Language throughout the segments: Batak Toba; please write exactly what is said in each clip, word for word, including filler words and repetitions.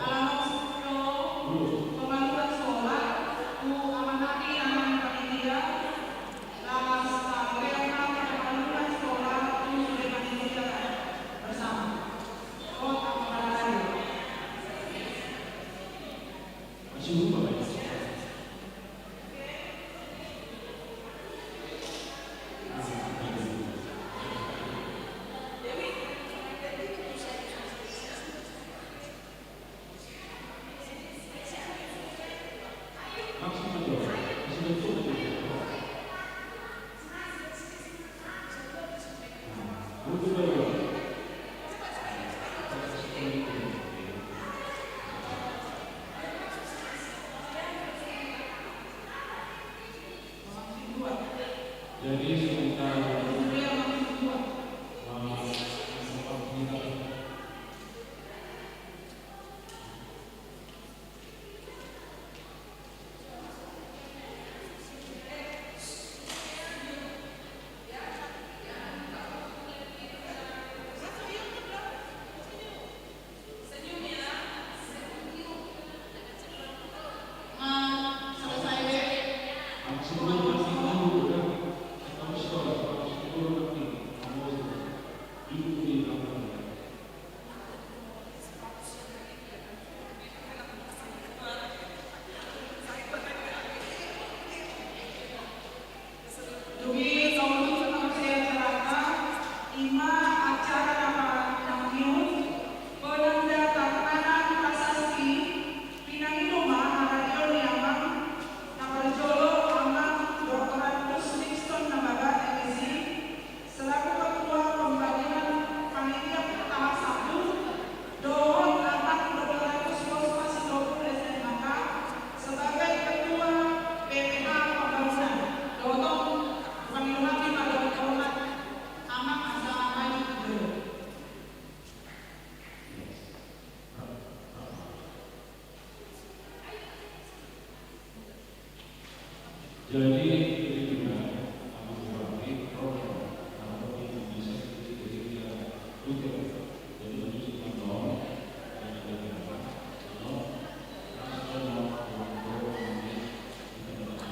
Ala naung sapulo, pembaruan sola tu amang nami, amang panitia, laos tabereng ma pembaruan sola tu sude panitia bersama. Dohot amang panitia. Masih lupa, Pak. Jadi sementara Dung i, tolu na marsiacara, ima acara na panangion, penanda tanganan prasasti, pinangido ma haradeon ni amang na parjolo, amang Doktor Antus Nixon Nababan, M Si, selaku ketua pembangunan panitia tahap satu, dohot amang Doktor Antus Yosua Sitompul, S M K, sebagai ketua P P H pembangunan, dohot pangido nami ma dohot hormat, amang asa maju tu jolo. Jadi, jadi juga, Abu Bakar, Romo, Romo, Indonesia, jadi dia, Twitter. Jadi, maju si Romo, dan ada berapa? Romo, Romo, Romo, Romo, Romo, Romo, Romo, Romo,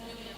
Romo,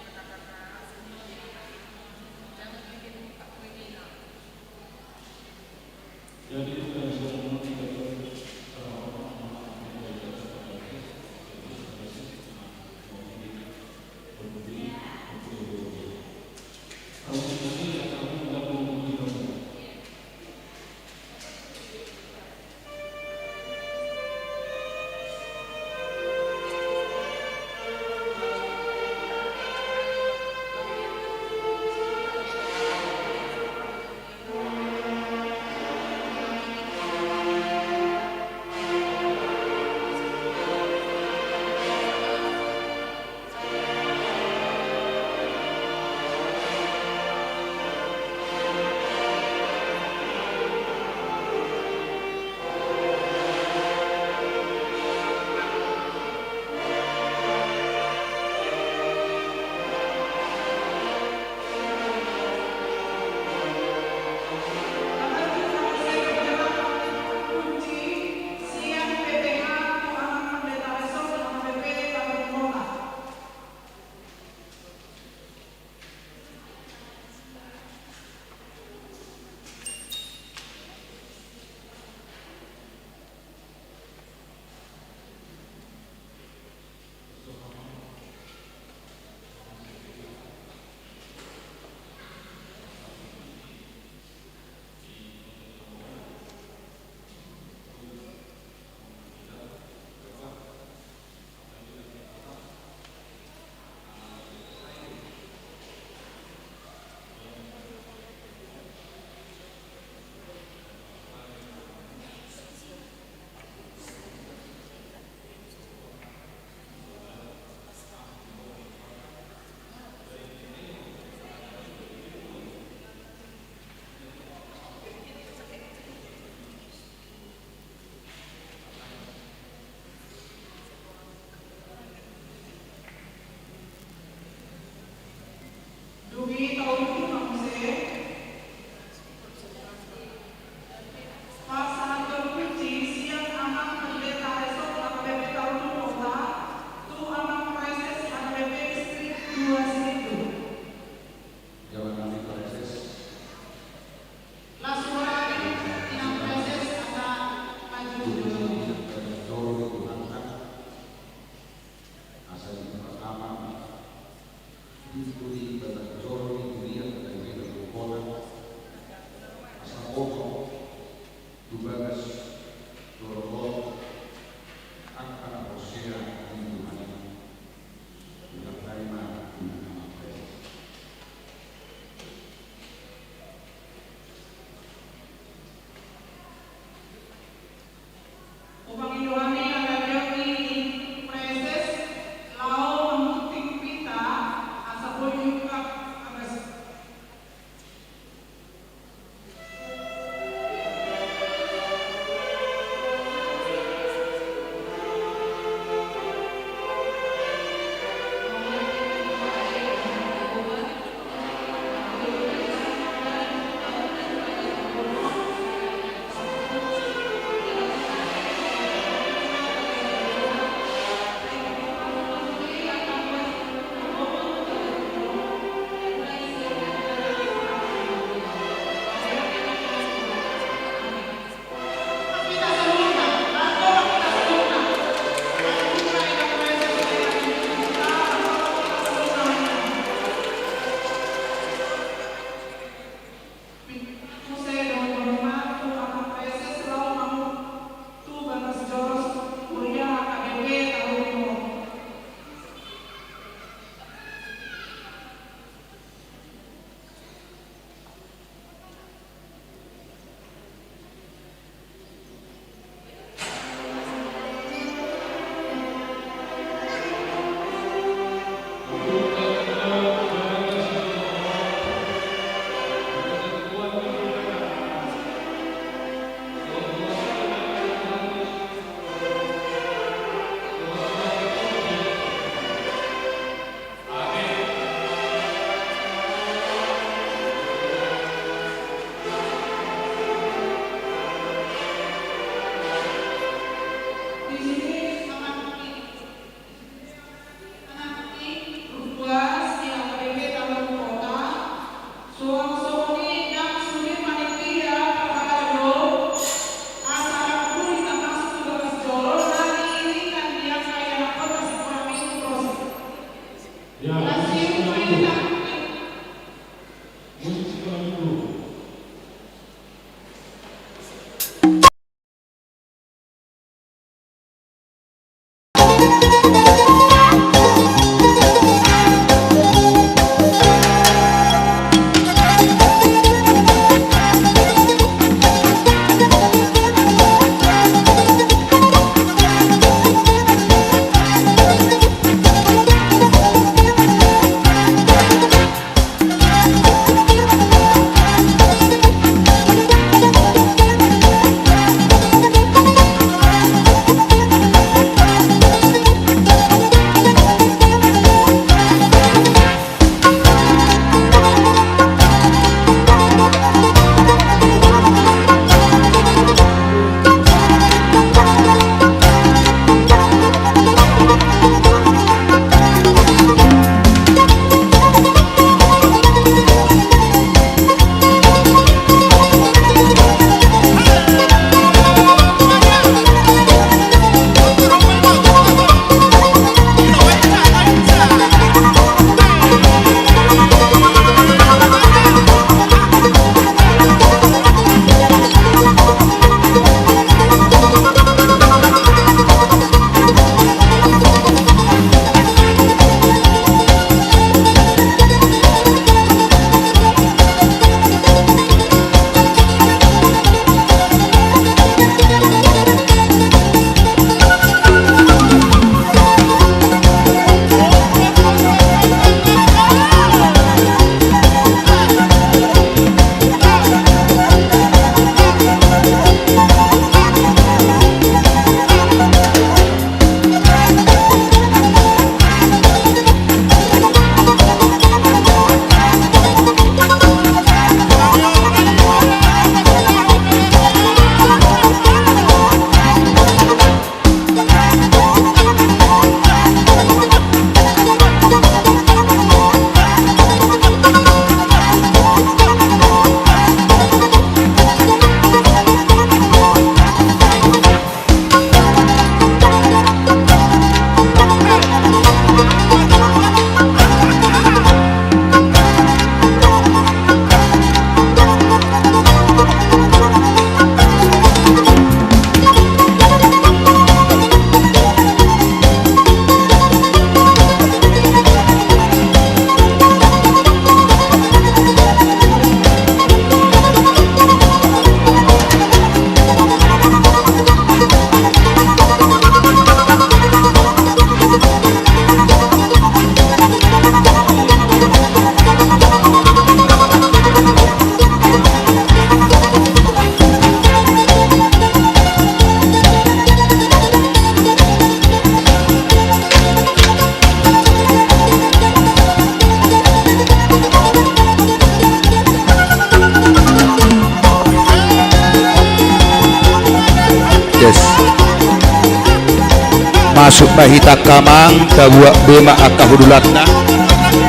Masuk ma hita angka amang, tabuat be ma angka hundulanta.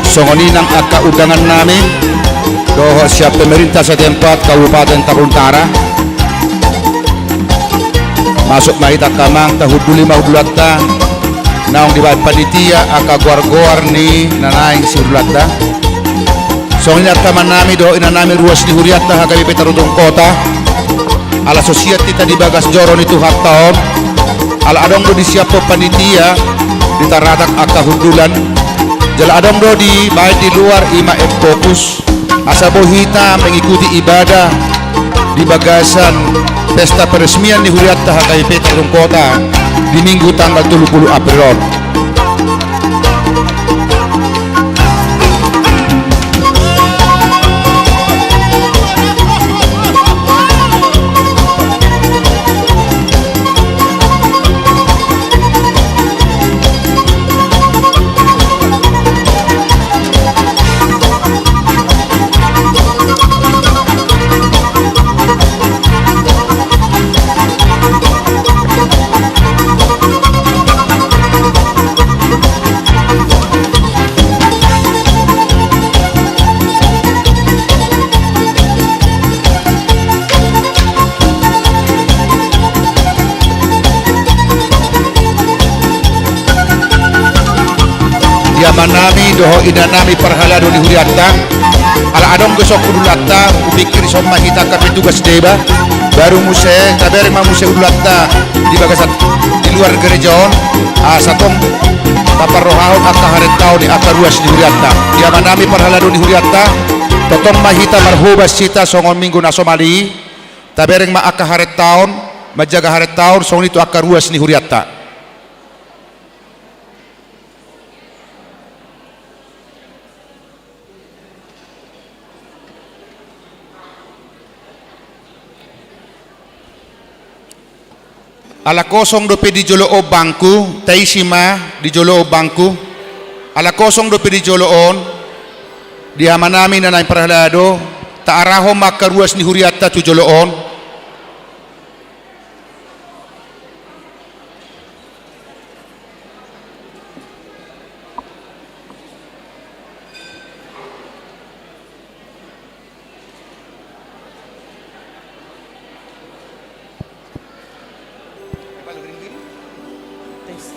Songon i nang angka undangan nami dohot sian pemerintah setempat Kabupaten Tarakan Utara. Masuk ma hita angka amang, tahunduli ma hundulanta. Naung dibaen panitia angka goar-goar ni na naeng sihundulanta. Songon i angka amang nami dohot inang nami ruas ni hurianta H K B P Tarakan Utara. Ala so siat hita di bagas joro ni Tuhanta on. Ala adong do disiaphon panitia di taratak angka hundulan. Jala adong do dibaen di luar, i ma M-Fokus. Asa boi hita mengikuti ibadah di bagasan pesta peresmian ni hurianta H K B P Tarakan Utara di Minggu tanggal tolu pulu April on. Di amanami dohot inanami parhalado ni hurianta, ala adong do songon hundulanta, hupikir songon ma hita angka petugas deba, baru muse tabereng ma muse hundulanta di bagasan, di luar gereja on, asa tong taparrohahon angka harentaon ni angka ruas ni hurianta. Di amanami parhalado ni hurianta, tongtong ma hita marhobas hita songon minggu na somal i, tabereng ma angka harentaon, manjaga harentaon, songon i tu angka ruas ni hurianta. Ala kosong dope di jolo on bangku, taisi ma di jolo on bangku. Ala kosong dope di jolo on, di amanami na naeng parhalado, taarahon ma angka ruas ni hurianta tu jolo on. Tes,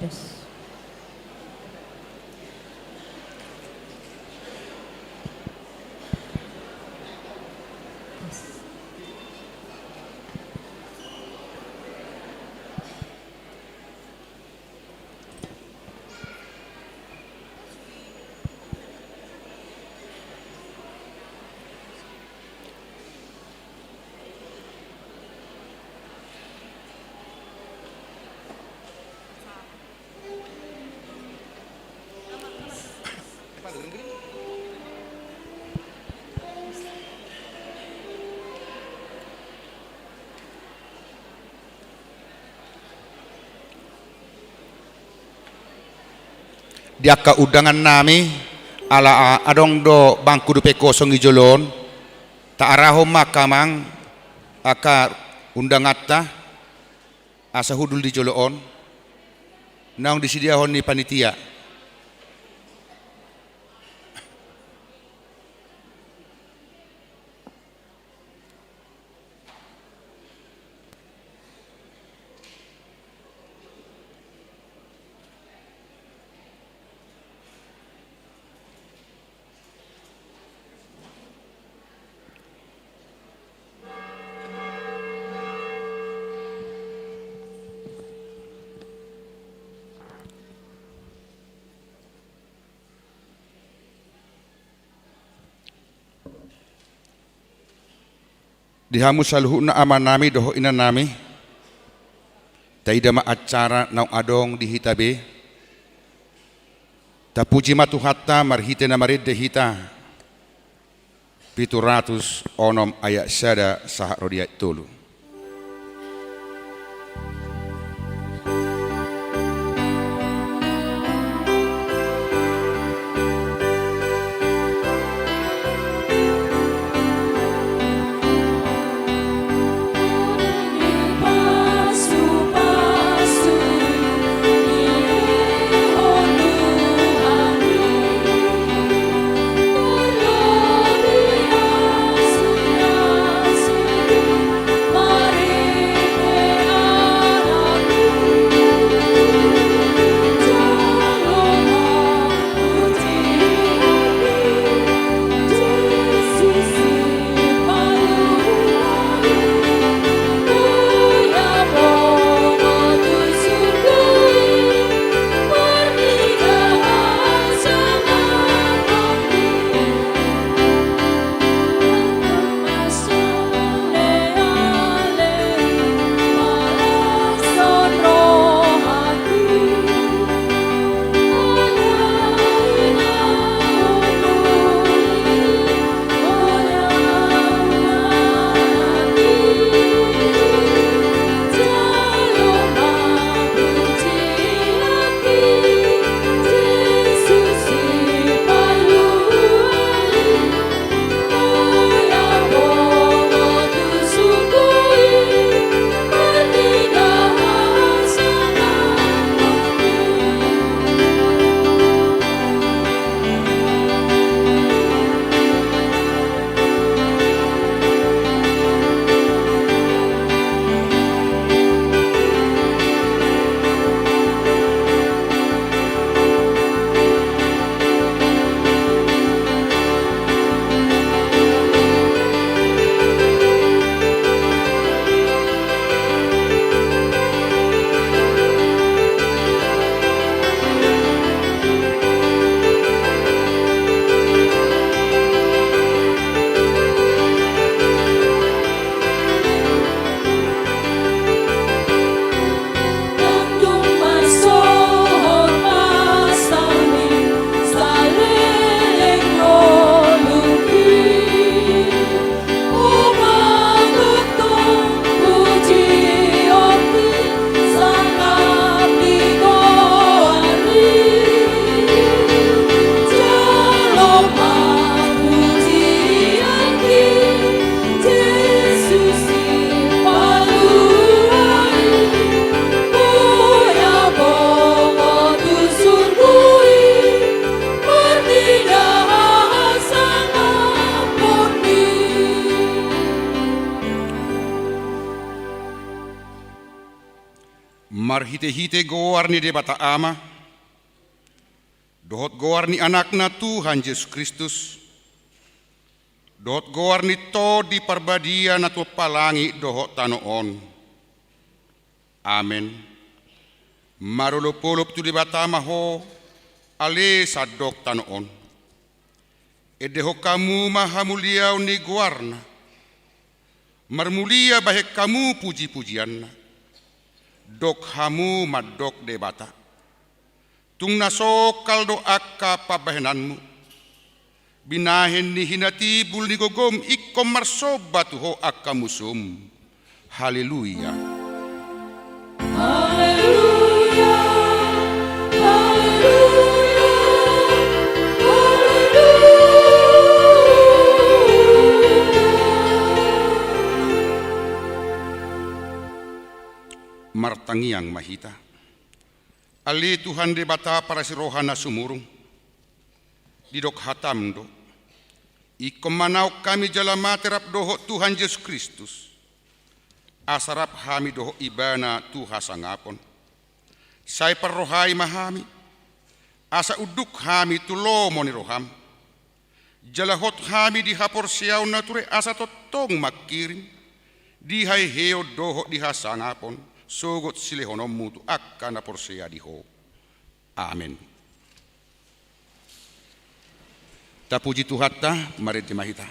tes. Di angka undangan nami, ala adong do bangku dope kosong di jolo on, taarahon ma angka amang angka undanganta asa hundul di jolo on, naung disediahon ni panitia. Di hamu saluhutna amanami dohot inanami, taida ma acara naung adong di hita be. Tapuji ma Tuhanta marhite na marende hita Pitu ratus onom ayat sada sahat ro di ayat tolu. Marhitehite goar ni Debata Ama, dohot goar ni Anakna Tuhan Jesus Kristus, dohot goar ni Tondi Parbadia na tumompa langit dohot tano on. Amen. Marolopolop tu Debata ma ho, ale sandok tano on. Endehon hamu ma hamuliaon ni goarna. Marmulia bahen hamu pujipujianna. Dok hamu mandok Debata. Tung na songkal do angka pambahenanmu. Binahen ni hinatimbul ni gogom ingkon marsomba tu ho angka musum. Haleluya. Haleluya, haleluya, haleluya. Martangiang ma hita. Ale Tuhan Debata parasi roha na sumurung, didok hatam do, ingkon manaon hami jala mate rap dohot Tuhan Jesus Kristus, asa rap hami dohot Ibana tu hasangapon. Sai parrohai ma hami, asa unduk hami tu lomo ni roham. Jala hot hami di haporseaon na ture asa tongtong mangkirim, di haheheon dohot di hasangapon, sogot silehononmu tu angka na porsea di ho. Amen. Tapuji Tuhanta, marende ma hita.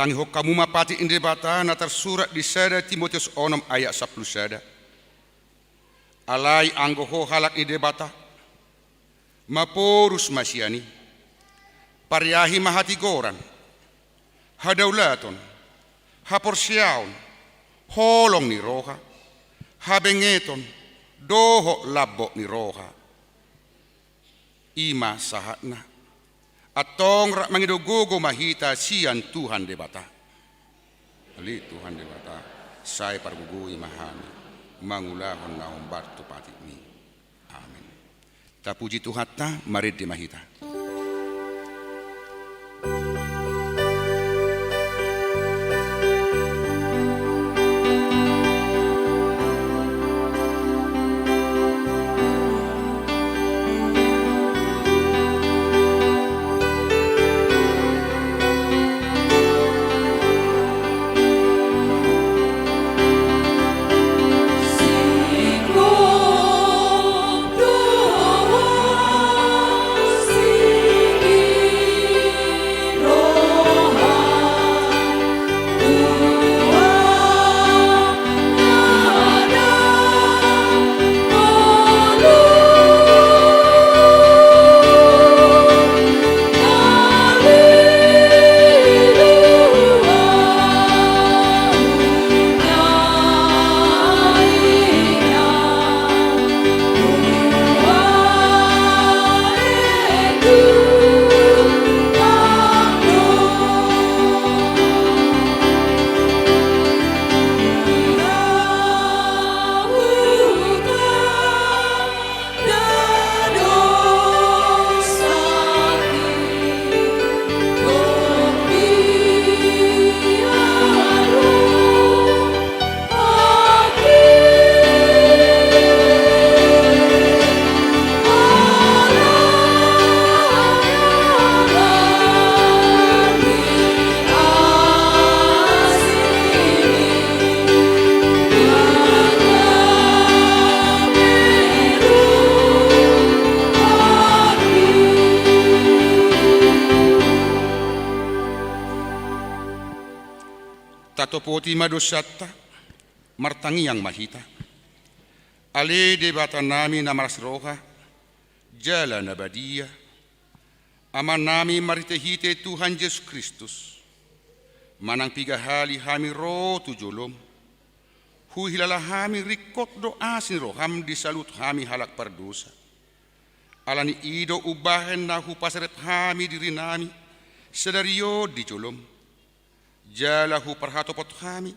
Angihon hamu ma patik ni Debata na tarsurat di sada Timoteus onom ayat sampulu sada. Alai anggo ho halak ni Debata, maporus ma sian i. Pariahi ma hatigoran, hadaulaton, haporseaon, holong ni roha, habengeton, dohot lambok ni roha. I ma sahatna. Antong rap mangido gogo ma hita sian Tuhan Debata. Ale Tuhan Debata, sai pargogoi ma hami mangulahon na hombar tu patikmi. Amen. Tapuji Tuhanta, marende ma hita. Tatopoti ma dosanta, martangiang ma hita. Ale Debatanami na malas roha, jala na badia, Amanami marhitehite Tuhan Jesus Kristus, manang piga hali hami ro tu jolom, huhilala hami ringkot do asi ni roham di saluhut hami halak pardosa. Ala ni i do umbahen na hupaserep hami dirinami sadari on di jolom. Jala huparhatopot hami,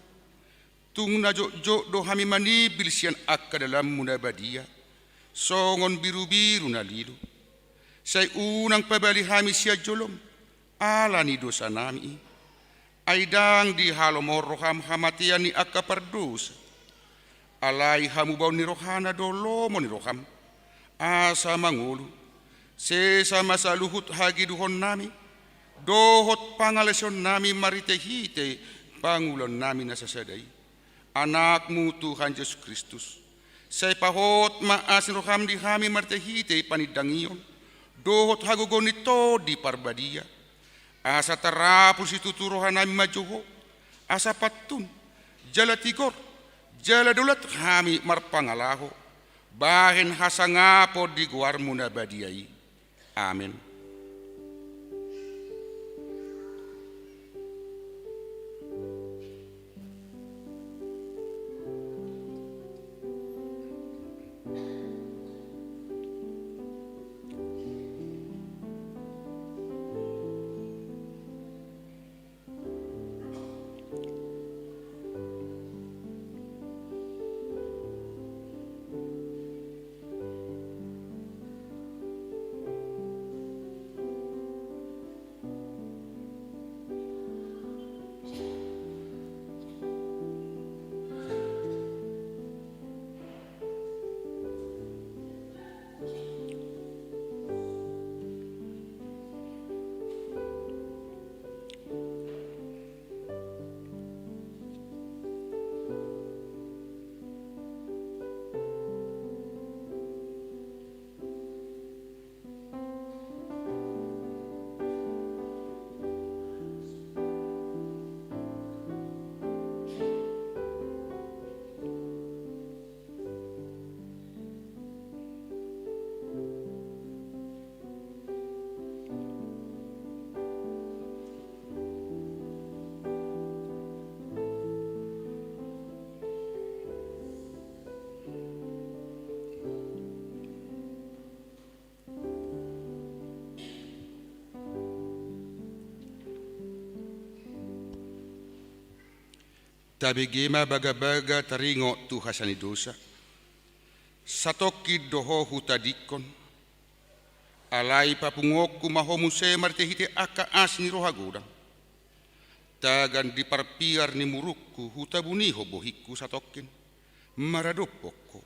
tung na jotjot do hami manimbil sian angka dalanmu na badia, songon birubiru na lilu. Sai unang pabali hami sian jolom, ala ni dosanami i. Ai ndang dihalomohon roham hamatean ni angka pardosa. Alai hamubaon ni rohana do lomo ni roham, asa mangolu, sesa ma saluhut hagiduhonnami, dohot pangalaosionnami marhitehite pangulaonnami na sasada i, Anakmu Tuhan Jesus Kristus. Sai pahot ma asi ni roham di hami marhitehite panindangion, dohot hagogoon ni Tondi Parbadia. Asa tarapul situtu rohanami manjou Ho, asa pantun, jala tigor, jala daulat hami marpangalaho, bahen hasangapon di goarmu na badia i. Amen. Tabege ma bagabaga taringot tu hasanidosa. Satongkin do ho hutadingkon. Alai papunguonku ma ho muse marhitehite angka asi ni roha godang. Tagan di parpiar ni murukku hutabunihon bohingku satongkin maradophon ho.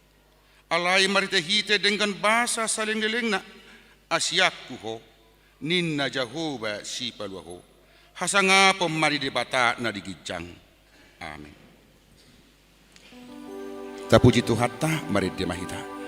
Alai marhitehite denggan basa saleleng ni lelengna, asianku ho, ninna Jahowa Sipalua ho. Hasangapon ma di Debata na di ginjang. Amen. Tapuji Tuhanta, marende ma hita.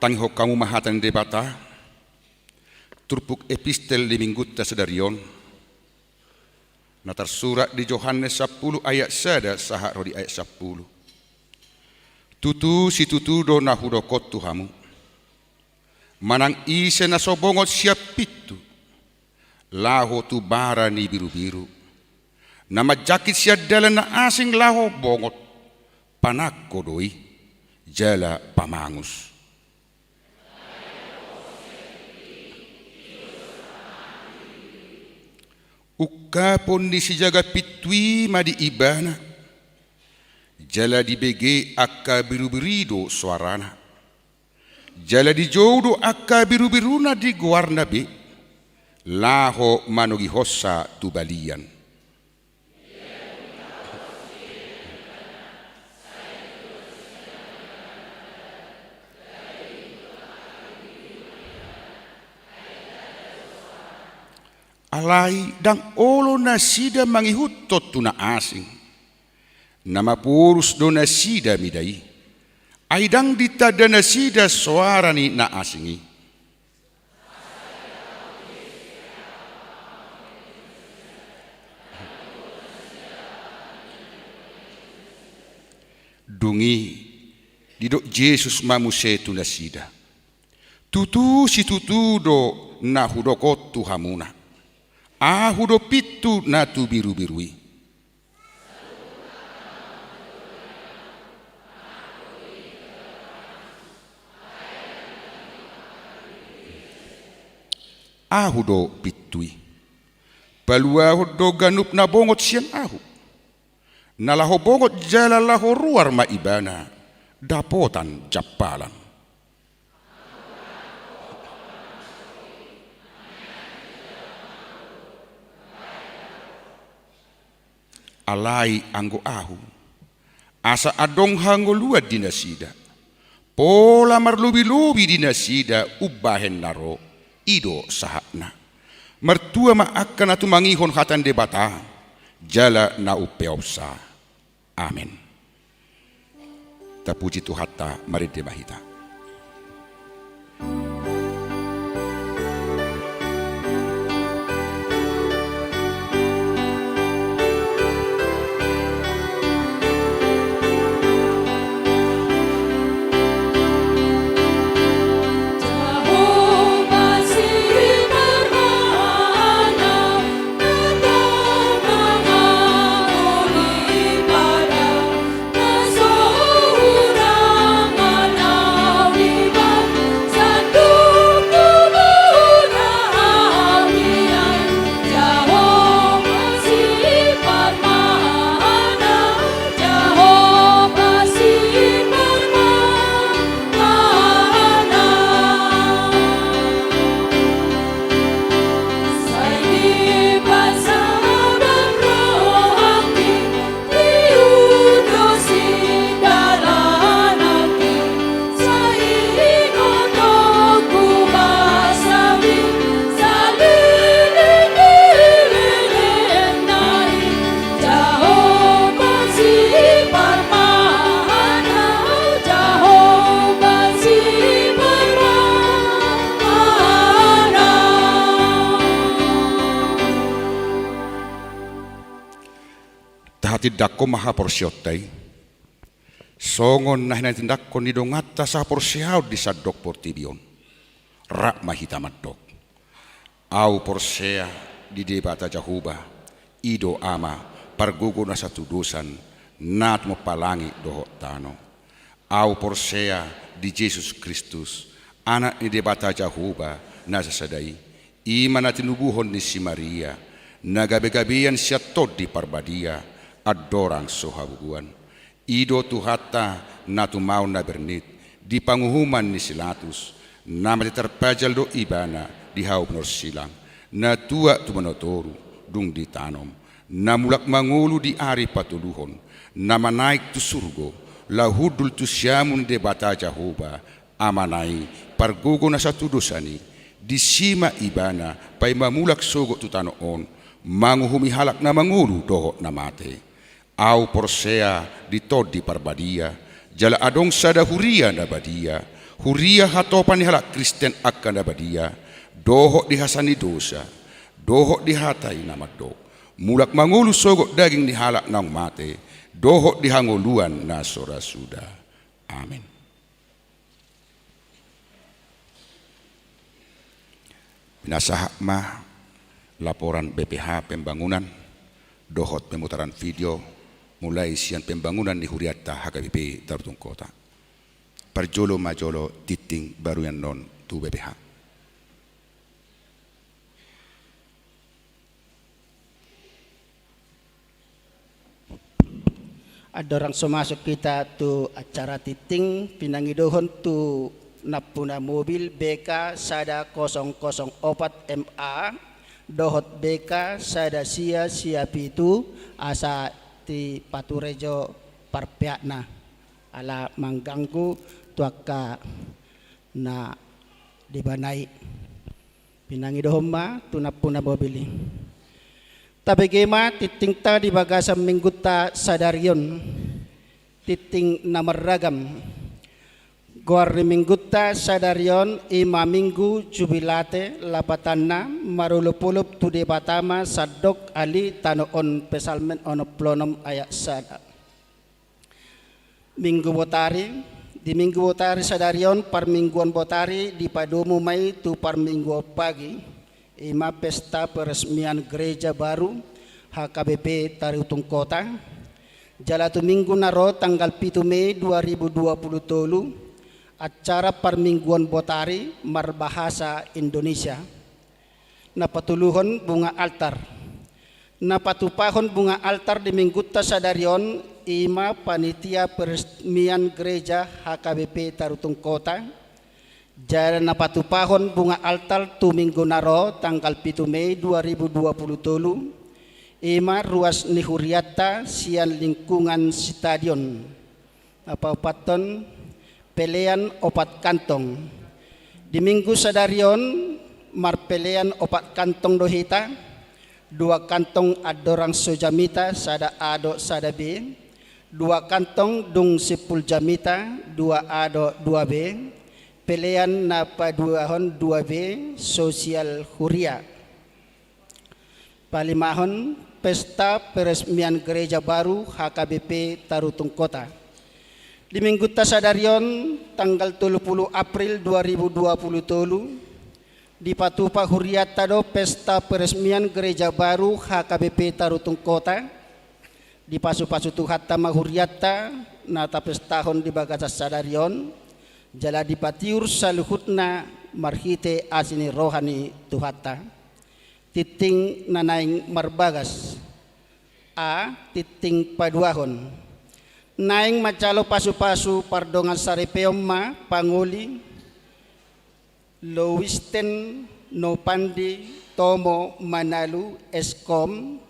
Tangihon hamu ma hata ni Debata. Turpuk epistel di minggunta sadari on na tarsurat di Johannes sampulu ayat sada sahat ro di ayat sampulu. Tutu situtu do na hudok on tu hamu. Manang ise na so bongot sian pintu laho tu bara ni birubiru, na manjangkit sian dalan na asing laho bongot, panangko do i jala pamangus. Ungkapon ni sijaga pintu i ma di ibana, jala dibege angka birubiru i do soarana. Jala dijou do angka birubiruna di goarna be, laho manogihonsa tu balian. Alai ndang olo nasida mangihuthon tu na asing. Na maporus do nasida mida i. Ai ndang ditanda nasida soara ni na asing i. Dung i didok Jesus ma muse tu nasida. Tutu situtu do na hudok on tu hamuna. Ahu do pintu na tu birubiru i. Ahu do pintu i. Paluahon do ganup na bongot sian ahu. Na laho bongot jala laho ruar ma ibana dapotan jampalan. Alai anggo ahu, asa adong hangoluan di nasida, pola marlobilobi di nasida umbahen na ro, i do sahatna. Martua ma angka na tumangihon hata ni Debata jala na umpeopsa. Amen. Tapuji Tuhanta, marende ma hita. Tindangkon ma haporseaonta i songon na hinatindangkon ni donganta sahaporseaon di sandok portibi on. Rap ma hita mandok: Ahu porsea di Debata Jahowa, i do Ama, pargogo na satudosan, na tumompa langit dohot tano. Ahu porsea di Jesus Kristus, Anak ni Debata Jahowa na sasada i, i ma na tinubuhon ni si Maria, na gabegabean sian Tondi Parbadia, andorang so habubuan. I do Tuhanta na tumaon na bernit di panguhuman ni si Latus, na mate tarpajal do Ibana di hau binorsilang, na tuat tu banua toru, dung ditanom, na mulak mangolu di ari patoluhon, na manaek tu surgo, laho hundul tu siamun Debata Jahowa, Amana i, pargogo na satudosan i. Disi ma Ibana paima mulak sogot tu tano on, manguhumi halak na mangolu dohot na mate. Ahu porsea di Tondi Parbadia, jala adong sada huria na badia, huria hatopan ni halak Kristen angka na badia, dohot di hasesaan ni dosa, dohot di hata i na mandok: Mulak mangolu sogot daging ni halak naung mate, dohot di hangoluan na so ra suda. Amen. Pinasahat ma laporan B P H pembangunan dohot pemutaran video mulai sian pembangunan ni hurianta H K B P Tarutung Kota. Parjolo ma jolo tingting baru i annon tu B P H. Andorang so masuk hita tu acara tingting, pinangidohon tu nampuna mobil B K sada kosong kosong opat M A dohot B K sada sia sia pitu, asa dipature jo parpeakna, ala mangganggu tu angka na debana i. Pinangidohon ma tu nampuna mobil i. Tabege ma tingtingta di bagasan minggunta sadari on. Tingting na marragam. Goar ni minggunta sadari on i ma Minggu Jubilate, lapatanna marolopolop tu Debata ma sandok, ali tano on. Psalmen onom pulu onom ayat sada. Minggu Botari. Di Minggu Botari sadari on, parmingguan Botari, dipadomu ma i tu parmingguan Pagi, i ma pesta peresmian gereja baru H K B P Tarutung Kota. Jala tu Minggu na ro tanggal pitu Mei dua ribu dua puluh tolu, acara parmingguan Botari marbahasa Indonesia. Na patoluhon bunga altar. Na patupahon bunga altar di minggunta sadari on, i ma panitia peresmian gereja H K B P Tarutung Kota. Jala na patupahon bunga altar tu Minggu na ro tanggal pitu Mei dua ribu dua puluh tolu, i ma ruas ni hurianta sian lingkungan stadion. Na paopathon, pelean opat kantong. Di Minggu sadari on, marpelean opat kantong do hita, dua kantong andorang so jamita, sada A dohot sada B, dua kantong dung simpul jamita, dua A dohot dua B, pelean na paduahon dua B, sosial huria. Palimahon, pesta peresmian gereja baru H K B P Tarutung Kota. Di minggunta sadari on, tanggal tolu pulu April dua ribu dua pulu tolu, dipatupa hurianta do pesta peresmian gereja baru H K B P Tarutung Kota. Dipasupasu Tuhanta ma hurianta na tapestahon di bagasan sadari on, jala dipatiur saluhutna marhite asi ni roha ni Tuhanta. Tingting na naeng marbagas. A. Tingting paduahon. Naeng manjalo pasupasu pardongan saripeon ma pangoli Lowisten Nopandi Tomo Manalu, S Kom,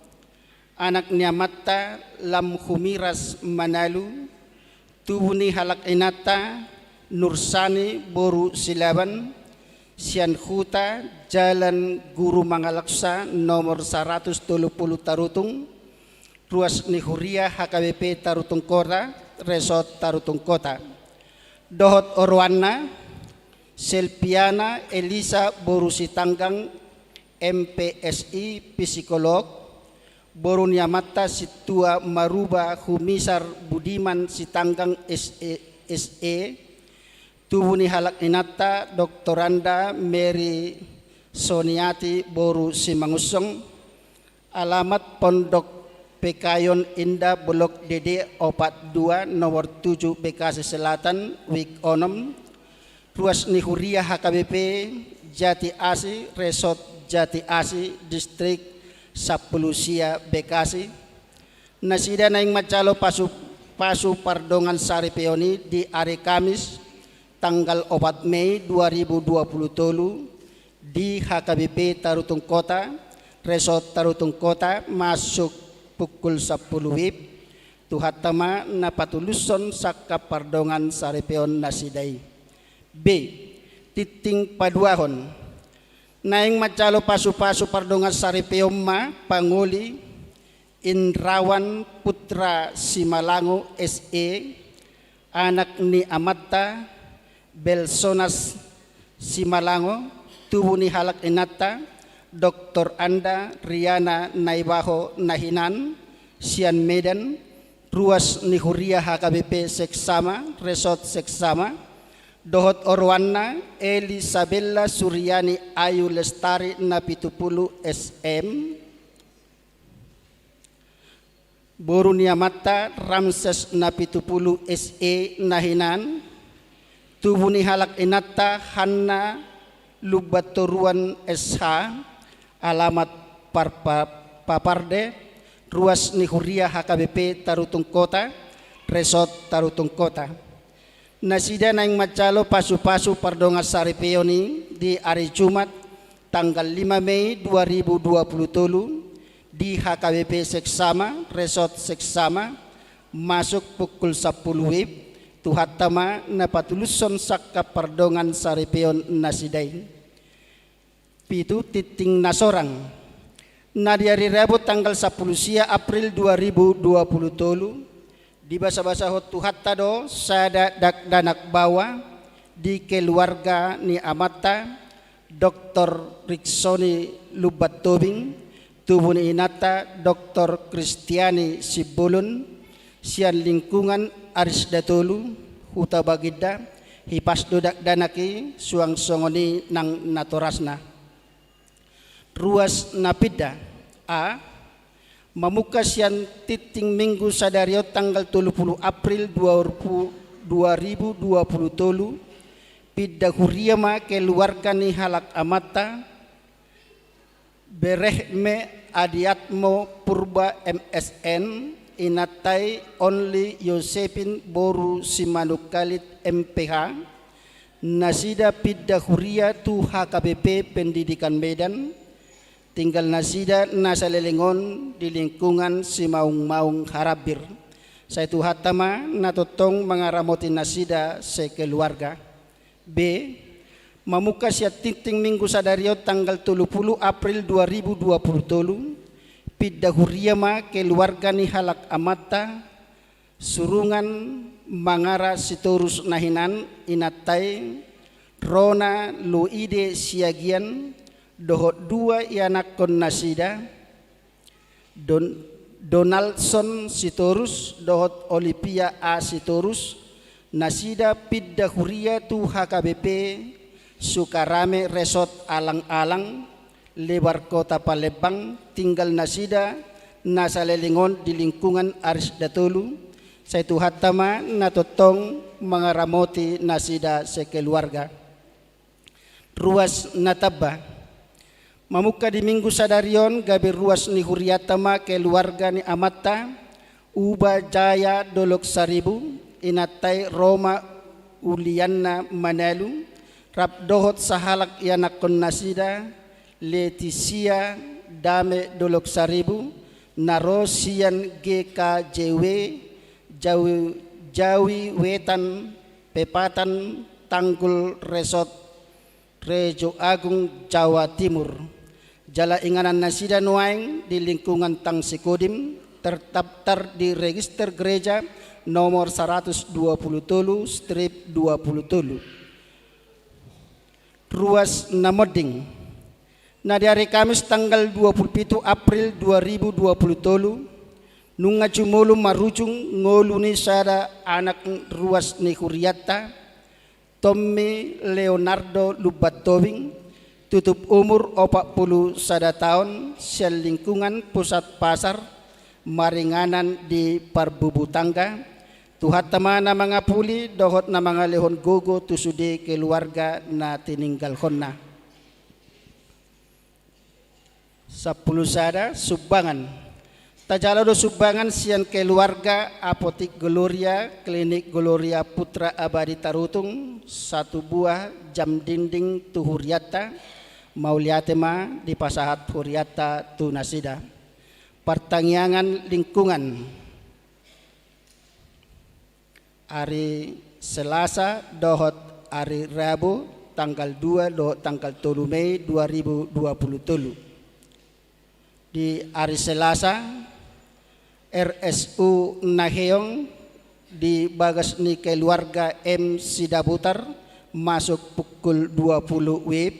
anak ni amanta Lam Humiras Manalu, tubu ni halak inanta Nursani boru Silaban, sian huta Jalan Guru Mangalaksa nomor saratus tolu pulu Tarutung, ruas ni huria H K B P Tarutung Kota, Resort Tarutung Kota. Dohot oroanna, Selviana Elisa boru Sitanggang, M P S I, psikolog, Boru ni amanta Sintua Maruba Humisar Budiman Sitanggang S E, S E. Tubu ni halak inanta Doktoranda Mary Soniati boru Simangunsong. Alamat Pondok Pekayon Indah, Blok D D opat dua, nomor tujuh, Bekasi Selatan, WIC onom. Ruas ni huria H K B P Jati Asi, Resort Jati Asi, Distrik Sampulu Sia, Bekasi. Nasida naeng manjalo pasu-pasu pardongansaripeon i di ari Kamis, tanggal opat Mei dua ribu dua puluh tolu, di H K B P Tarutung Kota, Resort Tarutung Kota, masuk pukul sampulu WIB. Tuhanta ma na patulushon sangkap pardongansaripeon nasida i. B. Tingting paduahon. Naeng manjalo pasu-pasu pardongansaripeon ma pangoli Indrawan Putra Simalango, S E, anak ni amanta Belsonas Simalango. Tubu ni halak inanta Doktoranda Riana Naibaho na hinan, sian Medan. Ruas ni huria H K B P Seksama, Resort Seksama, dohot oroanna Elisabella Suryani Ayu Lestari na pitu pulu S M. Boru ni amanta Ramses na pitu pulu S E na hinan. Tubu ni halak inanta Hanna Lumbantoruan S H. Alamat Parpa-, Paparde. Ruas ni huria H K B P Tarutung Kota, Resort Tarutung Kota. Nasida naeng manjalo pasu-pasu pardongansaripeon i di ari Jumat, tanggal lima Mei dua ribu dua puluh tolu, di H K B P Seksama, Resort Seksama, masuk pukul sampulu WIB. Tuhanta ma na patulushon sangkap pardongansaripeon nasida i. Pitu. Tingting na sorang. Na di ari Rabu tanggal sampulu sia April dua ribu dua puluh tolu, dibasa-basahon Tuhanta do sada dakdanak baoa di keluarga ni amanta Doktor Riksoni Lumbantobing, tubu ni inanta Doktor Kristiani Simbolon, sian lingkungan Aris Datolu, Huta Baginda. Hipas do dakdanak i, suang songon i nang natorasna. Ruas na pinda. A. Mamungka sian tingting Minggu sadari on tanggal tolu pulu April dua ribu dua puluh tolu, pinda huria ma keluarga ni halak amanta Berehme Adiatmo Purba M S N, inanta i Only Yosepin boru Simanungkalit M P H. Nasida pinda huria tu H K B P Pendidikan Medan. Tinggal nasida na saleleng on di lingkungan Simaung-maung Harambir. Sai Tuhanta ma na tongtong mangaramoti nasida sekeluarga. B. Mamungka sian tingting Minggu sadari on tanggal tolu pulu April dua ribu dua puluh tolu, pinda huria ma keluarga ni halak amanta Surungan Mangara Sitorus na hinan, inanta i Rona Luide Siagian, dohot dua ianakkon nasida, Don-, Donaldson Sitorus dohot Olivia A Sitorus, nasida pinda huria tu H K B P Sukarame Resort Alang-alang, Lebar Kota Palembang. Tinggal nasida na saleleng on di lingkungan Aris Datolu. Sai Tuhanta ma na tongtong mangaramoti nasida sekeluarga. Ruas na tamba. Mamungka di Minggu sadari on gabe ruas ni hurianta ma keluarga ni amanta Uba Jaya Dolok Saribu, inanta i Roma Ulianna Manalu, rap dohot sahalak ianakkon nasida, Letisia Dame Dolok Saribu, na ro sian G K J W, Jawi, Jawi Wetan, Pepatan, Tanggul Resort, Rejo Agung, Jawa Timur. Jala inganan nasida nuaeng di lingkungan Tang Sikodim, terdaftar di Register Gereja nomor saratus dua pulu tolu strip dua pulu tolu. Ruas na monding. Na di ari Kamis tanggal dua pulu pitu April dua ribu dua pulu tolu, nunga jumolo marujung ngolu ni sada anak ruas ni hurianta, Tommy Leonardo Lumban Tobing, tutup umur opat pulu sada taon, sian lingkungan Pusat Pasar, maringanan di Parbubu Tangga. Tuhanta ma na mangapuli dohot na mangalehon gogo tu sude keluarga na tininggalhonna. Sampulu sada, sumbangan. Tajalo do sumbangan sian keluarga Apotik Gloria, Klinik Gloria Putra Abadi Tarutung, satu buah jam dinding tu hurianta, mauliate ma dipasahat hurianta tu nasida. Partangiangan lingkungan. Ari Selasa dohot ari Rabu tanggal dua dohot tanggal tolu Mei dua ribu dua pulu tolu. Di ari Selasa, R S U Naheong di bagas ni keluarga M Sidabutar masuk pukul dua pulu W I B.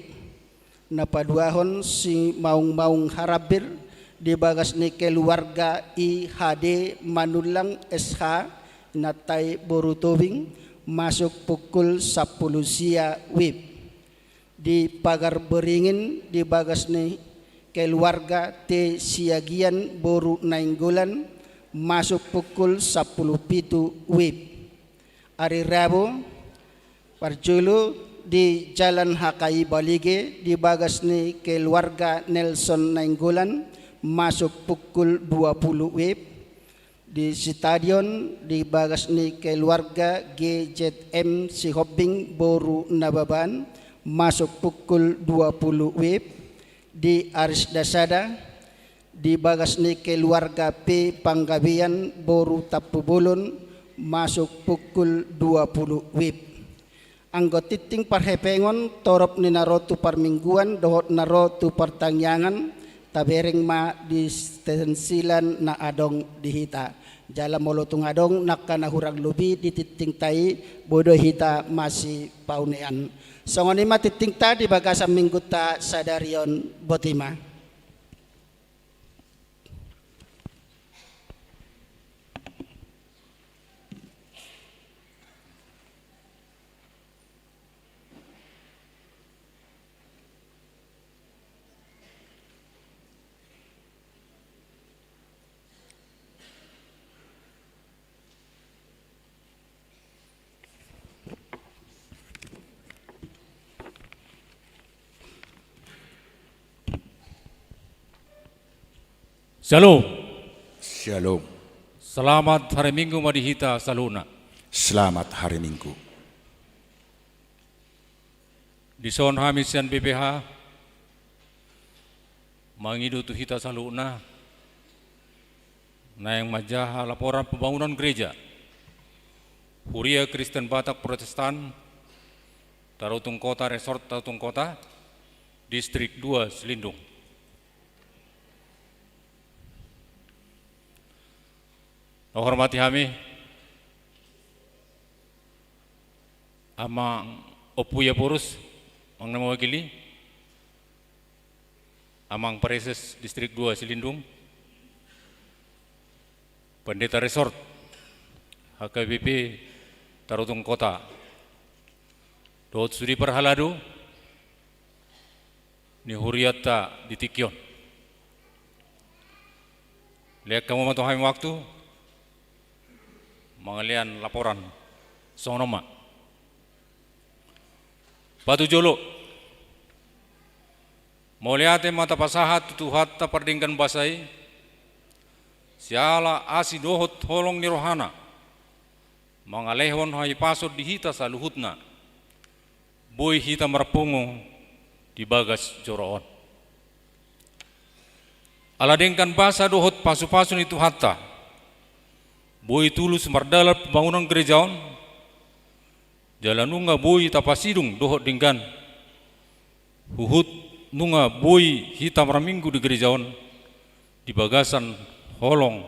Na paduahon, Simaungmaung Harambir di bagas ni keluarga I H D Manullang S H, inanta i boru Tobing, masuk pukul sampulu sia W I B. Di Pagar Beringin di bagas ni keluarga T Siagian boru Nainggolan, masuk pukul sampulu pitu W I B. Ari Rabu, parjolo di Jalan H K I Balige di bagas ni keluarga Nelson Nainggolan, masuk pukul dua pulu W I B. Di Stadion di bagas ni keluarga G Z M Sihombing boru Nababan, masuk pukul dua pulu W I B. Di Aris Dasada di bagas ni keluarga P Panggabean boru Tampubolon, masuk pukul dua pulu W I B. Anggo tingting parhepengon, torop ni na ro tu parmingguan dohot na ro tu partangiangan, tabereng ma di stensilan na adong di hita. Jala molo tung adong na angka na hurang lobi di tingtingta i, boi do hita masipaunean. Songon i ma tingtingta di bagasan minggunta sadari on, boti ma. Shalom. Shalom. Selamat hari Minggu ma di hita saluhutna. Selamat hari Minggu. Dison hami sian B P H mangido tu hita saluhutna naeng manjaha laporan pembangunan gereja Huria Kristen Batak Protestan Tarutung Kota, Resort Tarutung Kota, Distrik dua Silindung. Na hormati hami Amang Ompu Iaporus, Amang na mewakili, Amang Praeses Distrik dua Silindung, Pendeta Resort H K B P Tarutung Kota, dohot sude parhalado ni hurianta di tingki on. Lean hamu ma tu hami waktu mangalean laporan. Songon on ma. Patujolo, mauliate ma tapasahat tu Tuhanta pardenggan basa i, siala asi dohot holong ni rohana mangalehon hahipason di hita saluhutna, boi hita marpungu di bagas joro on. Ala denggan basa dohot pasupasu ni Tuhanta, boi tulus mardalan pembangunan gereja on, jala nunga boi tapasidung dohot denggan, huhut nunga boi hita marminggu di gereja on di bagasan holong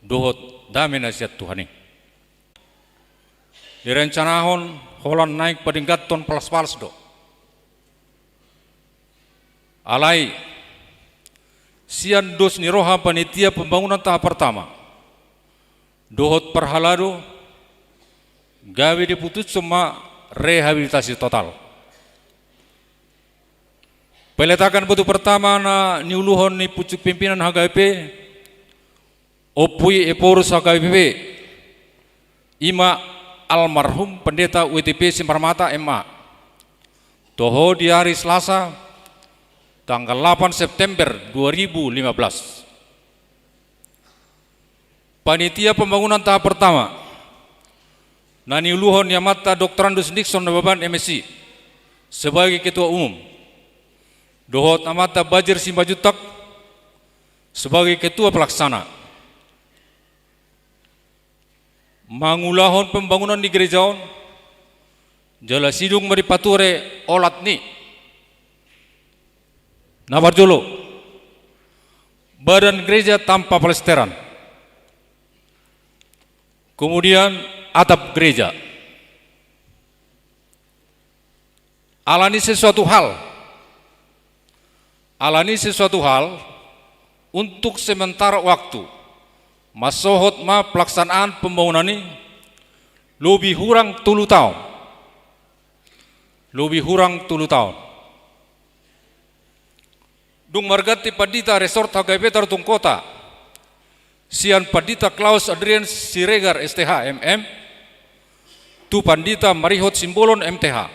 dohot dame na sian Tuhan i. Direncanahon holan naeng padengganhon palas-palas do. Alai sian dos ni roha panitia pembangunan tahap pertama dohot parhalado, gabe diputushon ma rehabilitasi total. Peletakan batu pertama na niuluhon ni pucuk pimpinan H K B P, Ompu i Ephorus H K B P, i ma almarhum Pendeta W T P Simarmata M A, toho di ari Selasa tanggal lapan September dua ribu lima belas. Panitia pembangunan tahap pertama na niuluhon ni amanta Doktorandus Nixon Nababan M Si sebagai ketua umum, dohot amanta Bajir Simanjuntak sebagai ketua pelaksana, mangulahon pembangunan ni gereja on, jala sidung ma dipature olat ni na parjolo, badan gereja tanpa plesteran, kemudian atap gereja. Alani sesuatu hal, alani sesuatu hal, untuk sementara waktu, mansohot ma pelaksanaan pembangunan i lobi hurang tolu taon. Lobi hurang tolu taon. Dung marganti pandita resort H K B P Tarutung Kota sian Pandita Klaus Adrian Siregar S T H M M tu Pandita Marihot Simbolon M T H,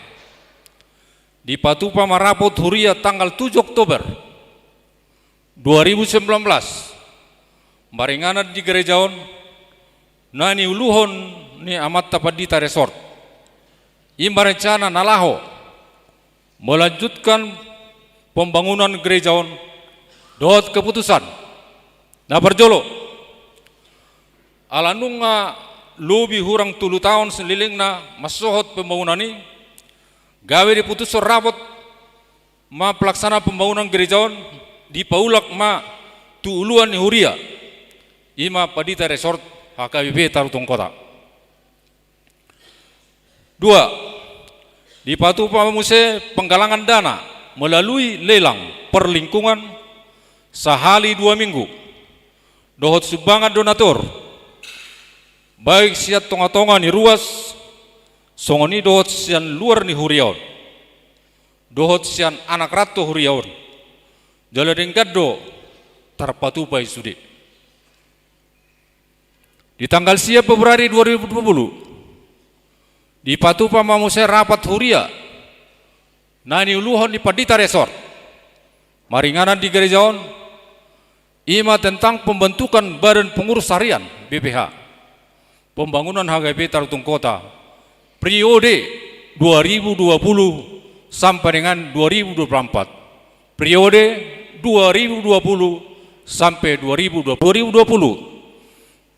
dipatupa ma rapot huria tanggal tujuh Oktober dua ribu sembilan belas maringanan di gereja on na niuluhon ni amanta pandita resort. I ma rencana na laho melanjutkan pembangunan gereja on dohot keputusan. Na parjolo, ala nunga lobi hurang tolu taon salelengna mansohot pembangunan i, gabe diputushon rapot ma pelaksana pembangunan gereja on, dipaulak ma tu uluan ni huria, i ma pandita resort H K B P Tarutung Kota. Dua, dipatupa muse penggalangan dana melalui lelang perlingkungan sahali dua minggu, dohot sumbangan donatur, baik sian tonga-tonga ni ruas, songon i dohot sian luar ni huria on, dohot sian anak ranto huria on, jala denggan do tarpatupa i sude. Di tanggal sia Februari dua ribu dua puluh, dipatupa ma muse rapat huria na niuluhon ni pandita resort maringanan di gereja on, i ma tentang pembentukan Badan Pengurus Harian B P H pembangunan H K B P Tarutung Kota, periode dua ribu dua puluh sampai dengan dua ribu dua puluh empat. Periode dua ribu dua puluh sampai dua ribu dua puluh.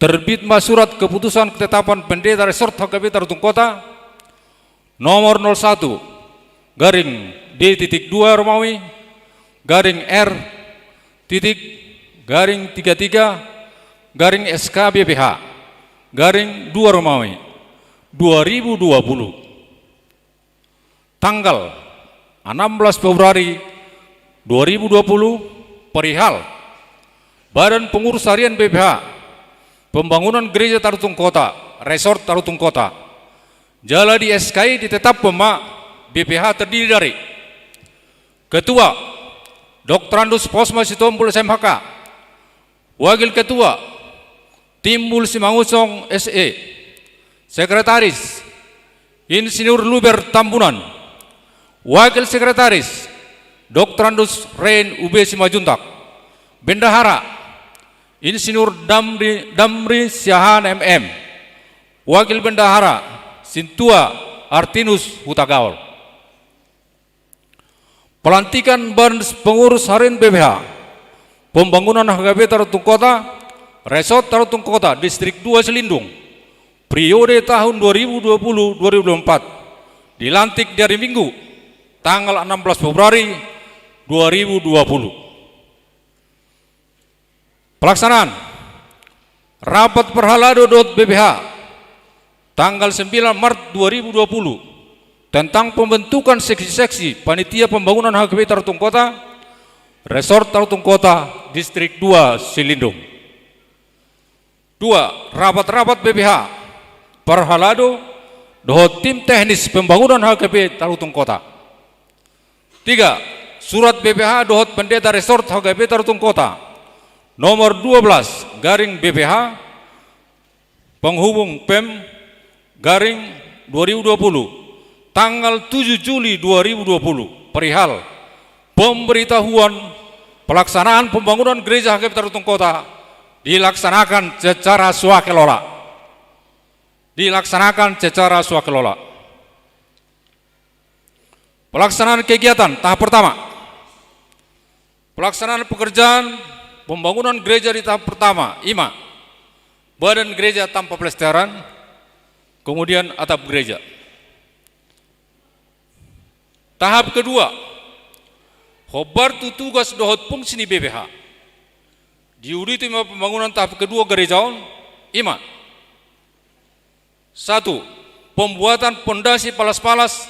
Terbit ma surat keputusan ketetapan pendeta resort H K B P Tarutung Kota nomor nol satu garing D titik dua Romawi garing R titik garing tiga tiga garing S K B P H garing dua Romawi dua ribu dua puluh. Tanggal enam belas Februari dua ribu dua puluh, perihal Badan Pengurus Harian B P H pembangunan gereja Tarutung Kota, resort Tarutung Kota. Jala di S K I ditetapkan ma B P H terdiri dari Ketua, Doktorandus Posma Sitompul S M H K. Wakil Ketua, Timbul Simangunsong S E. Sekretaris, Insinyur Luber Tambunan. Wakil Sekretaris, Doktorandus Rein U B Simanjuntak. Bendahara, Insinyur Damri, Damri Siahaan M M. Wakil Bendahara, Sintua Artinus Hutagaol. Pelantikan Badan Pengurus Harian B P H pembangunan H K B P Tarutung Kota, Resort Tarutung Kota, Distrik dua Silindung, periode tahun dua ribu dua puluh dua ribu dua puluh empat, dilantik di hari Minggu, tanggal enam belas Februari dua ribu dua puluh. Pelaksanaan rapat parhalado dohot B P H tanggal sembilan Maret dua ribu dua puluh tentang pembentukan seksi-seksi panitia pembangunan H K B P Tarutung Kota Resort Tarutung Kota, Distrik dua Silindung. Dua, rapat-rapat B P H, parhalado dohot tim teknis pembangunan H K P Tarutung Kota. Tiga, surat B P H dohot pendeta resort H K P Tarutung Kota, nomor dua belas garing B P H, penghubung P E M garing dua ribu dua puluh, tanggal tujuh Juli dua ribu dua puluh, perihal pemberitahuan pelaksanaan pembangunan gereja H K P Tarutung Kota dilaksanakan secara swakelola. Dilaksanakan secara swakelola. Pelaksanaan kegiatan tahap pertama. Pelaksanaan pekerjaan pembangunan gereja di tahap pertama, i ma badan gereja tanpa pelesteran, kemudian atap gereja. Tahap kedua, hombar tu tugas dohot fungsi ni B P H. Diuduti ma pembangunan tahap kedua gereja on, i ma: satu, pembuatan pondasi palas-palas,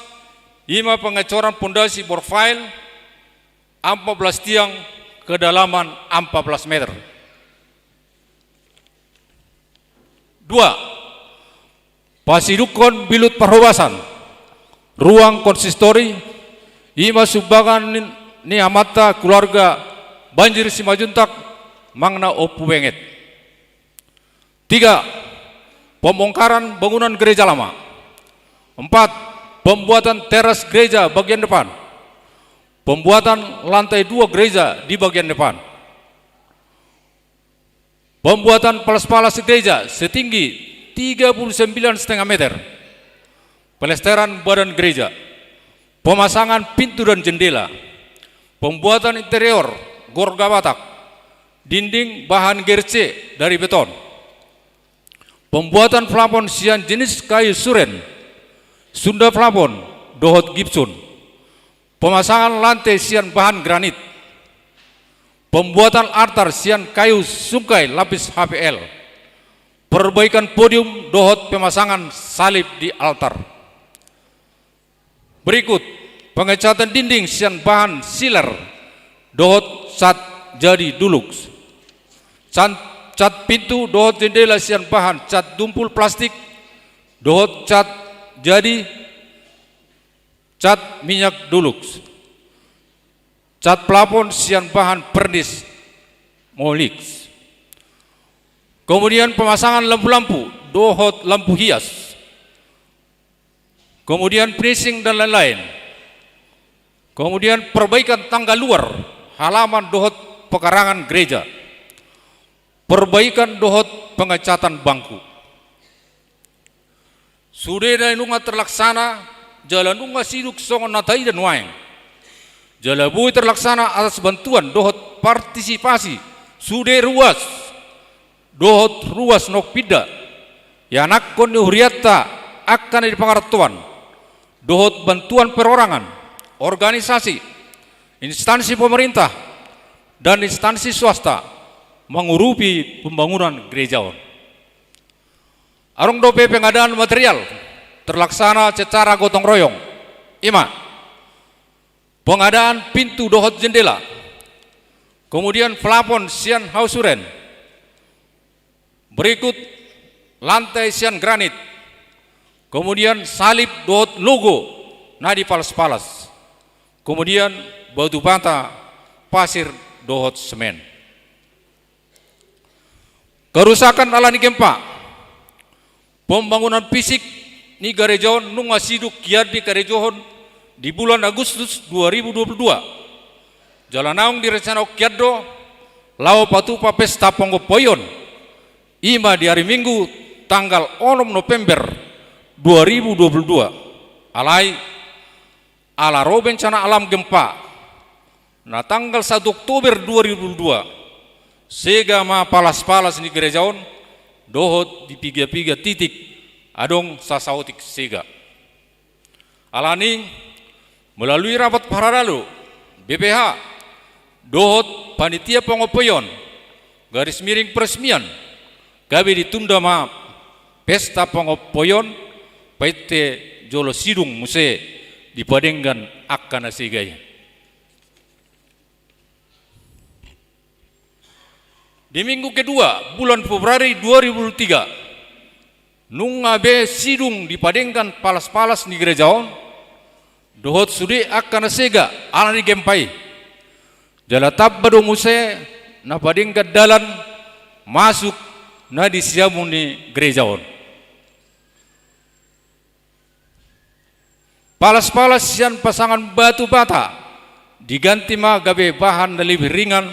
i ma pengecoran pondasi borfail, empat belas tiang, kedalaman empat belas meter. Dua, pasidukkon bilut parhobasan, ruang konsistori, i ma sumbangan ni, ni amanta keluarga Banjir Simanjuntak, Amang na Ompu Benget. Tiga, pembongkaran bangunan gereja lama. Empat, pembuatan teras gereja bagian depan. Pembuatan lantai dua gereja di bagian depan. Pembuatan palas-palas gereja setinggi tiga puluh sembilan setengah meter. Pelesteran badan gereja. Pemasangan pintu dan jendela. Pembuatan interior, gorga Batak. Dinding bahan G R C dari beton. Pembuatan plafon sian jenis kayu suren, Sunda plafon, dohot gipsum. Pemasangan lante sian bahan granit. Pembuatan altar sian kayu sungkai lapis H P L. Perbaikan podium dohot pemasangan salib di altar. Berikut, pengecatan dinding sian bahan siler dohot cat jadi Dulux. Cat, cat pintu dohot jendela sian bahan cat dumpul plastik dohot cat jadi, cat minyak Dulux. Cat plafon sian bahan pernis Moulix. Kemudian pemasangan lampu-lampu dohot lampu hias. Kemudian finishing dan lain-lain. Kemudian perbaikan tangga luar, halaman dohot pekarangan gereja. Perbaikan dohot pengecatan bangku. Sude na nunga terlaksana jala nunga sidung songon na taida nuaeng. Jala boi terlaksana atas bantuan dohot partisipasi sude ruas dohot ruas na pinda ianakhon ni hurianta angka na di pangarantoan, dohot bantuan perorangan, organisasi, instansi pemerintah, dan instansi swasta mangurupi pembangunan gereja on. Adong dope pengadaan material terlaksana secara gotong royong, i ma pengadaan pintu dohot jendela, kemudian plafon sian hau suren, berikut lantai sian granit, kemudian salib dohot logo na di palas-palas, kemudian batu bata, pasir dohot semen. Kerusakan ala ni gempa. Pembangunan fisik ni gareja on nunga sidung hian dikarejahon di bulan Agustus dua ribu dua puluh dua. Jala naung direncanahon hian do laho patupa pesta pangompoion, i ma di ari Minggu tanggal onom November dua ribu dua puluh dua. Alai ala ro bencana alam gempa na tanggal satu Oktober dua ribu dua, sega ma palas-palas ni gareja on dohot di piga-piga titik adong sasaotik sega. Alani, melalui rapat parhalado B P H dohot panitia pangompoion, garis miring peresmian, gabe ditunda ma pesta pangompoion, painte jolo sidung muse dipadenggan angka na sega i. Di minggu kedua bulan Februari dua ribu dua puluh tiga, nunga be sidung dipadenggan palas-palas ni gereja on dohot sude angka na sega ala ni gempa i. Jala tamba do muse na padenggan dalan masuk na di siamun ni gereja on. Palas-palas sian pasangan batu bata diganti ma gabe bahan na lebih ringan,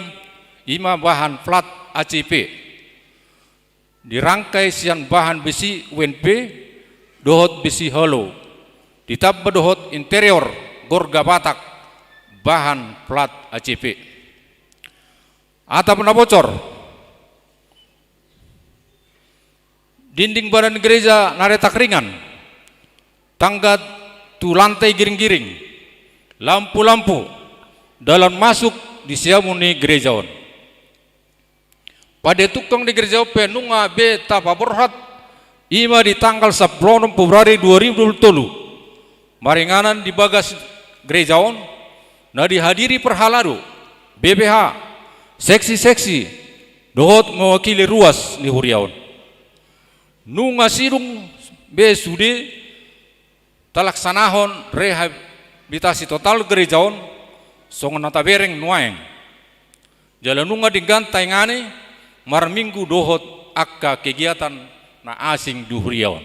i ma bahan flat A C P. Dirangkai sian bahan besi U N P dohot besi hollow, ditamba dohot interior gorga Batak bahan flat A C P. Atap na bocor, dinding badan gereja na retak ringan, tangga tu lantai giring-giring, lampu-lampu, dalan masuk di siamun ni gereja on. Pande tungkang ni gereja on pe nunga be tapaborhat, i ma di tanggal sampulu onom Februari dua ribu dua puluh tolu, maringanan di bagas gereja on, na dihadiri parhalado, B P H, seksi-seksi, dohot mewakili ruas ni huria on. Nunga sidung be sude talaksanahon rehabilitasi total gereja on, songon na tabereng nuaeng. Jala nunga denggan taingani marminggu dohot angka kegiatan na asing di huria on.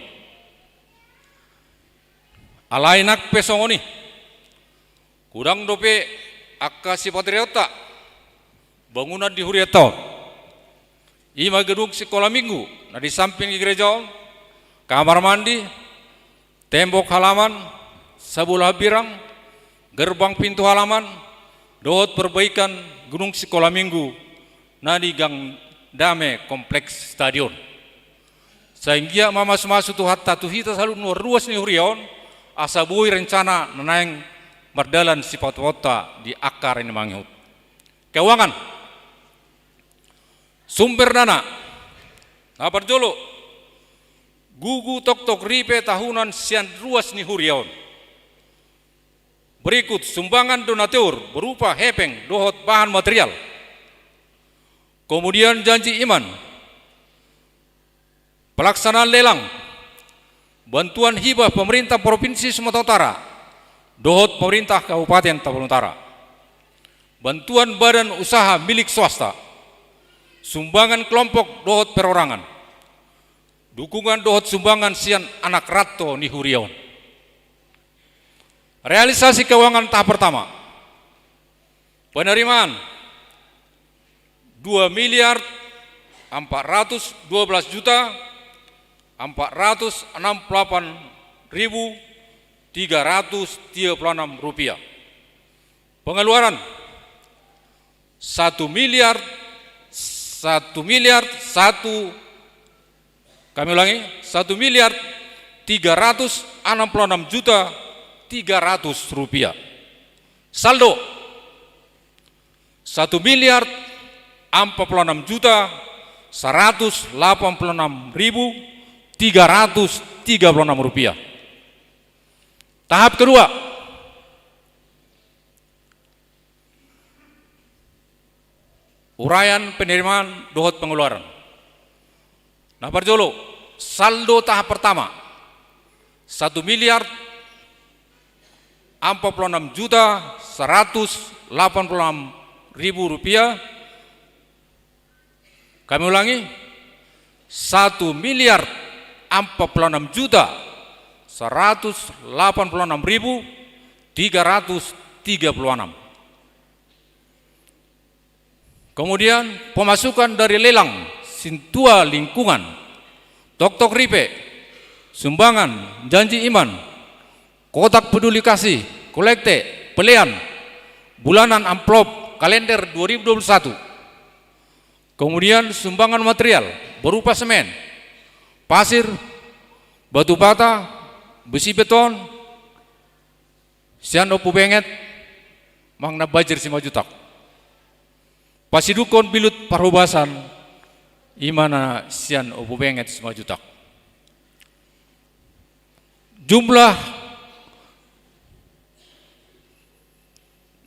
Alai nang pe songon i, godang dope angka sipatorionta bangunan di hurianta on. I ma gedung sikola minggu na di samping ni gereja on, kamar mandi, tembok halaman, sabola hambirang, gerbang pintu halaman, dohot perbaikan gedung sikola minggu na di Gang Dame Kompleks Stadion. Sai anggiat ma masu-masu Tuhanta tu hita saluhutna ruas ni huria on, asa boi rencana na naeng mardalan sipatupaonta di angka ari na mangihut. Keuangan. Sumber dana. Na parjolo, gugu toktok ripe tahunan sian ruas ni huria on. Berikut sumbangan donatur berupa hepeng dohot bahan material. Kemudian janji iman, pelaksanaan lelang, bantuan hibah pemerintah Provinsi Sumatera Utara dohot pemerintah Kabupaten Tabanan Utara, bantuan badan usaha milik swasta, sumbangan kelompok dohot perorangan, dukungan dohot sumbangan sian anak ranto ni huria on. Realisasi keuangan tahap pertama. Penerimaan dua miliar empat ratus dua belas juta empat ratus enam puluh delapan ribu tiga ratus tiga puluh enam rupiah. Pengeluaran satu miliar, satu miliar, satu, kami ulangi, satu miliar tiga ratus enam puluh enam juta tiga ratus rupiah. Saldo satu miliar empat puluh enam juta seratus delapan puluh enam ribu tiga ratus tiga puluh enam rupiah. Tahap kedua, uraian penerimaan dohot pengeluaran. Na parjolo, saldo tahap pertama, satu miliar empat puluh enam juta seratus delapan puluh enam ribu rupiah. Kami ulangi, satu miliar empat puluh enam juta seratus delapan puluh enam ribu tiga ratus tiga puluh enam. Kemudian, pemasukan dari lelang sintua lingkungan, toktok ripe, sumbangan, janji iman, kotak peduli kasih, kolekte, pelean, bulanan amplop, kalender dua ribu dua puluh satu. Kemudian, sumbangan material berupa semen, pasir, batu bata, besi beton, sian Ompu Benget, manang na banjir Simanjuntak. Pasidungkon bilut parhobasan, i ma na sian Ompu Benget Simanjuntak. Jumlah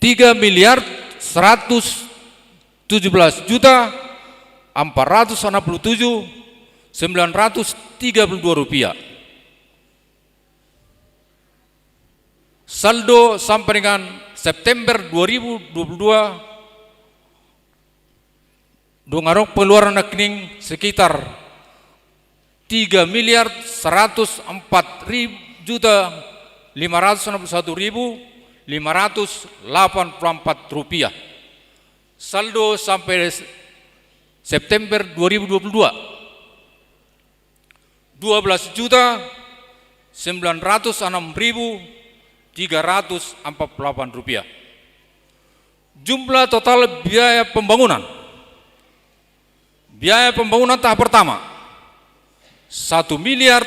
tiga miliar seratus tujuh belas juta empat ratus enam puluh tujuh sembilan ratus tiga puluh dua rupiah. Saldo sampai dengan September dua ribu dua puluh dua, dung adong pengeluaran rekening sekitar tiga miliar seratus empat juta lima ratus enam puluh satu ribu lima ratus delapan puluh empat rupiah. Saldo sampai September dua ribu dua puluh dua, dua belas juta sembilan ratus enam ribu tiga ratus empat puluh delapan rupiah. Jumlah total biaya pembangunan. Biaya pembangunan tahap pertama, satu miliar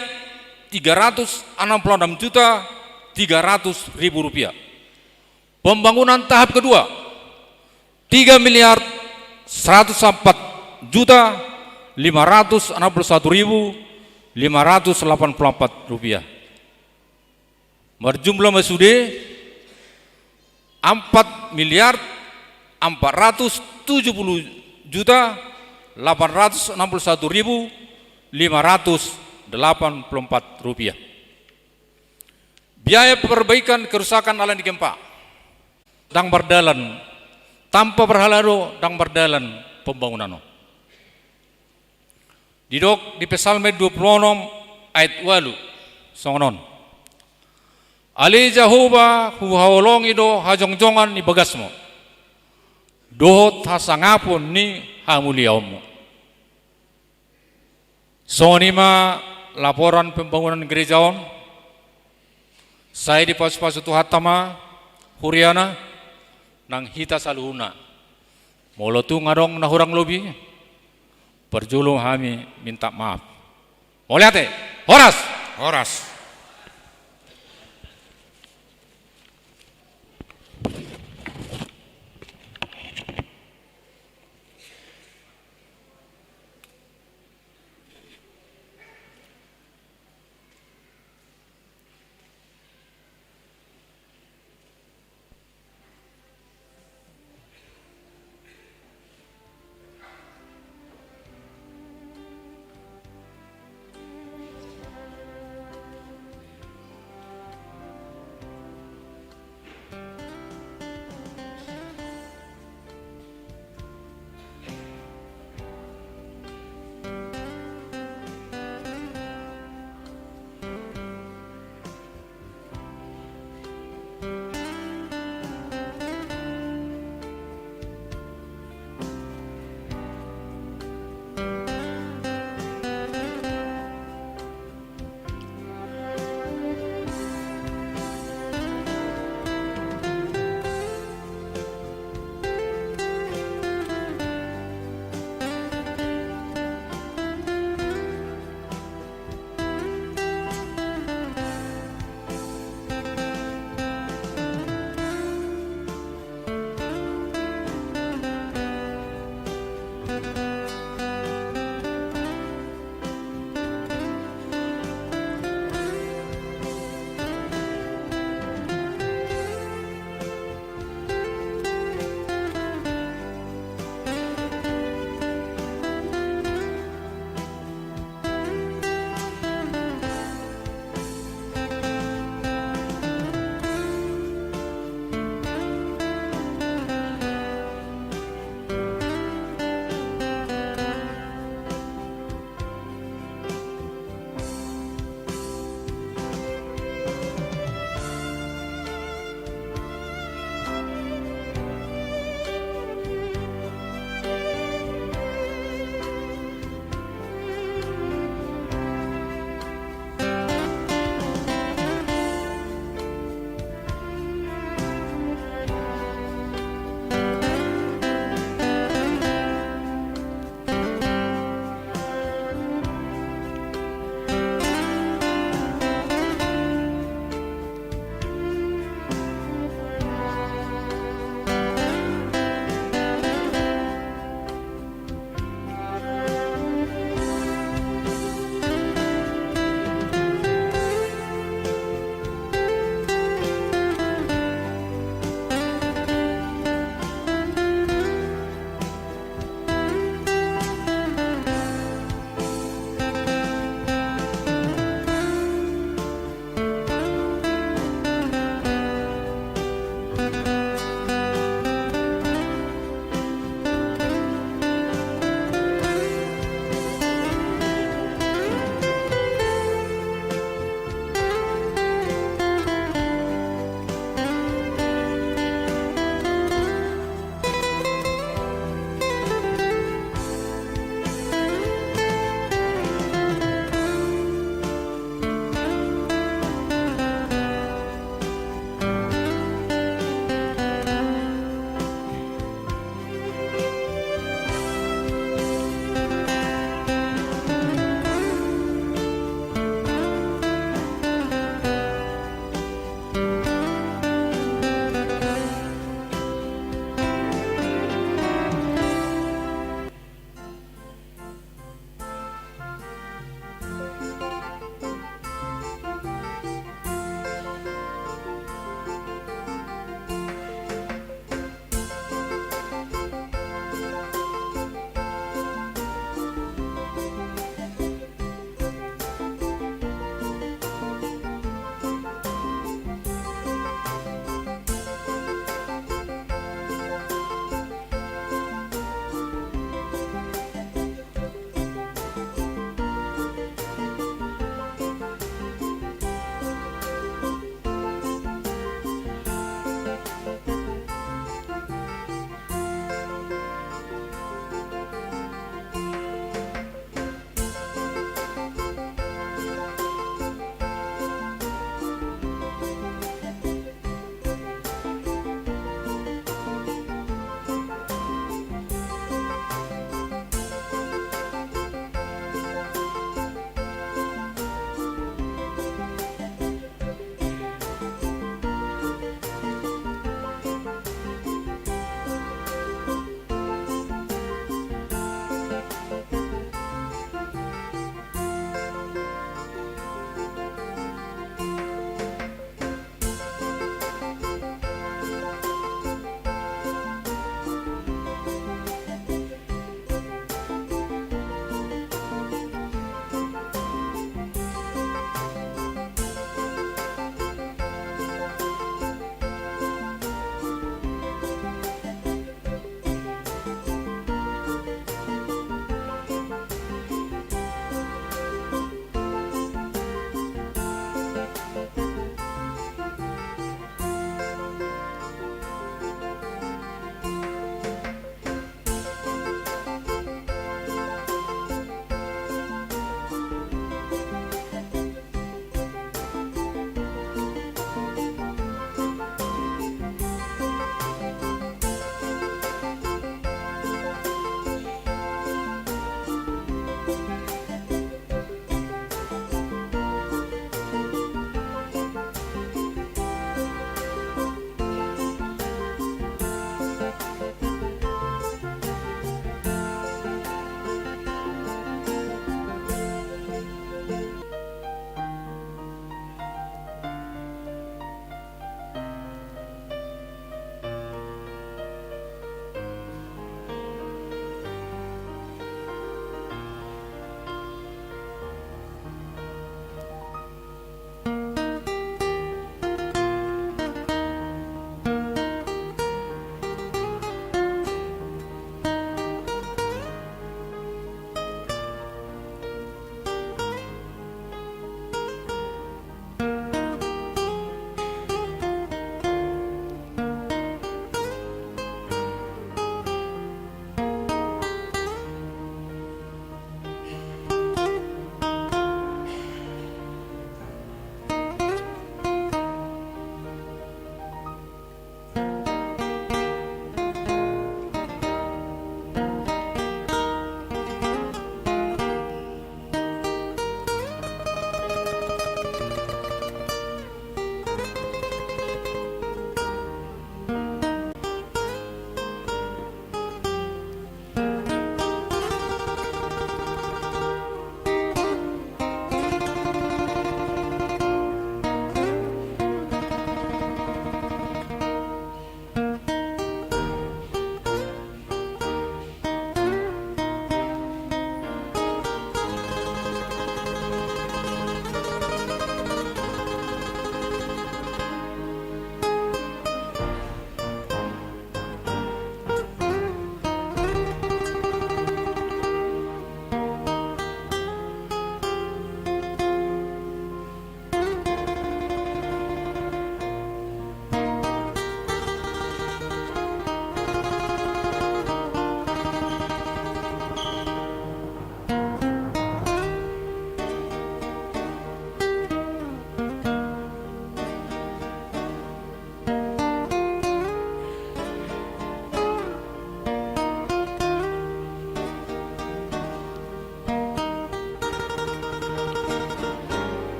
tiga ratus enam puluh enam juta tiga ratus ribu rupiah. Pembangunan tahap kedua, tiga miliar seratus empat juta lima ratus enam puluh satu ribu lima ratus delapan puluh empat rupiah. Marjumlah ma sude empat miliar empat ratus tujuh puluh juta delapan ratus enam puluh satu ribu lima ratus delapan puluh empat rupiah. Biaya perbaikan kerusakan ala ni gempa. Ndang mardalan, tanpa berhala do ndang mardalan pembangunan on. Didok di Psalmen dua puluh onom ayat ualu songon on: Ale Jahowa, huhaholongi do hajongjongan ni bagasmu dohot hasangapon ni hamuliaonmu. Songon i ma laporan pembangunan gereja on. Sai dipasupasu Tuhanta ma huriana nang hita saluhutna. Molo tung adong na hurang lobi, parjolo hami minta maaf. Mauliate. Horas. Horas.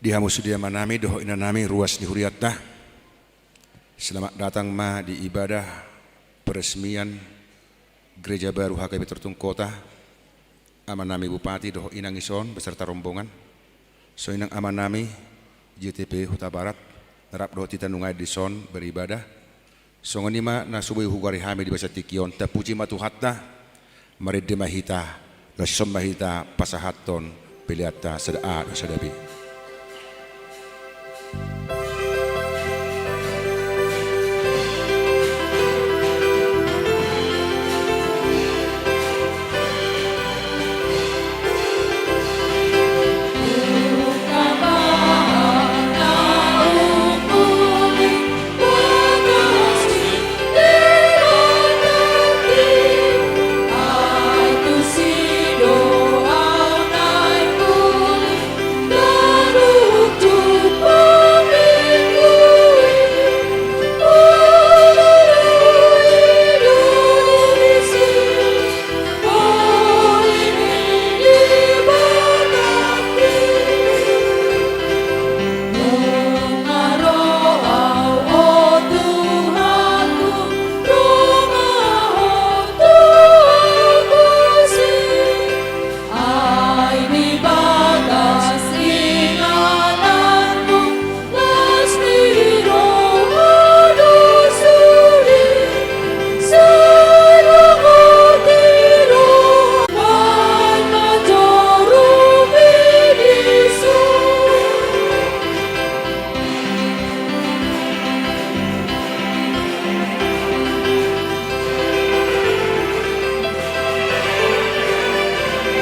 Di hamu sude amanami dohot inanami ruas ni hurianta, selamat datang ma di ibadah peresmian Gereja Baru H K B Tertung Kota, amanami Bupati dohot inang i son beserta rombongan, songon i nang amanami J T P Hutabarat, na rap dohot hita nuaeng di son beribadah, songon i ma na so boi hugoari hami di bagasan tingki on. Tapuji ma Tuhanta, marende ma hita, laos dison ma hita pasahathon peleanta sada A dohot sada B.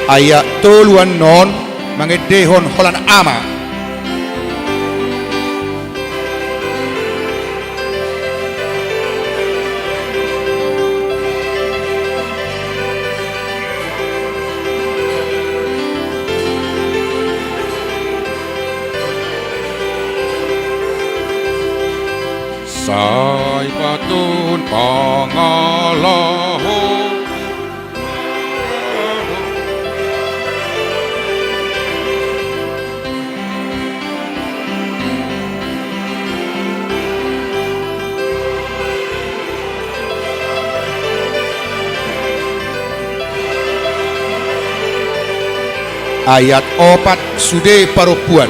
Ayat tolu annon mangendehon holan ama. Sai patun pangalaho. Ayat opat, sude parompuan.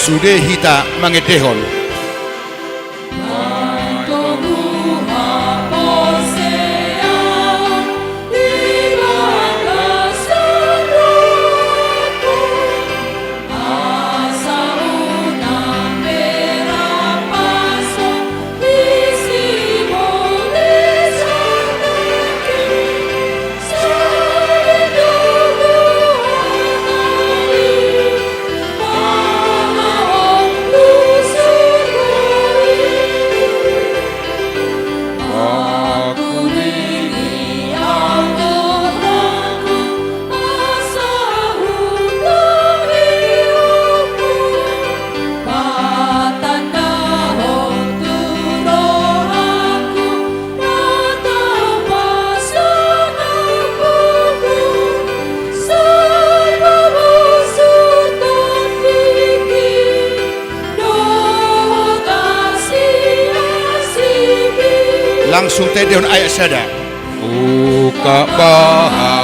Sude hita mangendehon. Langsung taendehon ayat sada. Buka pahala.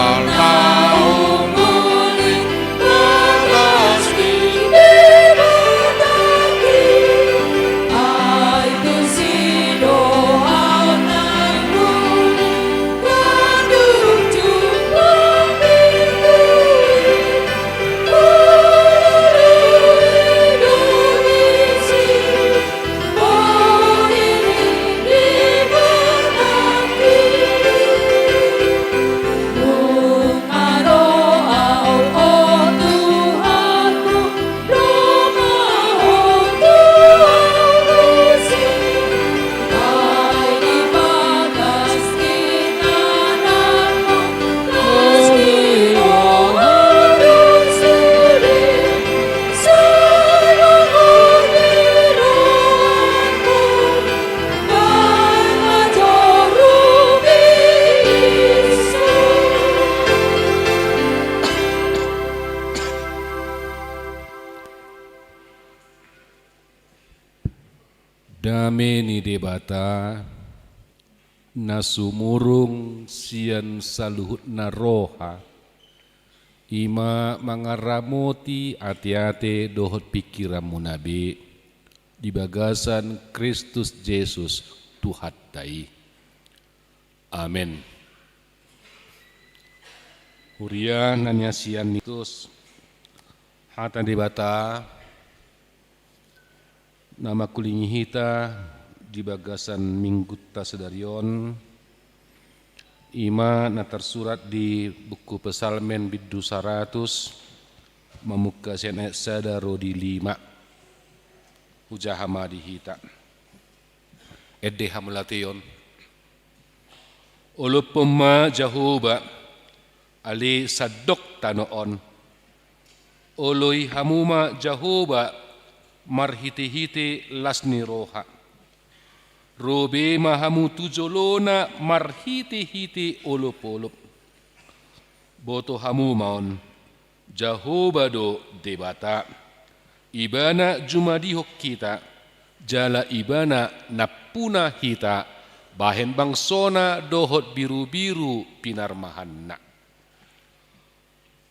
Dame ni Debata, na sumurung sian saluhutna roha, i ma mangaramoti ateate dohot pingkiranmuna be, di bagasan Kristus Jesus, Tuhanta i. Amen. Huria na niasian ni Kristus, hata ni Debata na mangkulingi hita di bagasan Minggunta sadari on, i ma na tarsurat di buku Psalmen bindu saratus, mamungka sian ayat sada ro di lima. Hujaha ma di hita. Ende hamauliateon. Olophon ma Jahowa, ale sandok tano on. Oloi hamu ma Jahowa marhitehite las ni roha. Ro be ma hamu tu jolona marhitehite olopolop. Boto hamu ma on, Jahowa do Debata. Ibana jumadihon hita, jala Ibana nampuna hita, bahen bangsona dohot birubiru pinarmahanna.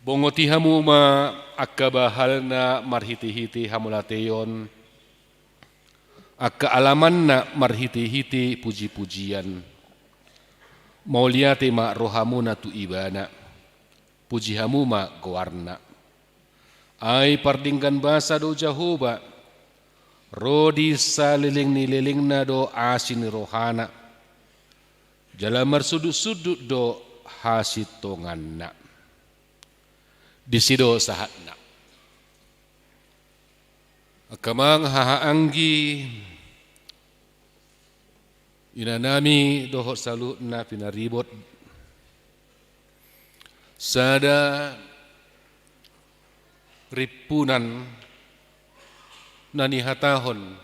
Bongoti hamu ma angka bahalna marhitehite hamauliateon, angka alamanna marhitehite pujipujian. Mauliate ma rohamuna tu Ibana. Puji hamu ma goarna. Ai pardenggan basa do Jahowa, ro di saleleng ni lelengna do asi ni rohana. Jala marsundutsundut do hasintonganna. Disi do sahatna. Angka amang, hahaanggi, inanami dohot saluhutna pinaribot, sada rimpunan na nihatahon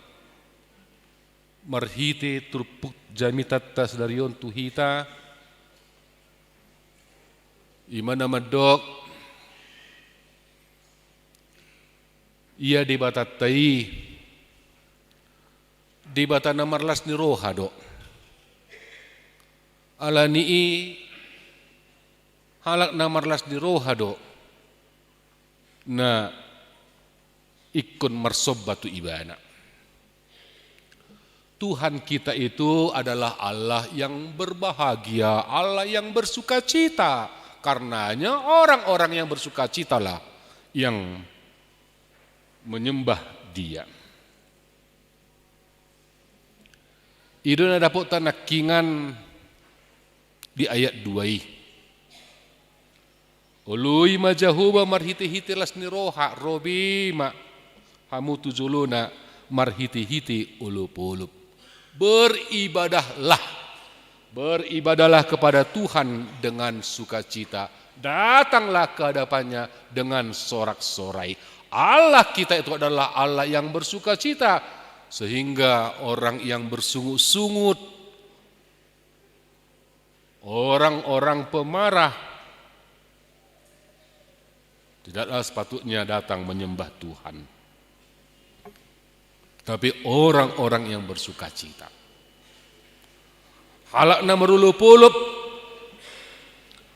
marhite turpuk jamitanta sadari on tu hita, i ma na mandok, ia Debatanta i, Debata na marlas ni roha do. Ala ni i, halak na marlas ni roha do na ingkon marsomba tu Ibana. Tuhan kita itu adalah Allah yang berbahagia, Allah yang bersukacita. Karenanya orang-orang yang bersukacitalah yang menyembah Dia. I do na dapotta nangkiningan di ayat dua i. Oloi ma Jahowa marhitehite las ni roha, ro be ma hamu tu jolona marhitehite olopolop. Beribadahlah. Beribadahlah kepada Tuhan dengan sukacita. Datanglah ke hadapan-Nya dengan sorak-sorai. Allah kita itu adalah Allah yang bersukacita, sehingga orang yang bersungut-sungut, orang-orang pemarah, tidaklah sepatutnya datang menyembah Tuhan. Tapi orang-orang yang bersukacita. Halak na marolopolop,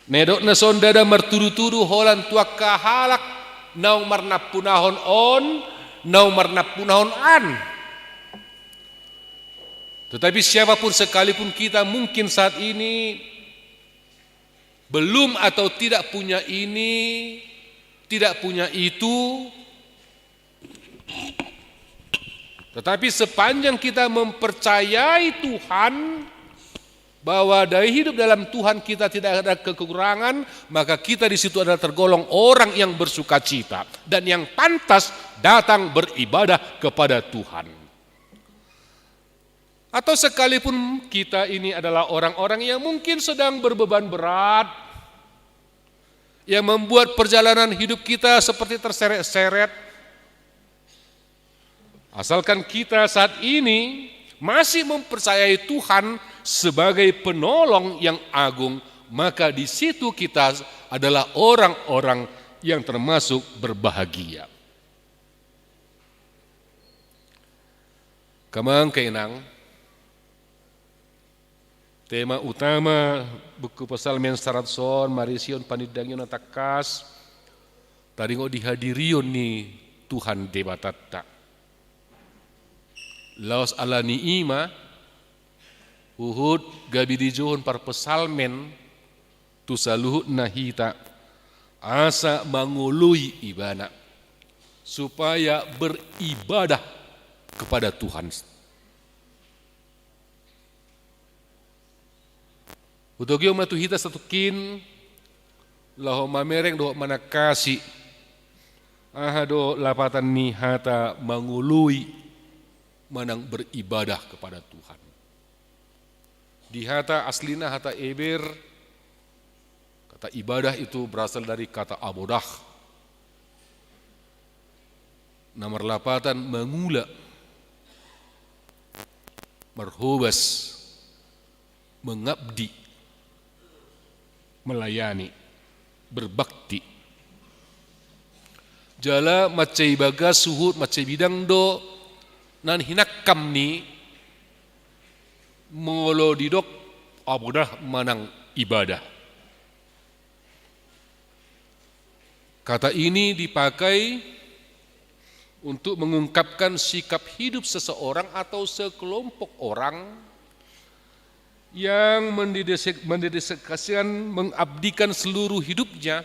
Na didok na songon i ndada martudutudu holan tu angka halak naung marnampunahon on, naung marnampunahon an. Tetapi siapapun sekalipun kita mungkin saat ini belum atau tidak punya ini, tidak punya itu, tetapi sepanjang kita mempercayai Tuhan, bahwa dari hidup dalam Tuhan kita tidak ada kekurangan, maka kita di situ adalah tergolong orang yang bersukacita dan yang pantas datang beribadah kepada Tuhan. Atau sekalipun kita ini adalah orang-orang yang mungkin sedang berbeban berat, yang membuat perjalanan hidup kita seperti terseret-seret, asalkan kita saat ini masih mempercayai Tuhan sebagai penolong yang agung, maka di situ kita adalah orang-orang yang termasuk berbahagia. Angka amang, angka inang, tema utama buku Psalmen saratus on marisihon panindangion na tangkas taringot di hadirion ni Tuhan Debatanta. Laos ala ni i ma huhut gabe dijouhon parpsalmen tu saluhutna hita asa mangoloi Ibana, supaya beribadah kepada Tuhan. Hutogihon ma tu hita satungkin laho mamereng dohot manangkasi aha do lapatan ni hata mangoloi manang beribadah kepada Tuhan. Di hata aslina, hata Eber, kata ibadah itu berasal dari kata abodah, na marlapatan mangula, marhobas, mengabdi, melayani, berbakti. Jala mansai bagas suhut mansai bidang do na hinangkam ni molo didok abodah manang ibadah. Kata ini dipakai untuk mengungkapkan sikap hidup seseorang atau sekelompok orang yang mendedikasikan, mengabdikan seluruh hidupnya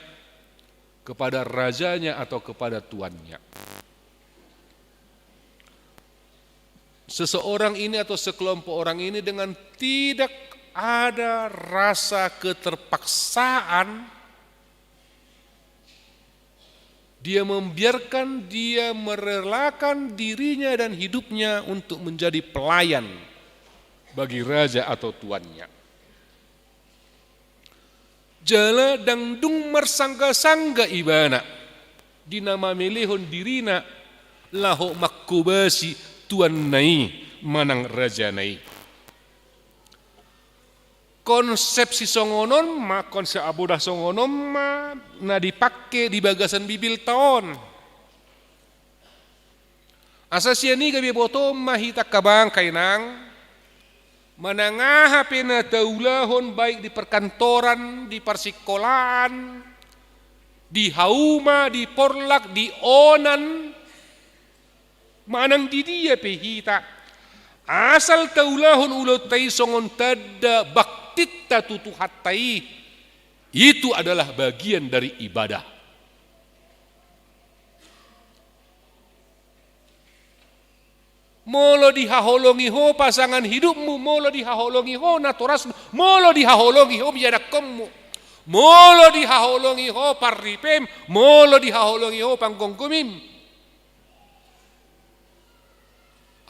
kepada rajanya atau kepada tuannya. Seseorang ini atau sekelompok orang ini dengan tidak ada rasa keterpaksaan, dia membiarkan, dia merelakan dirinya dan hidupnya untuk menjadi pelayan bagi raja atau tuannya. Jala ndang dung marsanggasangga ibana di na mamelehon dirina laho manghobasi tuanna i manang rajana i. Konsep sisongon on ma, konsep abodah songon on ma na dipangke di bagasan Bibelta on. Asa sian i gabe botoon ma hita angka amang, angka inang, manang aha pe na taulahon, baik di perkantoran, di parsingkolaan, di hauma, di porlak, di onan, manang di dia pe hita, asal taulahon ulaonta i songon tanda baktinta tu Tuhanta i, itu adalah bagian dari ibadah. Molo dihaholongi ho pasangan hidupmu, molo dihaholongi ho natorasmu, molo dihaholongi ho mianakkonmu, molo dihaholongi ho parripem, molo dihaholongi ho panggonggomim,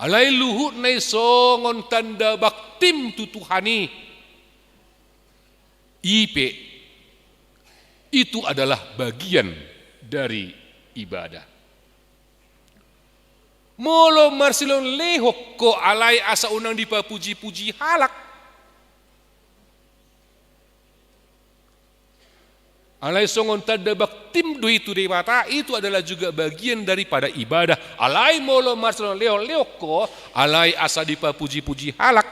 alai luhutna i songon tanda baktim tu Tuhan i, i pe, itu adalah bagian dari ibadah. Molo marsilehonlehon ho alai asa unang dipapujipuji halak, alai songon tanda baktim do i tu Debata, itu adalah juga bagian daripada ibadah. Alai molo marsilehonlehon ho alai asa dipapujipuji halak,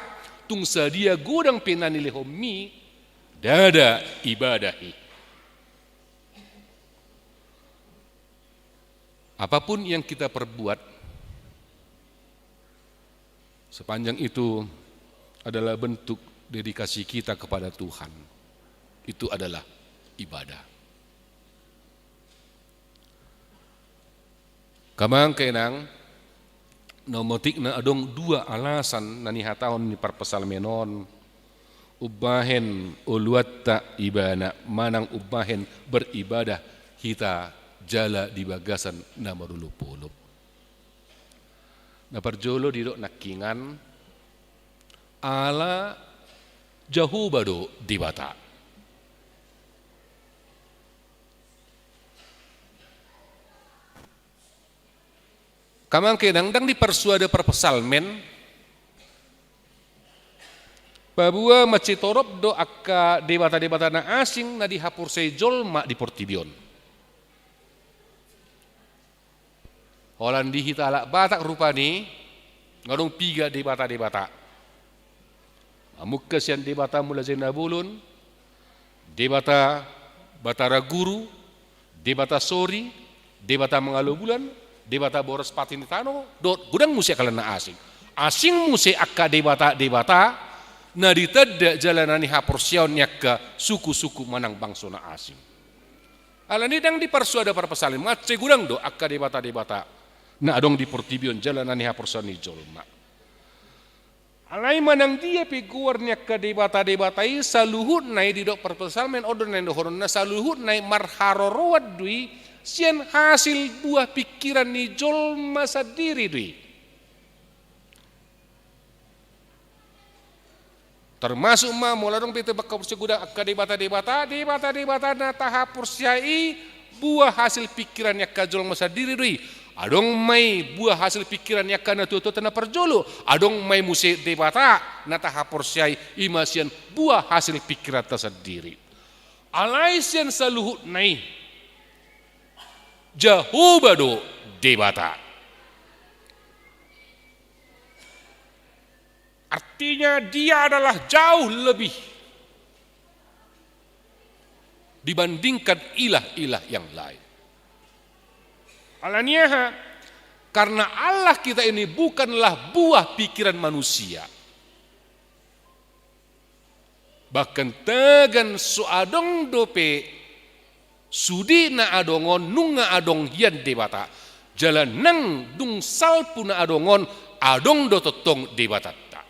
tung sadia godang pe na nilehonmi, Ndada ibadah i. Apapun yang kita perbuat, sepanjang itu adalah bentuk dedikasi kita kepada Tuhan, itu adalah ibadah. Amang inang, na omotikna adong dua alasan na nihatahon ni parpsalmen on umbahen oloanta ibana manang umbahen beribadah hita jala di bagasan na marolopolop. Na parjolo didok nangkiningan, ala Jahowa do Debata. Amang inang, ndang diparsuada parpsalmen paboa mansai torop do angka debata-debata na asing na dihaporseai jolma di portibi on. Holan di hita halak Batak rupani nunga adong piga debata-debata. Mamungka sian Debata Mulajadi Na Bolon, Debata Batara Guru, Debata Sori, Debata Mangalo Bulan, Debata Boraspati ni Tano, dohot godang muse angka na asing. Asing muse angka debata-debata na ditanda jala na nihaporseaon ni angka suku-suku manang bangso na asing. Alani i ndang diparsuada parpsalmen, mansai godang do angka debata-debata na adong di portibi on jala na nihaporseaon ni jolma. Alai manang dia pe goar ni angka debata-debata i, saluhutna i, didok parpsalmen on do na nidohononna, saluhutna i marharoroan do i sian hasil buah pingkiran ni jolma sandiri do i. Termasuk ma molo adong pe hita manghaporseai godang angka debata-debata, debata-debata na tahaporseai i buah hasil pingkiran ni angka jolma sandiri do i. Adong ma i buah hasil pingkiran ni angka natua-tuata na parjolo, adong ma i muse debata na tahaporseai i ma sian buah hasil pingkiranta sandiri. Alai sian saluhutna i, Jahowa do Debata. Artinya, Dia adalah jauh lebih dibandingkan ilah-ilah yang lain. Alani aha? Karena Allah kita ini bukanlah buah pikiran manusia. Bahkan tagan so adong dope sude na adong on nunga adong hian Debata, jala nang dung salpu na adong on, adong do tongtong Debatanta.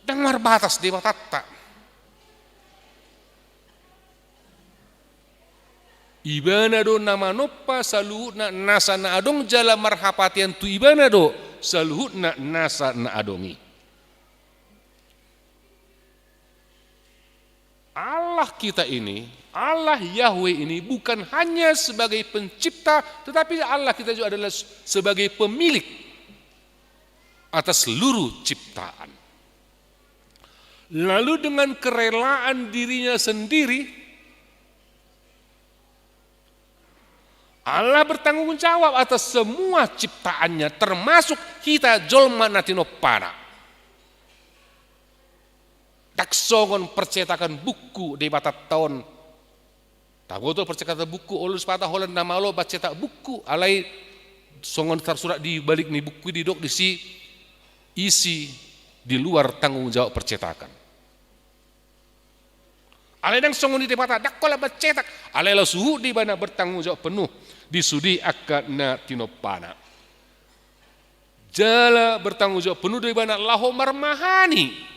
Ndang marbatas Debatanta. Ibana do na manompa saluhutna nasa na adong jala marhapatean tu Ibana do saluhutna nasa na adong i. Allah kita ini, Allah Yahweh ini bukan hanya sebagai pencipta, tetapi Allah kita juga adalah sebagai pemilik atas seluruh ciptaan. Lalu dengan kerelaan dirinya sendiri, Allah bertanggung jawab atas semua ciptaannya, termasuk hita jolma na tinompana. Ndang songon percetakan buku Debatanta on. Taboto percetakan buku, olo do sipata holan na malo mancetak buku, alai songon tarsurat di balik ni buku i didok disi, isi di luar tanggung jawab percetakan. Alai ndang songon i Debata, ndang holan mancetak, alai laos suhut do Ibana bertanggung jawab penuh di sude angka na tinompana. Jala bertanggung jawab penuh do Ibana laho marmahani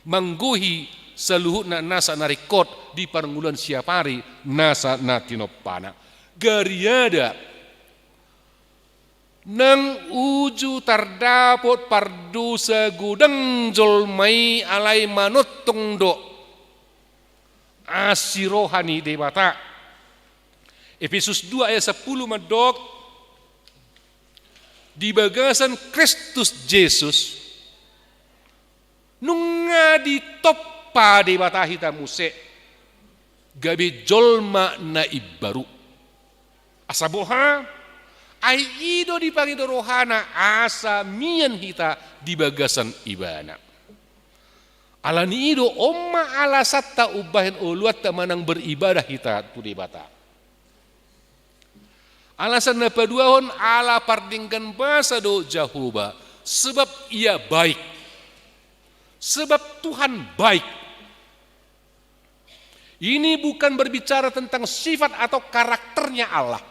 manggohi saluhutna nasa na ringkot di parngoluan siapari nasa na tinompana. Gariada nang uju tardapot pardosa godang jolma i, alai manongtong do asi roha ni Debata. Efesus dua ayat sapuluh mandok, di bagasan Kristus Jesus, nunga ditompa Debata hita muse gabe jolma na imbaru. Asa boha? Ai i do dipangido rohana asa mian hita di bagasan Ibana. Alani i do on ma alasanta umbahen oloanta manang beribadah hita tu Debata. Alasan na paduahon, ala pardenggan basa do Jahowa, sebab Ia baik. Sebab Tuhan baik. Ini bukan berbicara tentang sifat atau karakternya Allah,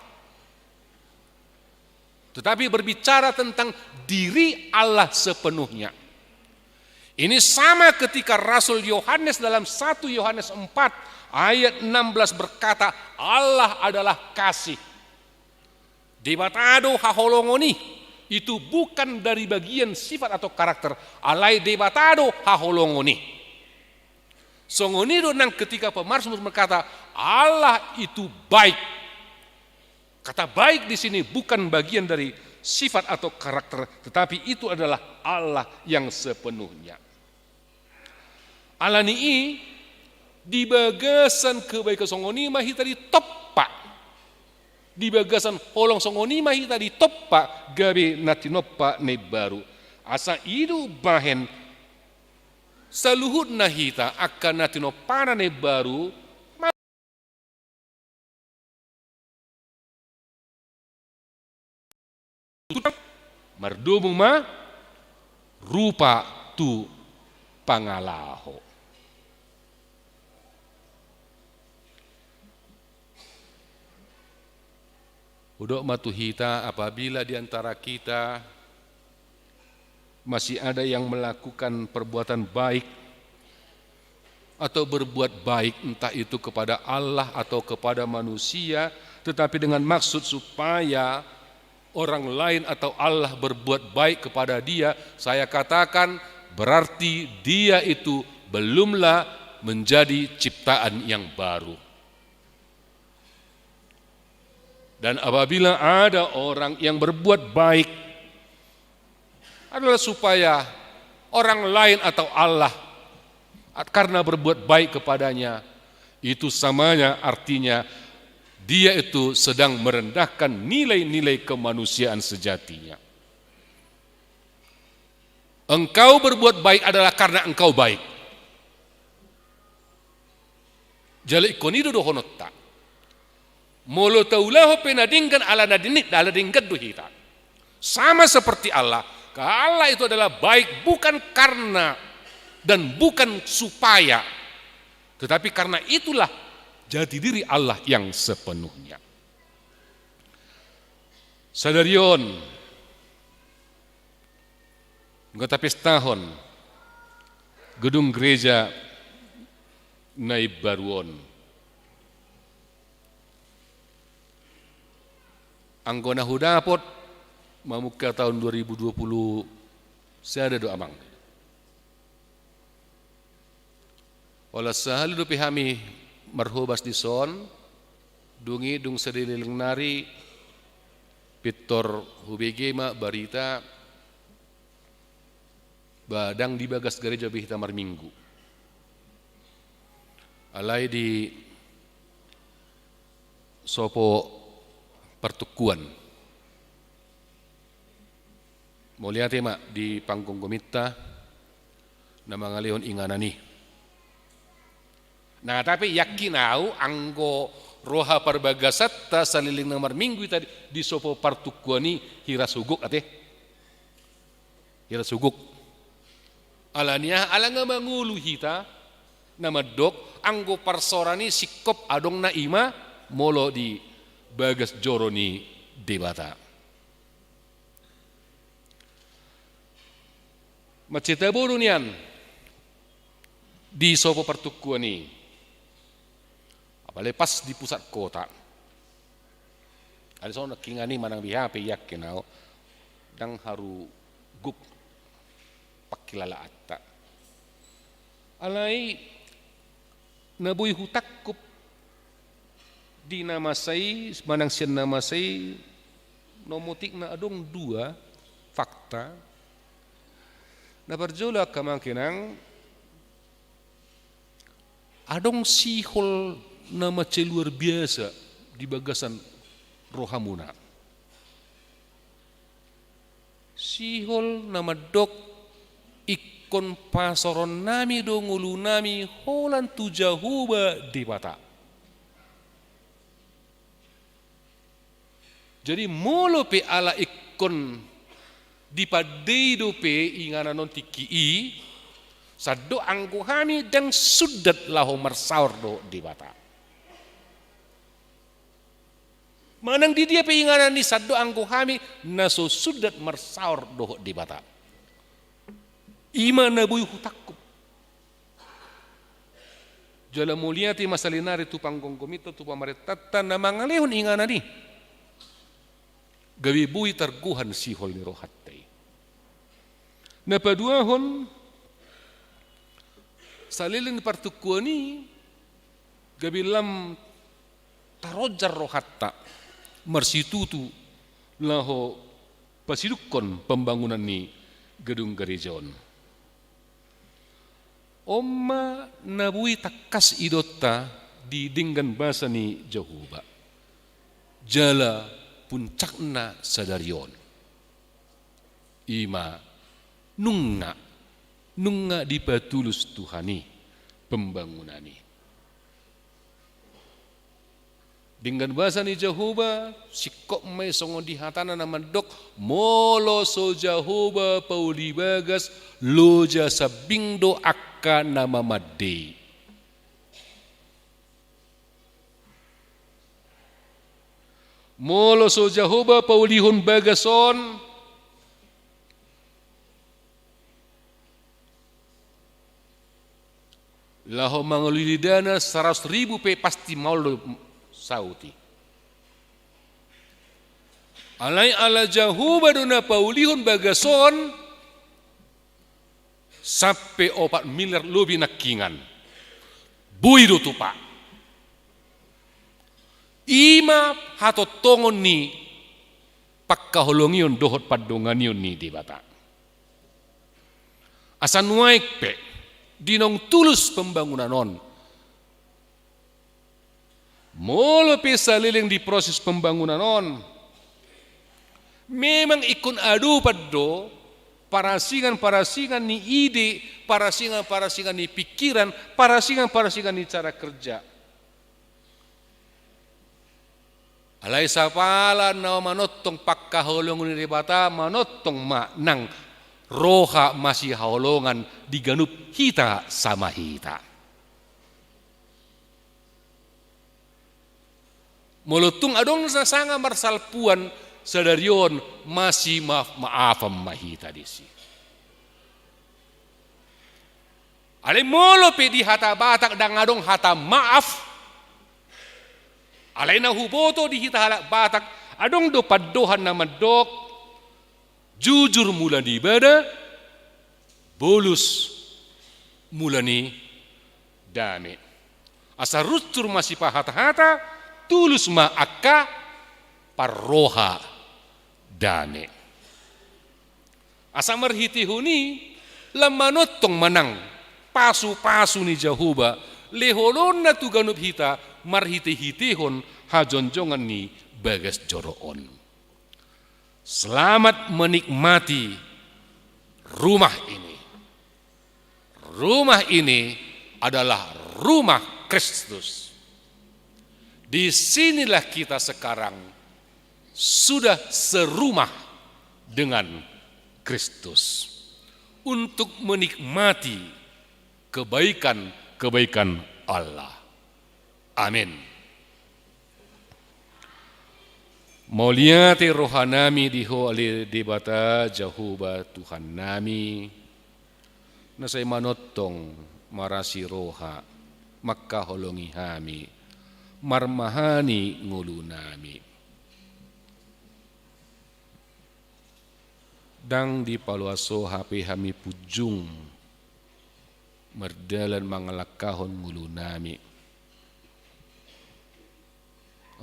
tetapi berbicara tentang diri Allah sepenuhnya. Ini sama ketika Rasul Yohanes dalam satu Yohanes empat ayat enam belas berkata, "Allah adalah kasih." Debata do haholongon i, itu bukan dari bagian sifat atau karakter, alai Debata do haholongon i. Songon i do nang ketika pemazmur berkata, "Allah itu baik." Kata baik di sini bukan bagian dari sifat atau karakter, tetapi itu adalah Allah yang sepenuhnya. Alani i, di bagasan kebaikan songon i ma hita ditompa. Di bagasan holong songon i ma hita ditompa gabe na tinompa na imbaru. Asa i do umbahen saluhutna hita angka na tinompana na imbaru, mardomu ma rupa tu pangalaho. Hudok ma tu hita, apabila di antara kita masih ada yang melakukan perbuatan baik atau berbuat baik, entah itu kepada Allah atau kepada manusia, tetapi dengan maksud supaya orang lain atau Allah berbuat baik kepada dia, saya katakan, berarti dia itu belumlah menjadi ciptaan yang baru. Dan apabila ada orang yang berbuat baik adalah supaya orang lain atau Allah karena berbuat baik kepadanya, itu samanya artinya dia itu sedang merendahkan nilai-nilai kemanusiaan sejatinya. Engkau berbuat baik adalah karena engkau baik. Jala ingkon i do dohononta. Molo taulahon pe na denggan ala na denggan, ala denggan do hita. Sama seperti Allah, karena Allah itu adalah baik bukan karena dan bukan supaya, tetapi karena itulah jati diri Allah yang sepenuhnya. Sadari on, anggo tapestahon gedung gereja na imbaru on. Anggo na hudapot mamungka taon dua ribu dua puluh sada do, Amang. Holan sahali dope hami marhobas dison, dung i dung saleleng nari pintor hubege ma barita, ba ndang di bagas gareja be hita marminggu. Alai di sopo partungkoan. Mauliate ma di panggomgominta na mangalehon inganan i. Nah, tapi yakin au anggo roha parbagasanta saleleng na marminggu hita di, di sopo partungkoan i hira so gok ate. Hira so gok. Alani aha? Ala nga mangolu hita na mandok anggo parsaoran i singkop adongna i ma molo di bagas joro ni Debata. Mansai tabo do nian di sopo partungkoan i, apalagi pas di pusat kota. Alai songon nangkiningan i manang beha pe yakin au ndang haru gok pangkilalaanta. Alai na boi hutangkup di na masa i manang sian na masa i, na omotikna adong dua fakta. Na parjolo angka amang inang, adong sihol na mansai luar biasa di bagasan rohamuna. Sihol na mandok ingkon ingkon pasoronnami do ngolunami holan tu Jahowa Debata. Jadi molo pe ala ingkon dipandei dope inganan on tingki i, sandok anggo hami ndang sundat laho marsaor dohot Debata. Manang di dia pe inganan i, sandok anggo hami na so sundat marsaor dohot Debata. I ma na boi hutangkup. Jala mauliate ma saonari tu panggomgominta, tu pamarentanta na mangalehon inganan i, gabe boi targohan sihol ni rohanta i. Na paduahon, saleleng ni partungkoan i, gabe lam taronjar rohanta marsitutu laho pasidungkon pambangunan ni gedung gareja on. On ma na boi tangkas idaonta di denggan basa ni Jahowa. Jala puncakna sadari on, i ma nunga, nunga dipatulus Tuhan i pambangunan i. Denggan basa ni Jahowa, singkop ma i songon di hatana na mandok, molo so Jahowa pauli bagas, loja sambing do angka na mamandei. Molo so Jahowa paulihon bagas on, laho mangalului dana saratus ribu pe pasti maol do saut i. Alai ala Jahowa do na paulihon bagas on, sampe opat miliar lobi nangkiningan. Boi do tupa. I ma hatongtongon ni pangkaholongion dohot pandonganion ni Debata. Asa nuaeng pe, di naung tulus pambangunan on, molo pe saleleng di proses pambangunan on, memang ingkon adopan do parasingan-parasingan ni ide, parasingan-parasingan ni pikiran, parasingan-parasingan ni cara kerja. Alai sapala na manongtong pangkaholongan ni Debata, manongtong ma nang roha masihaholongan di ganup hita sama hita. Molo tung adong na sanga marsalpuan sadari on, masimaaf-maafan ma hita disi. Alai molo pe di hata Batak ndang adong hata maaf, alai na huboto di hita halak Batak, adong do pandohan na mandok, jujur mula ni ibana, bolus mula ni dame. Asa rustur masipahata-hata, tulus ma angka parroha dame. Asa marhitehon i, lam manongtong ma nang pasu-pasu ni Jahowa, lehononna tu ganup hita marhite-hitehon hajonjongan ni bagas joro on. Selamat menikmati rumah ini. Rumah ini adalah rumah Kristus. Di sinilah kita sekarang sudah serumah dengan Kristus untuk menikmati kebaikan-kebaikan Allah. Amin. Mauliate rohanami di Ho ale Debata Jahowa Tuhannami, na sai manongtong marasi roha mangkaholongi hami, marmahani ngolunami. Ndang dipaloas Ho hape hami punjung mardalan mangalangkahon ngolunami.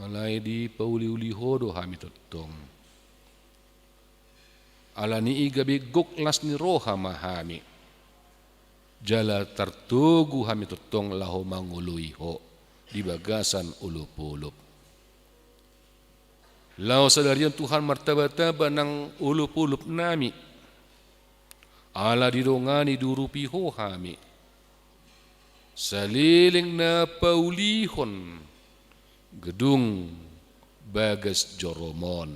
Alai dipauli-uli Ho do hami tongtong. Alani i gabe gok las ni roha ma hami. Jala tartogu hami tongtong laho mangoloi Ho di bagasan olop-olop. Laho sadari on Tuhan martaba-taba nang olop-olopnami. Ala didongani diurupi Ho hami saleleng na paulihon gedung bagas joro-M on.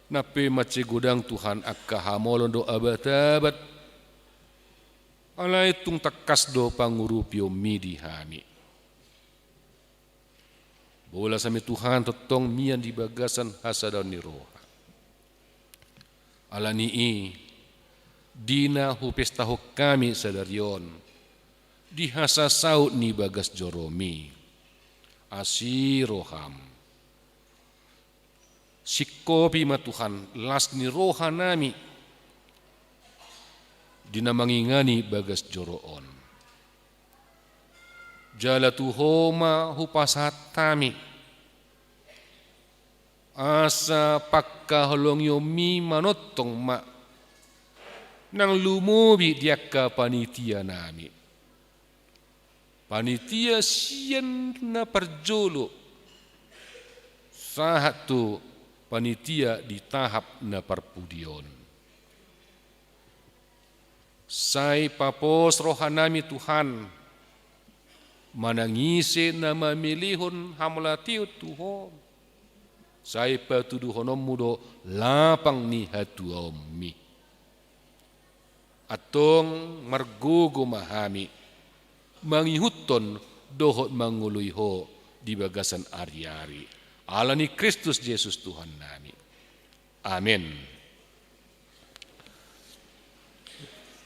Nang pe mansai godang Tuhan angka hamaolon dohot abat-abat, alai tung tangkas do pangurupion-Mi di hami. Bolas hami Tuhan tongtong mian di bagasan hasadaon ni roha. Ala ni i, di na hupestahon hami sadari on di hasasaut ni bagas joro-Mi, asi roham. Singkopi ma Tuhan las ni rohanami di na mangingani bagas joro on. Jala tu Ho ma hupasahat hami asa pangkaholongion-Mi manongtong ma nang lumobi di angka panitianami. Panitia sian na parjolo sahat tu panitia di tahap na parpudi on. Sai papos rohanami Tuhan, manang ise na mamelehon hamauliateon tu Ho, sai patuduhononmu do lapang ni hatuaonmi. Antong margogo ma hami mangihuthon dohot mangoloi Ho di bagasan ari-ari. Ala ni Kristus Jesus Tuhannami. Amen.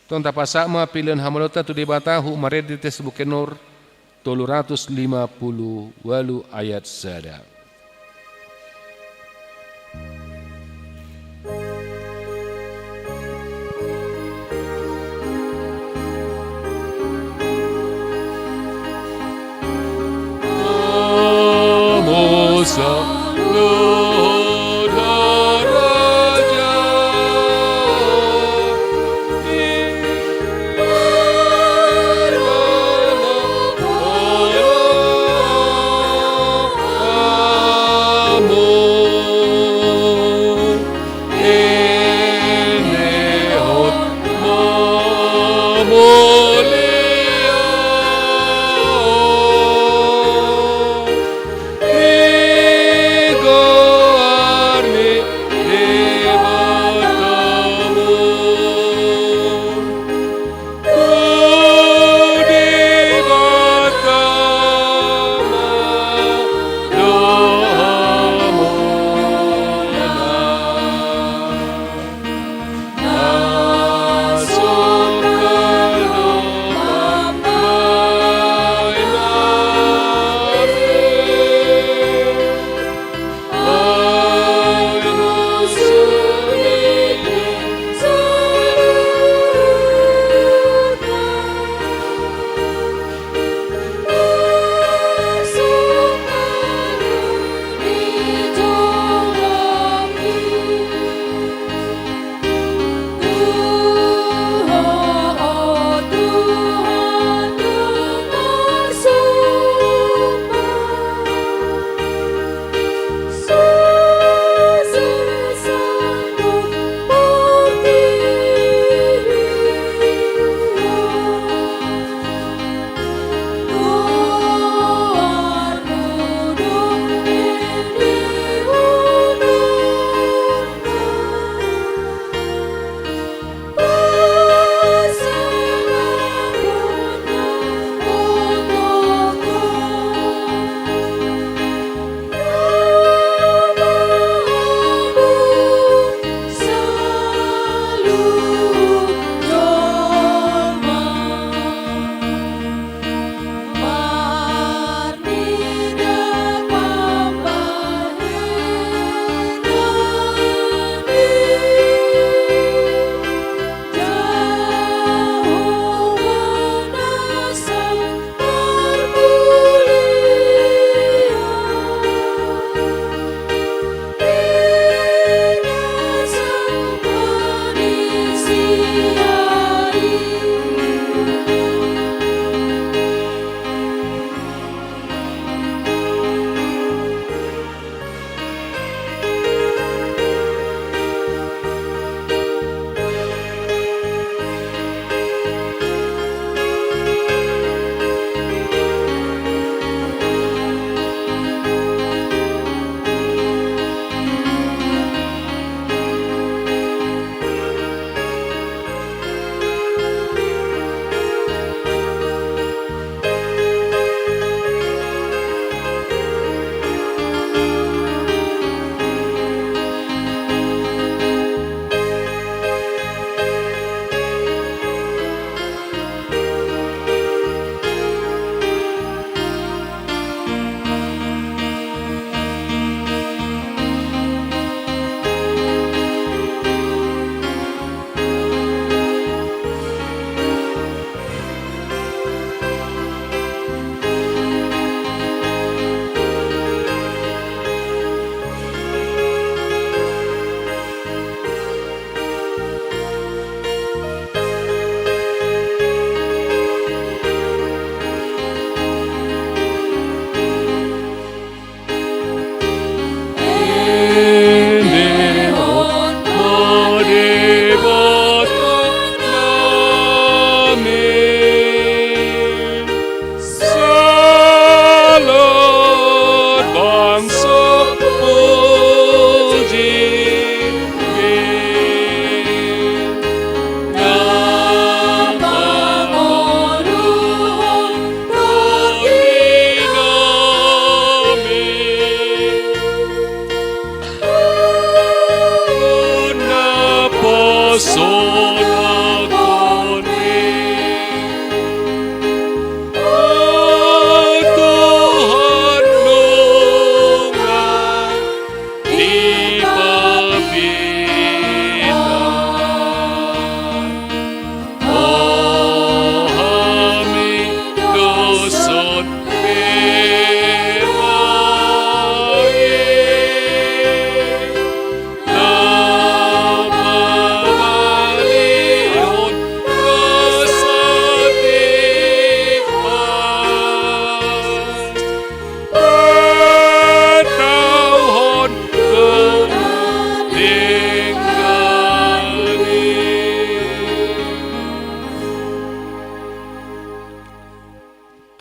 Tong tapasahat ma peleon hamaolonta tu Debata, huhut marende tes buku nomor tolu ratus lima puluh ualu ayat sada.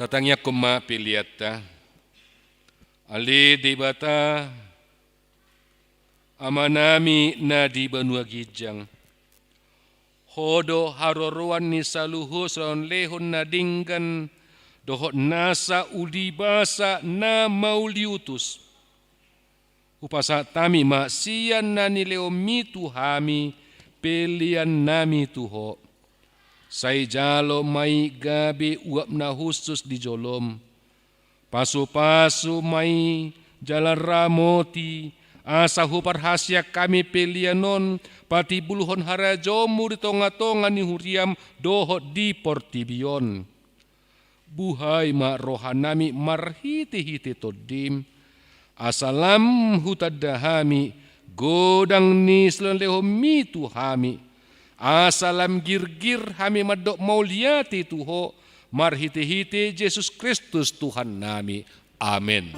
Tatangiangkon ma peleanta. Ale Debata, Amanami na di banua ginjang, Ho do haroroan ni saluhut sian lehon na denggan dohot nasa uli basa na mauliutus. Hupasahat hami ma sian na nilehonmi tu hami peleannami tu Ho. Sai jalo ma i gabe uap na hushus di jolom. Pasupasu ma i jala ramoti, asa huparhaseang hami pelean on patimbulhon harajaonmu di tongatonga ni huriam dohot di portibi on. Buhai ma rohanami marhitehite Tondim, asa lam hutanda hami godang ni silehonlehonmi tu hami, asa lam girgir hami mandok mauliate tu Ho, marhitehite Jesus Kristus Tuhannami. Amen.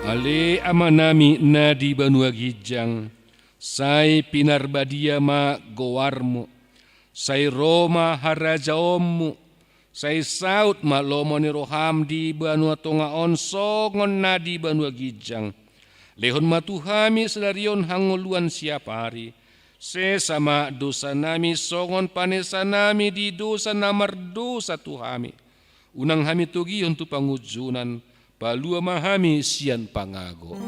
Ale Amanami na di banua ginjang, sai pinarbadia ma goarmu, sai ro ma harajaonmu, sai saut ma lomo ni roham di banua tonga on songon na di banua ginjang. Lehon ma tu hami sadari on hangoluan siapari. Sesa ma dosanami songon panesanami di dosa na mardosa tu hami. Unang hami togihon tu pangunjunan, palua ma hami sian pangago.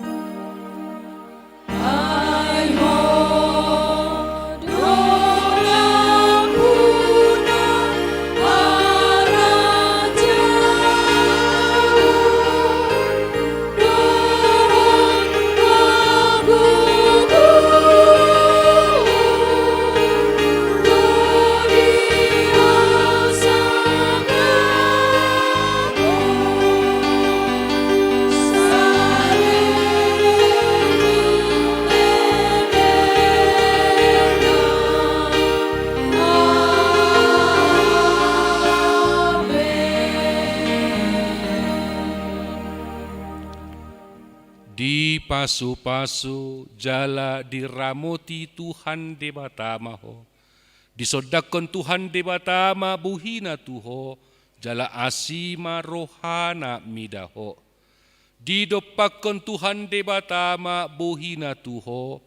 Dipasupasu jala diramoti Tuhan Debata ma ho. Disondangkon Tuhan Debata ma bohina tu ho, jala asi ma rohana mida ho. Didompakkon Tuhan Debata ma bohina tu ho,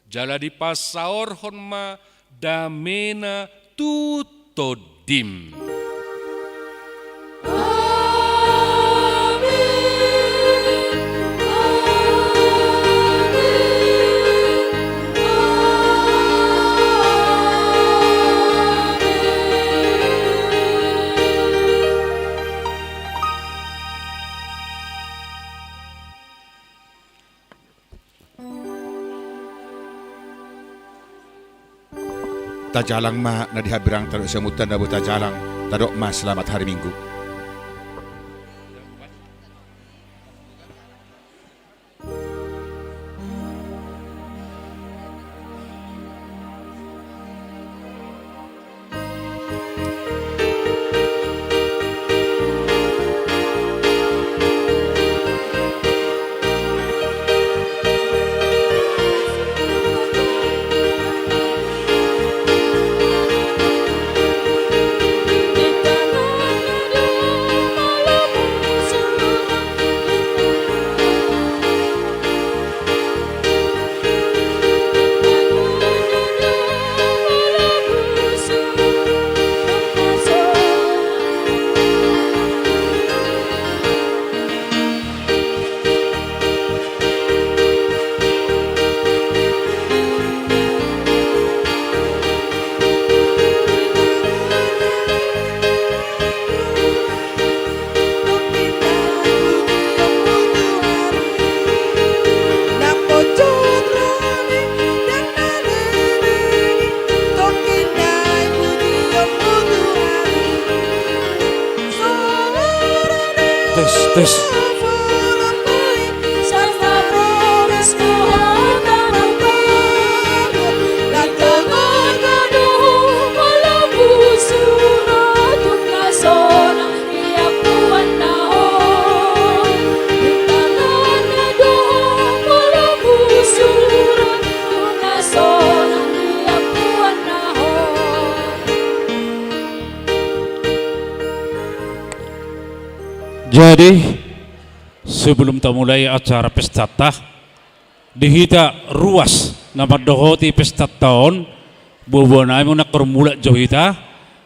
jala dipasaorhon ma damena tu tondim. Tajalang ma na di hambirang, tadok siamunta na boi tajalang, tadok ma selamat hari Minggu. Tes. Jadi, sebelum tamulai acara pestanta, di hita ruas na mandohoti pestanta on, boaboanami, unang hormulat jo hita,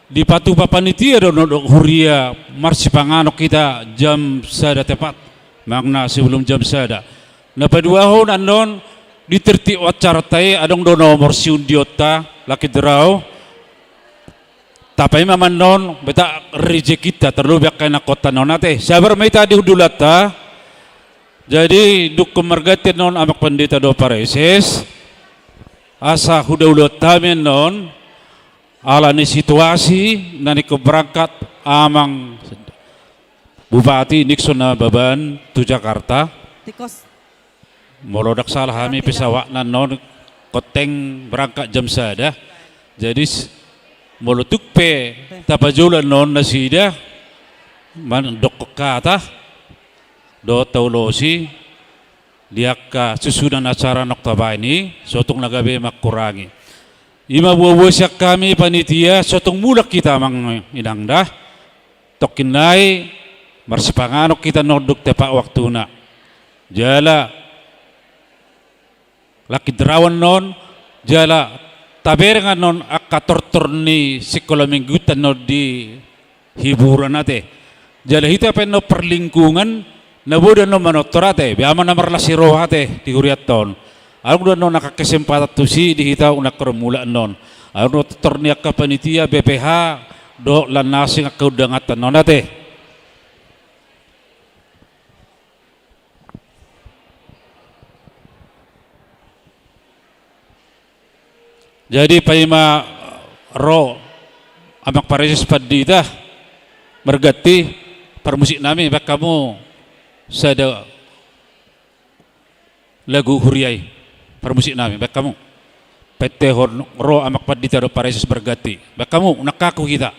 dipatupa panitia do annon dohot huria marsipanganon hita jam sada tepat, manang na sebelum jam sada. Na paduahon annon, di tertib acaranta i adong do nomor siundionta, lucky draw. Tapaima ma annon, beta rezekinta, terlebih angka inangkonta annon ate. Sabar ma hita di hundulanta. Jadi, dungkon marganti annon Amang Pandita dohot Praeses. Asa hudaulahon hami annon, ala ni situasi na ningkon berangkat Amang Bupati Nixon Nababan tu Jakarta. Tikos. Molo ndang salah hami, pesawatna annon konteng berangkat jam sada. Jadi, s-, molo tung pe tapajolo annon nasida, mandokkon hata dohot taulosi di angka susunan acara naung tabaen i, so tung na gabe mangkurangi. I ma boaboa sian hami panitia, so tung mulak hita, Amang Inang da. Tongkin nai marsipanganon hita annon dung tepat waktuna. Jala lucky draw annon, jala tabereng annon angka tortor ni sikola minggunta annon di hiburan ate. Jala hita pe annon parlingkungan na boi do annon manortor ate, beha ma na marlas ni roha ate di hurianta on. Adong do annon angka kesempatan tusi di hita unang hormulat annon. Adong do tortor ni angka panitia, B P H, dohot lan na asing angka undanganta annon ate. Jadi, paima ro Amang Praeses Pandita marganti, parmusiknami, baen hamu sada lagu huria i, parmusiknami, baen hamu. Paintehon ro Amang Pandita dohot Praeses marganti, baen hamu, unang kaku hita.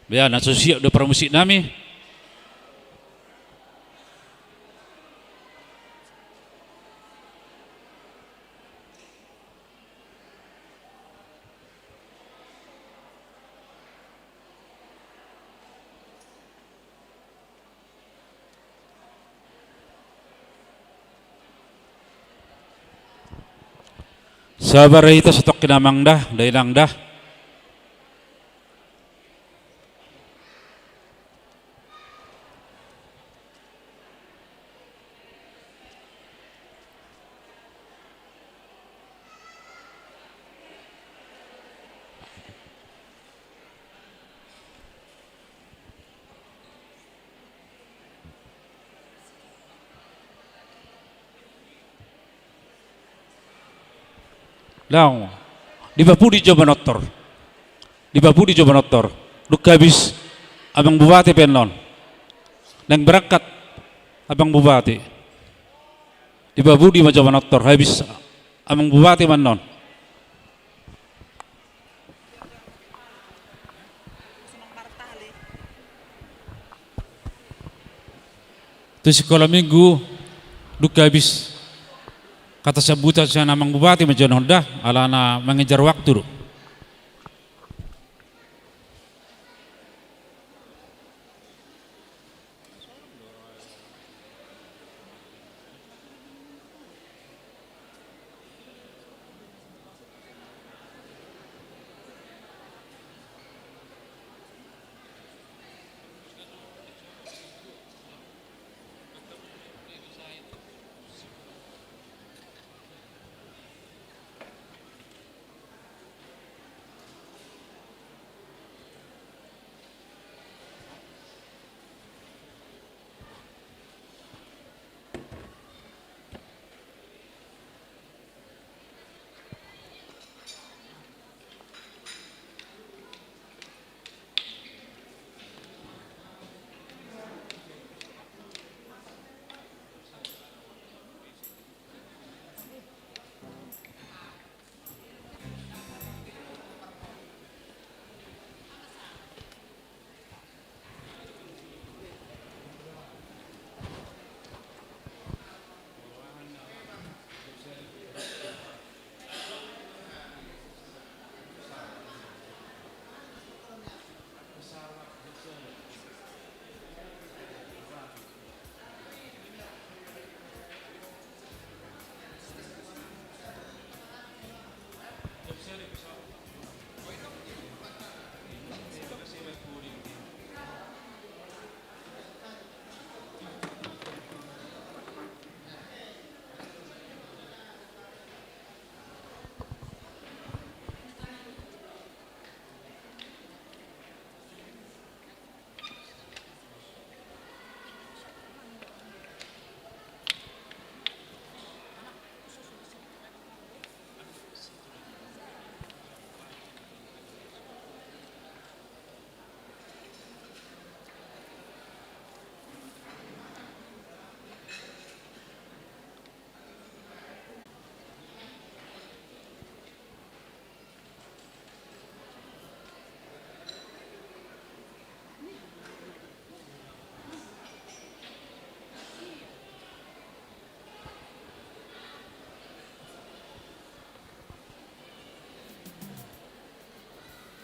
Beha na so siap do parmusiknami. Sabar hita satongkin, Amang da, Dainang da. Laung, di ba pudi jo manortor. Di ba pudi jo manortor. Dung habis Amang Bupati pe annon. Naeng berangkat Amang Bupati. Di ba pudi ma jo manortor, habis Amang Bupati ma annon. Tu sikola minggu, dung habis hata sambutan sian Amang Bupati ma jo annon da, alana manginjar waktu do.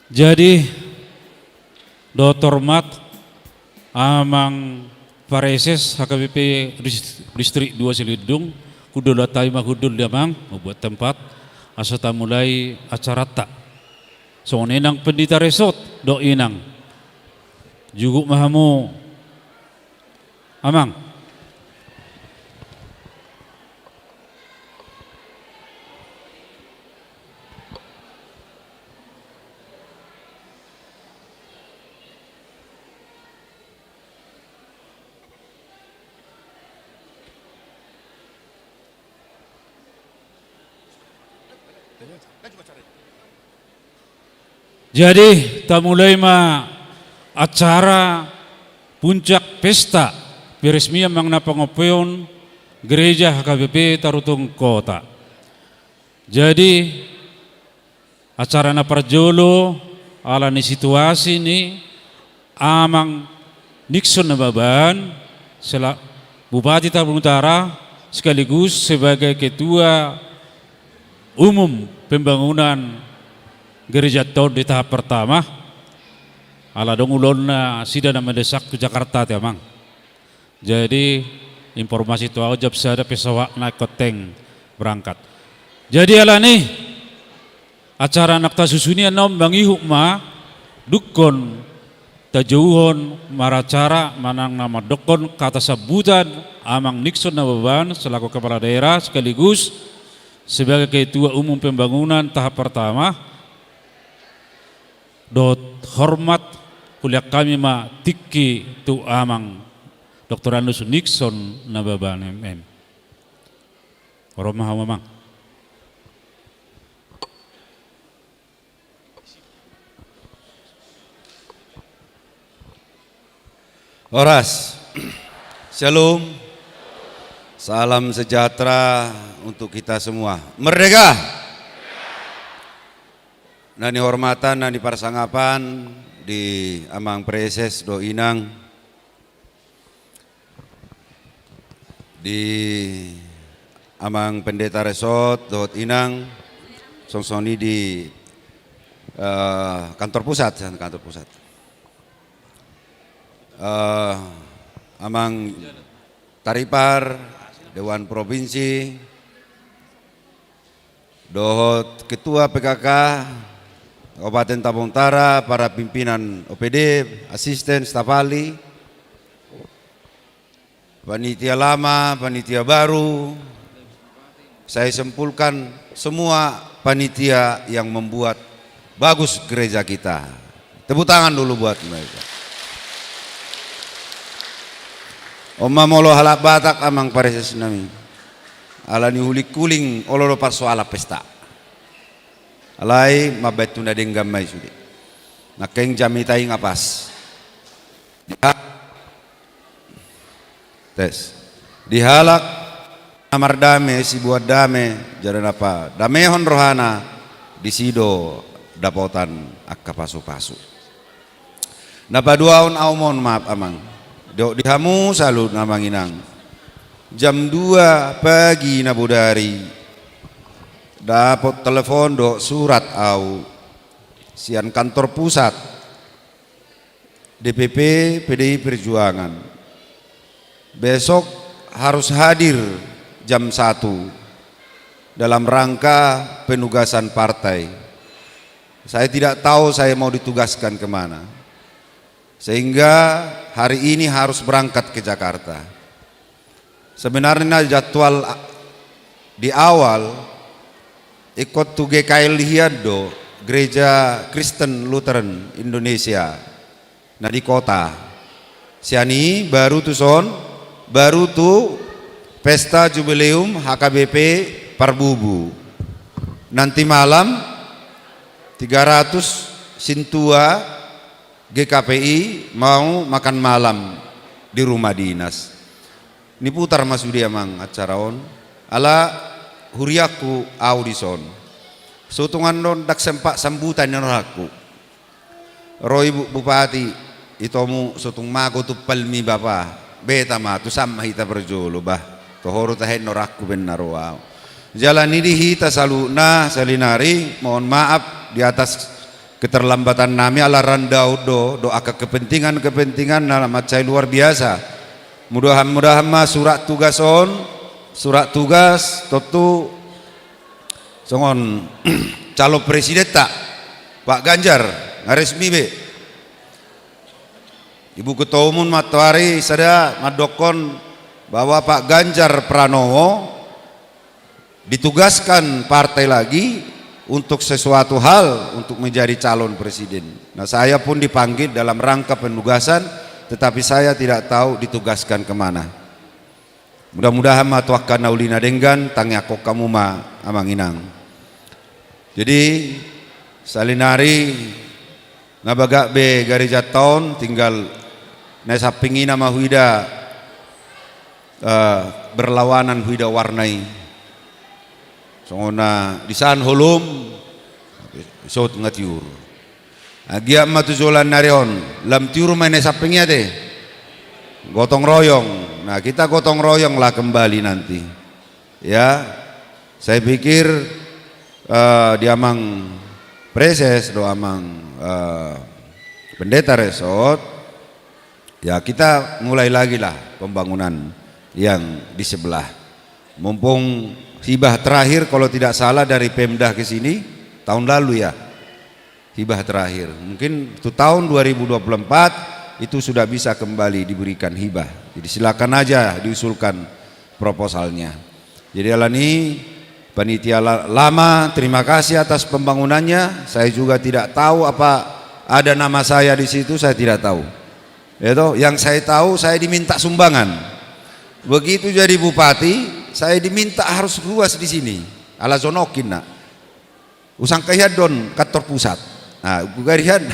Jadi, dohot hormat, amang Praeses H K B P Dis-, Distrik dua Silindung, hundul hami ma hundul di amang, membuat tempat, asa tamulai acaranta. Songon i nang Pendeta Resort, dohot inang. Juguk ma hamu, amang. Jadi, tamulai ma acara puncak pesta peresmian manang na pangopeon Gereja H K B P Tarutung Kota. Jadi, acara na parjolo, ala ni situasi ni Amang Nixon Nababan, sela-, Bupati Tarutung Utara, sekaligus sebagai Ketua Umum Pembangunan Gereja Ton di tahap pertama, ala adong ulaon nasida na mendesak tu Jakarta, ate amang. Jadi, informasi tu ahu jam sada pesawatna ingkon berangkat. Jadi, alani acara na tasusun i annon mangihut ma, dungkon tajouhon maracara manang na mandokkon kata sambutan Amang Nixon Nababan selaku kepala daerah sekaligus sebagai Ketua Umum Pembangunan tahap pertama, dohot hormat, hulean hami ma tingki tu Amang Doktor Andus Nixon Nababan, M M. Ro ma hamu, amang. Horas. Shalom. Salam sejahtera untuk kita semua. Merdeka! Na nihormatan, na niparsangapan di Amang Praeses dohot Inang, di Amang Pendeta Resort dohot Inang, songon i di, eh, kantor pusat, kantor pusat. Eh, Amang Taripar, Dewan Provinsi, dohot Ketua P K K Kabupaten Tabanan Utara, para pimpinan O P D, asisten, staf ahli, panitia lama, panitia baru, saya simpulkan semua panitia yang membuat bagus gereja kita. Tepuk tangan dulu buat mereka. On ma molo halak Batak, Amang Praeses nami, ala ni huling-huling olo do parsoalan pesta. Alai mambaen tu na denggan ma i sude. Nangkin jamita i nga pas. Di ha-, tes. Di halak na mardame, sibuat dame, jala na padamehon rohana, disi do dapotan angka pasu-pasu. Na paduahon, ahu mohon maaf, Amang, dohot di hamu saluhutna, Amang Inang. Jam dua pagi na bodari, dapot telepon dohot surat ahu sian kantor pusat D P P P D I Perjuangan. Besok harus hadir jam satu dalam rangka penugasan partai. Saya tidak tahu saya mau ditugaskan ke mana. Sehingga hari ini harus berangkat ke Jakarta. Sebenarna jadwal a-, di awal ingkon tu G K L hian do, Gereja Kristen Lutheran Indonesia, na di kota. Sian i baru tuson, baru tu pesta jubileum H K B P Parbubu. Nanti malam tiga ratus sintua G K P I mau makan malam di rumah dinas. Niputar ma sude, Amang, acara on. Ala huriangku ahu dison. Sotung annon ndang sempat sambutan ni rohangku. Ro ibu bupati, itomu sotung mago tumpalmi bapa. Beta ma, tu sam ma hita parjolo bah. Toho do tahen rohangku baen na ro ahu. Jala ni di hita saluhutna, saonari, mohon maaf di atas keterlambatan nami ala randau do, do angka kepentingan-kepentingan na mansai luar biasa. Mudahan-mudahan ma surat tugas on, surat tugas tontu songon calon presidenta Pak Ganjar, nga resmi be. Ibu Ketua Umum mattoari sada mandokkon bahwa Pak Ganjar Pranowo ditugaskan partai lagi untuk sesuatu hal untuk menjadi calon presiden. Nah, saya pun dipanggil dalam rangka penugasan, tetapi saya tidak tahu ditugaskan kemana. Mudah-mudahan ma tu angka na uli na denggan, tangiangkon hamu ma amang inang. Jadi, salinari nga bagak be garejanta on, tinggal na samping i nama huida, eh, berlawanan huida warna i. Songon na disan holom, sot nga tiur. Agia ma tu joloan ni ari on, lam tiur ma i na samping i ate. Gotong royong. Nah, kita gotong royong lah kembali nanti. Ya, saya pikir, eh, di amang preses do amang, eh, pendeta resort, ya, kita mulai lagi lah pembangunan yang di sebelah. Mumpung hibah terakhir, kalau tidak salah, dari Pemda ke sini tahun lalu, ya. Hibah terakhir. Mungkin tu tahun dua ribu dua puluh empat itu sudah bisa kembali diberikan hibah. Jadi, silakan aja diusulkan proposalnya. Jadi, alani panitia la-, lama, terima kasih atas pembangunannya. Saya juga tidak tahu apa ada nama saya di situ, saya tidak tahu. Ya toh, yang saya tahu, saya diminta sumbangan. Begitu jadi bupati, saya diminta harus ruas di sini. Ala jonok inna. Usangka hian do on kantor pusat. Nah, gugari hian.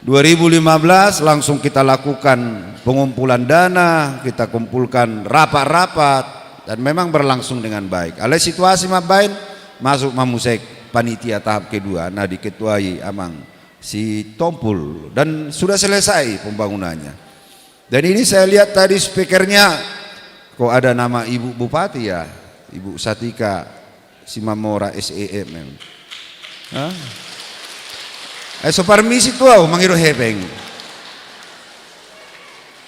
Dua ribu lima belas langsung kita lakukan pengumpulan dana, kita kumpulkan rapat-rapat, dan memang berlangsung dengan baik. Alai situasi mambaen, masuk ma muse panitia tahap kedua, na diketuai amang Sitompul, dan sudah selesai pembangunannya. Dan ini saya lihat tadi speakernya, kok ada nama Ibu Bupati ya, Ibu Satika Simamora S E M M. Hah? Eh, so parmisi tu au mangido hepeng.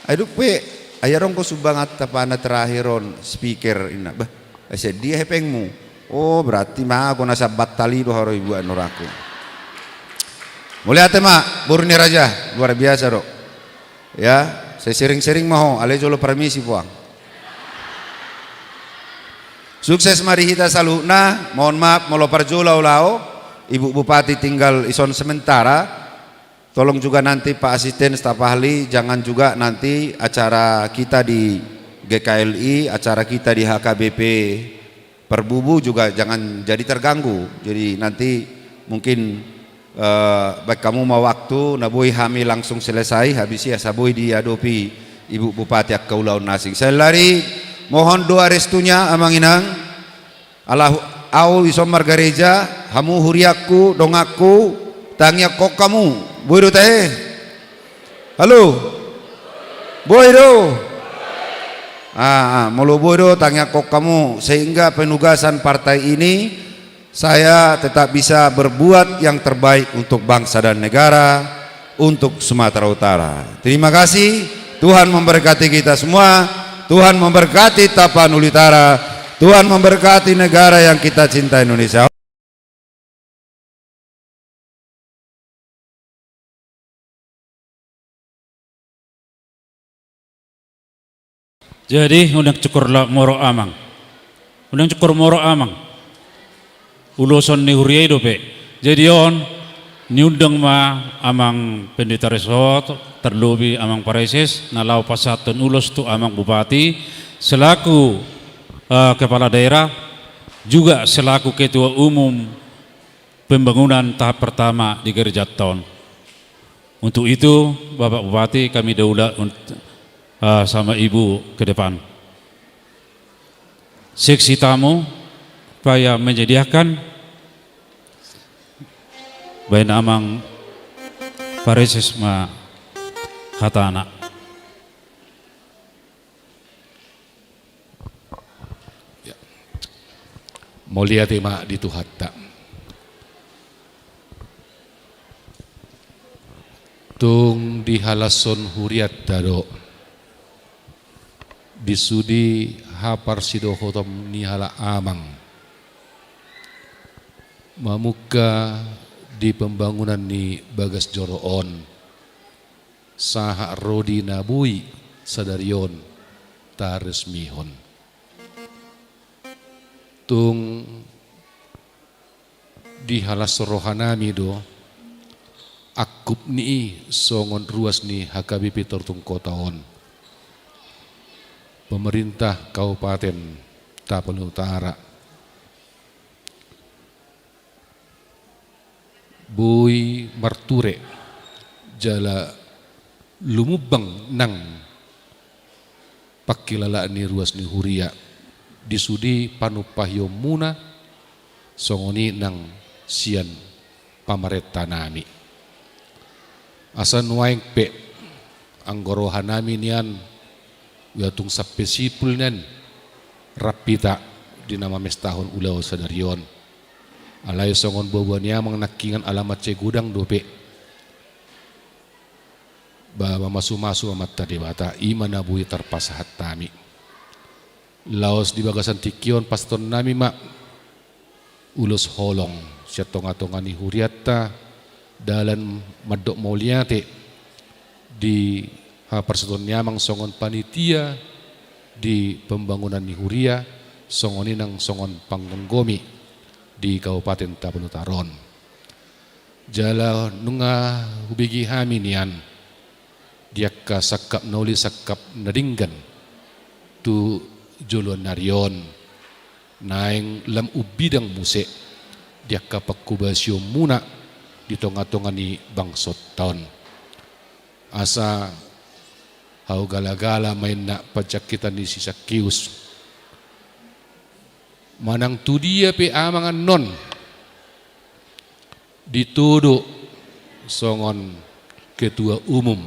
Ai dung pe, ai adong do sumbanganta pala na terakhir on speaker inna. Bah, ai sian dia hepengmu? Oh, berarti mago na sian bantal i do haru ibuan orangku. Mauliate ma, boru ni raja, luar biasa do. Ya, sai sering-sering ma ho, alai jolo parmisi puang. Sukses ma di hita saluhutna, mohon maaf molo parjolo au laho, Ibu Bupati tinggal ison sementara, tolong juga nanti Pak Asisten, staf ahli, jangan juga nanti acara kita di G K L I, acara kita di H K B P Parbubu juga jangan jadi terganggu. Jadi nanti mungkin, eh, baen hamu ma waktu, na boi hami langsung selesai, habis i asa boi diadopi Ibu Bupati angka ulaon na asing. Saellari mohon doa restunya, amang inang. Ala hu-, au ison margareja, hamu huriangku, donganku, tangiangkon hamu. Boi do tahe? Halo? Boi do? Ah, ah, molo boi do, tangiangkon hamu, sehingga penugasan partai ini, saya tetap bisa berbuat yang terbaik untuk bangsa dan negara, untuk Sumatera Utara. Terima kasih. Tuhan memberkati kita semua. Tuhan memberkati Tapanuli Utara. Tuhan memberkati negara yang kita cinta, Indonesia. Jadi, unang cukur la-, moro amang. Unang cukur moro amang. Uloson ni huria i dope. Jadi on, niundang ma amang pendeta resort, tarlobi amang pareses, na laho pasahathon ulos tu amang bupati, selaku, eh, kepala daerah, juga selaku ketua umum pembangunan tahap pertama di gerejanta on. Untuk itu, Bapak Bupati, kami daulat unt-, eh, sama Ibu ke depan. Seksi tamu, supaya menyediakan, baen amang pareses ma hatana. Ya. Mauliate ma di Tuhanta. Tung dihalashon hurianta do di sude haparsidohoton ni halak amang mamungka di pembangunan ni bagas joro on, sahat ro di na boi sadari on taresmihon. Tung dihalashon rohanami do angkup ni i songon ruas ni H K B P Torutung Kota on, pemerintah Kabupaten Tapanuli Utara, boi marture jala lumumbang nang pangkilalaan ni ruas ni huria di sude panumpahionmuna, songon i nang sian pamarentanami. Asa nuaeng pe anggo rohanami nian, ia tung sampe sipul nian rap hita di na mamestahon ulaon sadari on. Alai songon boaboa ni amang nangkiningan ala mansai godang dope. Ba mamasumasu Amanta Debata, i ma na boi tarpasahat hami. Laos di bagasan tingki on pasahatonnami ma ulos holong sian tongatonga ni hurianta, dalan mandok mauliate di haparsahaton ni amang songon panitia di pembangunan ni huria, songon i nang songon panggomgomi di Kabupaten Tapanuli Utara on. Jala nunga hubege hami nian di angka sangkap na uli sangkap na denggan tu joloan ni ari on, naeng lam umbidang muse di angka panghobasionmuna di tongatonga ni bangsonta on. Asa hau galagala ma inna panjangkitan ni si Sakeus. Manang tu dia pe amang annon ditodo songon ketua umum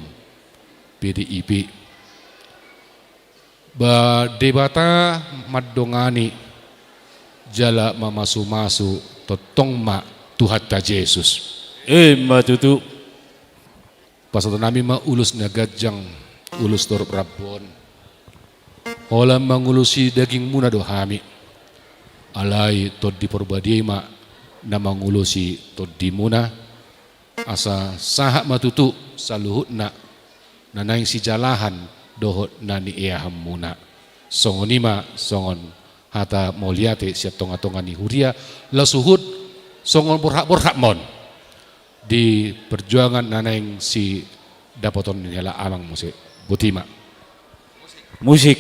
P D I P, ba Debata mandongani jala mamasumasu tongtong ma Tuhanta Jesus. Emma tutu. Pasahatonnami ma ulos na ganjang, ulos torop rambu on. Holan mangulosi dagingmuna do hami, alai Tondi Porbadia i ma na mangulosi tondimuna, asa sahat ma tutu saluhutna na naeng sijalahan dohot na nieahanmuna. Songon i ma songon hata mauliate sian tongatonga ni huria, laos huhut songon borhatborhat ma on di perjuangan na naeng sidapoton ni halak amang muse. Boti ma. Musik.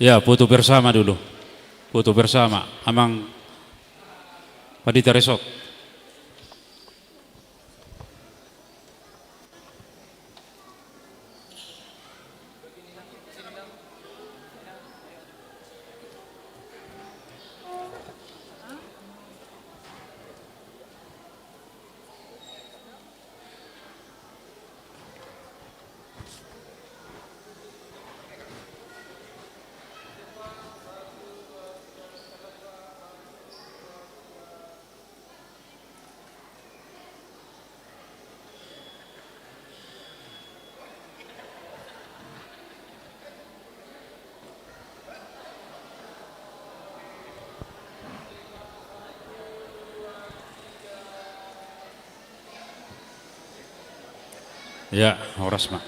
Ya, foto bersama dulu. Foto bersama, Amang Pandita Resort. Ya, horas ma.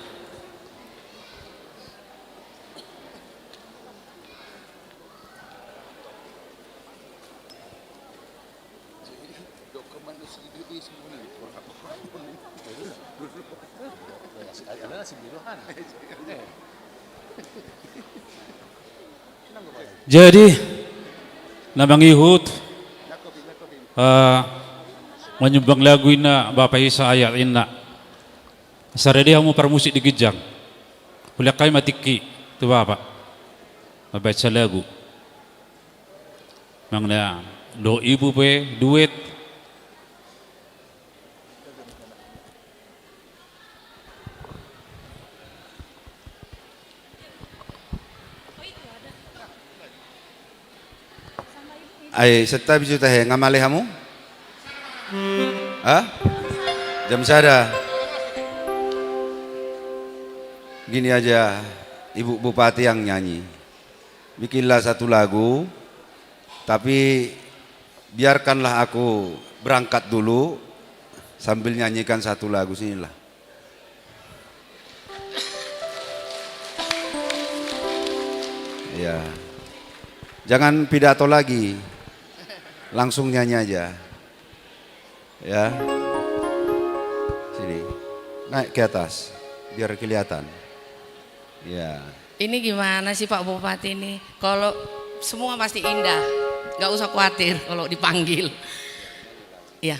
Jadi, na mangihut, eh, manyumbang lagu inna, Bapa i sahat inna. Asa rade hamu parmusik di ginjang. Hulehon hami ma tingki tu Bapa. Mambahen salagu. Manang na dohot ibu pe, duet. Ai, santabi jo tahe, nga male hamu? Hah? Jam sada. Gini aja, Ibu Bupati yang nyanyi. Bikinlah satu lagu, tapi biarkanlah aku berangkat dulu sambil nyanyikan satu lagu, sinilah. Ya. Jangan pidato lagi. Langsung nyanyi aja. Ya. Sini. Naik ke atas. Biar kelihatan. Ya. Ini gimana sih, Pak Bupati, ini? Kalau semua pasti indah. Nggak usah khawatir kalau dipanggil. Ya.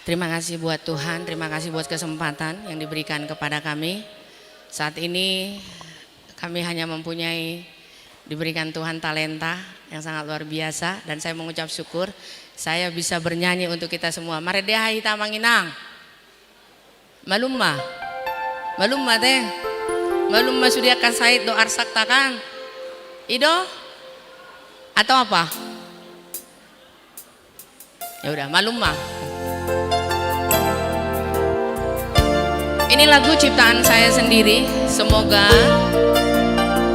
Terima kasih buat Tuhan, terima kasih buat kesempatan yang diberikan kepada kami. Saat ini kami hanya mempunyai, diberikan Tuhan talenta yang sangat luar biasa, dan saya mengucap syukur saya bisa bernyanyi untuk kita semua. Marende hita amang inang. Malum ma. Malum ma te. Malum ma sude angka sahit dohot arsakta kan? I do? Atau apa? Ya udah, malum ma. Ini lagu ciptaan saya sendiri. Semoga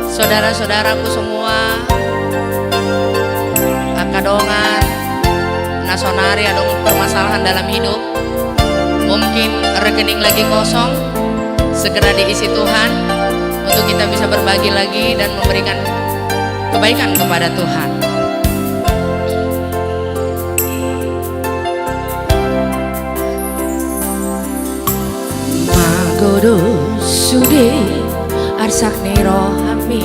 saudara-saudaraku semua, angka dongan na saonari adong permasalahan dalam hidup, mungkin rekening lagi kosong, segera diisi Tuhan untuk kita bisa berbagi lagi dan memberikan kebaikan kepada Tuhan. Mago do sude arsak ni rohami,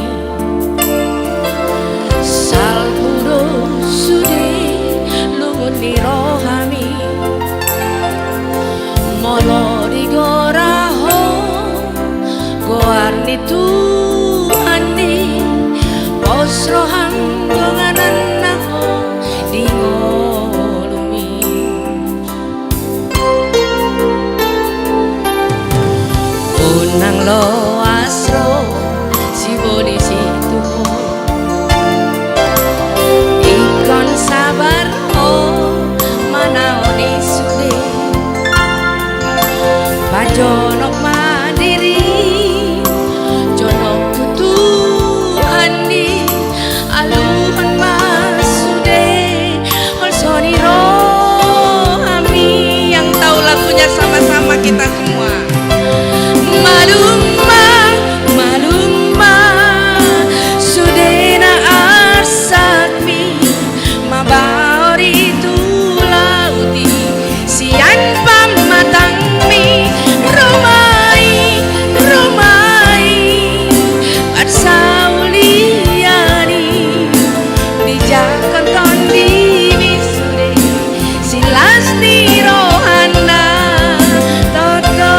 salpu do sude lungun ni rohami. Molo digora ho goar ni Tuhan i, pos roham donganan na ho di ngolumi. Unang loas ro siboli situho, ingkon sabar ho manaoni sude. Pajonok ma diri, jonok tu Tuhan i, aluhon ma sude. Holso ni rohami, yang tahu lagunya sama-sama kita semua. Malum ma, malum ma, sude na arsakmi, mabaor i tu laut i, sian pamatangmi, ro ma i, ro ma i, parsaulian i, dijangkon tondimi sude, silas ni rohana, toto.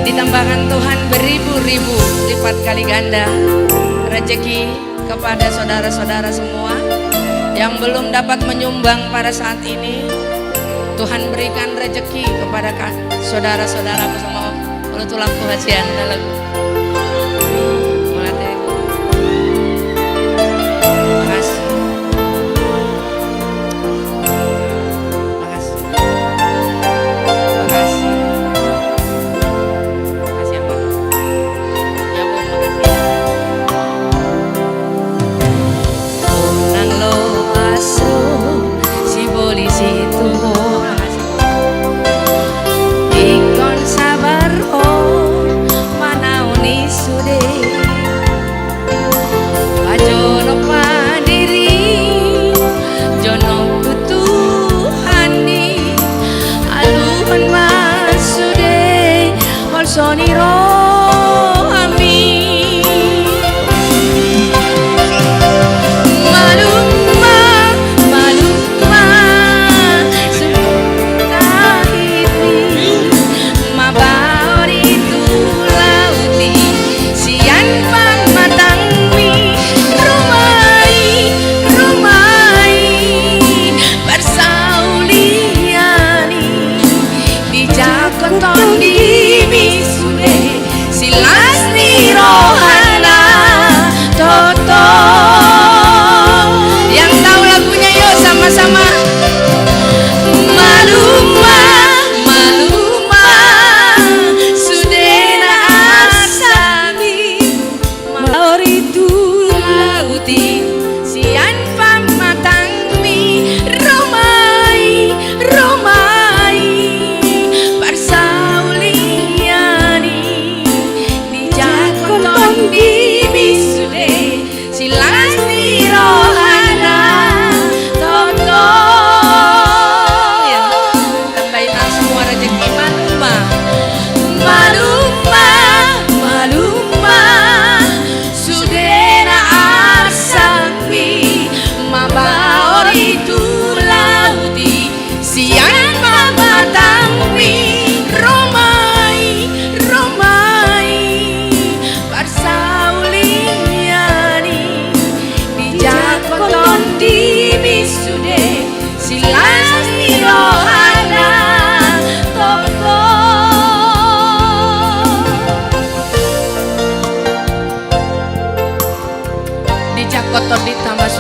Ditambahkan Tuhan beribu-ribu lipat kali ganda rezeki kepada saudara-saudara semua yang belum dapat menyumbang pada saat ini. Tuhan berikan rezeki kepada ka-, saudara-saudaraku semua. Olo, tulang pengajian dalam. Makasih. Makasih. Makasih. Makasih, Abang. Ya, Bang, makasih. Unang lo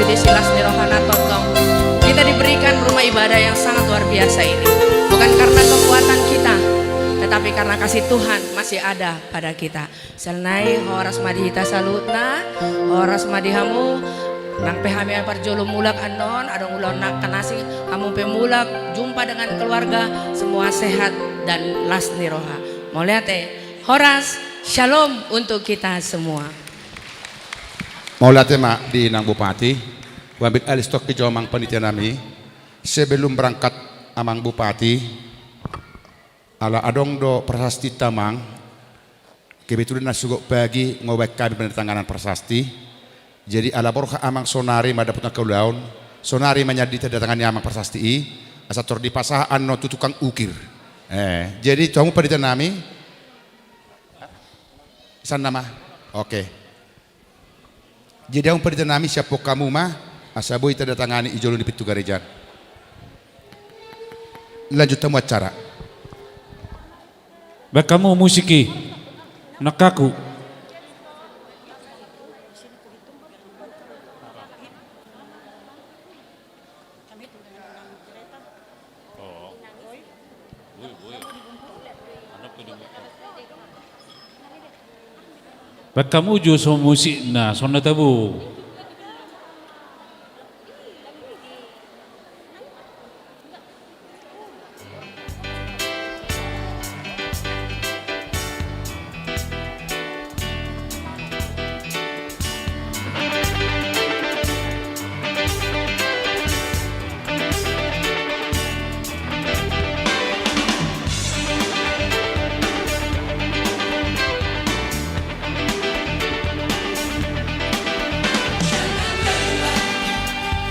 Di silas ni rohana tongtong kita diberikan rumah ibadah yang sangat luar biasa ini. Bukan karena kekuatan kita, tetapi karena kasih Tuhan masih ada pada kita. Siala ni i, horas ma di hita saluhutna, horas ma di hamu. Nang pe hami parjolo mulak annon, adong ulaon na asing, hamu pe mulak jumpa dengan keluarga, semua sehat dan las ni roha. Mauliate, horas, shalom untuk kita semua. Mauliate ma di inang bupati. Huambil alih stop i jo amang panitia nami. Sebelum berangkat amang bupati, ala adong do prasasti ta amang. Kebetulan na sogot pagi nga hubaen hami penandatanganan prasasti. Jadi ala borhat amang sonari ma dapot angka ulaon, sonari ma nian ditandatangani amang prasasti i, asa tor dipasahat annon tu tukang ukir. Eh, jadi tu hamu panitia nami, Sanna ma. Oke. Jadi hamu panitia nami, siaphon hamu ma, asa boi tandatangani i jolo di pintu gareja. Lanjut hamu acara. Baen hamu musik i. Nangkaku. Baen hamu jo so musikna, songon na tabo.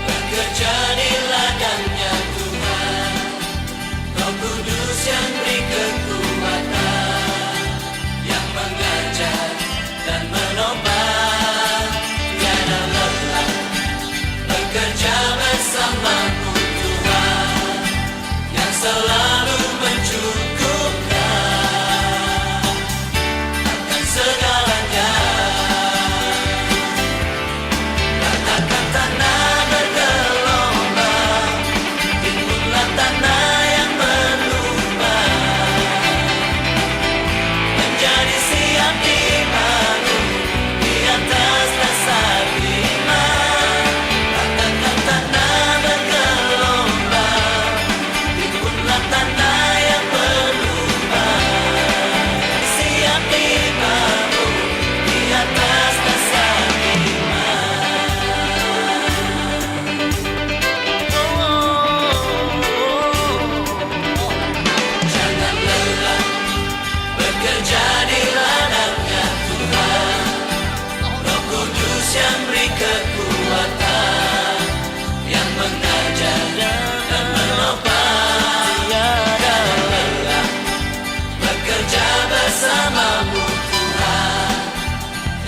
Bekerja di ladangnya Tuhan, Roh Kudus yang beri kekuatan, yang mengajar dan menopang, tiada lelah bekerja bersamamu Tuhan, yang selalu mencukupkan akan segalanya. Ratakan tanah bergelombang, timbunlah tanah yang berlubang, menjadi siap dibangun di atas dasar iman. Ratakan tanah bergelombang, timbunlah tanah yang berlubang, siap dibangun di atas dasar iman. Jangan lelah bekerja di ladangnya Tuhan, Roh Kudus yang beri kekuatan, yang mengajar dan menopang, tiada lelah bekerja bersamamu Tuhan,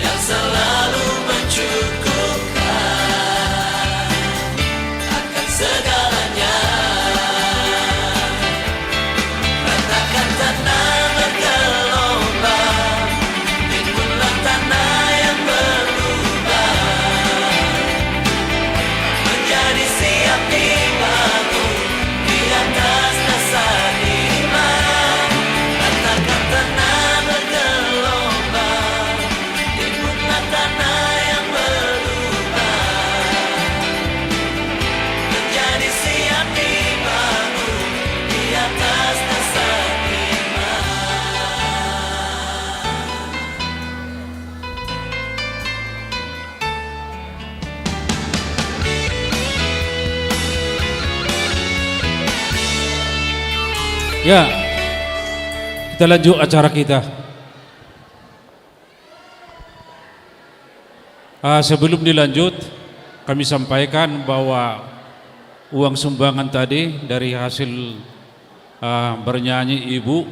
yang selalu mencukupkan akan segalanya. Ratakan tanah bergelombang, timbunlah tanah yang berlubang, menjadi siap dibangun di atas dasar iman. Ratakan tanah bergelombang, timbunlah tanah yang berlubang, menjadi siap dibangun di atas dasar iman. Ya, kita lanjut acara kita. Ah, sebelum dilanjut, kami sampaikan bahwa uang sumbangan tadi dari hasil, ah, bernyanyi Ibu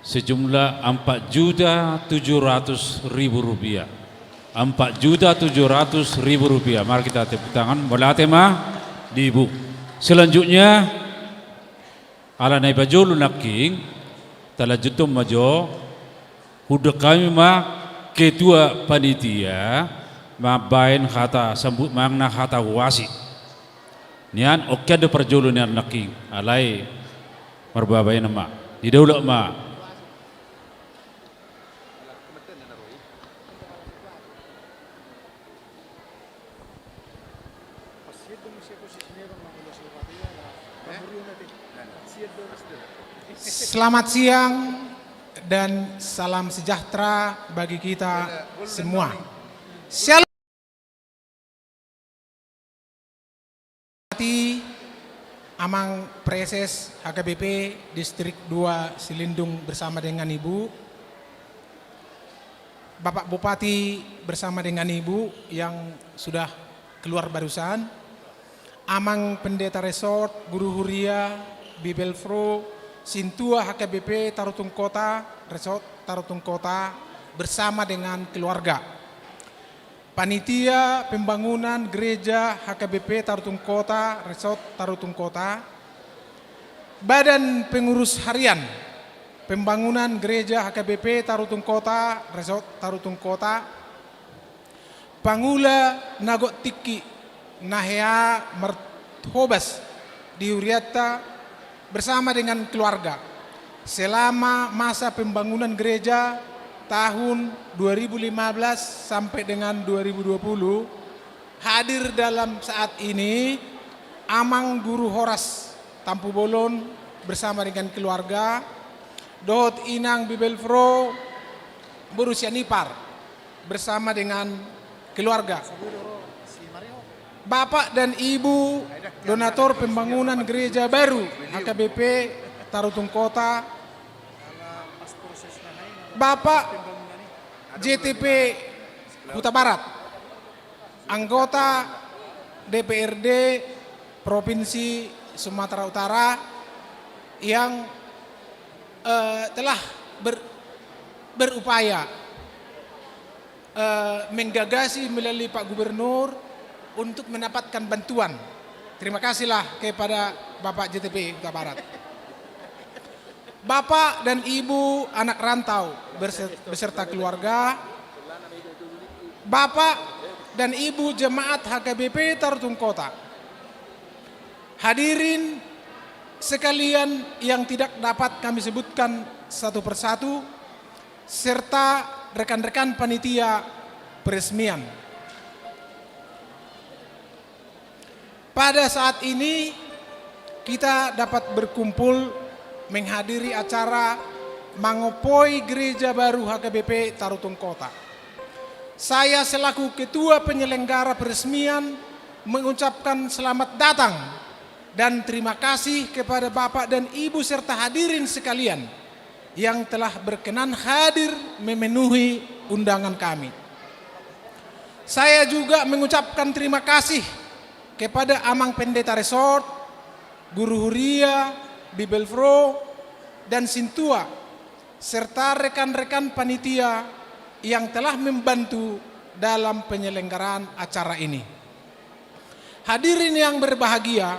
sejumlah empat juta tujuh ratus ribu rupiah. Empat juta tujuh ratus ribu rupiah. Mari kita tepuk tangan. Mauliate ma di Ibu. Selanjutnya, ala na i pajolo nangkin, talanjuthon ma jo, hundok hami ma ketua panitia, Mambaen hata sambut manang na hata huasi. Nian, ongkian do parjolo nian nangkin, alai marbabaen ma. Didaulak ma. Selamat siang dan salam sejahtera bagi kita semua. Shalom. Amang Preses H K B P Distrik dua Silindung bersama dengan Ibu, Bapak Bupati bersama dengan Ibu yang sudah keluar barusan, Amang Pendeta Resort, Guru Huria, Bibelvrouw, Sintua H K B P Tarutung Kota, Resort Tarutung Kota bersama dengan keluarga. Panitia Pembangunan Gereja H K B P Tarutung Kota, Resort Tarutung Kota, Badan Pengurus Harian Pembangunan Gereja H K B P Tarutung Kota, Resort Tarutung Kota, pangula na gok tingki na hea marhobas di hurianta bersama dengan keluarga selama masa pembangunan gereja tahun dua ribu lima belas sampai dengan dua ribu dua puluh, hadir dalam saat ini Amang Guru Horas Tampubolon bersama dengan keluarga, dohot Inang Bibelvrouw boru Sianipar bersama dengan keluarga. Bapak dan Ibu donatur pembangunan gereja baru H K B P Tarutung Kota, Bapak J T P Hutabarat, anggota D P R D Provinsi Sumatera Utara yang, eh, telah ber-, berupaya, eh, menggagasi melalui Pak Gubernur untuk mendapatkan bantuan. Terima kasihlah kepada Bapak J T P Hutabarat. Bapak dan Ibu anak rantau berse-, beserta keluarga, Bapak dan Ibu jemaat H K B P Tarutung Kota, hadirin sekalian yang tidak dapat kami sebutkan satu persatu, serta rekan-rekan panitia peresmian. Pada saat ini, kita dapat berkumpul menghadiri acara mangompoi gereja baru H K B P Tarutung Kota. Saya selaku ketua penyelenggara peresmian mengucapkan selamat datang dan terima kasih kepada Bapak dan Ibu serta hadirin sekalian yang telah berkenan hadir memenuhi undangan kami. Saya juga mengucapkan terima kasih kepada Amang Pendeta Resort, Guru Huria, Bibelvrouw, dan Sintua, serta rekan-rekan panitia yang telah membantu dalam penyelenggaraan acara ini. Hadirin yang berbahagia,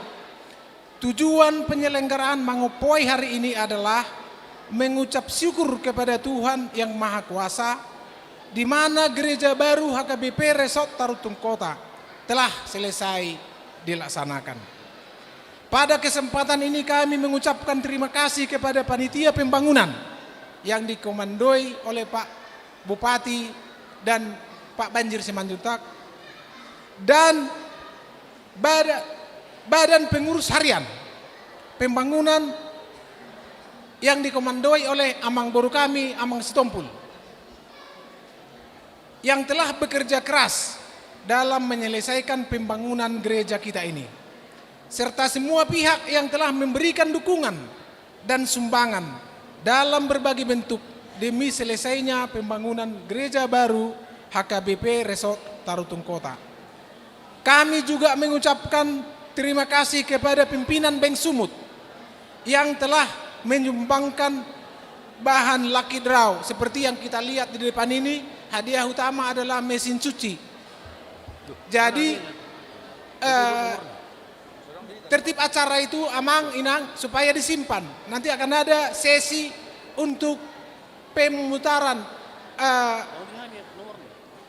tujuan penyelenggaraan mangompoi hari ini adalah mengucap syukur kepada Tuhan Yang Maha Kuasa, di mana gereja baru H K B P Resort Tarutung Kota telah selesai dilaksanakan. Pada kesempatan ini kami mengucapkan terima kasih kepada panitia pembangunan yang dikomandoi oleh Pak Bupati dan Pak Banjir Simanjuntak, dan bada-, Badan Pengurus Harian Pembangunan yang dikomandoi oleh Amang Boru kami, Amang Sitompul, yang telah bekerja keras dalam menyelesaikan pembangunan gereja kita ini, serta semua pihak yang telah memberikan dukungan dan sumbangan dalam berbagai bentuk demi selesainya pembangunan gereja baru H K B P Resort Tarutung Kota. Kami juga mengucapkan terima kasih kepada pimpinan Bank Sumut yang telah menyumbangkan bahan lucky draw seperti yang kita lihat di depan ini. Hadiah utama adalah mesin cuci. Jadi, eh, tertib acara itu, Amang, Inang, supaya disimpan. Nanti akan ada sesi untuk pemutaran, eh,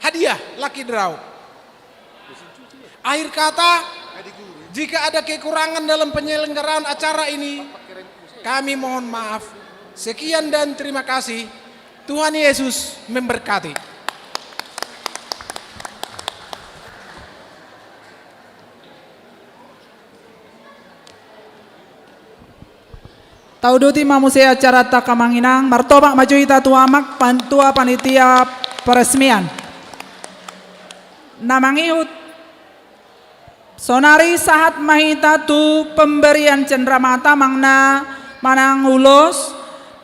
hadiah lucky draw. Akhir kata, jika ada kekurangan dalam penyelenggaraan acara ini, kami mohon maaf. Sekian dan terima kasih. Tuhan Yesus memberkati. Tauduti ma muse acaranta, amang inang. Martopot ma jo hita tu amang pan-, tua panitia peresmian. Na mangihut, sonari sahat ma hita tu pemberian cenderamata, amang na manang ulos,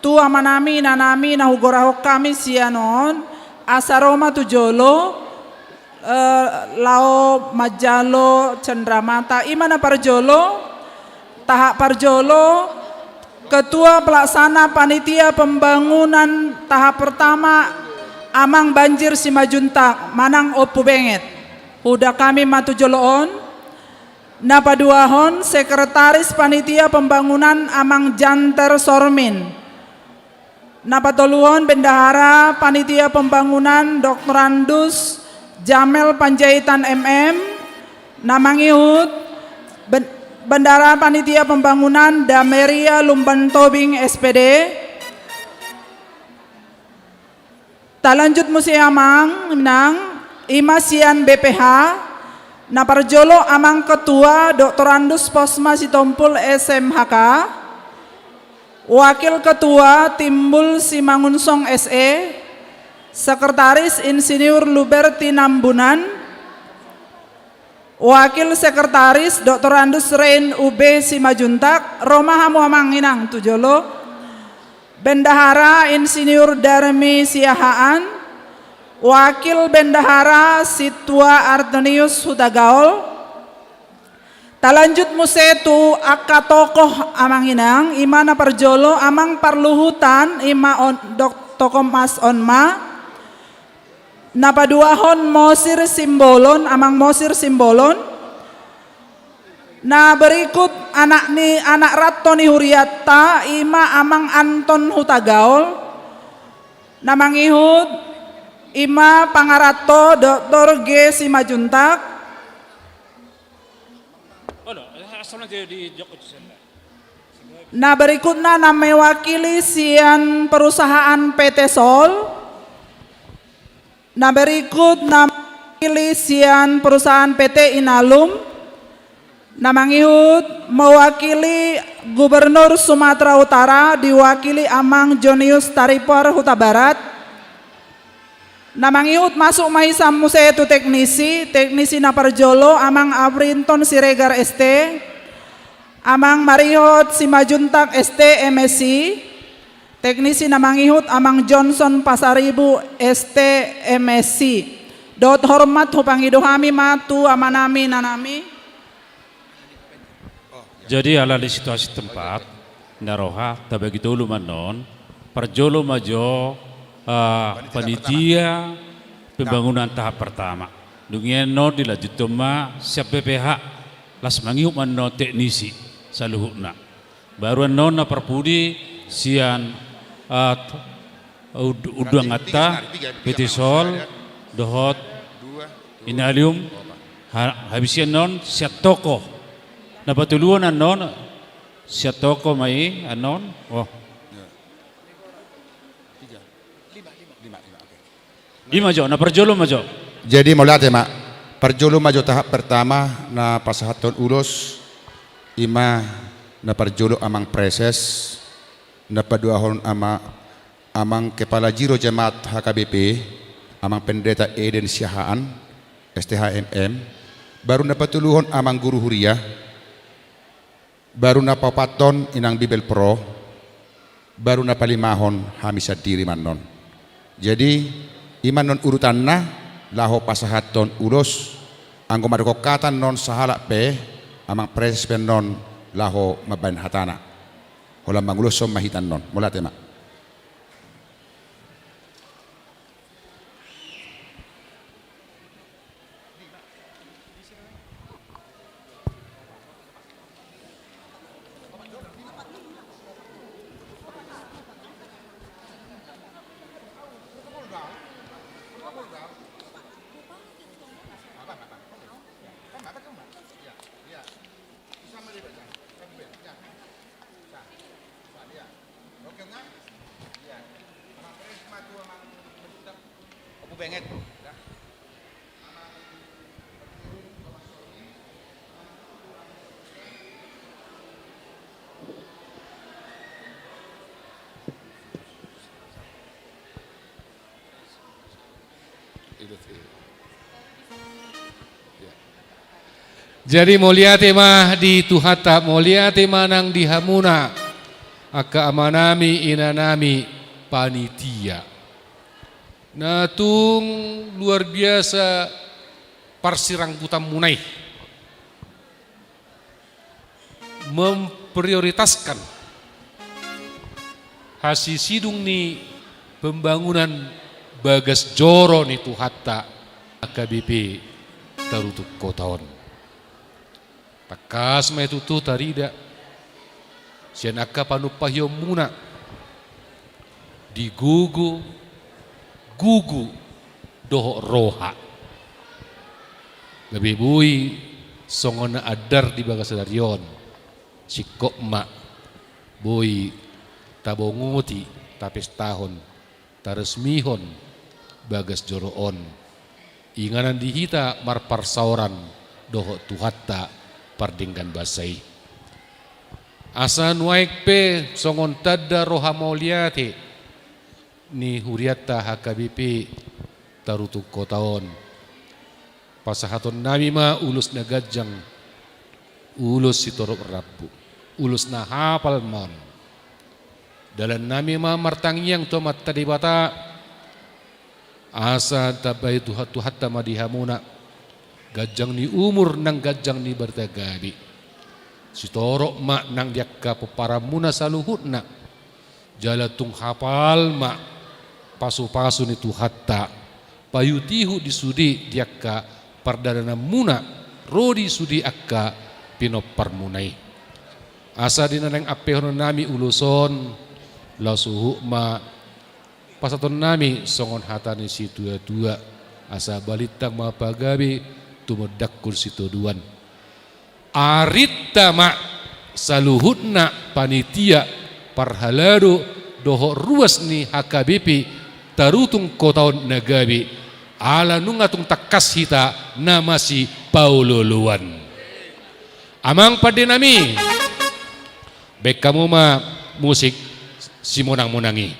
tu amanami, inanami na hugorahon hami sian on, asa ro ma tu jolo, eh, laho manjalo cenderamata. I ma na parjolo, tahap parjolo, Ketua Pelaksana Panitia Pembangunan tahap pertama, Amang Banjir Simanjuntak, manang Ompu Benget. Huda hami ma tu jolo on. Na paduahon, Sekretaris Panitia Pembangunan, Amang Janter Sormin. Na patoluhon, Bendahara Panitia Pembangunan Doktorandus Jamel Panjaitan, M M. Na mangihut, Ben-, Bendahara Panitia Pembangunan Dameria Lumban Tobing, S P D. Talanjut muse, amang inang, i ma sian B P H. Na parjolo, Amang Ketua Doktorandus Posma Sitompul, S M H K. Wakil Ketua Timbul Simangunsong, S E. Sekretaris Insinyur Luberti Nambunan. Wakil Sekretaris Doktorandus Rein U B Simanjuntak. Ro ma hamu, amang inang, tu jolo. Bendahara Insinyur Darmi Siahaan. Wakil Bendahara Sintua Artonius Hutagaol. Talanjut muse tu angka tokoh, amang inang, i ma na parjolo, Amang Parluhutan, i ma on, dok-, tokoh mas on ma. Na paduahon, Mosir Simbolon, Amang Mosir Simbolon. Na berikut, anak ni, anak ranto ni hurianta, i ma Amang Anton Hutagaol. Na mangihut, i ma pangaranto Doktor G Simanjuntak. Na berikutna, na mewakili sian perusahaan P T Sol. Na berikut, na mewakili sian perusahaan P T Inalum. Na mangihut, mewakili Gubernur Sumatera Utara, diwakili Amang Jonius Taripor Hutabarat. Na mangihut, masuk ma hita muse tu teknisi. Teknisi na parjolo, Amang Abrinton Siregar, S T. Amang Marihot Simanjuntak, S T, M Sc. Teknisi na mangihut, Amang Johnson Pasaribu, S T, M Sc. Dohot hormat, hupangido hami ma tu amanami, inanami. Jadi, ala ni situasi tempat, na roha, tabagi tolu ma annon, parjolo ma jo, eh, panitia pembangunan tahap pertama. Dung i annon dilanjuthon ma sian B P H, laos mangihut ma annon teknisi saluhutna. Baru annon na parpudi sian, eh, t-, Ud-, undanganta, P T Sol, dohot Inalum, ha-, habis i annon sian toko. Na patoluhon annon sian toko ma i annon. Oh. I ma jo, na parjolo ma jo. Jadi, mauliate ma. Parjolo ma jo tahap pertama na pasahathon ulos, i ma na parjolo Amang Praeses, na paduahon ama-, Amang Kepala Jiro Jemaat H K B P, Amang Pendeta Eden Siahaan, S T H M M, baru na patoluhon Amang Guru Huria, baru na paopathon Inang Bibelvrouw, baru na palimahon hami sandiri ma annon. Jadi, i ma annon urutanna, laho pasahathon ulos, anggo mandok hata annon sahalak pe, Amang Praeses pe annon laho mambahen hatana. Holan manguloshon ma hita annon. Mauliate ma. Jadi mauliate ma di Tuhanta, mauliate ma nang di hamuna angka amanami, inanami, panitia. Na tung luar biasa parsirangkutanmuna i. Memprioritaskan hasisidung ni pembangunan bagas joro ni Tuhanta H K B P Tarutung Kota on. Tangkas ma i tutu tarida sian angka panumpahionmuna di gogo, gugu dohot roha. Gabe boi songon na andar di bagasan ari on, singkop ma boi tabongoti, tapestahon, taresmihon bagas joro on. Inganan di hita marparsaoran dohot Tuhanta pardenggan basa i. Asa nuaeng pe songon tanda roha mauliate ni hurianta H K B P Tarutung Kota on, pasahatonnami ma ulos na ganjang, ulos sitorop rambu, ulos na hapal ma on. Dalannami ma martangiang tu Amanta Debata, asa tambai Tuhan, Tuhanta ma di hamuna ganjang ni umur nang ganjang ni barita gabe. Sitorop ma nang di angka pomparanmuna saluhutna. Jala tung hapal ma pasupasu ni Tuhanta, paihutihut di sude di angka pardalananmuna, ro di sude angka pinomparmuna i. Asa di na naeng ampehononnami ulos on, laos huhut ma pasahatonnami songon hata ni situatua, asa balintang ma pagabe, tumundalhon sitadoan. Arinta ma saluhutna panitia, parhalado dohot ruas ni H K B P Tarutung Kota on na gabe, ala nunga tung tangkas hita na masipaolooloan. Amang pandenami, baen hamu ma musik simonangmonang i.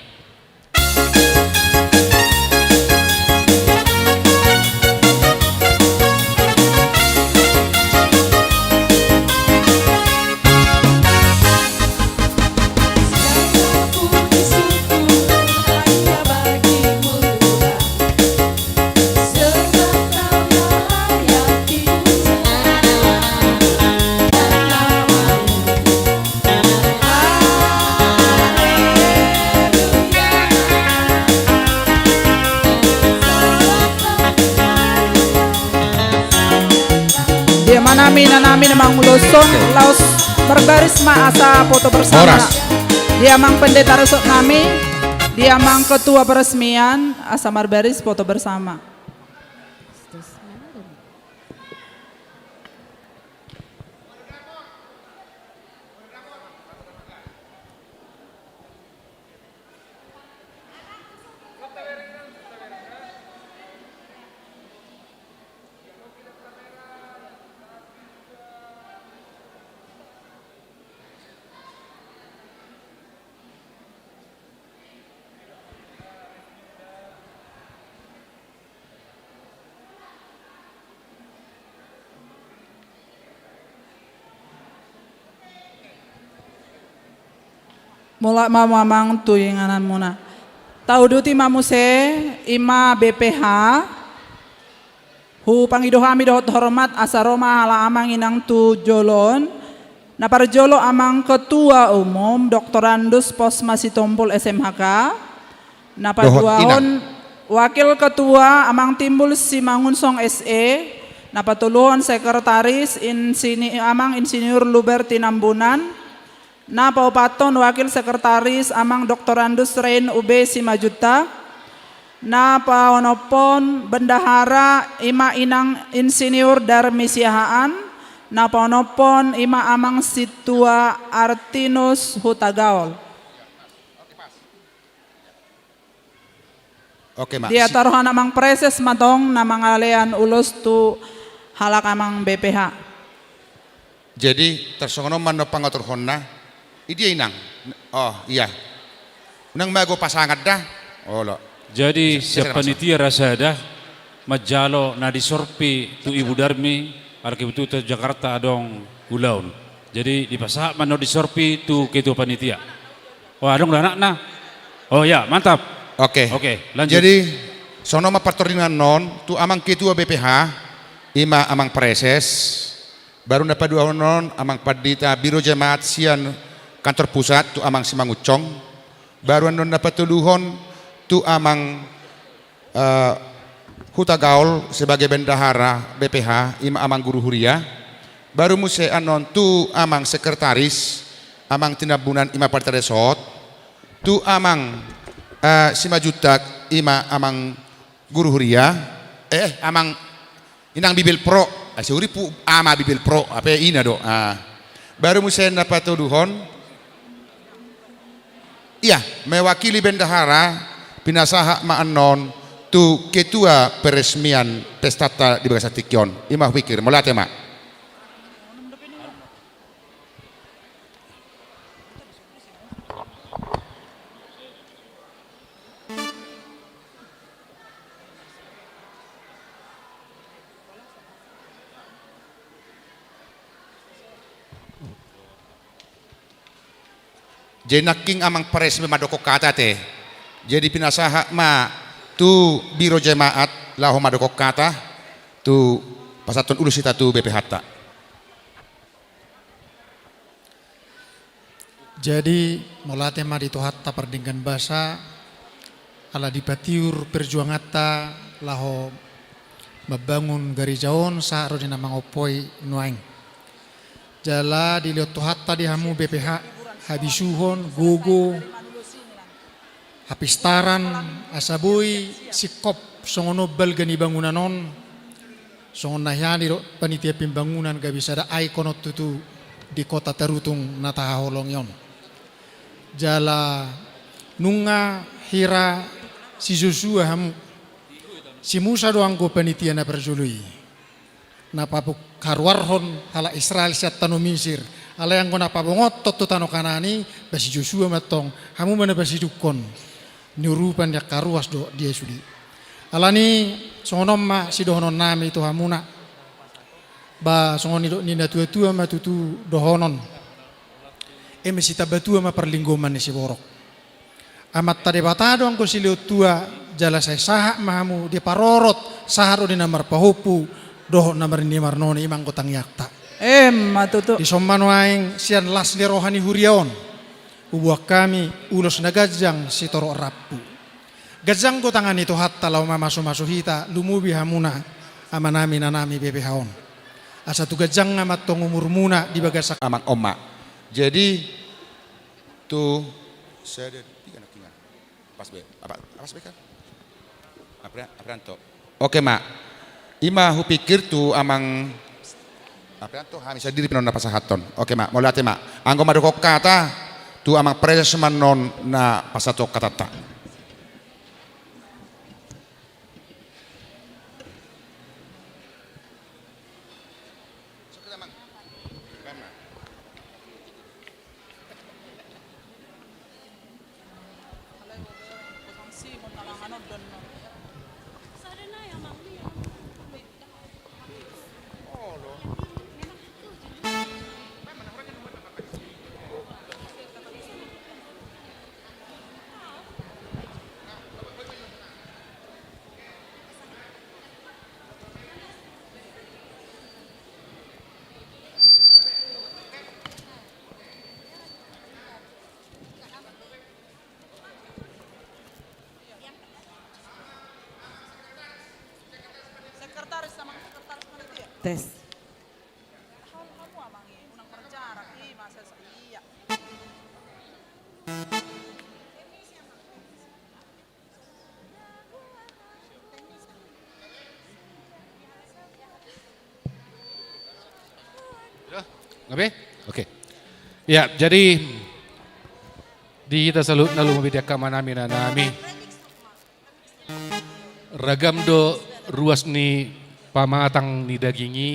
Dia ma nami, na nami na manguloshon, laos marbaris ma asa foto bersama. Horas. Dia amang pendeta resort nami, dia amang ketua peresmian, asa marbaris foto bersama. Mulak ma hamu amang tu ingananmuna. Tauduti ma muse, i ma B P H. Hupangido hami dohot hormat asa ro ma halak amang inang tu jolo on. Na parjolo amang ketua umum, Doktorandus Posma Sitompul S M H K. Na paduahon wakil ketua amang Timbul Simangunsong S E. Na patoluhon sekretaris insini-, amang insinyur Luberti Nambunan. Na paopathon wakil sekretaris amang Doktorandus Rein U B Simanjuntak. Na paonomhon bendahara i ma inang insinyur Darmi Siahaan. Na paonomhon i ma amang sintua Artinus Hutagaol. Oke, Mak. Dia taruhan amang preses ma tong na mangalean ulos tu halak amang B P H. Jadi tarsongon on ma na pangaturhonna. Idia inang? Oh, iya. Unang mago pasangan da. Olo. Jadi siap panitia rasa da. manjalo na disorpi tu Ibu Darmi, ala kebetulan tu Jakarta adong ulaon. Jadi dipasahat ma annon disorpi tu ketua panitia. Oh, adong do anakna. Oh ya, mantap. Oke. Oke, lanjut. Jadi songon on ma partondion annon tu amang ketua B P H, ima amang Praeses. Baru na paduahon on amang pandita biro jemaat sian kantor pusat tu amang Simangunsong. Baru annon na patoluhon tu amang, eh, Hutagaol sebagai bendahara B P H, ima amang guru huria. Baru muse annon tu amang sekretaris, amang Tinambunan, ima pandita desa. Tu amang, eh, Simanjuntak, ima amang guru huria. Eh, amang Inang Bibelvrouw, ah, si Uri pu ama Bibelvrouw, hape ina do. Ah. Baru muse na patoluhon. Ia, mewakili bendahara, pinasahat ma annon tu ketua peresmian pestanta di bagasan tingki on. Ima hupikir, mauliate ma. Jadi nangkin amang Praeses ma mandokkon hata te. Jadi pinasahat ma tu biro jemaat laho mandokkon hata tu pasahathon ulos hita tu B P H-ta. Jadi, mauliate ma di Tuhanta pardenggan basa, ala dipatiur perjuanganta laho mambangun gareja on sahat ro di na mangompoi nuaeng. Jala dilehon Tuhanta di hamu B P H, habisuhon, gogo, hapistaran, asa boi singkop songon on balga ni bangunan on, songon na hea ni do panitia pembangunan gabe sada ikon on tutu di kota Tarutung na tahaholongi on. Jala nunga hira si Josua hamu, si Musa do anggo panitia na parjolo i. Na paboa haruarhon halak Israel sian tano Misir. Alai anggo na pabongothon tu tano Kanaan i, ba si Josua ma antong, hamu ma na pasidukkon. Niurupan ni angka ruas dohot dia sude. Alani songon on ma sidohononnami tu hamuna. Ba songon nidok ni natuatua ma tutu dohonon. Eme sitambatua ma parlinggoman ni siborok. Amanta Debata do anggo silehon tua, jala sai sahat ma hamu diparorot, sahat do di na marpahompu dohot na marnini marnono, i ma anggo tangiangta. Emma tutu. Dison ma nuaeng sian las ni roha ni huria on, huboan hami ulos na ganjang sitorop rambu. Ganjang do tangan ni Tuhanta laho mamasumasu hita, lumobi hamuna amanami inanami B P H on. Asa tu ganjangna ma antong umurmuna di bagasan amang on ma. Jadi tu sada tiga na kinga. Pas be, apa, apa be kan? Apria-, Aprianto. Oke ma. I ma hupikir tu amang Aprianto, hami sandiri pe annon na pasahathon. Oke ma, mauliate ma. Anggo mandokkon hata tu amang Praeses ma annon na pasahathon hatanta. Tes. Oke. Ya, jadi di hita saluhutna, lumobi di angka amanami inanami. Ragam do ruas ni pamatang ni daging i,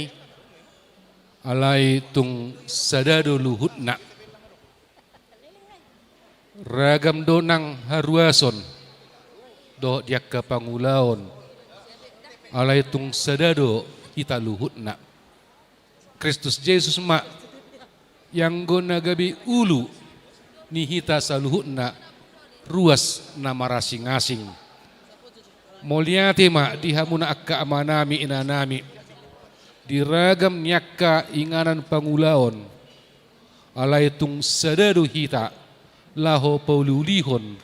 alai tung sada do luhutna. Ragam do nang haruason dohot di angka pangulaon Alai tung sada do hita luhutna. Kristus Jesus ma, ianggo na gabe ulu ni hita saluhutna, ruas na marasing-asing. Mauliate ma di hamuna angka amanami inanami, di ragam ni angka inganan pangulaon, alai tung sada do hita laho pauliulihon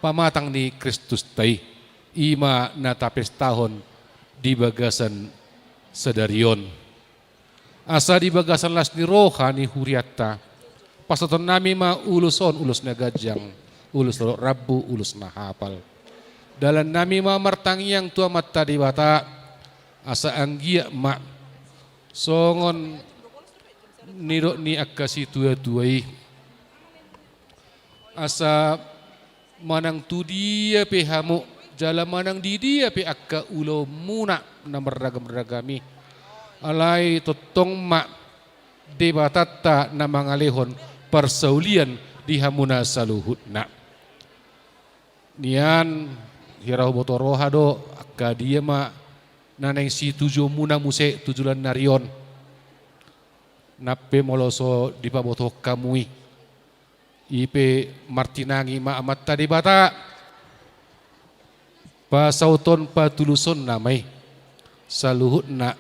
pamatang ni Kristusta i, i ma na tapestahon di bagasan sadari on. Asa di bagasan las ni roha ni hurianta, pasahatonnami ma ulos on, ulos na ganjang, ulos na rambu, ulos na hapal. Dalannami ma martangiang tu Amanta Debata, asa anggiat ma songon nidok ni angka situatua i, asa manang tu dia pe hamu, jala manang di dia pe angka ulaonmuna na marragam-ragam i, alai tongtong ma Debatanta na mangalehon parsaulian di hamuna saluhutna. Nian hira huboto roha do angka dia ma na naeng situjuonmuna muse tu joloan ni ari on. Nang pe molo so dipabotohon hamu i, i pe martinangi ma Amanta Debata, pasauton patulosonna ma i saluhutna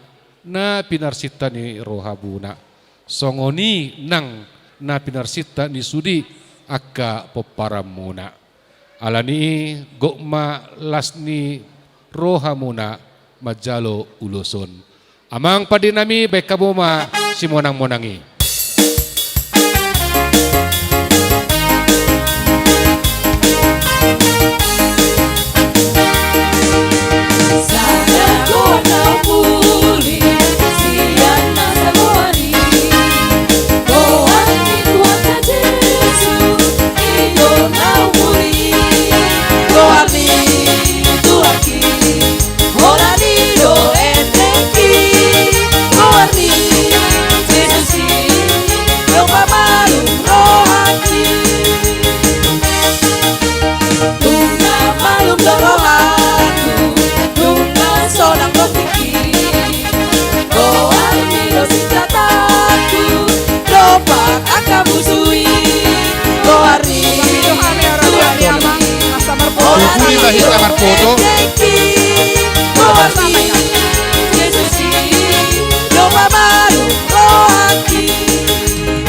na pinarsinta ni rohamuna, songon i nang na pinarsinta ni sude angka pomparanmuna. Alani i gok ma las ni rohamuna manjalo ulos on. Amang pandenami, baen hamu ma simonang-monang i.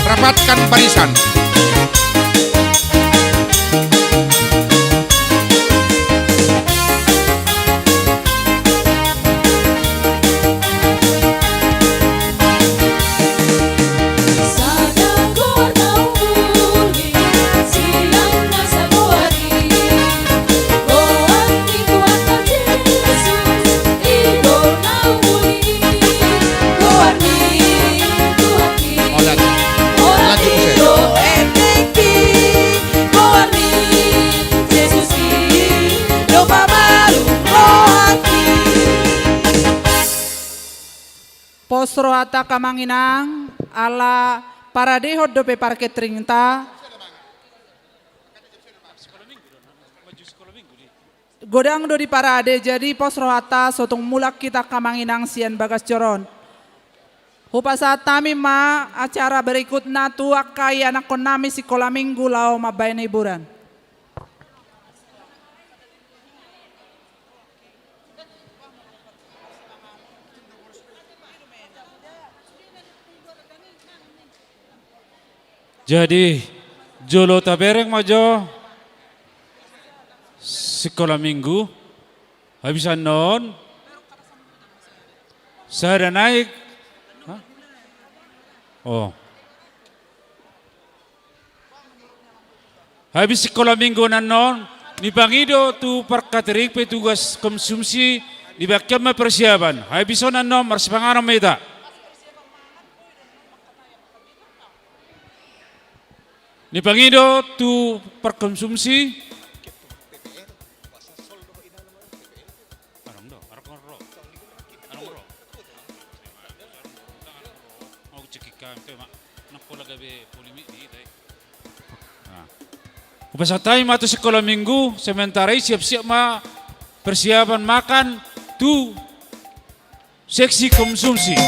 Rapatkan barisan. Pos rohanta angka amang inang, ala paradehon dope parketringta. Godang do di parade, jadi pos rohanta, so tung mulak hita angka amang inang sian bagas joro on. Hupasahat hami ma acara berikutna tu angka ianakhonnami sikola minggu laho mambahen hiburan. Jadi, jolo tabereng ma jo sikola minggu, habis annon, sada nai. Hah? Oh. Habis sikola minggu annon, nipangido tu parkatering petugas konsumsi, dibahen ma persiapan. Habis on annon, marsipanganon ma hita. Nipangido tu parkonsumsi. Adong do, adong ro. Adong ro. Mau cekikan ke mak, nak pola gabe polemik di hita i. Nah. Hupasahat hami ma tu sikola minggu, sementara i siap-siap ma persiapan makan tu Seksi konsumsi.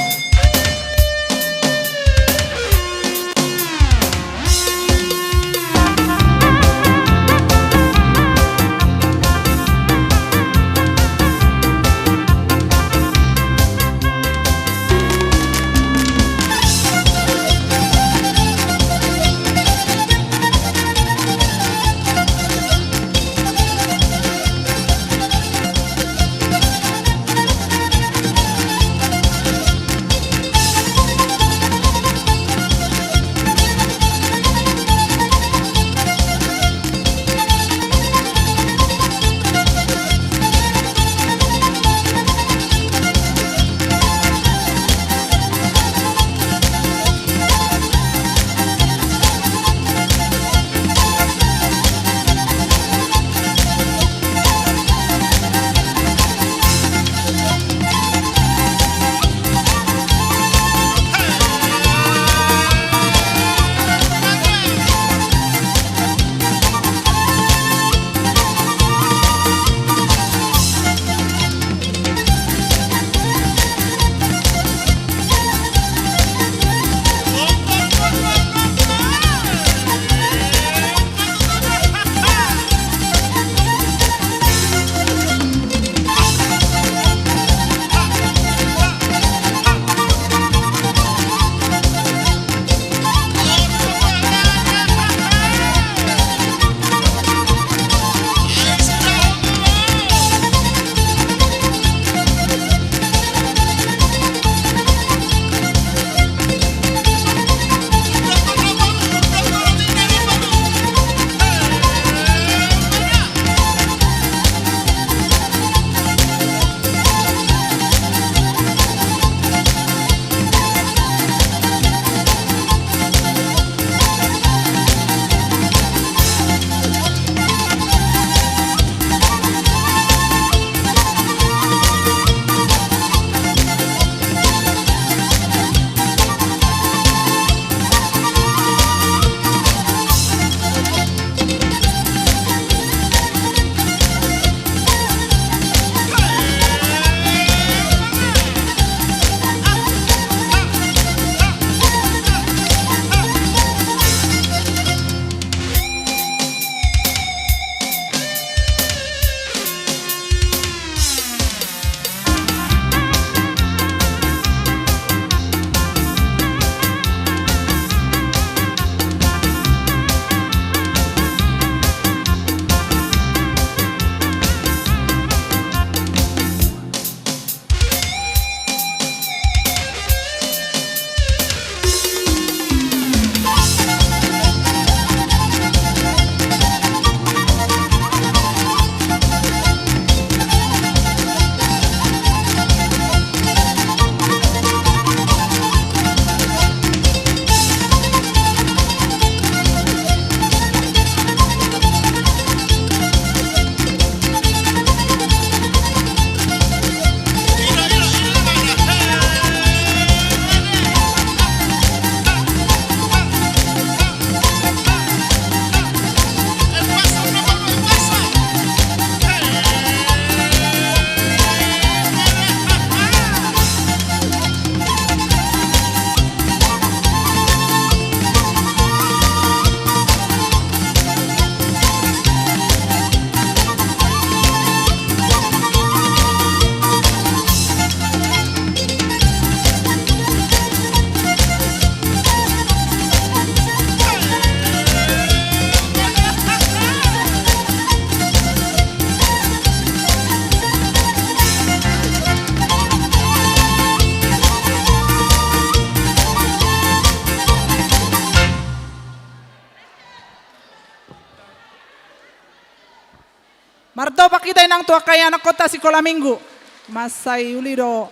Mardopak hita inang tu angka ianakhonta sikola minggu. Mansai uli do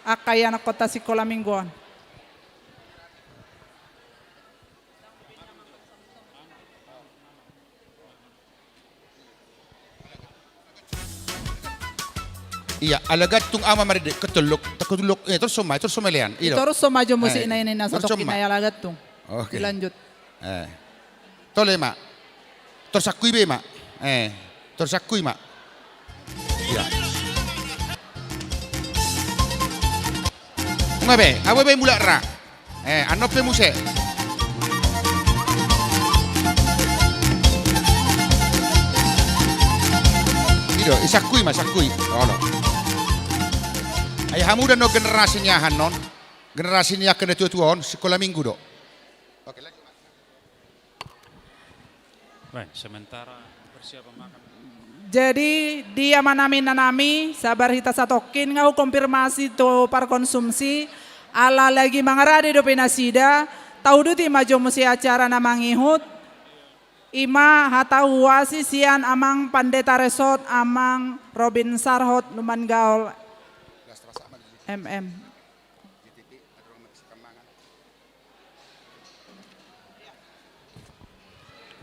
angka ianakhonta sikola minggu on. Ia, ala gantung au ma marende, ketellok, takutulok, eh, torus ma, torus ma lean. Io. Torus ma jo musik na ini na sotong na ia ala gantung. Oke. Dilanjut. Eh. Tole ma. Torsangkui be ma. Eh. Torsangkui ma. Ia. Abe, abe, abe mulak ra. Eh, annon pe muse. I do, i sangkui ma, sangkui. Olo. Ai hamu do annon generasi ni aha annon? Generasi ni angka na tua-tua on, sikola minggu do. Oke, lanjut. Baik, sementara persiapan makan. Jadi, di amanami nanami, sabar hita satongkin, nga hukonfirmasi tu parkonsumsi, ala lagi mangarade dope nasida, tauduti ma jo muse acara na mangihut, ima hata huhuasi sian Amang Pandeta Resort, Amang Robin Sarhot Lumban Gaol, M M.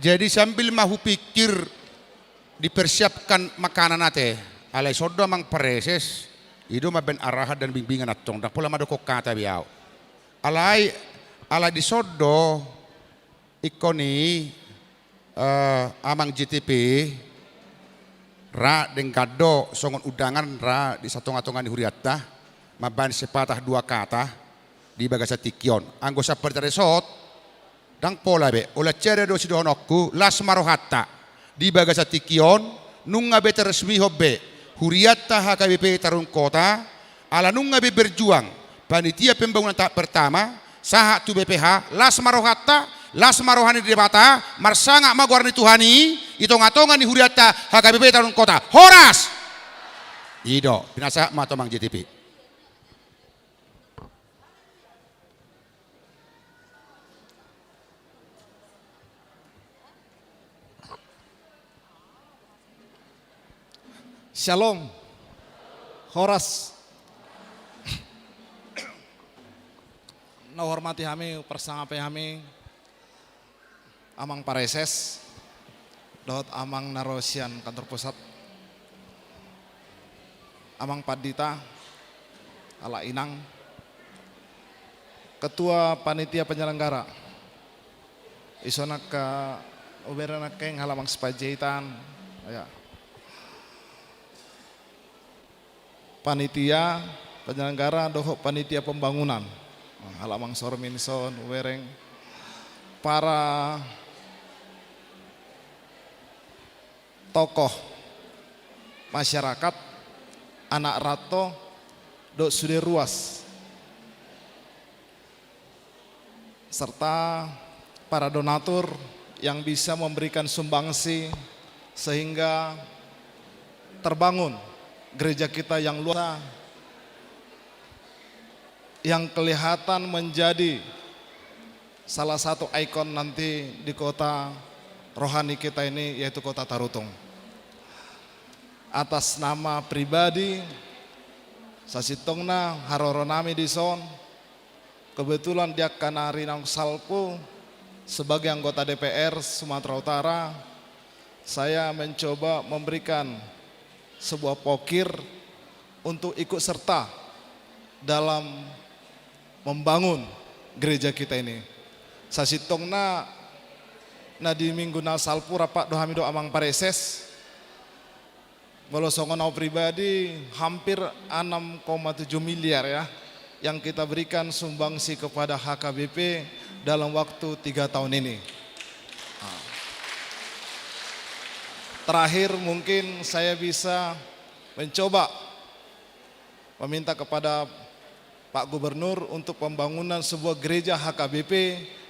Jadi sambil ma hupikir dipersiapkan makanan ate, alai songon do amang pareses, i do mambaen arahan dan bimbingan antong, ndang pola mandokkon hata be au. Alai, ala dison do, ingkon i, eh, amang J T P, ra denggan do songon undangan ra di satonga-tonga ni hurianta, mambaen sepatah dua kata di bagasan tingki on. Anggo sian Pandeta Resort, ndang pola be, olo, sada do sidohononku, las ma rohanta di bagasan tingki on, nunga be taresmihon be hurianta H K B P Tarunggota, ala nunga be berjuang panitia pembangunan tahap pertama, sahat tu B P H, las ma rohanta, las ma roha ni Debata, marsangap ma goar ni Tuhan i, i tonga-tonga ni hurianta H K B P Tarunggota. Horas! I do, pinasahat ma tu amang J T P. Shalom. Horas. Na huhormati hami, huparsangapi hami, Amang Pareses, dohot amang na ro sian kantor pusat, Amang Pandita, ala inang, Ketua Panitia Penyelenggara, dison angka, ubereng angka halaman Sipanjaitan, ya. Panitia penyelenggara dohot panitia pembangunan, halaman Sorminson, ubereng, para tokoh masyarakat, anak ranto, dohot sude ruas, serta para donatur yang bisa memberikan sumbangsi sehingga terbangun gereja kita yang luar, yang kelihatan menjadi salah satu ikon nanti di kota rohani kita ini, yaitu Kota Tarutung. Atas nama pribadi, sasintongna haroro nami dison, kebetulan di angka na rinangkok salpu sebagai anggota D P R Sumatera Utara, saya mencoba memberikan sebuah pokir untuk ikut serta dalam membangun gereja kita ini. Sasintongna, na di minggu na salpu rap do hami dohot amang pareses, molo songon au pribadi, hampir enam koma tujuh miliar, ya, yang kita berikan sumbangsi kepada H K B P dalam waktu tiga tahun ini. Nah. Terakhir, mungkin saya bisa mencoba meminta kepada Pak Gubernur untuk pembangunan sebuah gereja H K B P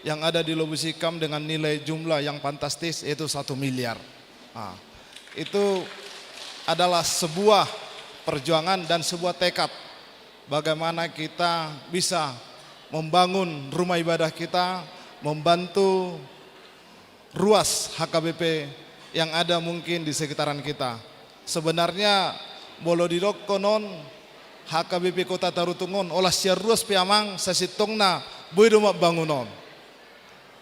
yang ada di Lobusikam dengan nilai jumlah yang fantastis, yaitu satu miliar. Nah, itu adalah sebuah perjuangan dan sebuah tekad bagaimana kita bisa membangun rumah ibadah kita, membantu ruas H K B P yang ada mungkin di sekitaran kita. Sebenarnya, molo didokkon on, H K B P Kota Tarutung on, olat sian ruas pe amang, sasintongna boi do mambangun on.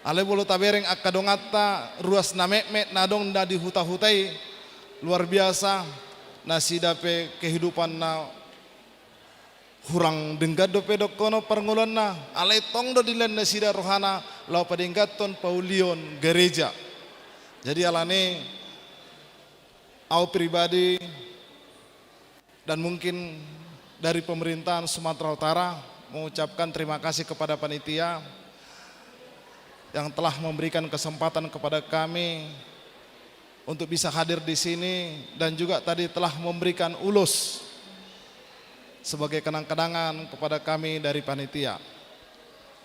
Alai molo tabereng angka donganta, ruas na metmet na adong na di huta-huta i, luar biasa nasida pe kehidupanna. Hurang denggan dope dohonon parngoluanna, alai tong do dilehon nasida rohana laho padengganhon paulion gareja. Jadi alani i, au pribadi dan mungkin dari pemerintahan Sumatera Utara, mengucapkan terima kasih kepada panitia yang telah memberikan kesempatan kepada kami untuk bisa hadir di sini dan juga tadi telah memberikan ulos sebagai kenang-kenangan kepada kami dari panitia.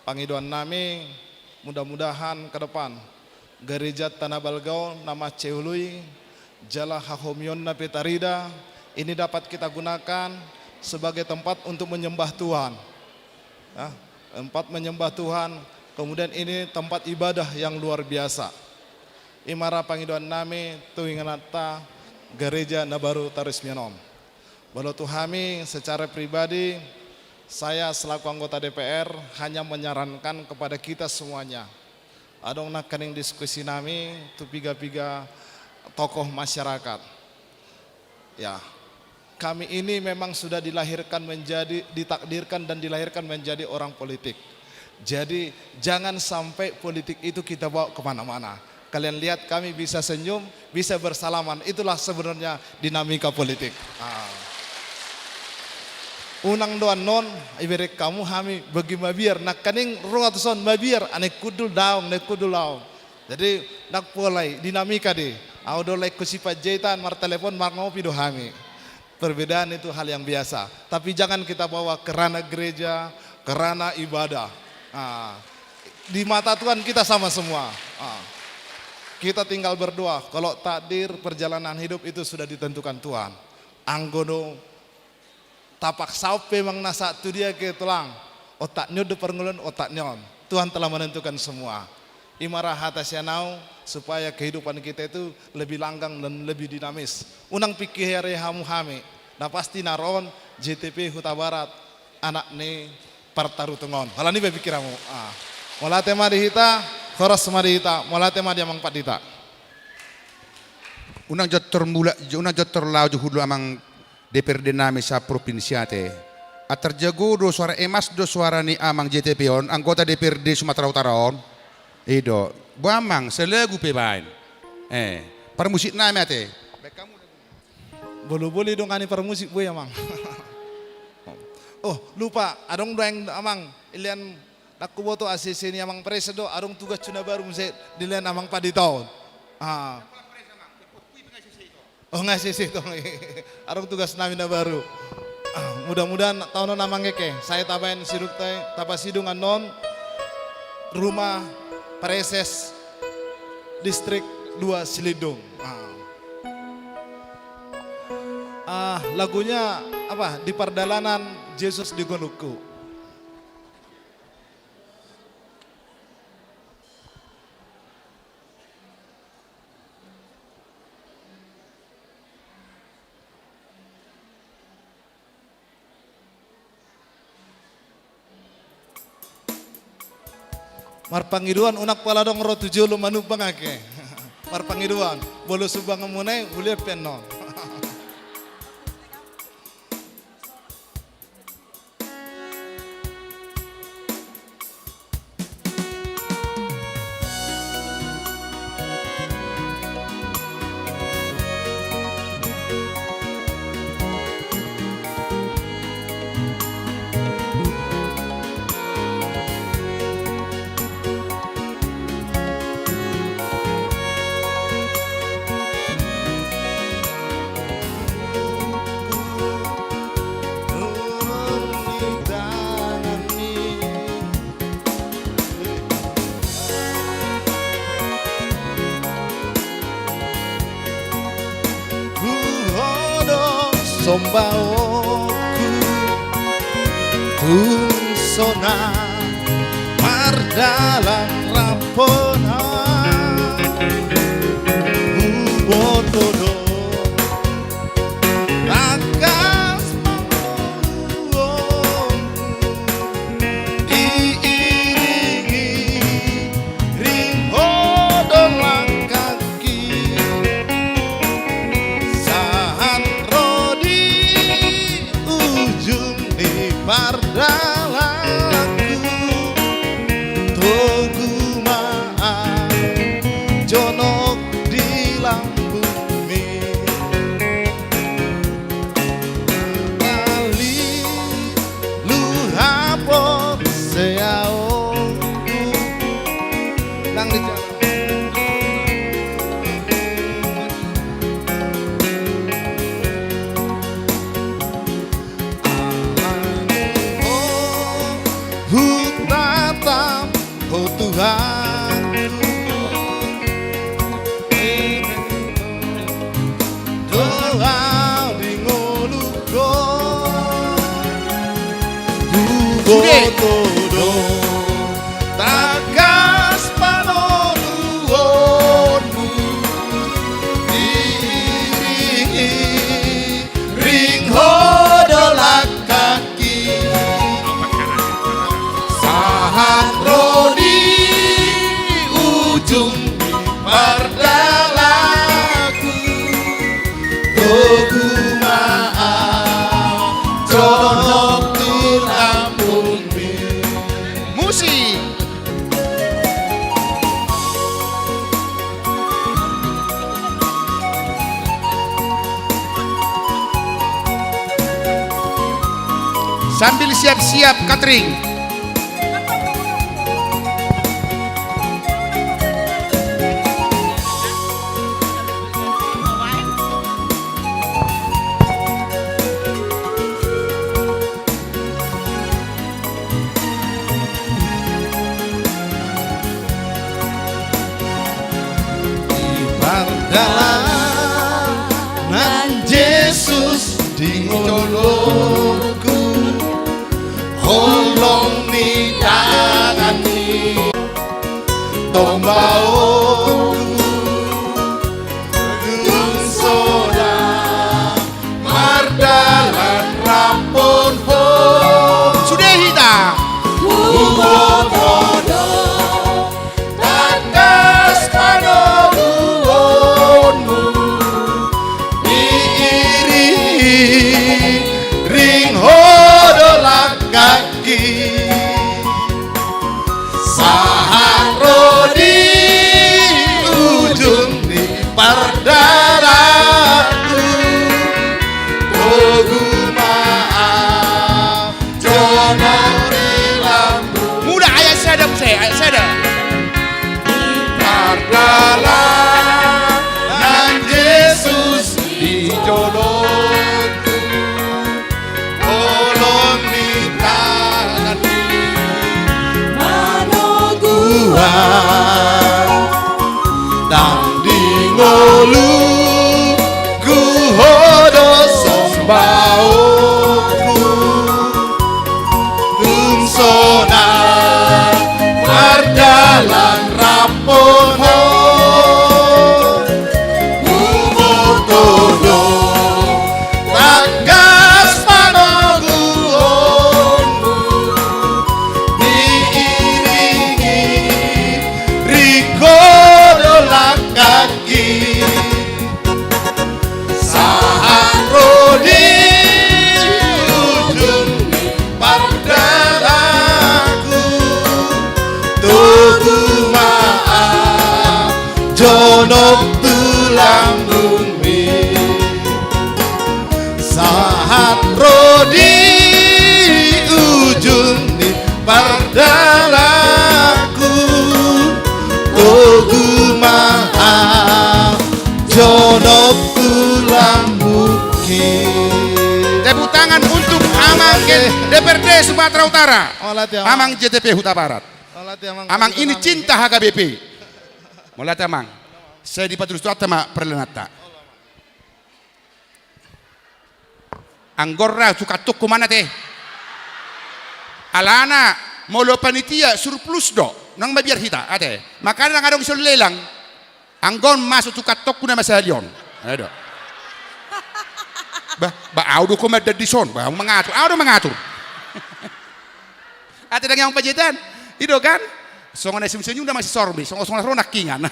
Pangidoan nami, mudah-mudahan ke depan Gareja Tanabalga on na mansai ulu i, jala hahomionna pe tarida, ini dapat kita gunakan sebagai tempat untuk menyembah Tuhan. Ya, tempat menyembah Tuhan, kemudian ini tempat ibadah yang luar biasa. I ma ra pangidoan nami tu ingananta gareja na baru taresmian on. Molo tu hami secara pribadi, saya selaku anggota D P R hanya menyarankan kepada kita semuanya. Adong nangkaning diskusi nami tu piga-piga tokoh masyarakat. Ya, kami ini memang sudah dilahirkan menjadi, ditakdirkan dan dilahirkan menjadi orang politik. Jadi, jangan sampai politik itu kita bawa kemana-mana. Kalian lihat kami bisa senyum, bisa bersalaman. Itulah sebenarnya dinamika politik. Ah. Unang do annon, ibereng hamu hami, bagi mabiar, nangkaning ro tuson mabiar, anak hundul daong, anak hundul daong. Jadi, ndang pola i, dinamika do i. Ahu do laho sipanjaitan, martelepon, marngopi do hami. Perbedaan itu hal yang biasa. Tapi jangan kita bawa ke ranah gereja, ke ranah ibadah. Ah, di mata Tuhan kita sama semua. Ah. Kita tinggal berdoa. Kalau takdir perjalanan hidup itu sudah ditentukan Tuhan. Anggo do tapaksa on pe amang na sahat tu dia ke tulang. Otak ni on do parngoluon, otak ni on. Tuhan telah menentukan semua. I ma ra hata sian ahu, supaya kehidupan kita itu lebih langgang dan lebih dinamis. Unang pingkiri hamu hami. Na pasti na ro on J T P Hutabarat, anak ni Partarutung on. Holan i be pingkiranmu. Ah. Mauliate ma di hita, horas ma di hita, mauliate ma di amang pandita. Unang jontor mulak, unang jontor laho jo hundul amang D P R D nami sa provinsi ate. Antar jago do suara, emas do suara ni amang J T P on, anggota D P R D Sumatera Utara on. I do. Boa amang, salagu pe baen. Eh, parmusik nami ate. Baen hamu lagu. Bolobolo didongani parmusik boi amang. Oh, lupa, adong do aeng amang, ilean, ndang huboto, A C C ni amang Presiden do, adong tugas tu na baru muse dilean amang pandita on. Ah. Oh, nga sisi tong. Adong tugas nami na baru. Ah, mudah-mudahan taon on amang eke, sai tabaen sidung tai, tapasidung annon Rumah Praeses Distrik dua Silindung. Ah. Ah, lagunya apa? Di Pardalanan Jesus di Gunungku. Marpangidoan, unang pola adong ro tu jolo manumbang ake. Marpangidoan, molo sumbangan muna i, hulean pe annon. Huodo sombaonku, tung so na mardalan rampona, huboto do tangkas mangolu diiringi ringho do langkangki sahat ro di ujung ni pardalanku. Togu O Tuhan, doa di ngolungku, huboto do tangkas panoluonmu, diiringi ring ho do langkangki, sahat ro di ujung ni pardalananku. Togu ma ahu, jonok tu lambungmi. Musik. Sambil siap-siap catering. Di pardalanan Jesus di ngolungku, holong ni tanganmi, tombaonku, dung sonang mardalan rampohon ho. Sude hita. Huboto do tangkas panoluonmu, diiringi ring ho do langkangki, sahat ro di ujung ni pardalananku. Togu ma ahu, jonok tu lambungmi. Mula ayat sada muse, ayat sada. Di pardalanan Jesus di jolongku, holong ni tanganmi, manogu ahu, ndang di ngolungku ho do sombaonku, dung sonang mardalan rampohon ho. Huboto do tangkas panoguonmu, diiringi ring ho do langkangki, sahat ro di ujung ni pardalananku. Togu ma ahu, jonok tu lambungmi, sahat ro di ujung ni pardalananku. Togu ma ahu, jonok tu lambungki. Tepuk tangan untuk Amang D P R D Sumatera Utara. Amang J T P Hutabarat. Amang ini cinta H K B P. Mauliate Amang. Sai dipatulus Tuhanta ma pardalananta. Anggo ra tu kantongku ma na te. Alana molo panitia surplus do, nang mabiar hita ate. Makana nang adong ison lelang. Anggo on masuk tu kantongku nama sahali on. Ayo do. Bah, bah, au do komandan dison, bah, au mangatur, au do mangatur. Ate dang yang pajetan, i do kan? Songon na senyum-senyum nama si Sorbi, songon songon ro nangkingan.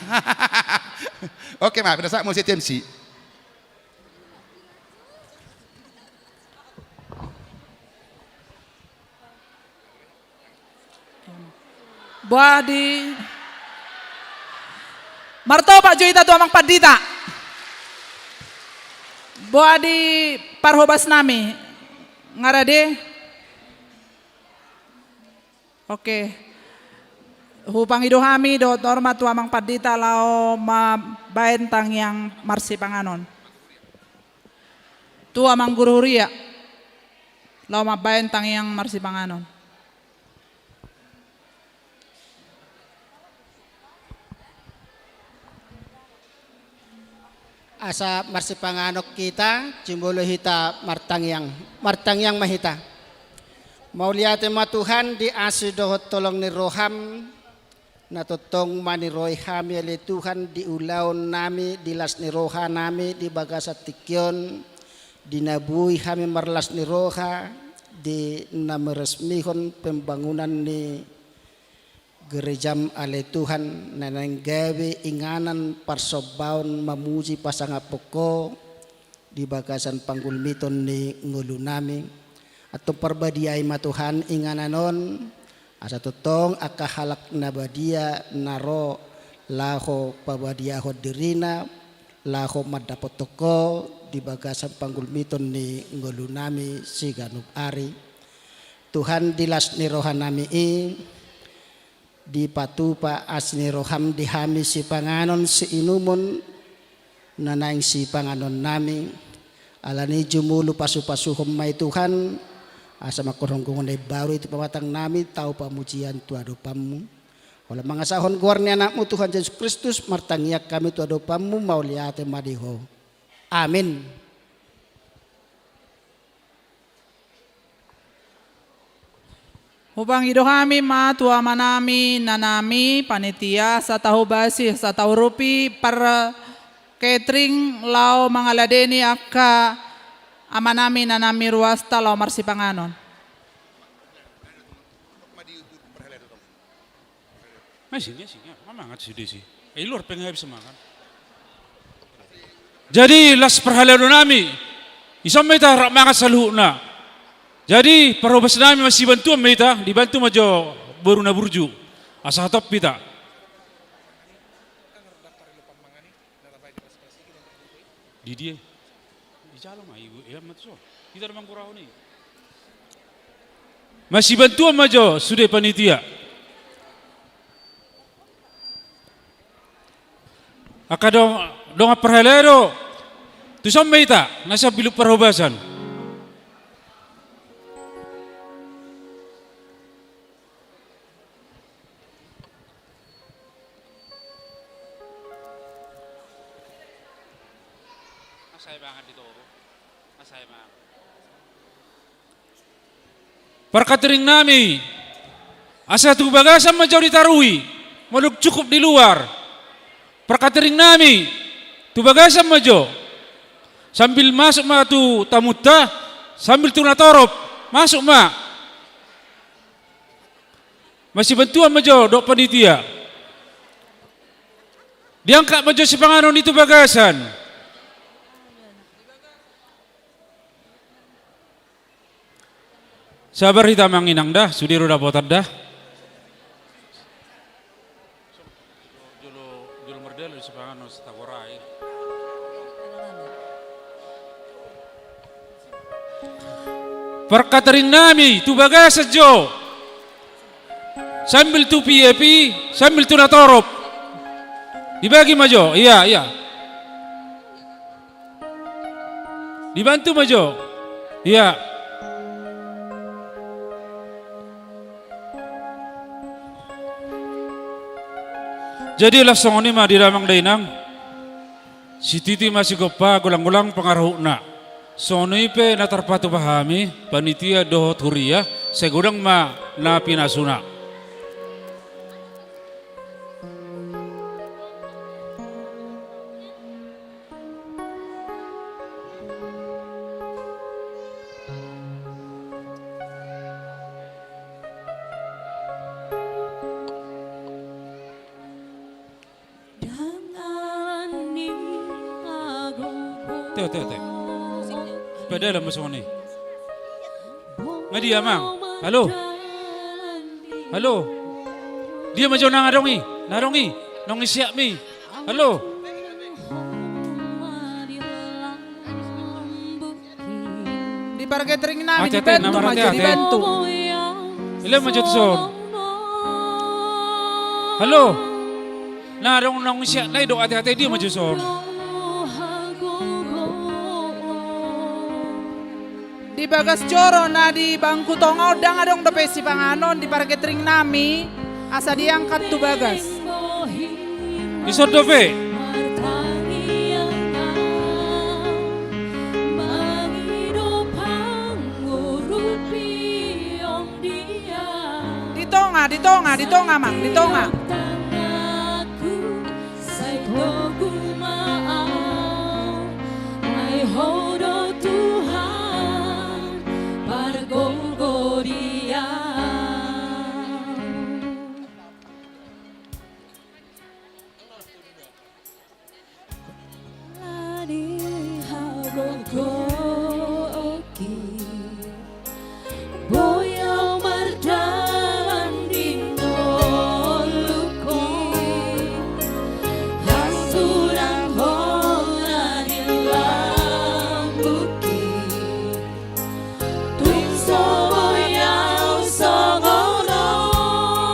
Oke ma, pinasahat muse tu M C. Boha di martopak jo hita tu Amang Pandita. Boha di parhobas nami, nga rade? Oke. Hupangido hami dohot hormat tu Amang Pandita laho mambaen tangiang marsipanganon. Tu Amang Guru Huria laho mambaen tangiang marsipanganon. Asa marsipanganon hita, jumolo hita martangiang. Martangiang ma hita. Mauliate ma Tuhan di asi dohot holong ni roham, na tongtong maniroi hami ale Tuhan di ulaon nami, di las ni roha nami, di bagasan tingki on, di na boi hami marlas ni roha, di na meresmihon pembangunan ni Gerejam ale Tuhan, na naeng gabe inganan parsombaon mamuji pasangaphon Ho di bagasan panggulmiton ni ngolu nami. Antong parbadiai ma Tuhan inganan on, asa tongtong angka halak na badia na ro laho pabadiahon dirina, laho mandapothon Ho di bagasan panggulmiton ni ngolu nami siganup ari. Tuhan, di las ni roha nami i, dipatupa asi ni roham di hami sipanganon siinumon na naeng sipanganon nami. Alani i jumolo pasupasuhon ma i Tuhan, asa mangkorhon gogo na imbaru i tu pamatang nami, tau pamujian tu adopanmu. Holan mangasahon goar ni Anakmu Tuhan Jesus Kristus, martangiang hami tu adopanmu, mauliate ma di Ho. Amin. Hupangido hami ma tu amanami, inanami, panitia, asa tahobasi, asa tahurupi, parkatering laho mangaladeni angka amanami, inanami ruasta laho marsipanganon. Masing, masing, ya, mangan sude si. Eh, luar pengen habis makan. Jadi, las parhalado nami, ison ma hita rap mangan saluhutna. Jadi, parhobas nami masibantuan ma hita, dibantu ma jo boru na burju. Asa hatop hita. Di dia? Di jalo ma, ibu, ia ma tu so. Hita do manggurahon i. Masibantuan ma jo sude panitia. Angka dong, dongan parhalado, tuson ma hita, na sambilu parhobasan. Parkatering nami, asa tu bagasan ma jo ditarui, molo cukup di luar. Parkatering nami, tu bagasan ma jo. Sambil masuk ma tu tamunta, sambil tu na torop, masuk ma. Masibantuan ma jo dohot panitia. Diangkat ma jo sipanganon i tu bagasan. Sabar hita amang inang da, sude do dapotan da. Jolo, jolo mardalan sipanganon sitaborai. Parkatering nami, tu bagasan jo. Sambil tu V I P, sambil tu na torop. Dibagi ma jo, ia, ia. Dibantu ma jo. Ia. Jadi, laos songon i ma di damang dainang. Sititi ma sigompa, golang-golang pangarahutna. Songon i pe na tarpatupa hami, panitia dohot huria, sai godang ma na pinasuna. Teo, teo, teo. Padalan ma songon i. Nga dia, Mang? Halo? Halo? Dia ma jo na adong i? Na adong i? Naung siap mi? Halo? Di parkatering nami, ate-ate, dibantu ma jo, ate-ate. Dibantu. Ile ma jo tu son. Halo. Na adong naung siap na i do ate-ate, dia ma jo son. Di bagas joro na di bangku tonga on ndang adong dope sipanganon di parkatering nami, asa diangkat tu bagas. Dison dope. Di tonga, di tonga, Amang, di tonga. Tanganku, sai togu ma au, ai Ho do Tuhan, pargogo di au. Ala ni hagogoonki, boi au mardalan di ngolungki, hasuranghon na di lambungki. Tung so boi au songon on.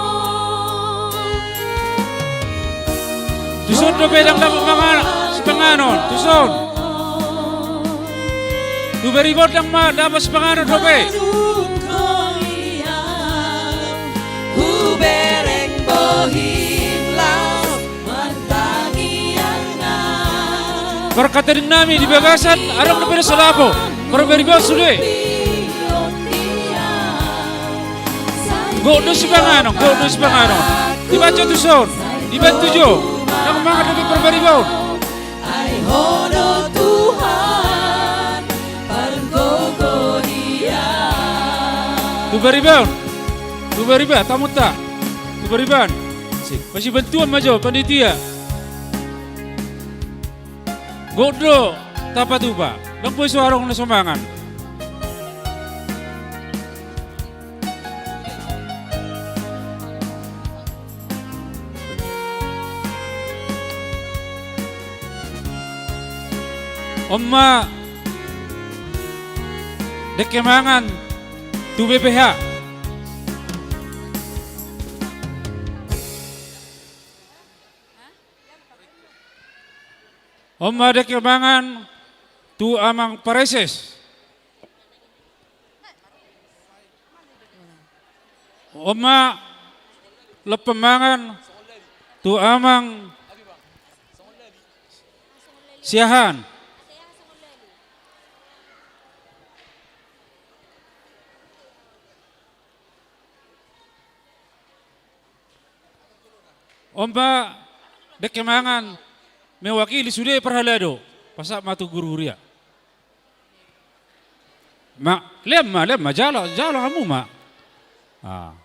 Tuson dope ndang dapot mangan, sipanganon, tuson. Tu bariba on ndang ma dapot sipanganon dope. Hubereng bohim las. Martangiang ma. Parkatadinami di bagasan adong dope na so lapo. Parbariba on sude. Gok do sipanganon, gok do sipanganon. Dibaen jo tuson, dibaen tu jo. Ndang mangan dope parbariba on. Ai Ho do Tuhan, pargogo di au. Tu bariba on. Tu bariba, tamunta. Tu bariba on. Sip. Masibantuan ma jo panitia. Gok do tapatupa. Ndang boi so adong na so mangan. On ma dengke mangan tu B P H. On ma dengke mangan tu Amang Pareses. On ma lompan mangan tu Amang Siahaan. On ma dengke mangan mewakili sude parhalado, pasahat ma tu guru huria. Ma, lean ma, lean ma, jalo, jalo hamu ma. Ah.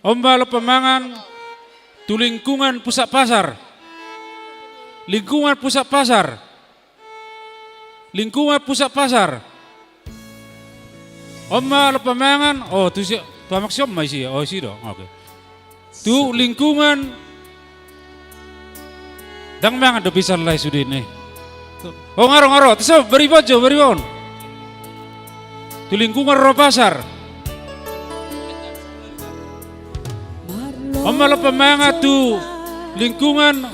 On ma lompan mangan tu lingkungan pusat pasar. Lingkungan pusat pasar. Lingkungan pusat pasar. On ma lompan mangan, oh, tu si, tu Amang Siom ma isi, oh, isi do, oke. Tu lingkungan. Ndang mangan dope sallai sude ne. Oh, nga ro, nga ro, tu so, bariba on jo, bariba on. Tu lingkungan Ro Pasar. On ma lompan mangan tu lingkungan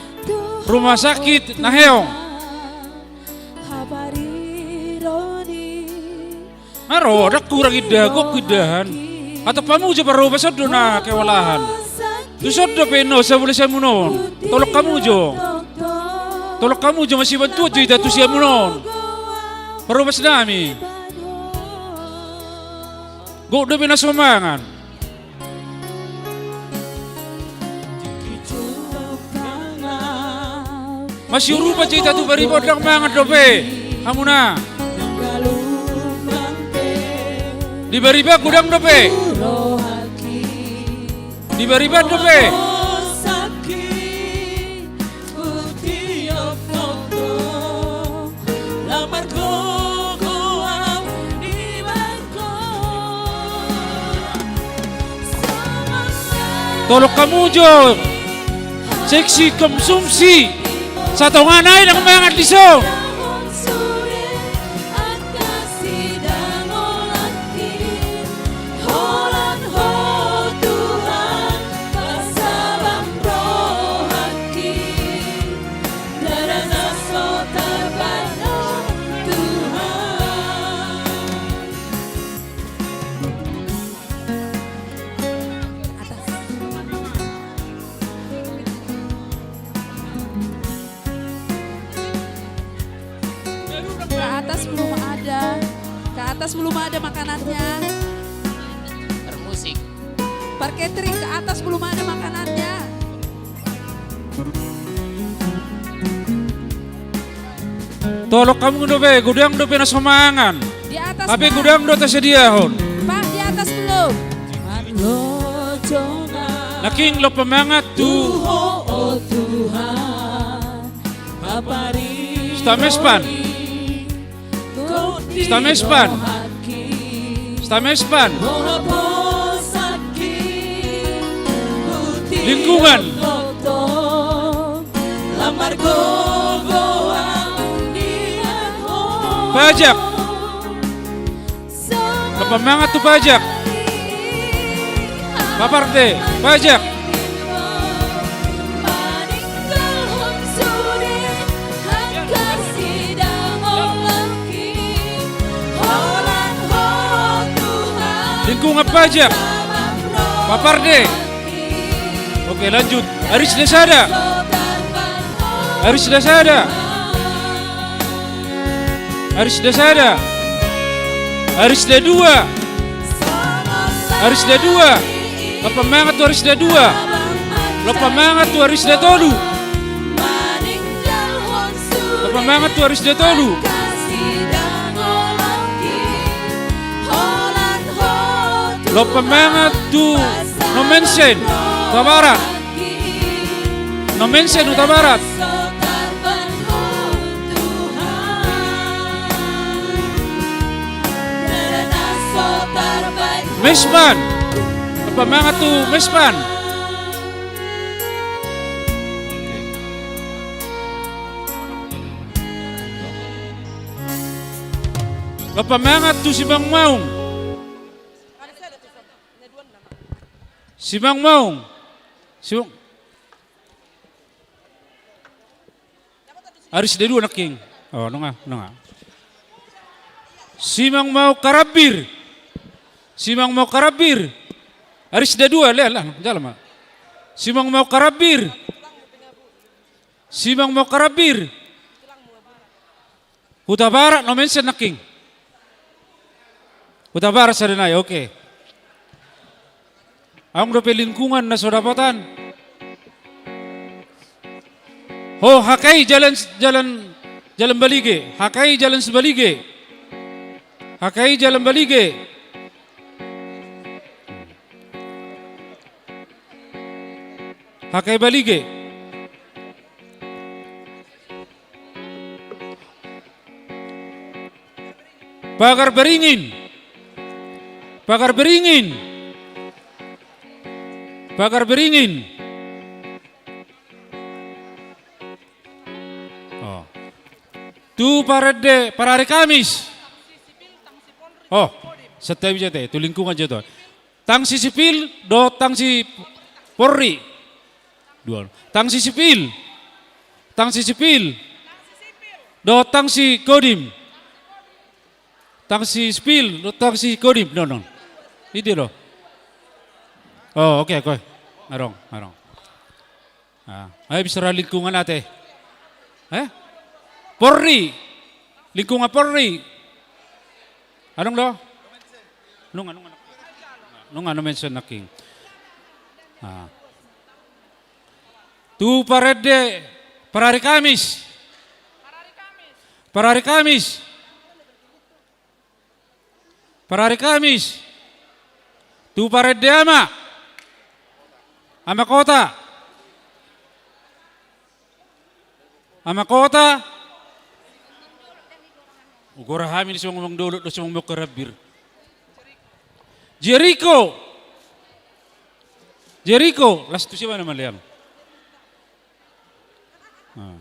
Rumah Sakit Naheong. Nga ro, ndang hurang indahan, gok indahan. Antong pamuju parhobas on do na kewalahan. Tuson dope na so boi siamun on. Tolong hamu jo. Tolong hamu jo, masibantuan jo hita tu siamun on. Parhobasnami. Gok dope na so mangan. Masiurupan jo hita tu bariba on, ndang mangan dope hamuna. Di bariba godang dope. Di bariba dope. Tolong hamu jo. Seksi konsumsi. Satonga nai ndang mangan dison. Belum ada makanannya. Bermusik. Par catering ke atas belum ada makanannya. Tolong hamu dope, godang dope na so mangan. Di atas, Pak. Godang do tasadiahon. Pak, di atas belum. Nangkin lompan mangan tu. Tuhan. Stamespan. Stamespan. Stamespan. Lingkungan. Pajak. Lompan mangan tu pajak. Paparde, pajak. Lingkungan pajak. Paparde. Oke, lanjut. Arisda sada. Arisda sada. Arisda sada. Arisda dua. Arisda dua. Lompan mangan tu Arisda dua. Lompan mangan tu Arisda tolu. Lompan mangan tu Arisda tolu. Lompan mangan tu Nommensen, Hutabarat. Nommensen, Hutabarat. Mespan. Lompan mangan tu Mespan. Lompan mangan tu Simaung-maung. Simaung-maung. Simaung. Arisda dua nangkin. Oh, nunga, nunga. Simaung-maung Karambir. Simaung-maung Karambir. Arisda dua, lea, lea, jala ma. Simaung-maung Karambir. Simaung-maung Karambir. Hutabarat, Nommensen nangkin. Hutabarat sada nai, oke. Adong dope lingkungan na so dapotan. Ho, H K I Jalan, Jalan, Jalan Balige. H K I Jalan Sibalige. H K I Jalan Balige. H K I Balige. Pagar Beringin. Pagar Beringin. Pagar Beringin. Oh. Tu parende, parari Kamis. Oh, santabi jo ate, tu lingkungan jo ate. Tangsi sipil dohot tangsi Polri. Dua. Tangsi sipil. Tangsi sipil. Dohot tangsi Kodim. Tangsi sipil dohot tangsi Kodim. No, no. Ide do. Oh, oke, oke. Adong, adong. Ah, ai bicara lingkungan ate. Eh? Polri. Lingkungan Polri. Adong do? Nunga, nunga. Nunga, Nommensen nangkin. Ah. Tu parende, parari Kamis. Parari Kamis. Parari Kamis. Tu parende ama. Ama kota. Ama kota. Ugora hami ni Simaung-maung Dolok do Simaung-maung Karambir. Jeriko. Jeriko. Las tu siapa nama leam? Ah.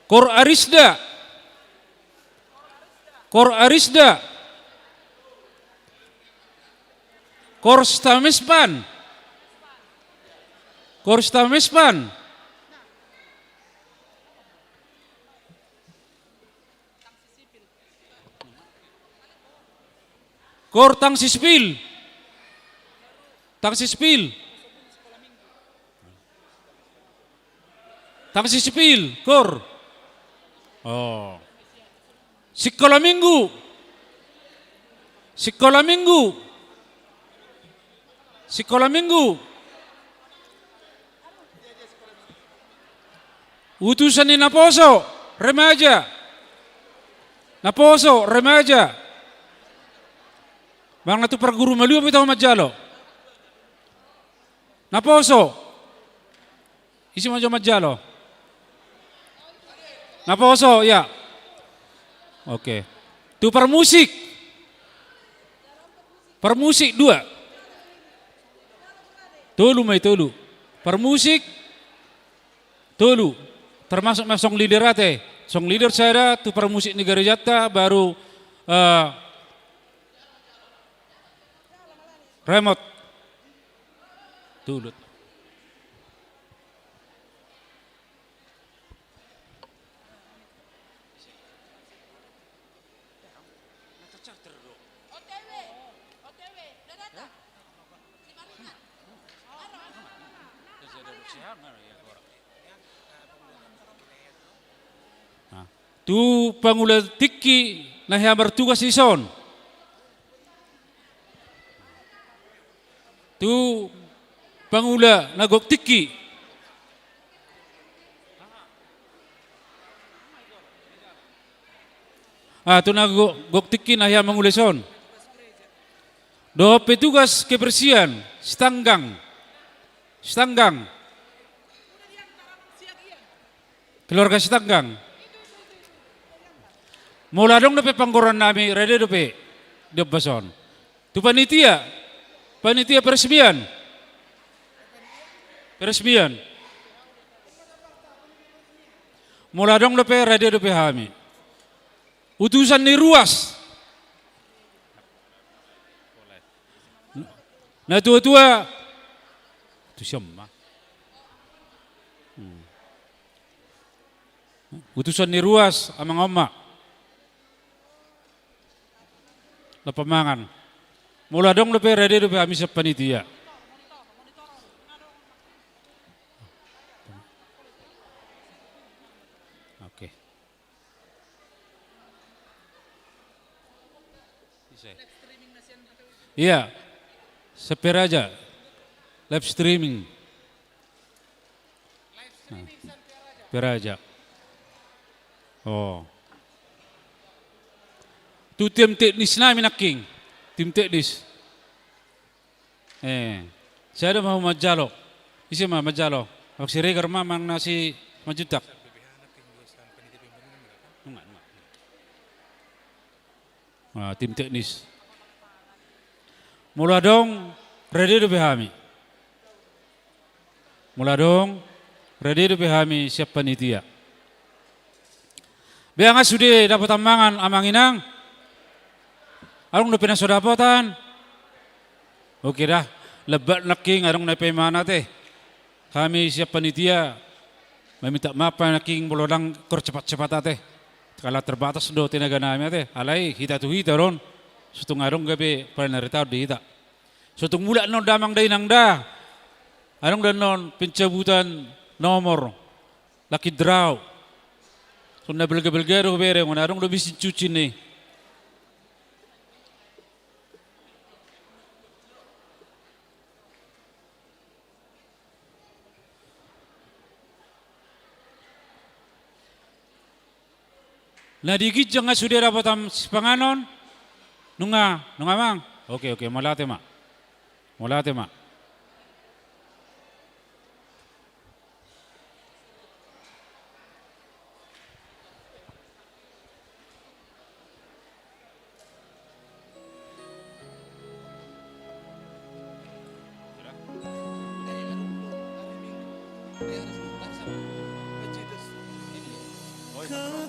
Kor Arisda. Kor Arisda. Kor Stamespan. Kor Stamespan. Kor tangsi sipil. Tangsi sipil. Tangsi sipil, kor. Oh. Sikola minggu. Sikola minggu. Sikola minggu. Utusan ni naposo, remaja. Naposo, remaja. Manang na tu parguru malua pe tau manjalo. Naposo. Ise ma jo manjalo? Naposo, ya. Oke. Tu parmusik. Parmusik dua. Tolu ma i, tolu. Parmusik tolu. Termasuk ma song leader ate. Song leader sada, tu parmusik ni garejanta, baru, eh, remote. Tolu. Nah, tu pangula tingki na hea martugas dison. Tu pangula na gok tingki. Ah, tu na go-, gok tingki na hea mangula dison. Dohot petugas kebersihan, Sitanggang. Sitanggang. Keluarga Sitanggang. Molo adong dope panggorannami, rade dope di ombas on. Tu panitia, panitia peresmian. Peresmian. Molo adong dope, rade dope hami. Utusan ni ruas. Natua-tua. Tu sian ma. Hmm. Utusan ni ruas, amang, oma. Lam pamangan. Molo adong dope, rade dope hami sian panitia. Oke. Iya. Sian Peraja. Live streaming. Nah, Peraja. Oh. Tu tim teknis nami nangkin. Tim teknis. Eh, sada ma manjalo. Ise ma manjalo? Abang Siregar ma manang na si Manjuntak? Nunga, nunga. Ah, tim teknis. Molo adong, rade dope hami. Molo adong, rade dope hami sian panitia. Bea nga sude dapotan mangan, amang inang? Adong dope na so dapotan? Oke da. Lambat nangkin adong na pe mangan ate. Hami sian panitia maminta maaf nangkin molo ndang tor cepat-cepat ate. Ala terbatas do tenaga nami ate. Alai hita tu hita do on. Sotung adong gabe palinaritaon di hita. Sotung mulak non damang da inang da. Adong da non pencabutan nomor. Lucky draw. Songon na belga-belga do hubereng on, adong do mesin cuci ni. Na di ginjang nga sude dapotan sipanganon. Nunga, nunga amang. Oke, oke, mauliate ma. Mauliate ma.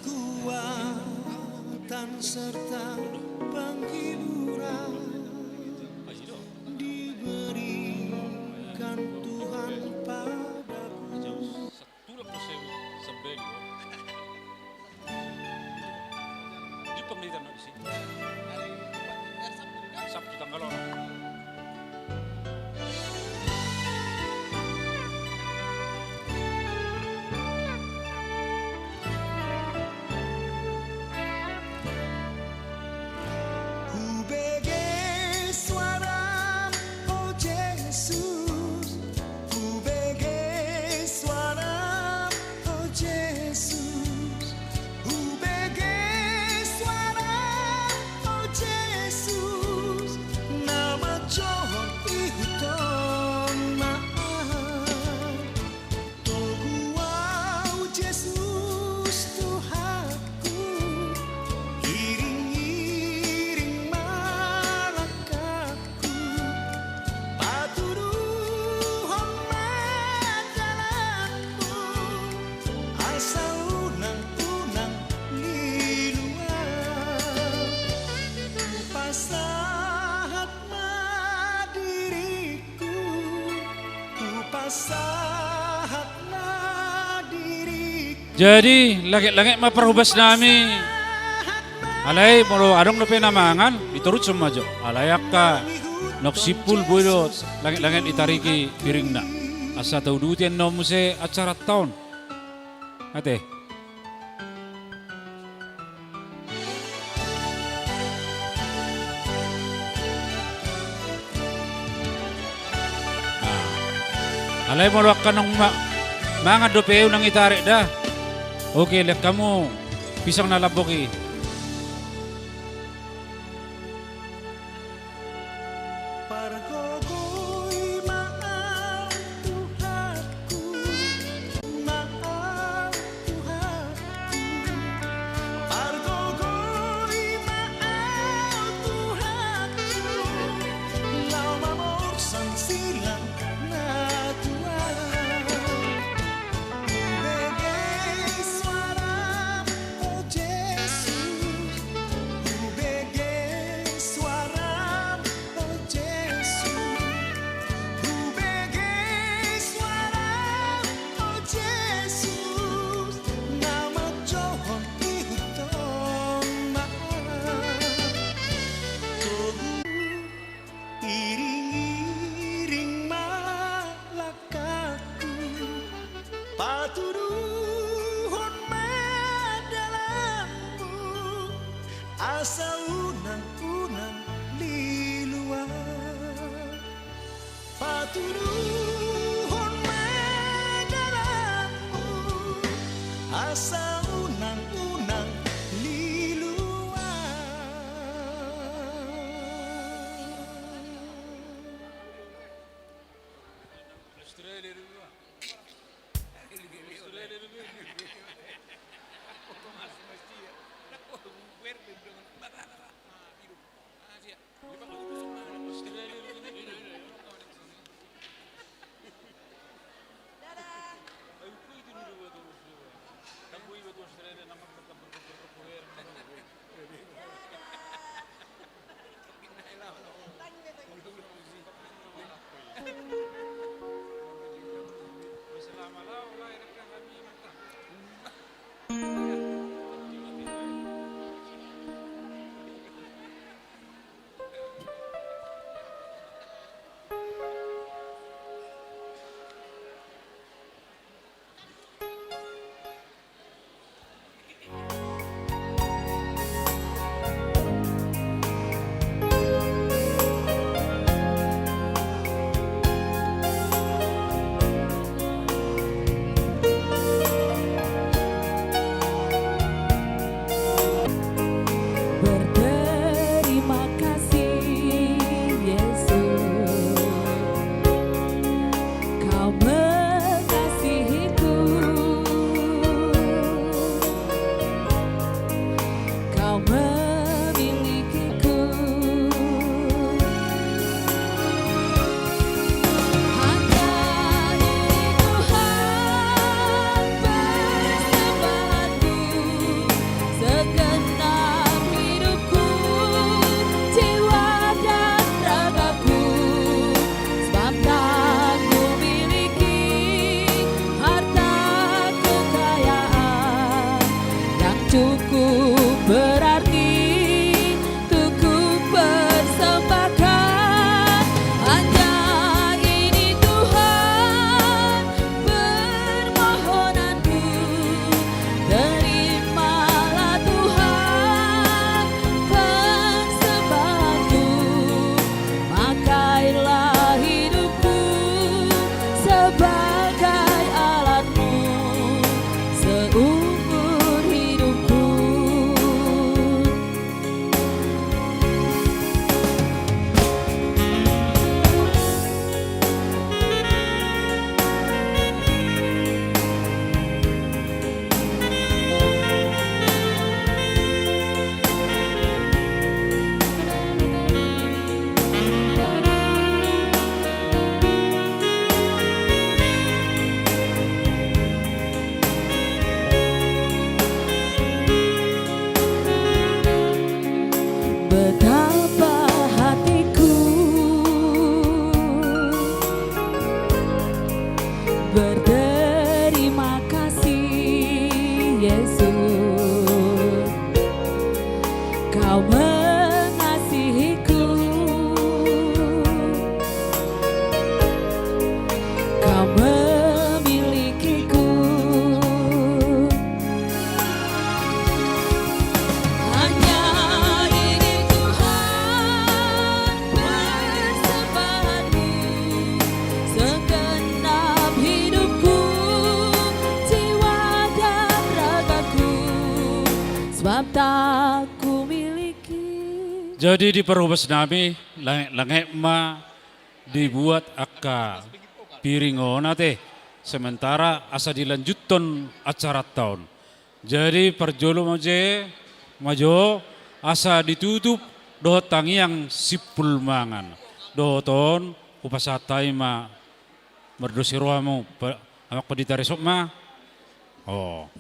Kekuatan serta penghiburan diberikan Tuhan padaku. Tulang do se-, sembeli. Di penelitian di sini. Sabtu tanggal onom. Johon ihutong ma. Togu au Jesus Tuhanku, iring-iring ma langkahku, patuduhon ma jalanku, asa unang-unang lilu au. Hupasahat ma diringku, hupasahat ma diringku. Jadi, langit-langit ma parhobas nami. Alai molo adong dope na mangan, ditorushon ma jo. Alai angka naung simpul boi do langit-langit ditariki piringna. Asa tauduti annon muse acaranta on. Ate. Alai molo angka naung ma-, mangan dope, unang ditarik da. Oke, lean hamu pisang na lambok i. Pargogoi ma au Tuhanku, ma au Tuhanku. Pargogoi ma au Tuhanku, laho mamorsan silang na tua. Hubege suaram, o Jesus. Hubege suaram, o Jesus. Hubege suaram, o Jesus. Na manjohon ihutong ma. Togu iring-iring ma langkahku, patuduhon ma dalanmu, asa unang-unang lilu au. Patuduhon ma dalanmu, asa unang-unang lilu au. Jadi di parhobas nami, langek-langek ma dibuat angka piring on ate, sementara asa dilanjuthon acaranta on. Jadi parjolo ma jo, ma jo, asa ditutup dohot tangiang simpul mangan. Dohot on, hupasahat hami ma, mardos ni rohamu, pa-, Amang Pandita, resort ma. Oh.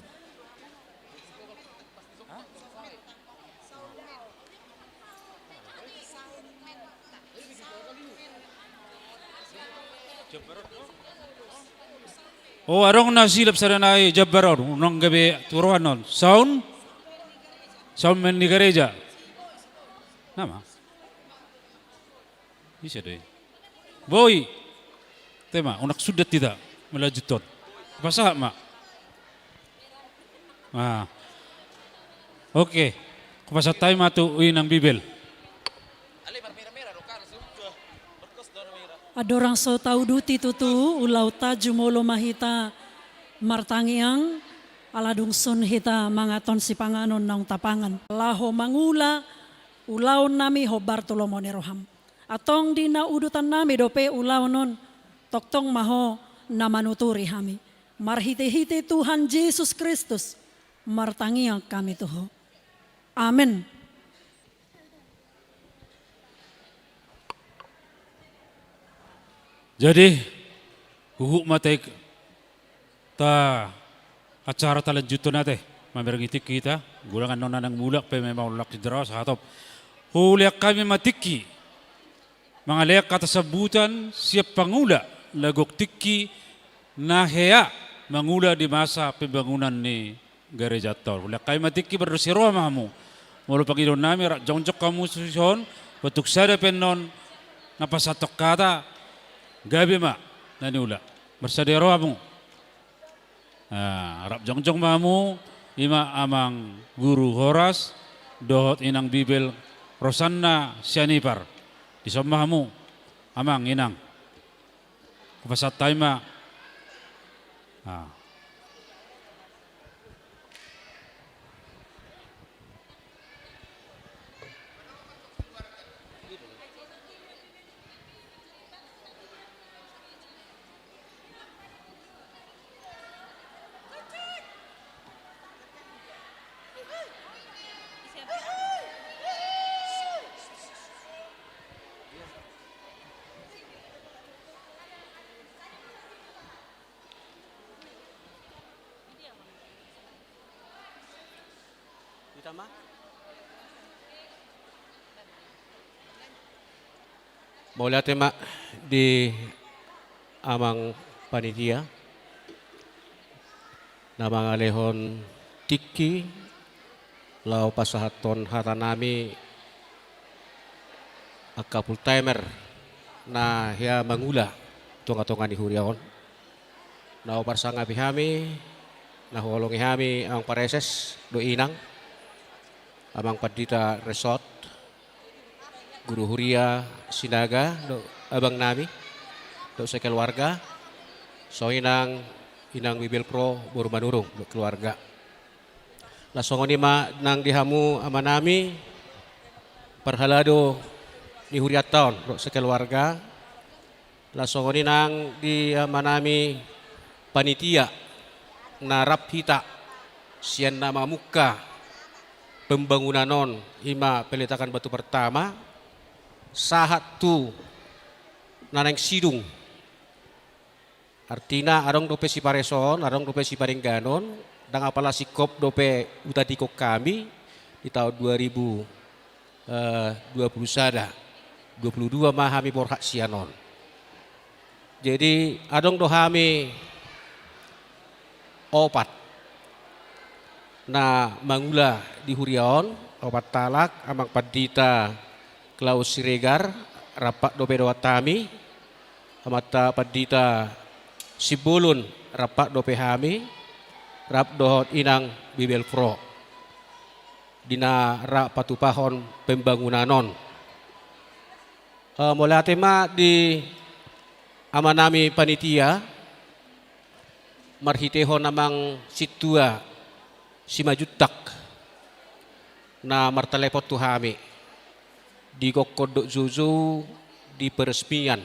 Oh, adong na silap sada nai jambar on, unang gabe tu roha on. Sound? Sound man ni gareja. Nama? Ise do i? Boi. Tema, unang sundat hita. Melanjuthon. Pasahat ma. Ah. Oke. Hupasahat hami ma tu Inang Bibel. Andorang so tauduti tutu ulaonta, jumolo ma hita martangiang, ala dung sun hita mangan sipanganon naung tapangan. Laho mangula ulaon nami hombar tu lomo ni roham. Antong di na udutan nami dope ulaon on, tongtong ma Ho na manuturi hami. Marhite-hite Tuhan Jesus Kristus, martangiang hami tu Ho. Amen. Jadi, huhut ma tahe ta acara talanjuthon ate, mamereng i tingki hita, gulangan non na naeng mulak pe memang unang sinjaraos, hatop. Hulean hami ma tingki, mangalean hata sambutan sian pangula, na gok tingki na hea mangula di masa pembangunan ni garejanta on. Hulean hami ma tingki, mardos ni roha ma hamu. Molo pangidoan nami, rap jongjong hamu dison, tung sada pe annon na pasahathon hata, gabe ma na niula. Marsadia roha hamu. Ah, rap jongjong ma hamu, i ma Amang Guru Horas, dohot Inang Bibel Rosanna Sianipar. Dison ma hamu, Amang, Inang. Hupasahat hami ma. Ah. Mauliate ma di Amang Panitia na mangalehon tingki laho pasahathon hata nami angka full timer na hea mangula tonga-tonga ni huria on. Na huparsangapi hami, na huholongi hami Amang Praeses dohot Inang, Amang Pandita Resort, Guru Huria Sinaga dohot abang nami dohot sekeluarga, songon i nang Inang Bibel Pro boru Manurung dohot keluarga. Laos songon i ma nang di hamu ama nami, parhalado ni hurianta on dohot sekeluarga. Laos songon i nang di ama nami panitia na rap hita sian na mamungka pembangunan on, i ma peletakan batu pertama, sahat tu na naeng sidung. Artina adong dope sipareseon, adong dope sipadengganon, ndang apala singkop dope hutandinghon hami di taon dua ribu, eh, dua puluh sada, dua puluh dua ma hami borhat sian on. Jadi adong do hami opat na mangula di huria on, opat halak, Amang Pandita Klaus Siregar, rap dope dohot hami, Amanta Pandita Simbolon, rap dope hami, rap dohot Inang Bibel Pro di na ra patupahon pembangunan on. Eh, mauliate ma di ama nami panitia, marhitehon Amang Sintua Simanjuntak na martelepon tu hami. di gokhon dohot joujou di peresmian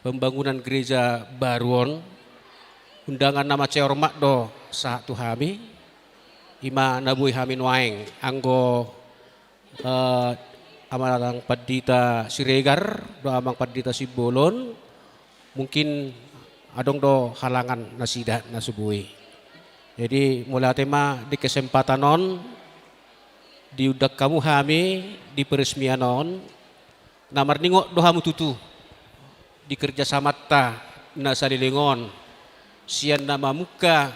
pembangunan gereja baru on. Undangan na mansai hormat do sahat tu hami, i ma na boi hami nuaeng anggo, eh, Amang Pandita Siregar dohot Amang Pandita Simbolon. Mungkin adong do halangan nasida na so boi. Jadi mauliate ma di kesempatan on diundang hamu hami di peresmian on. Na marningot do hamu tutu di kerjasamanta na saleleng on sian na mamungka,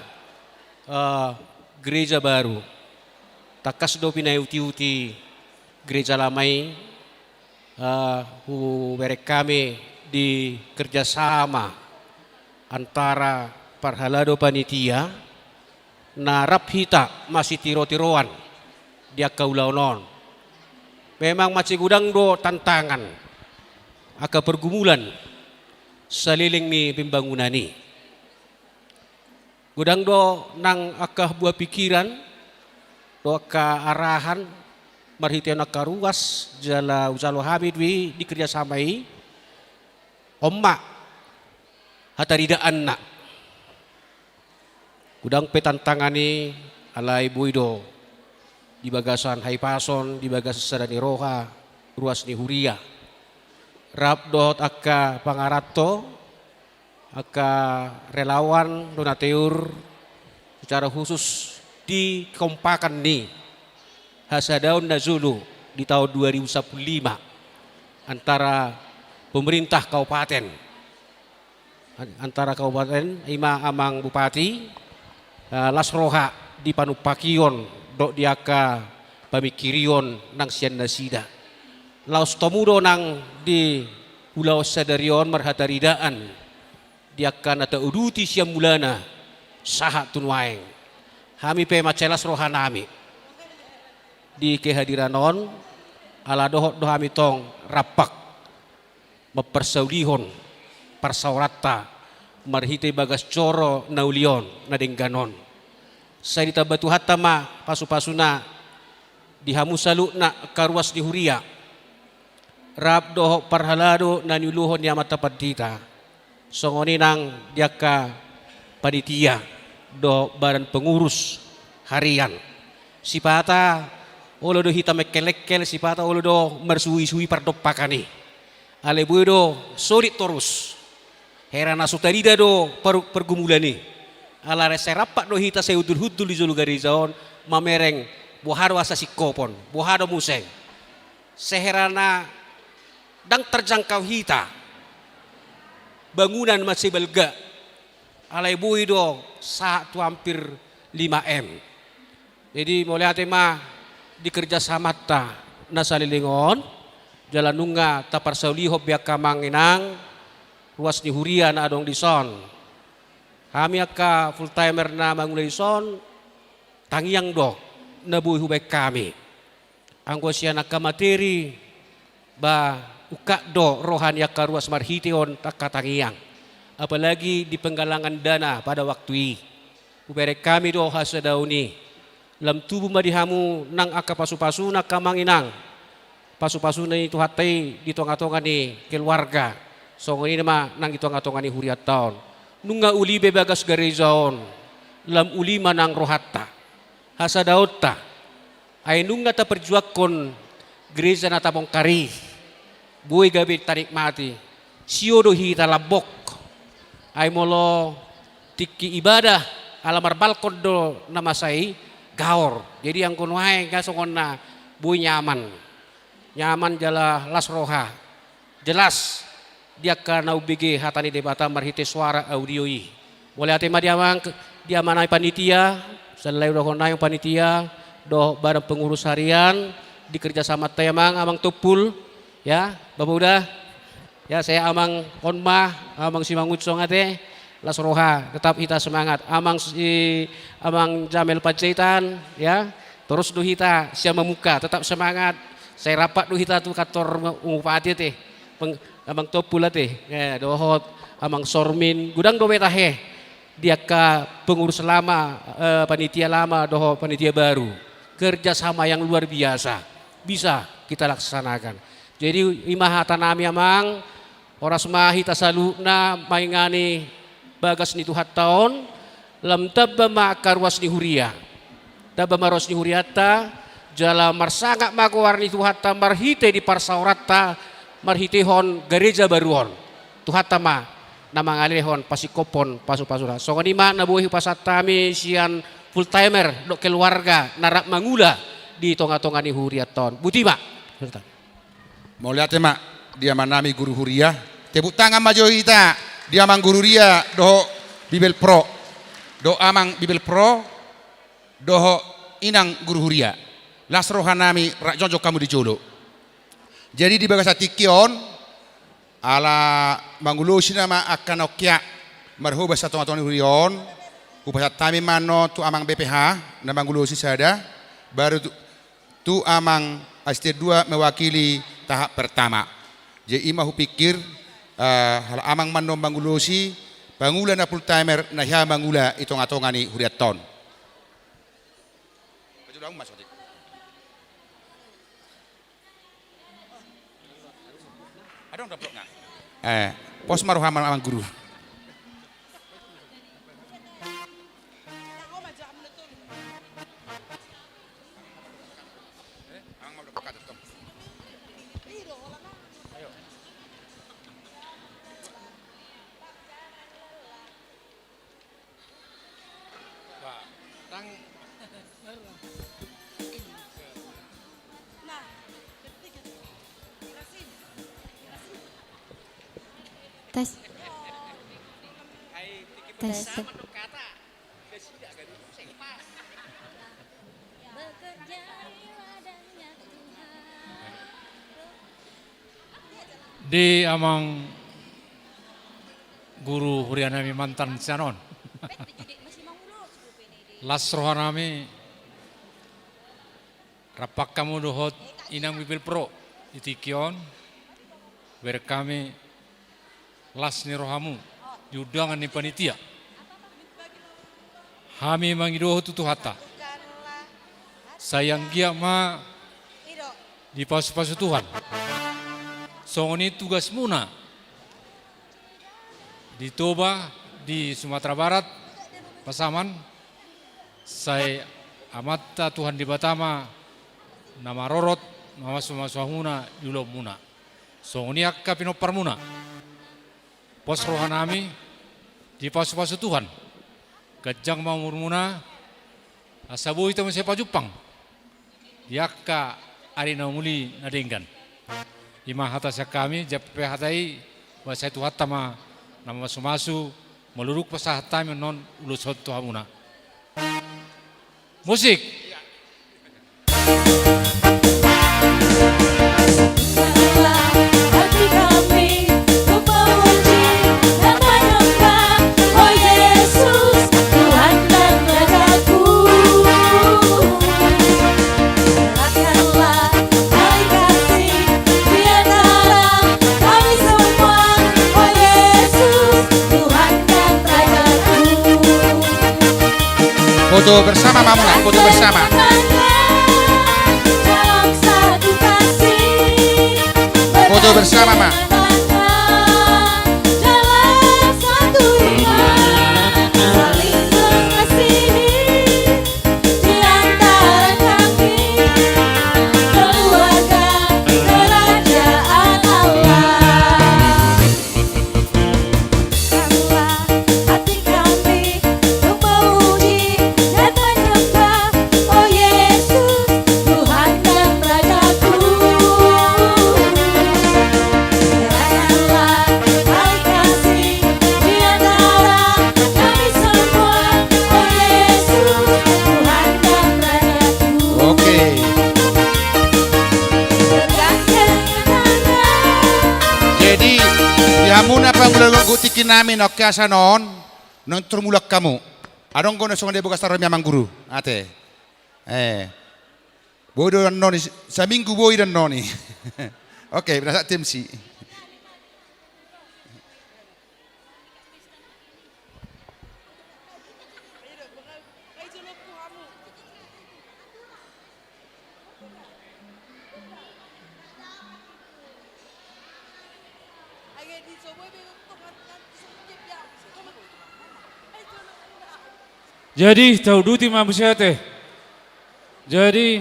eh, gereja baru. Tangkas do pinautiuti gereja lama i, eh, hubereng hami di kerjasama antara parhalado panitia na rap hita masitirotiroan di angka ulaon on. Memang mansai godang do tantangan, angka pergumulan saleleng ni pembangunan i. Godang do nang angka buah pikiran dohot angka arahan marhitehon angka ruas jala hujalo hami do i di kerjasama i. On ma hataridaanna. Godang pe tantangan i, alai boi do di bagasan hahipason, di bagasan sada ni roha, ruas ni huria. Rap dohot angka pangaranto, angka relawan do na teur secara khusus di kekompakan ni hasadaon na jolo di taon dua ribu sampulu lima antara pemerintah kabupaten, antara kabupaten, i ma Amang Bupati, eh, las roha di panumpahion dohot di angka pamingkirion nang sian nasida. Laos tomu do nang di ulaon sadari on marhataridaan di angka na tauduti sian mulana sahat tu nuaeng. Hami pe mansai las rohanami di kehadiran on, ala dohot do hami tong rampak mamparsaulihon parsaoranta marhite bagas joro na uli on na denggan on. Sai ditamba Tuhanta ma pasupasuna di hamu saluhutna angka ruas ni huria, rap dohot parhalado na niuluhon ni amanta pandita. Songon i nang di angka panitia dohot badan pengurus harian. Sipata olo do hita mengkelengkel, sipata olo do marsuisui pardompakan i. Alai boi do solid torus. Hera na so tarida do per-, pergumulan i. Alai sai rampak do hita sai hundulhundul di jolo gareja on mamereng boha do asa singkopon, boha do muse. Sai hera na ndang terjangkau hita bangunan mansai balga, alai boi do sahat tu hampir lima M. Jadi mauliate ma di kerjasamanta na saleleng on, jala nunga taparsaulihon be angka amang inang ruas ni huria na adong dison. Hami angka full timer na mangula dison, tangiang do na boi hubaen hami. Anggo sian angka materi, ba ungkap do roha ni angka ruas marhitehon angka tangiang. Apalagi di penggalangan dana pada waktu i. Hubereng hami do hasadaon i. Lam tubu ma di hamu nang angka pasupasuna angka amang inang. Pasupasuna ni Tuhanta i di tongatonga ni keluarga. Songon i ma nang di tongatonga ni hurianta on. Nunga uli be bagas gareja on. Lam uli ma nang rohanta. Hasadaonta. Ai nunga taparjuangkon gereja na tabongkar i, boi gabe tanikmati. Sio do hita lambok. Ai molo tingki ibadah ala marbalkon do na masa i, gaor. Jadi anggo nuaeng nga songon na boi nyaman. Nyaman jala las roha. Jelas di angka na umbege hata ni Debata marhite suara audio i. Mauliate ma di amang, di amang nami panitia, selalu dohon nami panitia, dohot badan pengurus harian, di kerjasamanta i amang, amang Tompul, ya, Bapak udah, ya, saya amang on ma, amang Simangunsong ate, las roha, tetap hita semangat. Amang si, amang Jamel Panjaitan, ya, terus do hita sian mamungka, tetap semangat. Sai rampak do hita tu kantor bupati ate. Peng-, amang Tompul ate. Ya, dohot amang Sormin. Godang do be tahe. Di angka pengurus lama, eh, panitia lama, dohot panitia baru. Kerjasama yang luar biasa. Bisa. Kita laksanakan. Jadi, i ma hata nami, Amang, horas ma hita saluhutna mangingani bagas ni Tuhanta on, lam tamba ma angka ruas ni huria. Tamba ma ruas ni hurianta, jala marsangap ma goar ni Tuhanta marhite di parsaoranta, marhitehon gareja baru on. Tuhanta ma na mangalehon pasingkophon pasupasuna. Songon i ma na boi hupasahat hami sian full timer dohot keluarga na rap mangula di tongatonga ni hurianta on. Boti ma. Mauliate ma di amanami guru huria. Tepuk tangan ma jo hita di amang guru huria dohot Bibelvrouw. Dohot amang Bibelvrouw dohot inang guru huria. Las rohanami rap jongjong hamu di jolo. Jadi di bagasan tingki on, ala mangulosi nama angka na ongkiak marhobas sian tongatonga ni huria on, hupasahat hami ma annon tu amang B P H na mangulosi sada, baru tu, tu amang asisten dua mewakili tahap pertama. Jadi i ma hupikir, eh, ala amang ma annon mangulosi pangula na full timer na hea mangula i tongatonga ni hurianta on. Adong dablok nga. Eh, pos ma roham amang guru. Tes. Tes, tes. Di amang guru huria nami mantan sian on. Las roha nami rap hamu dohot inang Bibelvrouw di tingki on. Bereng hami las ni rohamu di undangan ni panitia. Hami mangido tu Tuhanta, sai anggiat ma dipasupasu Tuhan. Songon i tugasmuna di Toba, di Sumatera Barat, Pasaman, sai Amanta Tuhan Debata ma na marorot, mamasumasu hamuna di ulaonmuna. Songon i angka pinomparmuna. Pos roha nami, dipasupasu Tuhan. Ganjang ma umurmuna, asa boi hita muse pajumpang di angka ari na muli na denggan. I ma hata sian hami, jala pe hata i, boasa i Tuhanta ma na mamasumasu, molo dung pasahat hami annon ulos on tu hamuna. Musik. Foto bersama ma muna, foto bersama. Foto bersama ma. Oke. Jadi, di hamuna pangula ni tingki nami na ongkiasan on, nunga tor mulak hamu. Adong do na songon dia bogasan roha ni amang guru. Ate. Eh. Boi do annon i, saminggu boi do annon i. Oke, berasa tim si. Jadi tauduti ma muse ate. Jadi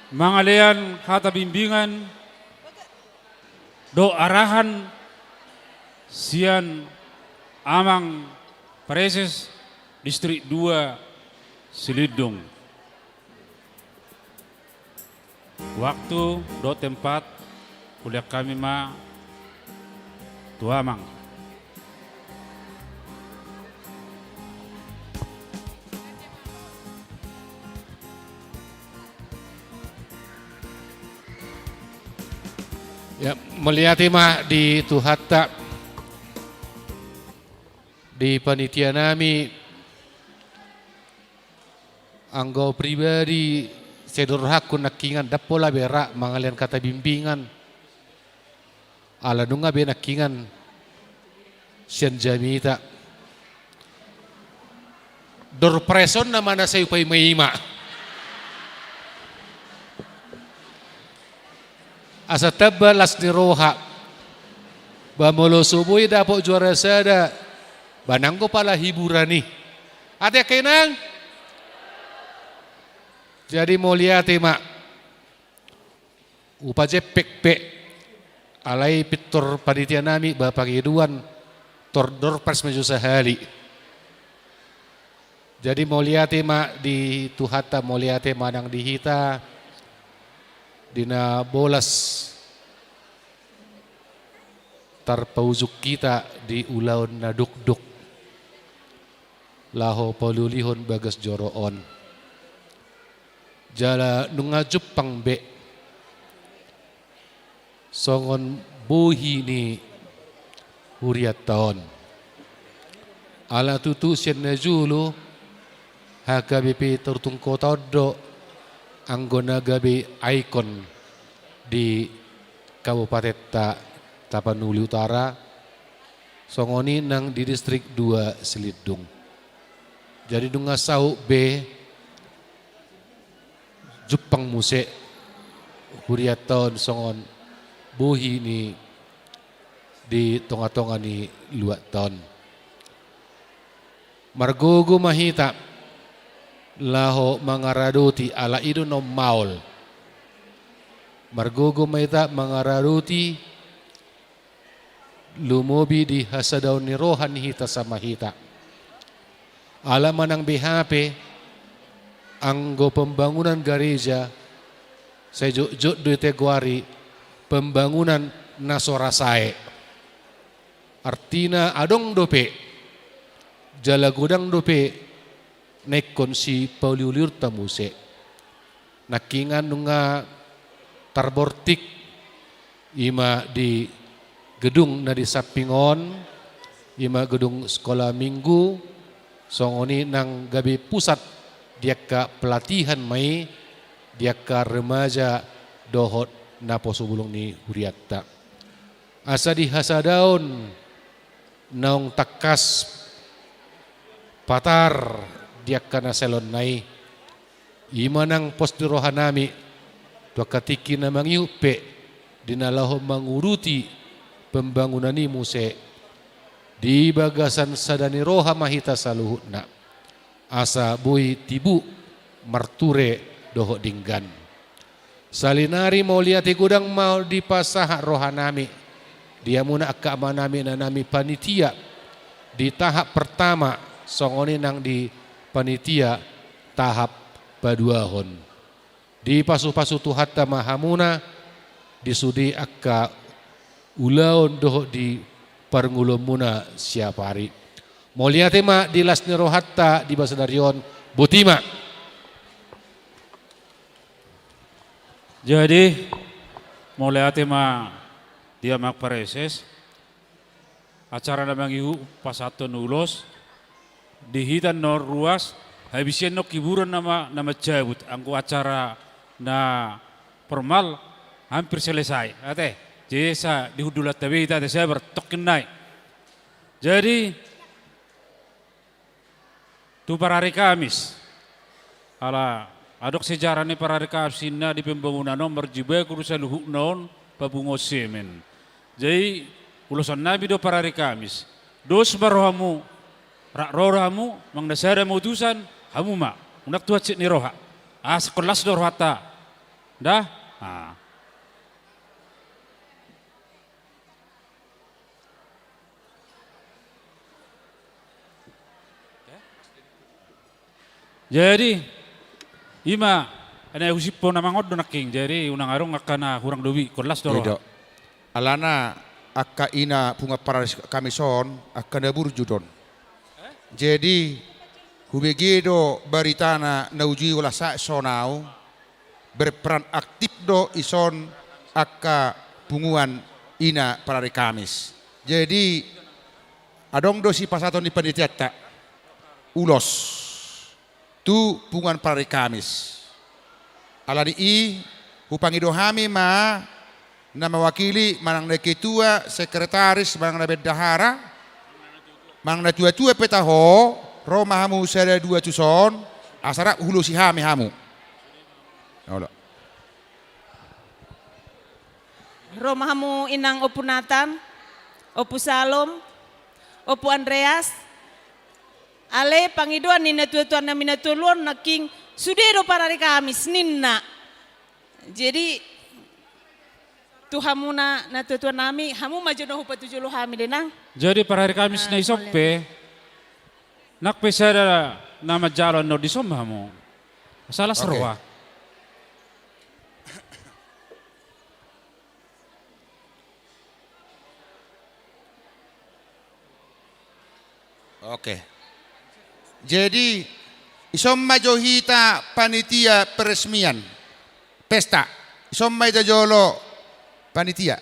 mangalean hata bimbingan dohot arahan sian Amang Praeses Distrik dua Silindung. Waktu dohot tempat, hulean hami ma tu Amang. Ya, mauliate ma di Tuhanta, di panitia nami. Anggo pribadi, sai do rohangku nangkiningan, ndang pola be ra mangalean hata bimbingan. Ala nunga be nangkiningan sian jamita. Door prize-onna ma na sai hupaimaima. Asa tamba las ni roha. Ba molo so boi dapot juara sada, ba nanggo pala hiburan i. Ate angka inang? Jadi mauliate ma. Hupajempek pe. Alai pintor panitia nami, ba pangidoan, tor door prize ma jo sahali. Jadi mauliate ma di Tuhanta, mauliate ma nang di hita, di na bolas tarpaujung hita di ulaon na dokdok laho pauliulihon bagas joro on. Jala nunga jumpang be songon bohi ni hurianta on. Ala tutu sian na jolo, H K B P Torutung Kota on do anggo na gabe ikon di Kabupatenta Tapanuli Utara, songon i nang di Distrik dua Silindung. Jadi nunga saut be jumpang muse hurianta on songon bohi ni di tongatonga ni luatta on. Margogo ma hita laho mangaradoti, ala i do naung maol. Margogo ma hita mangaradoti, lumobi di hasadaon ni roha ni hita sama hita. Ala manang be hape, anggo pembangunan gareja, sai jotjot do i tegoari pembangunan na so ra sae. Artina adong dope, jala godang dope, na ingkon sipauliuliurta muse. Nangkiningan nunga tarbortik, i ma di gedung na di samping on, i ma gedung sekolah minggu, songon i nang gabe pusat di angka pelatihan ma i, di angka remaja dohot naposo bulung ni hurianta. Asa di hasadaon naung tangkas patar di angka na saleleng i. I ma nang pos ni roha nami, tu angka tingki na mangihut pe, di na laho manguruti pembangunan i muse, di bagasan sada ni roha ma hita saluhutna. Asa boi tibu marture dohot denggan. Saonari mauliate godang ma dipasahat roha nami di hamuna angka ama nami, ina nami panitia di tahap pertama, songon i nang di panitia tahap paduahon. Dipasupasu Tuhanta ma hamuna di sude angka ulaon dohot di parngoluonmuna siapari. Mauliate ma di las ni rohanta di bagas sadari on, boti ma. Jadi, mauliate ma di Amang Praeses. Acara na mangihut pasahathon ulos, di hita annon ruas, habis i annon hiburan nama na mansabut, anggo acara na formal hampir selesai, ate. Jadi asa di hundulanta be hita, ate, sabar, tongkin nai. Jadi, tu parari Kamis. Ala adong sejarah ni parari Kamis, inna di pembangunan on marjibaku do saluhutna on pabungaon semen. Jadi, ulosan nami do parari Kamis. Dos ma rohamu, rap ro do hamu, manang na sada ma utusan, hamu ma. Unang tu hansit ni roha. Asa las do rohanta. Nda? Ah. Jadi, i ma, na husippo na mangon do nangkin, jadi unang adong angka na hurang dobi, las do roha. I do. Alana angka ina punguan parari Kamis on, angka na burju do on. Jadi, hubege do baritana na uju i, ulasak songon au, berperan aktif do dison angka punguan ina parari Kamis. Jadi, adong do sipasahaton ni panitianta ulos tu punguan parari Kamis. Alani i, hupangido hami ma na mewakili, manang na ketua, sekretaris, manang na bendahara, manang na tua-tua pe taho, ro ma hamu sada dua tuson, asa rap hulosi hami hamu. Olo. Ro ma hamu inang Ompu Natan, Ompu Salom, Ompu Andreas. Ale pangidoan ni natua-tua nami na tolu on nangkin, sude do parari Kamis ninna. Jadi, tu hamuna natua-tua nami, hamu ma jo na hupatujolo hami, de nang. Jadi parari Kamis na dison pe, nang pe sada na manjalo annon dison ma hamu. Asa las roha. Oke. Jadi, dison ma jo hita panitia peresmian pesta. Dison ma hita jolo panitia.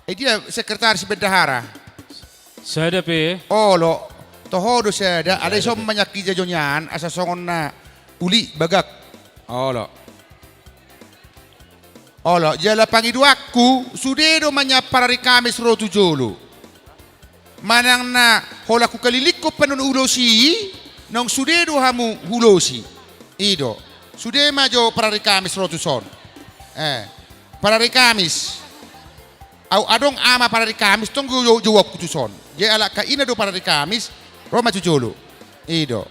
Eh, dia sekretaris bendahara. Sada pe. Olo, toho do sada, alai sada dison pe. Manyak ija jo nian, asa songon na uli bagak. Olo. Olo, jala pangidoanku, sude do ma nian parari Kamis ro tu jolo. Manang na holan hukalilingkon pe annon ulos i, naung sude do hamu hulosi. I do. Sude ma jo parari Kamis ro tuson. Eh, parari Kamis. Au adong ama parari Kamis, tong jo, jo, jouonku tuson. Jadi ala angka ina do parari Kamis, ro ma tu jolo. I do.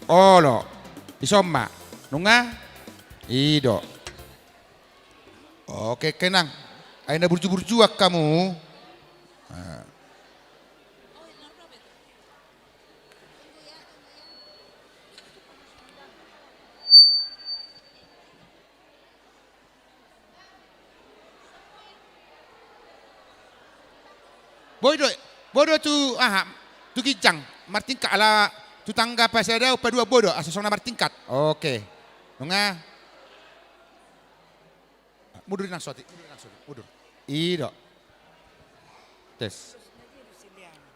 Olo. Dison ma. Nunga? I do. Oke, angka inang. Ai na burju-burju angka hamu. Ah. Boi do, boi do tu, aha, tu ginjang, martingkat ala tu tangga pasada, paduahon boi do, asa songon na martingkat. Oke. Nunga. Mundur inang, sotik, mundur inang, sotik, mundur. I do. Tes.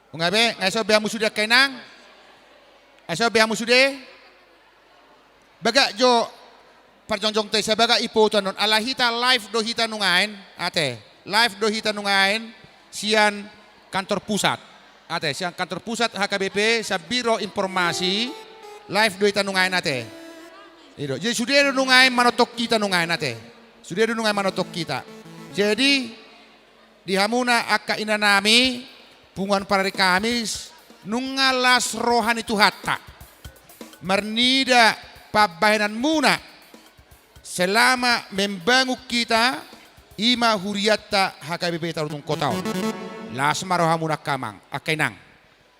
Nunga be, nga so be hamu sude angka inang? Nga so be hamu sude? Bagak jo parjongjongta i, sabaga ipotoan on. Ala hita live do hita nuaeng, ate. Live do hita nuaeng sian kantor pusat. Ate, sian kantor pusat H K B P, sian Biro Informasi, live do hita nuaeng, ate. I do. Jadi sude do nuaeng manonton hita nuaeng, ate. Sude do nuaeng manonton hita. Jadi, di hamuna angka inanami, punguan parari Kamis, nunga las roha ni Tuhanta. Marnida pambahenanmuna selama membangun hita, i ma hurianta H K B P Tarutung Kota on. Las ma rohamuna angka amang, angka inang.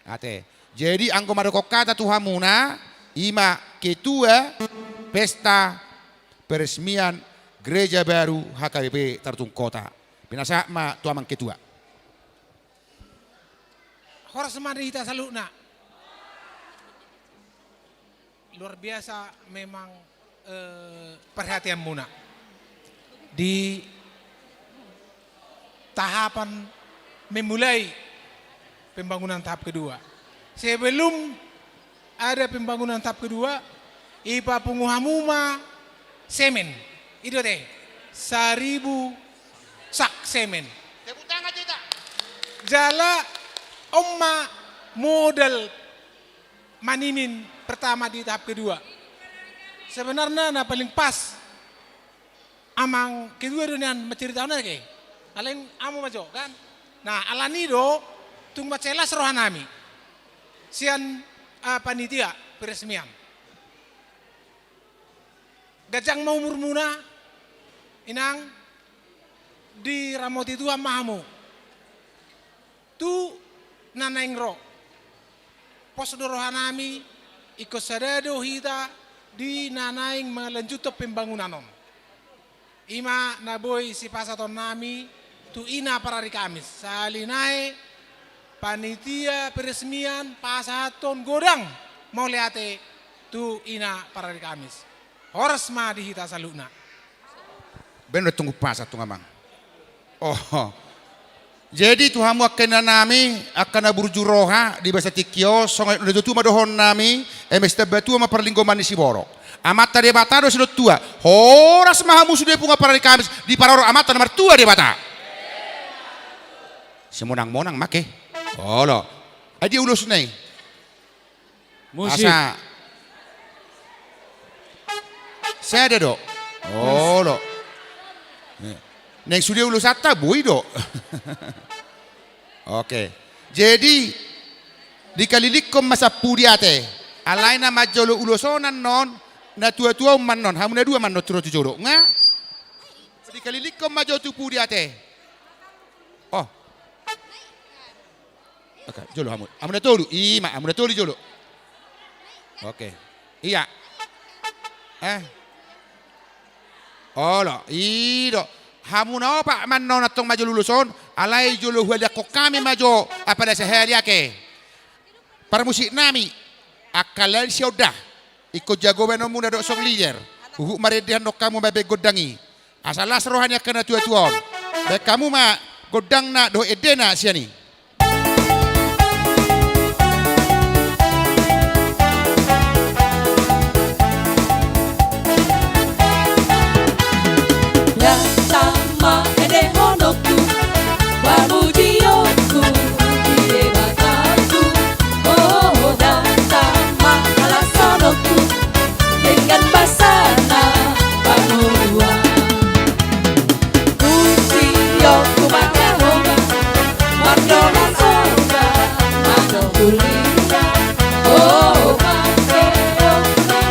Ate. Jadi anggo mandok hata tu hamuna, i ma ketua pesta peresmian gereja baru H K B P Tarutung Kota. Pinasahat ma tu amang ketua. Horas ma di hita saluhutna. Luar biasa memang, eh, perhatianmuna di tahapan memulai pembangunan tahap kedua. Sebelum ada pembangunan tahap kedua, ipapungu hamu ma semen. I do ate, saribu sak semen. Tepuk tangan, Cita. Jala on ma modal manimin pertama di tahap kedua. Sebenarna na paling pas Amang kedua do nian manceritahon ate. Alai hamu ma jo kan. Nah, alani do tung mansai las rohanami sian, ah, panitia peresmian. Ganjang ma umurmuna, inang, diramoti Tuhan ma hamu tu na naeng ro. Pos do rohanami, ingkon sada do hita di na naeng mangalanjuthon pembangunan on. I ma na boi sipasahatonnami tu ina parari Kamis. Sahali nai panitia peresmian pasahathon godang mauliate tu ina parari Kamis. Horas ma di hita saluhutna. Baen do tung hupasahat tung, amang. Oh. Jadi tu hamu angka inanami, angka na burju roha di bagasan tingki on, songon na tutu ma dohononnami, eme sitamba tua ma parlinggoman ni siborok. Amanta Debata do sidok tua. Horas ma hamu sude punguan parari Kamis, diparorot Amanta na martua Debata. Simonang-monang ma ke. Olo. Ai dia ulosna i? Musik. Asa sada do. Olo. Naeng sude ulosanta boi do. Oke. Jadi dikalilikkon ma sampudi ate. Alai na manjalo ulos on annon, na tua-tua on ma annon, hamu na dua ma annon tu ro tu jolo. Nga? Dikalilikkon ma jo tu pudi ate. Oh. Oke, jolo hamu. Hamu na tolu. I ma, hamu na tolu jolo. Oke. Ia. Eh. Olo, i do. Hamu na opat ma annon antong manjalo ulos on, alai jolo hualiangkon hami ma jo, apala sahali ake. Parmusiknami, angka lae ni sionda. Ingkon jago baenonmuna dohot song lider. Huhut marende annon hamu mambaen gondang i. Asa las roha ni angka na tua-tua on. Baen hamu ma gondangna dohot endena sian i. Ia, tama endehononku, pamujionku di Debataku. Oh, datang ma halashononku dengan basana pangoluan. Pamujionku ma di Jahowa, mardongan-dongan ma di ngoluna. Oh, pangkeonku ma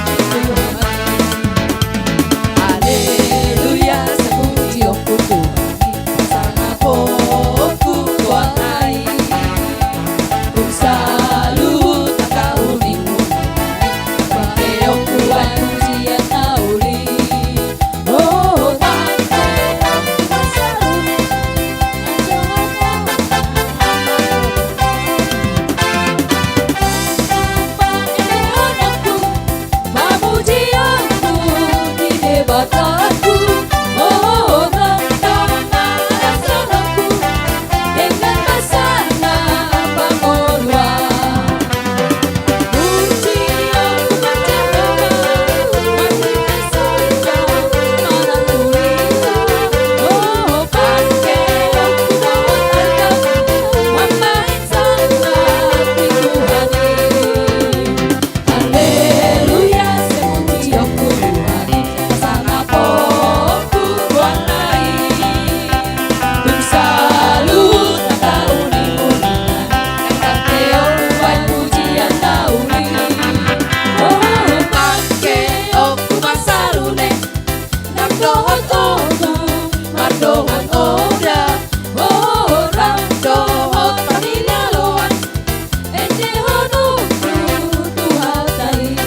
di Tuhan. Haleluya, pamujionku Tuhan i, pasangaponku Tuhan i. Tung saluhut angka uning-uning, pangkeonku ma di pujian na uli. Oh, pangkeonku ma di saluni. Pamujionku, pamujionku di Debataku. Oh, datang ma halashononku dengan basana pangoluan. Pamujionku ma di Jahowa, mardongan-dongan ma di ngoluna. Oh, pangkeonku ma di Tuhan i, mambaen salva di Tuhan i. Haleluya, pamujionku Tuhan i, pasangaponku Tuhan i. Tung saluhut angka uning-uningan, pangkeonku ma di pujian na uli. Oh, pangkeonku ma di saluni. Ndang dohot ohu, mardongan-dongan, oh, ndang dohot panilaloan, endehononku tu hata i.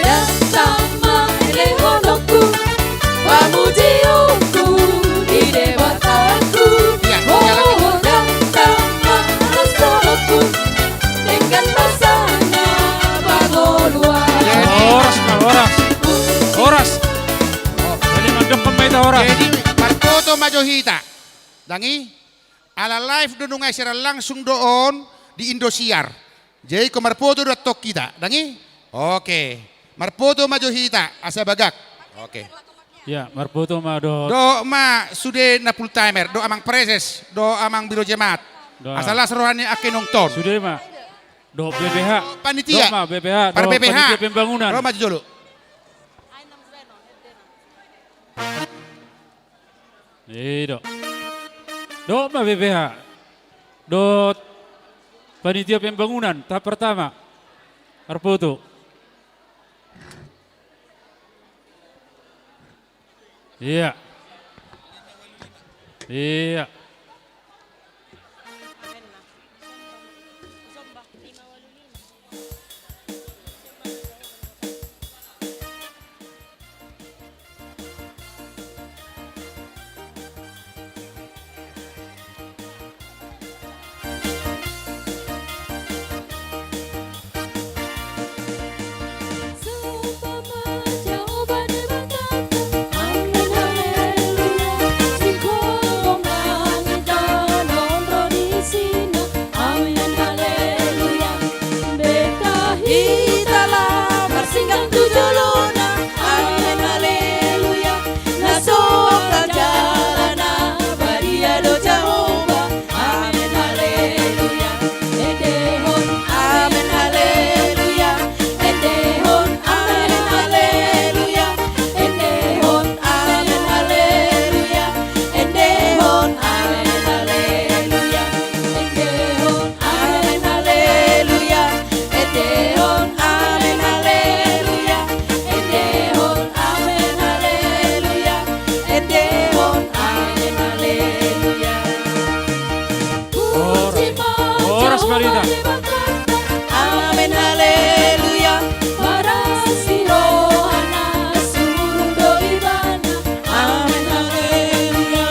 Datang ma endehononku, pamujionku di Debataku. Iya, iya, lagi. Oh, datang ma halashononku dengan basana pangoluan. Horas ma, horas. Horas. Jadi mandok ma hita horas. Jadi, marpoto ma jo hita. Ndang i? Ala live do nunga i, siaran langsung do on di Indosiar. Jadi ingkon marfoto do antong hita, dang i? Oke. Marfoto ma jo hita, asa bagak. Oke. Ya, marfoto ma dohot. Dohot ma sude na full timer, dohot amang preses, dohot amang biro jemaat. Dohot. Asa las roha ni angka inongton. Sude ma. Dohot B P H. Panitia. Dohot ma B P H, par dohot B P H. Panitia pembangunan. Ro ma jolo. I do. Dohot ma B P H. Dohot panitia pembangunan tahap pertama. Marfoto. Iya. Iya. Amen, haleluya. Beta hita lam marsinggang tu jolona. Amen, haleluya. Na so ongkal jalana, badia do Jahowa. Amen, haleluya. Endehon. Amen, haleluya. Endehon. Amen, haleluya. Endehon. Amen, haleluya. Endehon. Amen, haleluya. Endehon. Amen, haleluya. Endehon. Amen, haleluya. Endehon. Amen, haleluya. Endehon. Amen, haleluya. Horas. Horas ma di hita. Amen, haleluya. Marasi rohana, surung do ibana. Amen, haleluya.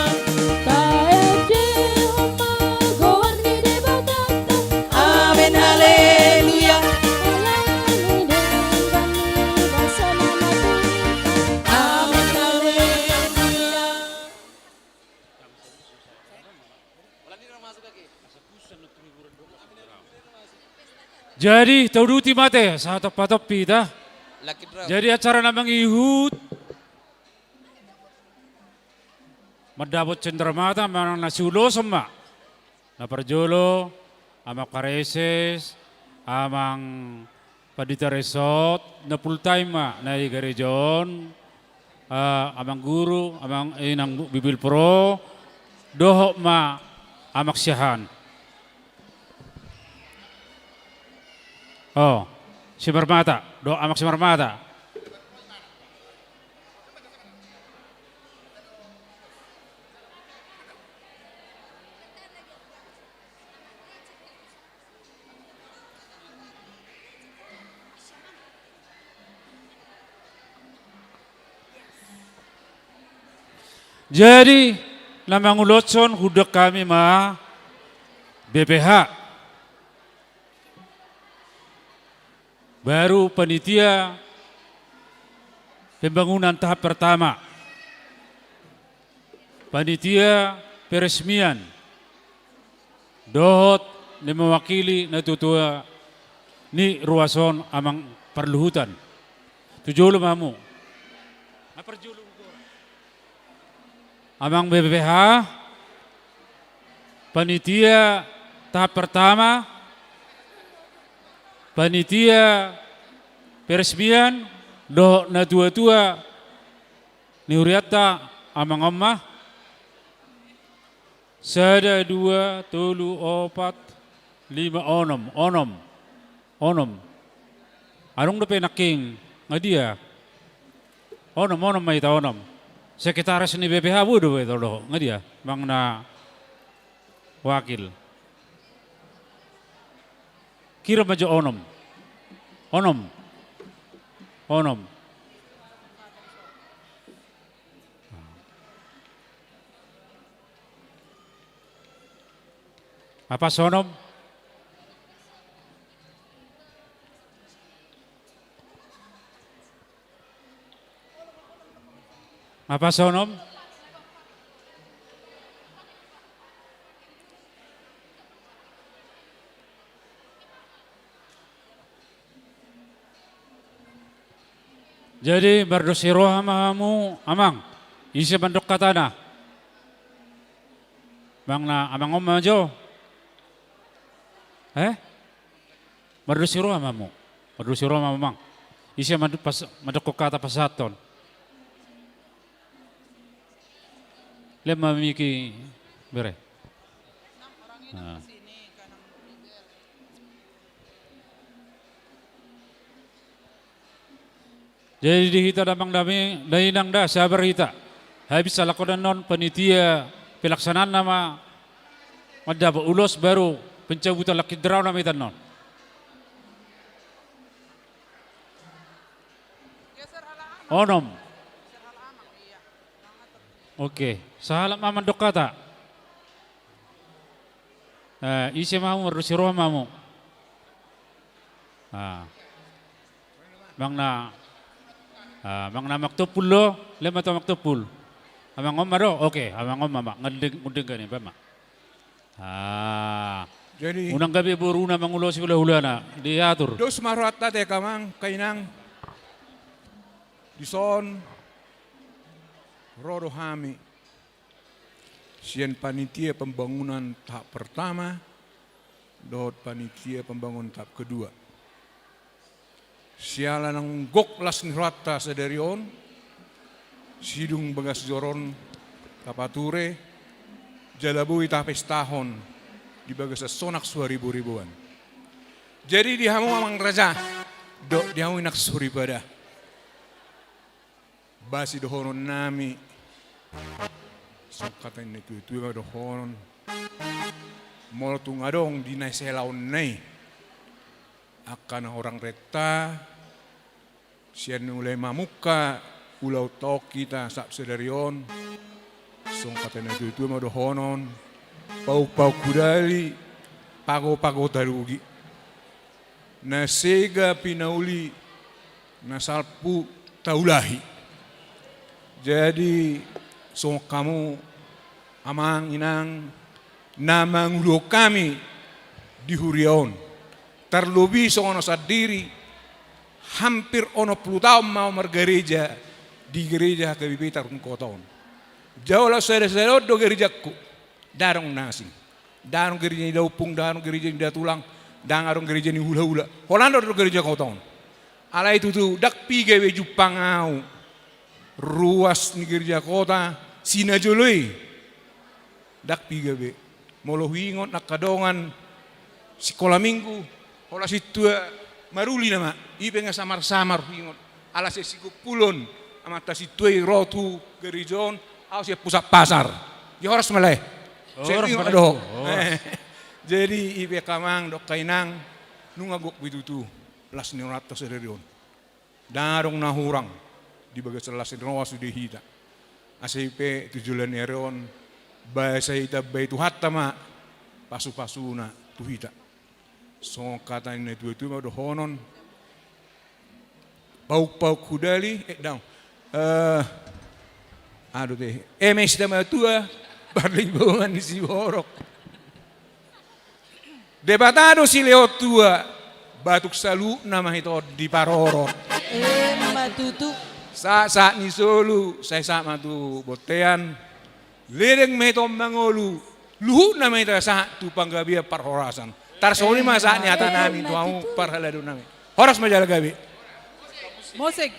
Taendehon ma goar ni Debatanta. Amen, haleluya. Alani denggan ni basana na tutu. Amen, haleluya. Jadi, tauduti ma ate, sahat patompi hita. Jadi, acara na mangihut. Mandapot cenderamata manang na siuloson ma. Na parjolo, amang pareses, amang pandita resort, na full time ma, na i gareja on, ah, amang guru, amang inang bibil pro, dohot ma amang siahaan. Oh, Simarmata, dohot amang Simarmata. Jadi, na manguloshon hundang hami ma B P H. Baru panitia pembangunan tahap pertama, panitia peresmian, dohot na mewakili na tuatua ni ruas on amang parluhutan. Tu jolo ma hamu. Na parjolo. Amang B P H, panitia tahap pertama, panitia peresmian, dohot na tuatua ni hurianta, amang on ma. Sada, dua, tolu, opat, lima, onom, onom. Onom. Adong dope nangkin, nga dia? Onom, onom ma hita, onom. Sekretaris ni B P H boi dope tolo, nga dia? Amang na wakil. Kira ma jo onom. Onom. Onom. Nga pas onom? Nga pas onom? Jadi, mardos ni roha ma hamu, Amang. Ise mandok hatana? Amang na, Amang on ma jo. Eh? Mardos ni roha ma hamu. Mardos ni roha ma, Amang. Ise mandok pas-, mandokkon hata pasahathon? Lehon ma mik i, bere. Ah. Jadi di hita damang dame, dainang da, sabar hita. Habis salakonan on panitia pelaksanaan nama mandapot ulos baru pencabutan langkin draw nama hita on. Onom. Oke, sahalak ma mandok hata. Eh, ise ma hamu, mardos ni roha ma hamu. Ah. Amang na, ah, Amang na Amang Tompul do, lehon ma tu Amang Tompul. Amang on ma do, oke, Amang on ma, ma, ngundeng, ngundeng gani, ba ma. Ah. Jadi unang gabe boruna mangulosi hulahulana, diatur. Dos ma rohanta tu Amang, Inang. Dison, ro do hami sian panitia pembangunan tahap pertama dohot panitia pembangunan tahap kedua. Siala naung gok las ni rohanta sadari on, sidung bagas joro on tapature, jala boi tapestahon di bagasan sonang suharibu-ribuan. Jadi di hamu Amang Raja, dohot di hamu Inang Soripada, basi dohonon nami, songon hata ni na tuatua ma dohonon. Molo tung adong di na selaonna i angka na hurang renta, sian mulai mamungka ulaonta on hita sahat sadari on, songon hata ni na tuatua ma dohonon: Pauk-pauk hudali, pago-pago tarugi. Na sega pinauli, na salpu taulahi. Jadi, songon hamu, Amang, Inang, na manguluhon hami di huria on. Tarlobi songon au sandiri, hampir onom pulu taon ma au margareja di Gereja H K B P Tarogong Kota on. Jala au sada-sada on do gerejangku, ndang adong na asing. Ndang adong gereja ni Daompung, ndang adong gereja ni Datulang, ndang adong gereja ni hulahula. Holan do adong gereja kota on. Alai tutu, ndang piga be jumpang au ruas ni gereja kota sinajolo i. Ndang piga be. Molo huingot angka dongan sikola minggu, holan sintua maruli nama, i pe nga samar-samar huingot. Ala sian sigumpulon amanta sintua i ro tu gereja on, au sian Pusat Pasar. Jadi horas ma lae. Horas ma lae. Jadi i pe angka Amang dohot angka Inang, nunga gok be tutu las ni rohanta sadari on. Ndang adong na hurang di bagasan las ni roha sude hita. Asa i pe tu joloan ni ari on, basa itambai Tuhanta ma pasupasuna tu hita. Songon hata ni na tuatua ma dohonon: Pauk-pauk hudali, eh, daong. Eh, aduh deh. Eme sitamatua, parlinggoman ni siborok. Debata do silehon tua, batuk saluhutna ma hita on diparorot. Emma tutu. Sahat-sahat ni solu, sai sahat ma tu bontean. Ledeng ma hita on mangolu, luhutna ma hita sahat tu panggabean parhorasan. Tarsongon i ma sahat ni hata nami tu hamu parhalado nami. Horas ma jala gabe. Musik.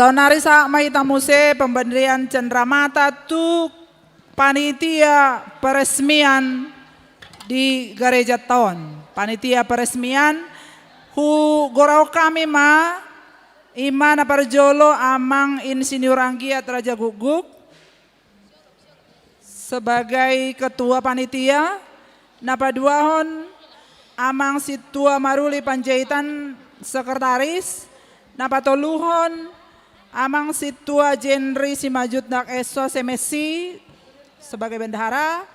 Saonari sahat ma hita muse pemberian cendramata tu panitia peresmian di garejanta on. Panitia peresmian, hugorahon hami ma, i ma na parjolo Amang Insinyur Anggiat Raja Guguk sebagai ketua panitia, na paduahon Amang Sintua Maruli Panjaitan sekretaris, na patoluhon Amang Sintua Jenry Simanjuntak S.Sh. M.Si. sebagai bendahara,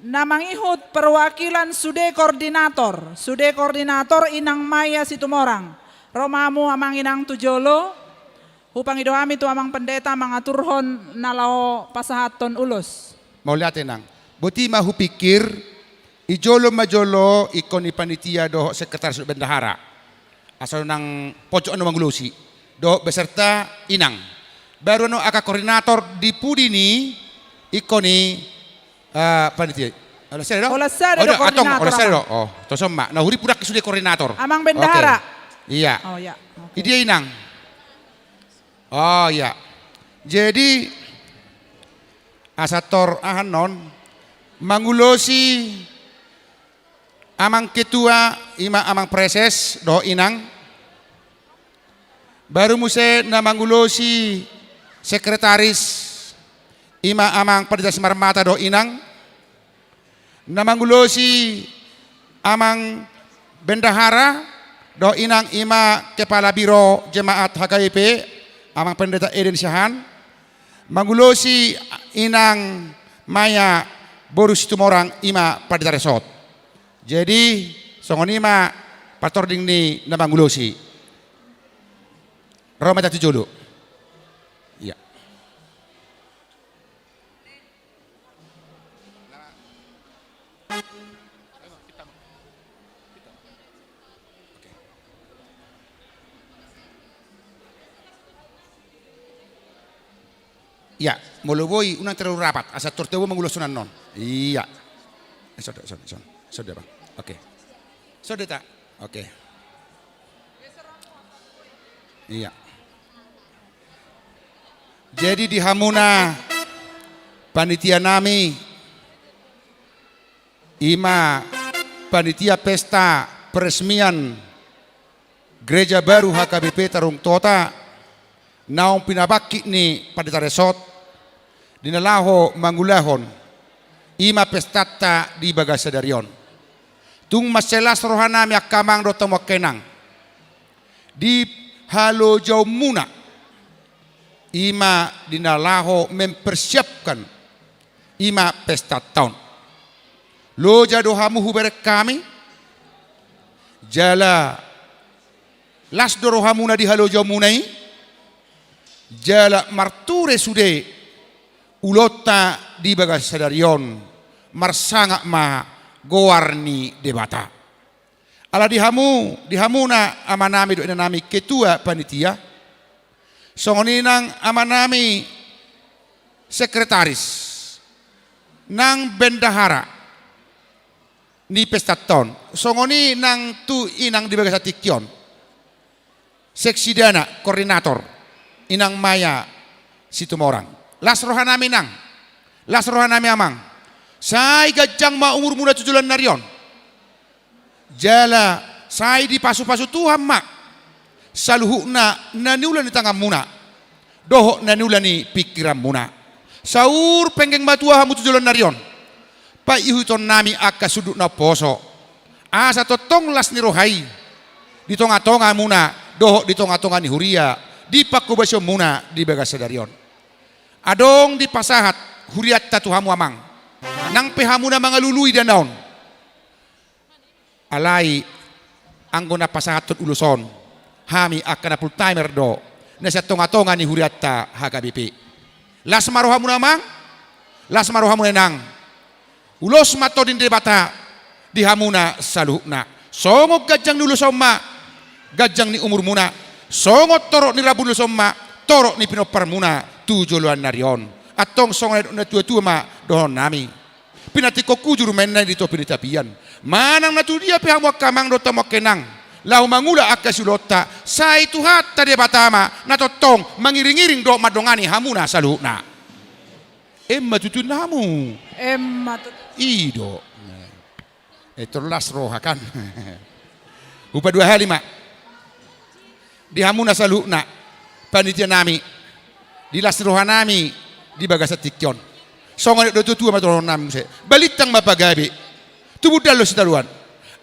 na mangihut perwakilan sude koordinator, sude koordinator Inang Maya Situmorang. Ro ma hamu Amang Inang tu jolo, hupangido hami tu Amang Pendeta mangaturhon na laho pasahathon ulos. Mauliate Inang. Boti ma hupikir, i jolo ma jolo ingkon i panitia dohot sekretaris dohot bendahara. Asa unang pojok na mangulosi. Dohot beserta Inang. Baru annon angka koordinator di pudi ni ingkon i, eh, panitia. Olas sada do? Olas sada do, antong koordinator, olas sada do. Amang. Oh, tosom ma. Na huripudakki sude koordinator. Amang bendahara. Oke. Iya. Oh, iya. Oke. Idia Inang? Oh, iya. Jadi, asa tor aha annon, mangulosi Amang Ketua, i ma Amang Preses, dohot Inang. Baru muse na mangulosi Sekretaris, i ma Amang Pendeta Simarmata dohot Inang. Na mangulosi Amang Bendahara dohot Inang, i ma Kepala Biro Jemaat H K B P, Amang Pendeta Eden Siahaan. Mangulosi Inang Maya boru Situmorang, i ma Pandita Resort. Jadi, songon i ma patording ni na mangulosi. Ro ma hita tu jolo. Iya. Iya, molo boi, unang terlalu rapat, asa tor tabo mangulosi annon. Iya. Eh, sonde, sonde, sonde. Sonde, Bang. Oke. Sonde, ta. Oke. Iya. Jadi di hamuna panitia nami, i ma panitia pesta peresmian Gereja Baru H K B P Tarogongtoto, naung pinabangkit ni Pandita Resort, di na laho mangulahon, i ma pestanta di bagasan sadari on. Tung mansai las roha nami angka amang dohot hamu angka inang, di halojaonmuna, i ma di na laho mempersiapkan, i ma pestanta on. Loja do hamu hubereng hami, jala las do rohamuna di halojaonmuna i, jala marture sude ulaonta di bagasan sadari on, marsangap ma goar ni Debata. Ala di hamu, di hamuna amanami dohot inanami ketua panitia, songon i nang amanami sekretaris, nang bendahara ni pestanta on, songon i nang tu inang di bagasan tingki on, seksidana, koordinator, Inang Maya Situmorang. Las rohanami nang, las rohanami amang, sai ganjang ma umurmuna tu joloan ni ari on. Jala sai dipasupasu Tuhan ma saluhutna na niula ni tanganmuna dohot na niula ni pingkiranmuna. Saur penggeng matua hamu tu joloan ni ari on. Paihutonnami angka sundut na umposo, asa tongtong las ni roha i di tongatongamuna dohot di tongatonga ni huria di panghobasionmuna di bagasan sadari on. Adong dipasahat hurianta tu hamu amang, nang pe hamu na mangalului dana on. Alai anggo na pasahathon ulos on, hami angka na full timer do na sian tongatonga ni hurianta H K B P. Las ma rohamuna amang, las ma rohamuna inang. Ulos ma tondi ni Debata di hamuna saluhutna. Songon ganjang ni ulos on ma ganjang ni umurmuna. Songon torop ni rambu ni ulos on ma torop ni pinomparmuna tu joloan ni ari on. Antong songon na dok ni natuatua ma dohononnami: Pinantikhon hujur ma inna i di topi ni tapian. Manang na tudia pe hamu angka amang dohot hamu angka inang, laho mangula angka siulaonta, sai Tuhanta Debata ma na tongtong mangiring-iring dohot mandongani hamuna saluhutna. Emma tutu ninna hamu. Emma tutu. I do. Eh, torlas roha kan. Hupaduahali ma di hamuna saluhutna, panitia nami, di las roha nami di bagasan tingki on. Songon na didok ni natua-tua ma dohonon nami muse. Balintang ma pagabe, tubu dalo sitadoan.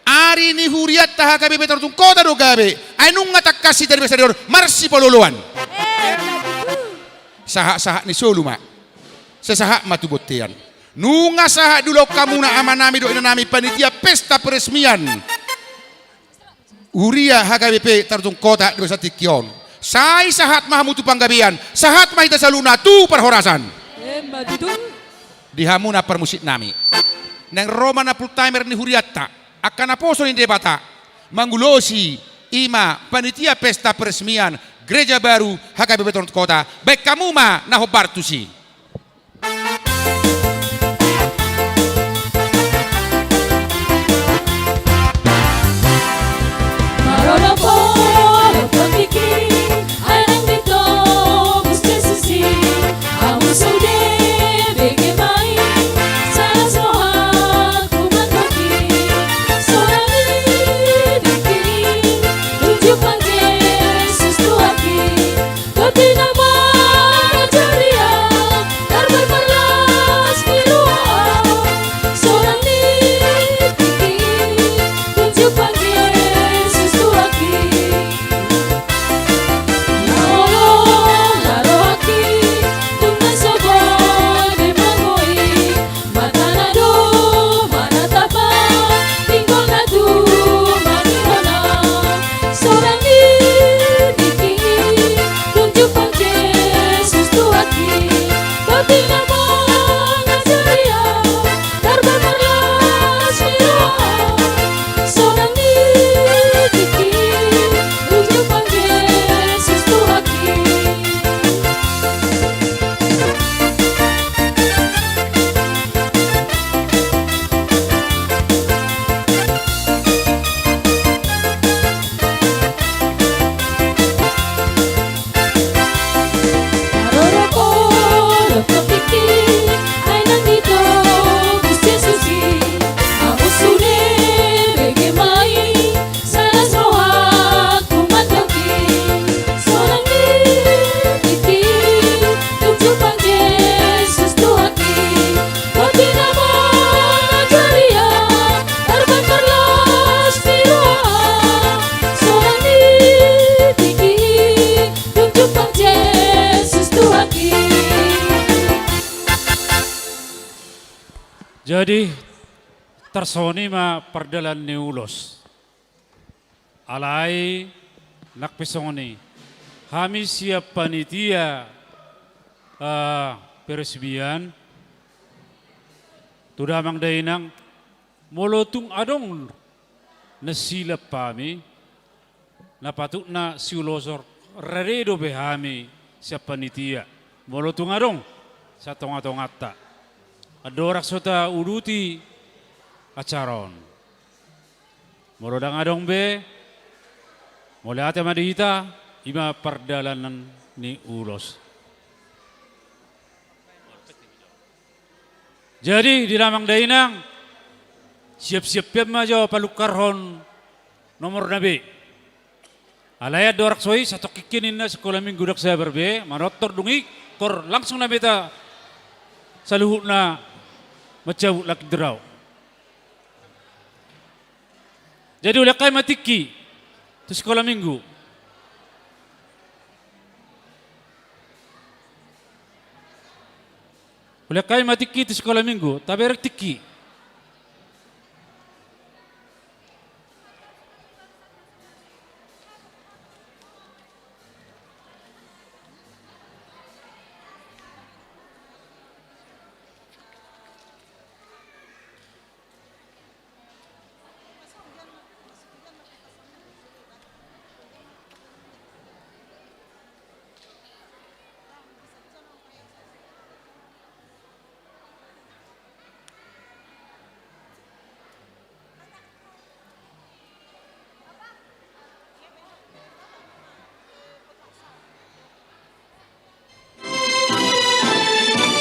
Ari ni hurianta H K B P Tor Tung Kota do gabe. Ai nunga tangkas hita di bagasan on marsipaloloan. Sahat-sahat ni solu ma. Sai sahat ma tu bontean. Nunga sahat di ulaon hamuna ama nami dohot ina nami panitia pesta peresmian huria H K B P Tor Tung Kota di bagasan tingki on. Sai sahat ma hamu tu panggabean, sahat ma hita saluhutna tu parhorasan. Emma tutu. Di hamuna parmusik nami. Naeng ro ma na full timer ni hurianta, angka naposo ni Debata, mangulosi, i ma panitia pesta peresmian gereja baru H K B P Tor Tung Kota, baen hamu ma na hombar tusi. Jadi, tarsongon i ma pardalan ni ulos. Alai, nang pe songon i, hami sian panitia, eh, peresmian, tu damang dainang, molo tung adong na silap hami, na patutna siuloson, rade dope hami sian panitia. Molo tung adong, sian tonga-tonganta. Andorang so tauduti acara on. Molo ndang adong be, mauliate ma di hita, i ma pardalanan ni ulos. Jadi, di damang dainang, siap-siap ma jo palungkarhon nomorna be. Alai andorang so i, satongkin ninna sikola minggu ndang sabar be, manortor dung i, tor langsung nama hita saluhutna mancabut lucky draw. Jadi, ulehon hami ma tingki tu sikola minggu. Ulehon hami ma tingki tu sikola minggu, tabereng tingki.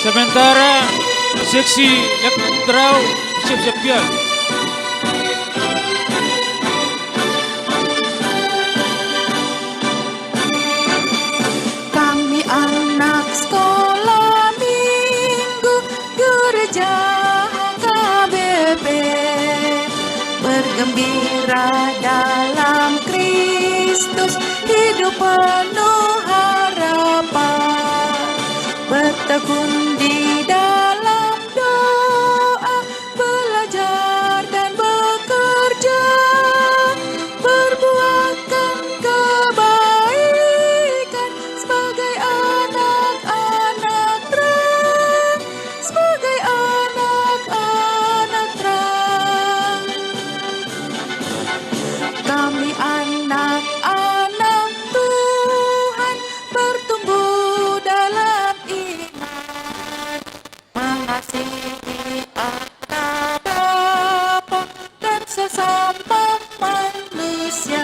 Sementara seksi Lekdrau siap-siap pian. Kami anak sekolah minggu Gereja H K B P bergembira dalam Kristus, hidup penuh harapan, bertekun di dalam doa, belajar dan bekerja, berbuahkan kebaikan sebagai anak-anak terang, sebagai anak-anak terang. Kami anak-anak Tuhan, bertumbuh dalam iman, mengasihi Allah Bapa dan sesama manusia,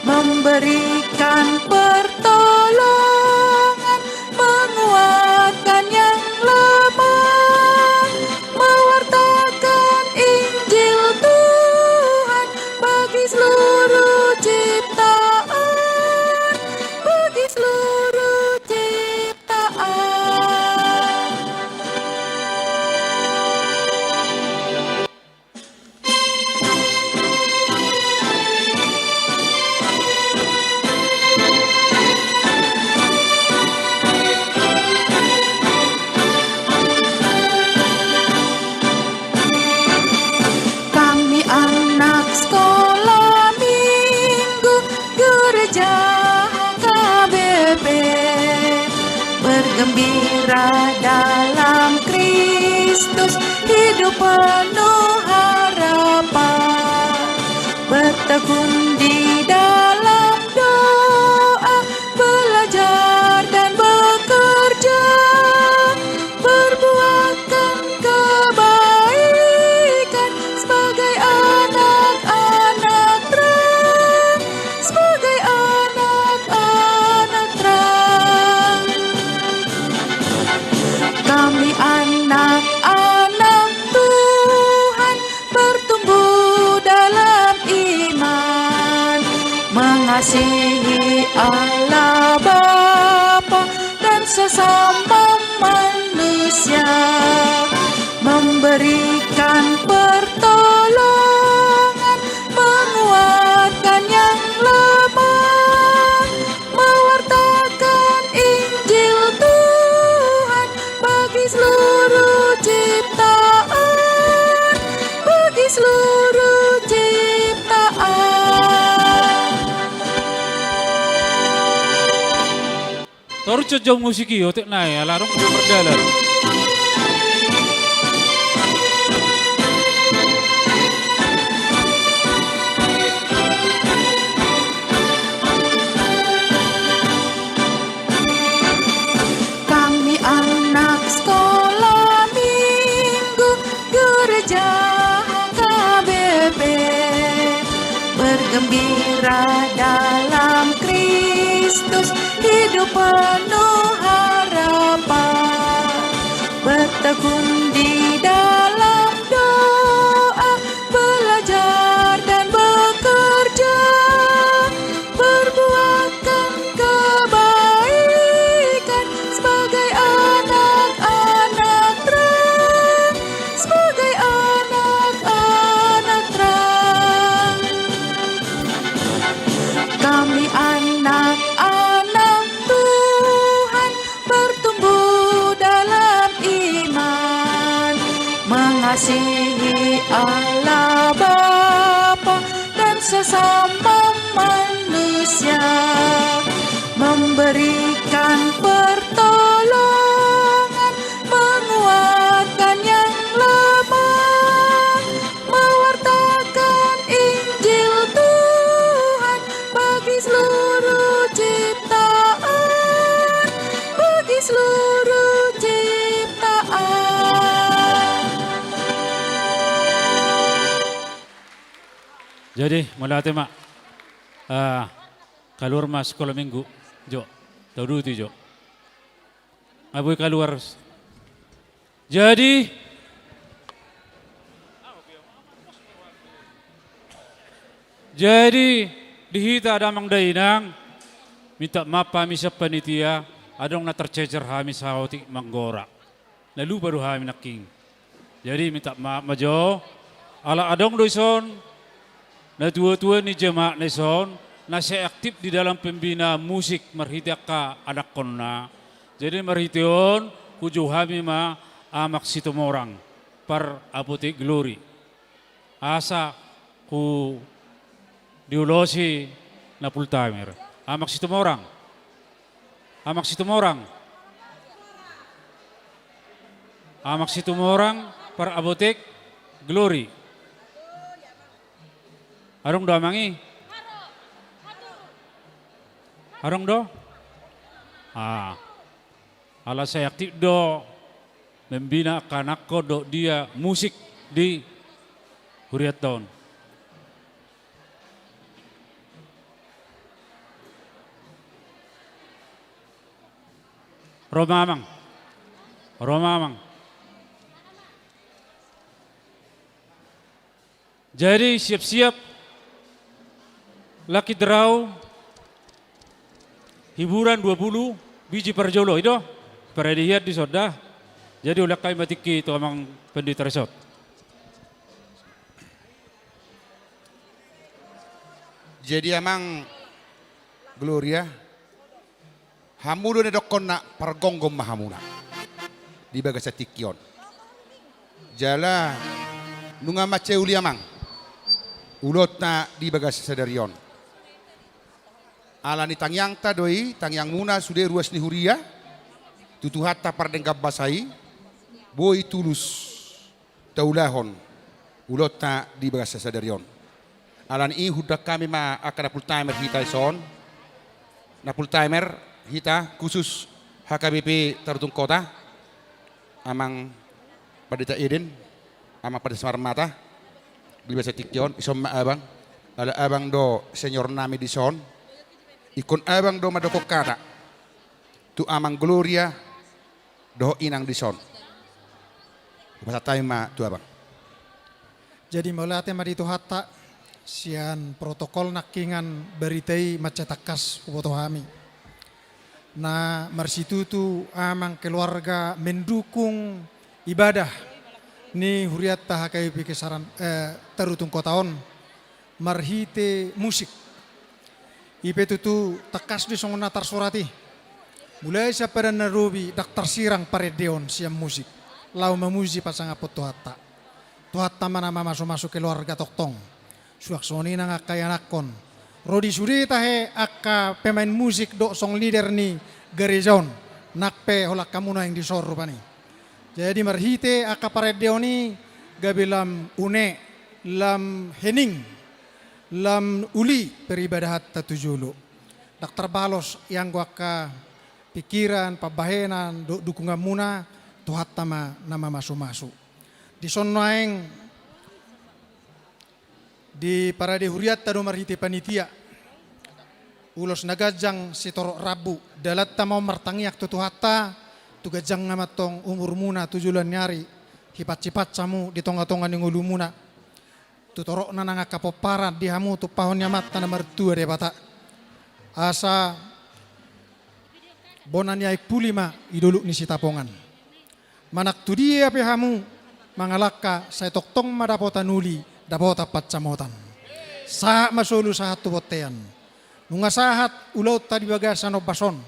memberikan pertolongan, menguatkan yang lemah, mewartakan Injil Tuhan bagi seluruh ciptaan, bagi seluruh ciptaan. Kami anak sekolah minggu Gereja H K B P bergembira dalam Kristus, hidup penuh harapan, bertekun di dalam doa, belajar dan bekerja, berbuahkan kebaikan sebagai anak-anak terang, sebagai anak-anak terang. Kami anak-anak Tuhan, bertumbuh dalam iman, mengasihi Allah Bapa dan sesama manusia, memberikan pertolongan, menguatkan yang lemah, mewartakan Injil Tuhan bagi seluruh ciptaan, bagi seluruh ciptaan. Torus jo musik i, otik nai, ala adong mardalan. Kami anak sekolah minggu Gereja H K B P bergembira dalam Kristus, hidup penuh harapan, bertekun di dalam doa, belajar dan bekerja, perbuahkan kebaikan sebagai anak-anak terang, sebagai anak-anak terang. Kami anak-anak Tuhan, bertumbuh dalam iman, mengasihi Allah Bapa dan sesama manusia, memberikan pertolongan, menguatkan yang lemah, mewartakan Injil Tuhan bagi seluruh ciptaan, bagi seluruh ciptaan. Jadi, mauliate ma. Ah, kaluar ma sekolah minggu, jo. Tauduti, jo. Nga boi kaluar. Jadi, jadi di hita damang dainang, minta maaf hami sian panitia, adong na tercecer hami saotik manggora. Na lupa do hami nangkin. Jadi minta maaf ma jo. Ala adong do dison natuatua ni jemaat na dison na sai aktif di dalam pembinaan musik marhite angka anakkonna. Jadi marhite on hujou hami ma Amak Situmorang par Apotek Glory. Asa hudiulosi na full timer. Amak Situmorang. Amak Situmorang. Amak Situmorang par Apotek Glory. Adong do amang i? Adong do? Ah. Ala sai aktif do membina angka anakkon dohot dia musik di hurianta on. Ro ma amang. Ro ma amang. Jadi siap-siap lucky draw hiburan dua puluh biji parjolo, i do? Parade hian dison da. Jadi ulak hami ma tingki tu amang pendeta resort. Jadi amang Gloria, hamu do na didokkon na pargomgom ma hamuna di bagasan tingki on. Jala nunga mansai uli amang ulaonta di bagasan sadari on. Ala ni tangiangta do i, tangiangmuna sude ruas ni huria, tu Tuhanta pardenggan basa i, boi tulus taulahon ulaonta di bagasan sadari on. Ala ni i hundang hami ma angka na full timer hita dison. Na full timer hita khusus H K B P Tarutung Kota, amang Pandita Eden, amang Pandita Simarmata, di bagasan tingki on, dison ma abang, ala abang do senior nami dison, ingkon abang do mandokkon hata tu amang Gloria dohot inang dison. Hupasahat hami ma tu abang. Jadi mauliate ma di Tuhanta, sian protokol nangkiningan barita i mansai tangkas huboto hami. Na marsitutu amang keluarga mendukung ibadah ni hurianta H K B P Kesaran, eh, Tarutung Kota on marhite musik. I pe tutu tangkas do songon na tarsurat i. Mulai sian padan na robi ndang tarsirang parendeon sian musik laho mamuji pasangaphon Tuhanta. Tuhanta ma na mamasumasu keluarga tongtong. Suang songon i nang angka ianakhon. Ro di sude tahe angka pemain musik dohot song leader ni gareja on. Nang pe holan hamu naeng dison rupani. Jadi marhite angka parendeon i gabe lam une, lam hening, lam uli peribadahanta tu jolo. Ndang tarbalos ianggo angka pikiran, pambahenan dohot dukunganmuna, Tuhanta ma na mamasumasu. Dison nuaeng di parade hurianta do marhite panitia. Ulos na ganjang sitorop rambu, dalanta ma on martangiang tu Tuhanta, tu ganjangna ma antong umurmuna tu joloan ni ari, hipansipansi hamu di tongatonga ni ngolumuna. Tu toropna nang angka pomparan di hamu tumpahon ni Amanta na martua Debata. Asa bona ni aek puli ma i dolok ni Sitapongan. Manang tu dia pe hamu mangalangka, sai tongtong ma dapotan uli, dapotan pansamotan. Sahat ma solu sahat tu bontean. Nunga sahat ulaonta di bagasan ombas on,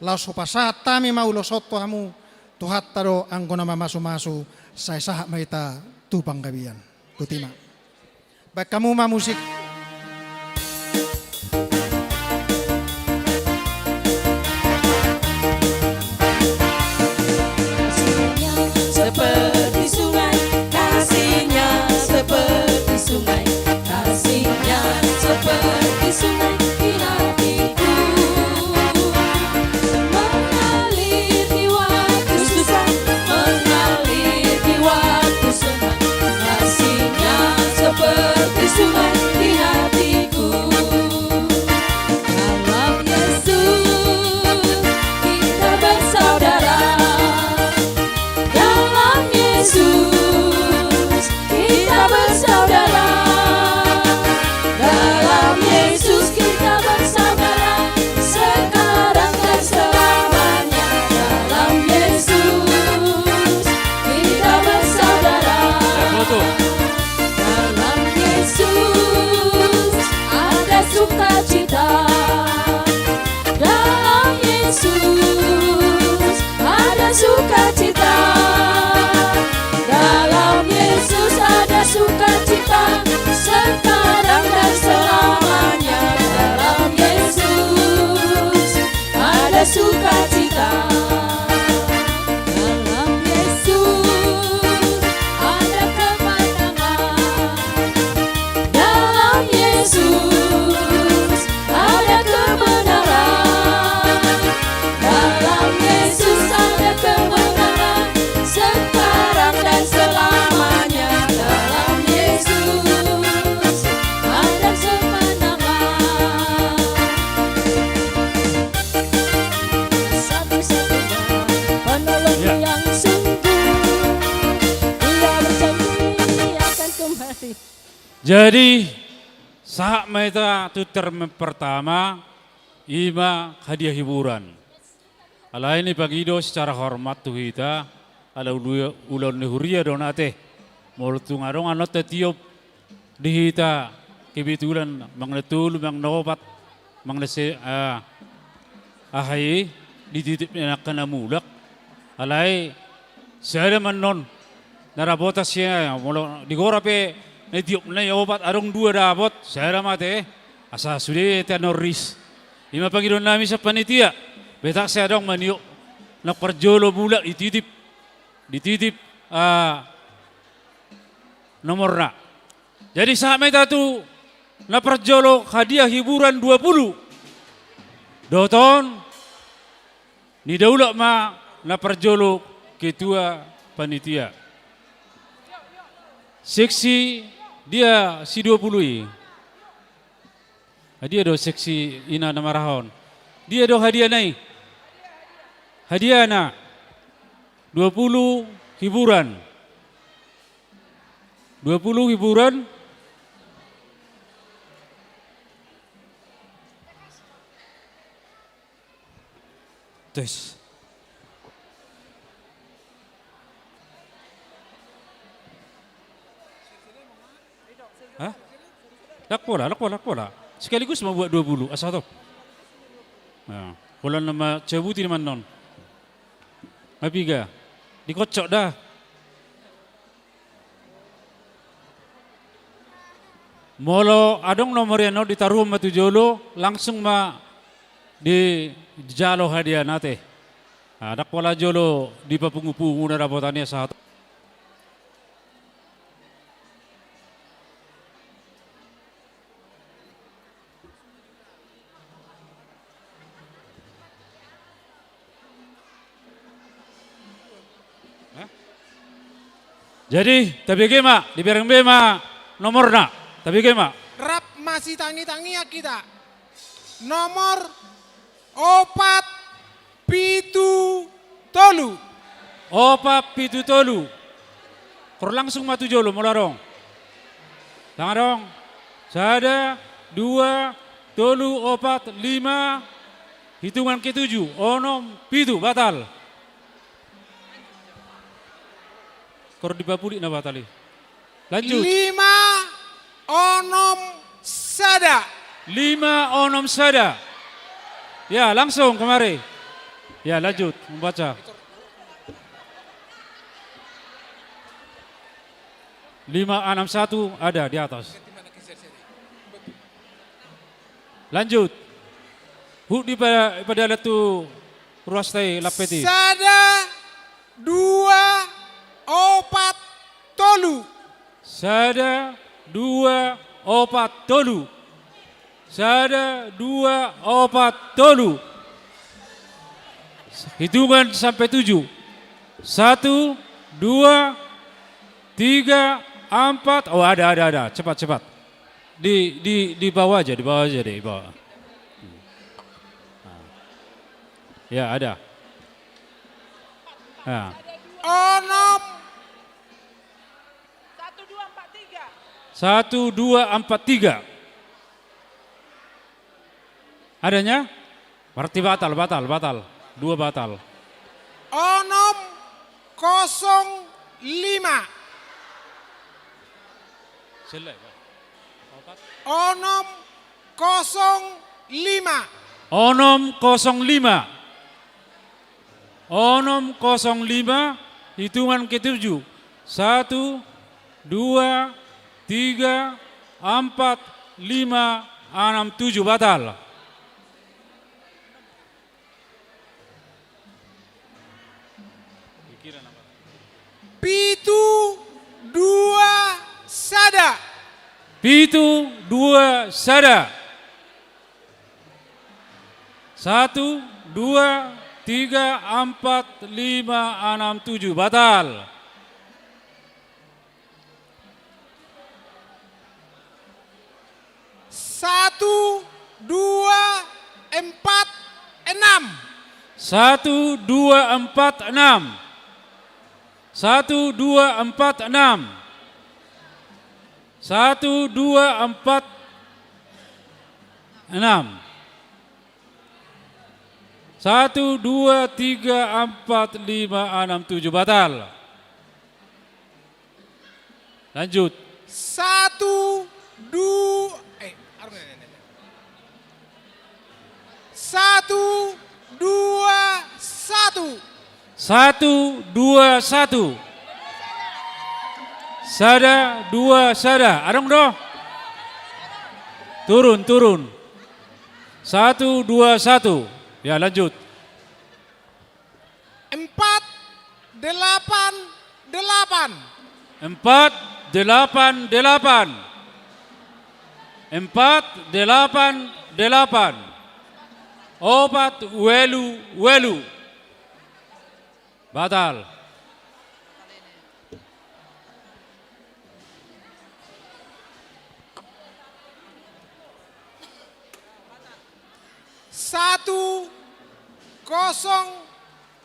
laos hupasahat hami ma ulos on tu hamu, Tuhanta do anggo na mamasumasu, sai sahat ma hita tu panggabean. Botima. Baen hamu ma musik. Kasihnya seperti sungai, kasihnya seperti sungai, kasihnya seperti sungai di hatiku. Mengalir di waktu susah, mengalir di waktu senang. Kasihnya seperti sungai di Dalam Yesus ada kemenangan. Dalam Yesus ada kebenaran. Dalam Yesus ada kebenaran. Sekarang dan selamanya. Dalam Yesus ada kemenangan. Satu-satunya penolong. Ya. Yang sungguh, Ia berjanji akan kembali. Jadi, sahat ma hita tu termen pertama, i ma hadiah hiburan. Alai na pangido secara hormat tu hita, ala ulu-, ulaon ni huria do na ate. Molo tung adong annon tatiop di hita kebetulan manang na tolu, manang na opat, manang na se-, ah, aha i, dititip ni angka na mulak. Alai sada ma annon na dapotan sian, molo di gora pe na tiop na i opat, adong dua dapot, sada ma ate, asa sude ate annon ris. I ma pangidoan nami sian panitia, betak sai adong ma niop na parjolo mulak dititip, dititip, ah, nomorna. Jadi sahat ma hita tu na parjolo hadiah hiburan dua puluh. Dohot on, nidaulak ma na parjolo ketua panitia. Seksi dia si dua puluh i? Ah, dia do seksi ina na marahon. Dia do hadiahna i? Hadiahna dua puluh hiburan. Dua puluh hiburan. Tes. Hah? Lak pola, lak pola, lak pola. Sekaligus ma buat dua puluh, asa top. Nah, pola nama cabuti di manon. Ngapiga? Dikocok dah. Molo adong nomor i annon ditaruhon ma tu jolo, langsung ma dijalo hadiahna ate. Nah, ndang pola jolo dipapungupungu na dapotan i asa. Hah? Jadi, tabege ma, dibereng be ma nomorna. Tabege ma. Rap masitangitangian hita. Nomor opat pitu tolu. Opat pitu tolu. Kor langsung ma tu jolo, molo adong. Ndang adong. Sada, dua, tolu, opat, lima. Hitungan ketujuh, onom, pitu, batal. Kor dipapulik na batal i. Lanjut. Lima onom sada. Lima onom sada. Ya, langsung kemari. Ya, lanjut membaca. Lima enam satu ada di atas. Lanjut. Hut di pa-, pada letu ruas tai lapeti. Sada, dua, opat, tolu. Sada, dua, opat, tolu. Sada, dua, opat, tolu. Hitungan sampai tujuh. Satu, dua, tiga, empat. Oh, ada, ada, ada. Cepat, cepat. Di, di, di bawah aja, di bawah aja deh, di bawah. Ya, ada. Ya. Onom. Satu, dua, empat, tiga. Satu, dua, empat, tiga. Adanya? Berarti batal, batal, batal. Dua batal. Onom kosong lima. Selesai, Pak. Opat. Onom kosong lima. Onom kosong lima. Onom kosong lima, hitungan ketujuh. Satu, dua, tiga, empat, lima, enam, tujuh, batal. Pitu, dua, sada. Pitu, dua, sada. Satu, dua, tiga, empat, lima, enam, tujuh. Batal. Satu, dua, empat, enam. Satu, dua, empat, enam. Satu, dua, empat, enam. Satu, dua, empat, enam. Satu, dua, tiga, empat, lima, enam, tujuh. Batal. Lanjut. Satu, du-, eh, arung ini, ini. Satu, dua, satu. Satu, dua, satu. Sada, dua, sada. Adong do? Turun, turun. Satu, dua, satu. Ya, lanjut. Empat, delapan, delapan. Empat, delapan, delapan. Empat, delapan, delapan. Opat, ualu, ualu. Batal. Satu, kosong,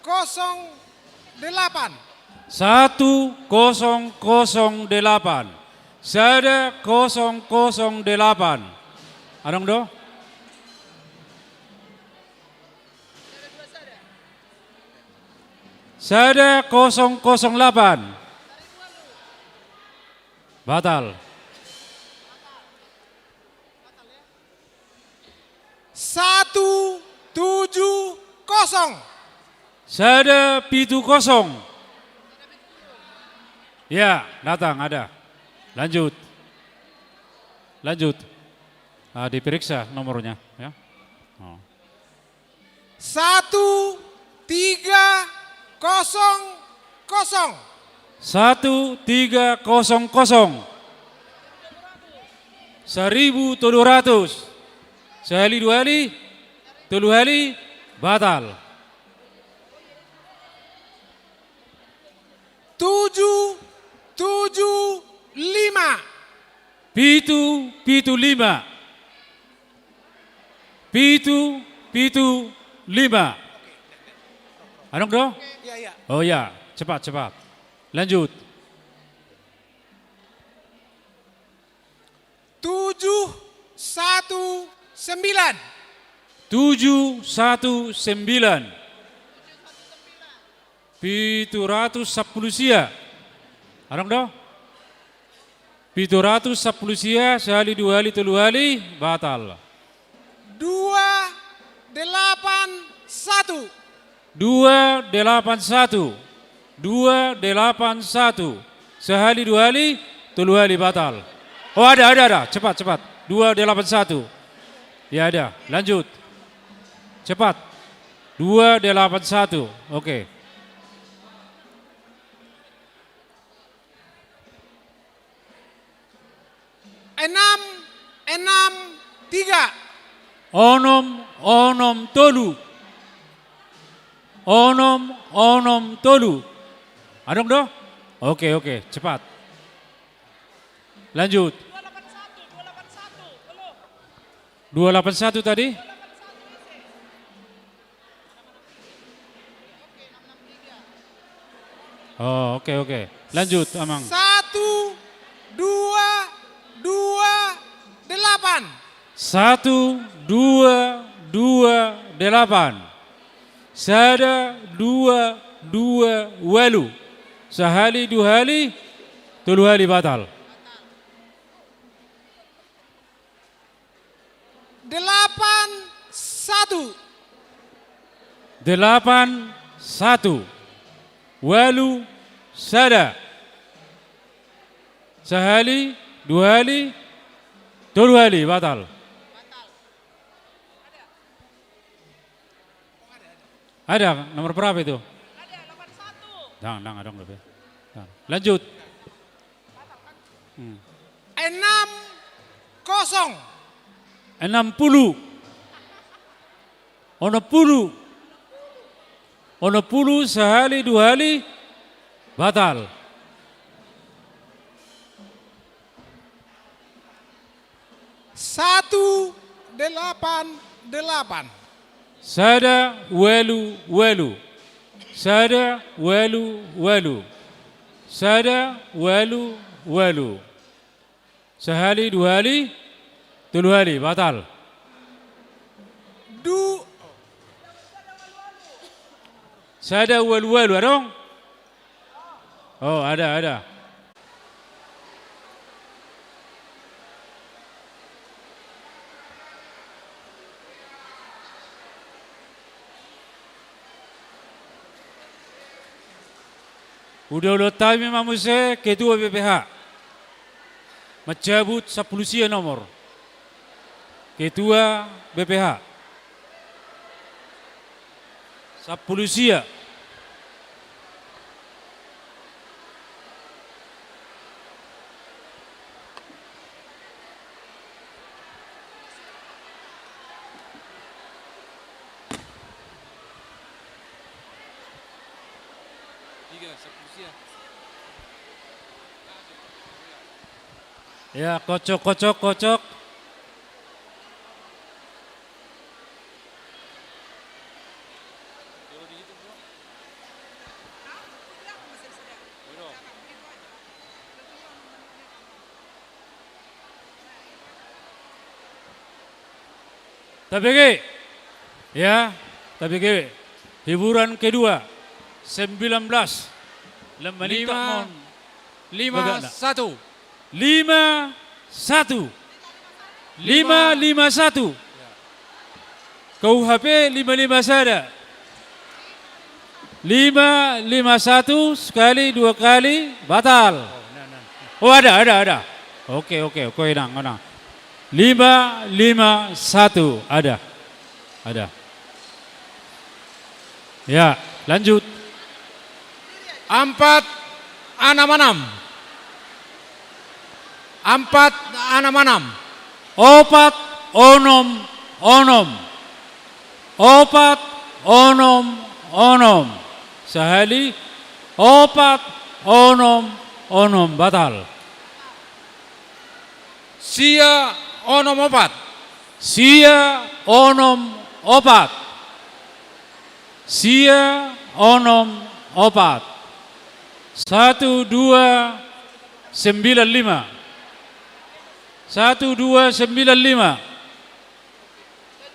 kosong, delapan. Satu, kosong, kosong, delapan. Sada, kosong, kosong, delapan. Adong do? Sada, kosong, kosong, delapan. Batal. Satu, tujuh, kosong. Sada, pitu, kosong. Ya, datang, ada. Lanjut. Lanjut. Ah, diperiksa nomornya, ya. Oh. Satu, tiga, kosong, kosong. Satu, tiga, kosong, kosong. Saribu tolu ratus. Sahali, dua hali, tolu hali, batal. Tujuh, tujuh, lima. Pitu, pitu, lima. Pitu, pitu, lima. Adong do? Iya, iya. Oh ya, cepat, cepat. Lanjut. Tujuh, satu, sembilan. Tujuh, satu, sembilan. Pitu ratus sampulu sia. Adong do? Pitu ratus sampulu sia, sahali, dua hali, tolu hali, batal. Dua, delapan, satu. Dua, delapan, satu. Dua, delapan, satu. Sahali, dua hali, tolu hali, batal. Oh, ada, ada, ada. Cepat, cepat. Dua, delapan, satu. Ya, ada. Lanjut. Cepat. Dua, delapan, satu. Oke. Enam, enam, tiga. Onom, onom, tolu. Onom, onom, tolu. Adong do? Oke, oke, cepat. Lanjut. Dua delapan satu, dua delapan satu, belum. Dua delapan satu tadi? Oh, oke, oke. Lanjut, Amang. Satu, dua, dua, delapan. Satu, dua, dua, delapan. Sada, dua, dua, ualu. Sahali, dua hali, tolu hali, batal. Delapan, satu. Delapan, satu. Ualu, sada. Sahali, dua hali, tolu hali, batal. Ada nomor berapa itu? Ada, delapan satu. Dang, dang, adong dope. Dang. Lanjut. Hmm. Enam kosong. Enam puluh. Onom puluh. Onom puluh sahali, dua hali, batal. Satu delapan delapan. Sada ualu ualu. Sada ualu ualu. Sada ualu ualu. Sahali, dua hali, tolu hali, batal. Du- Sada ualu ualu, adong? Oh, ada, ada. Hudaon hami ma muse Ketua B P H mancabut sampulu sia nomor. Ketua B P H. Sampulu sia. Ya, kocok, kocok, kocok. Tabege. Ya, tabege. Hiburan kedua, sembilan belas. Lam maningkat mon. Lima, lima, bagana. Satu. Lima satu. Lima, lima satu. K U H P lima lima sada. Lima lima satu, sekali, dua kali, batal. Oh, ada, ada, ada. Oke, oke, oke, nang, nang. Lima lima satu, ada. Ada. Ya, lanjut. Ampat anam anam. Ampat anam anam. Opat onom onom. Opat onom onom. Sahali, opat onom onom, batal. Sia onom opat. Sia onom opat. Sia onom opat. Satu dua sembilan lima. Satu dua sembilan lima.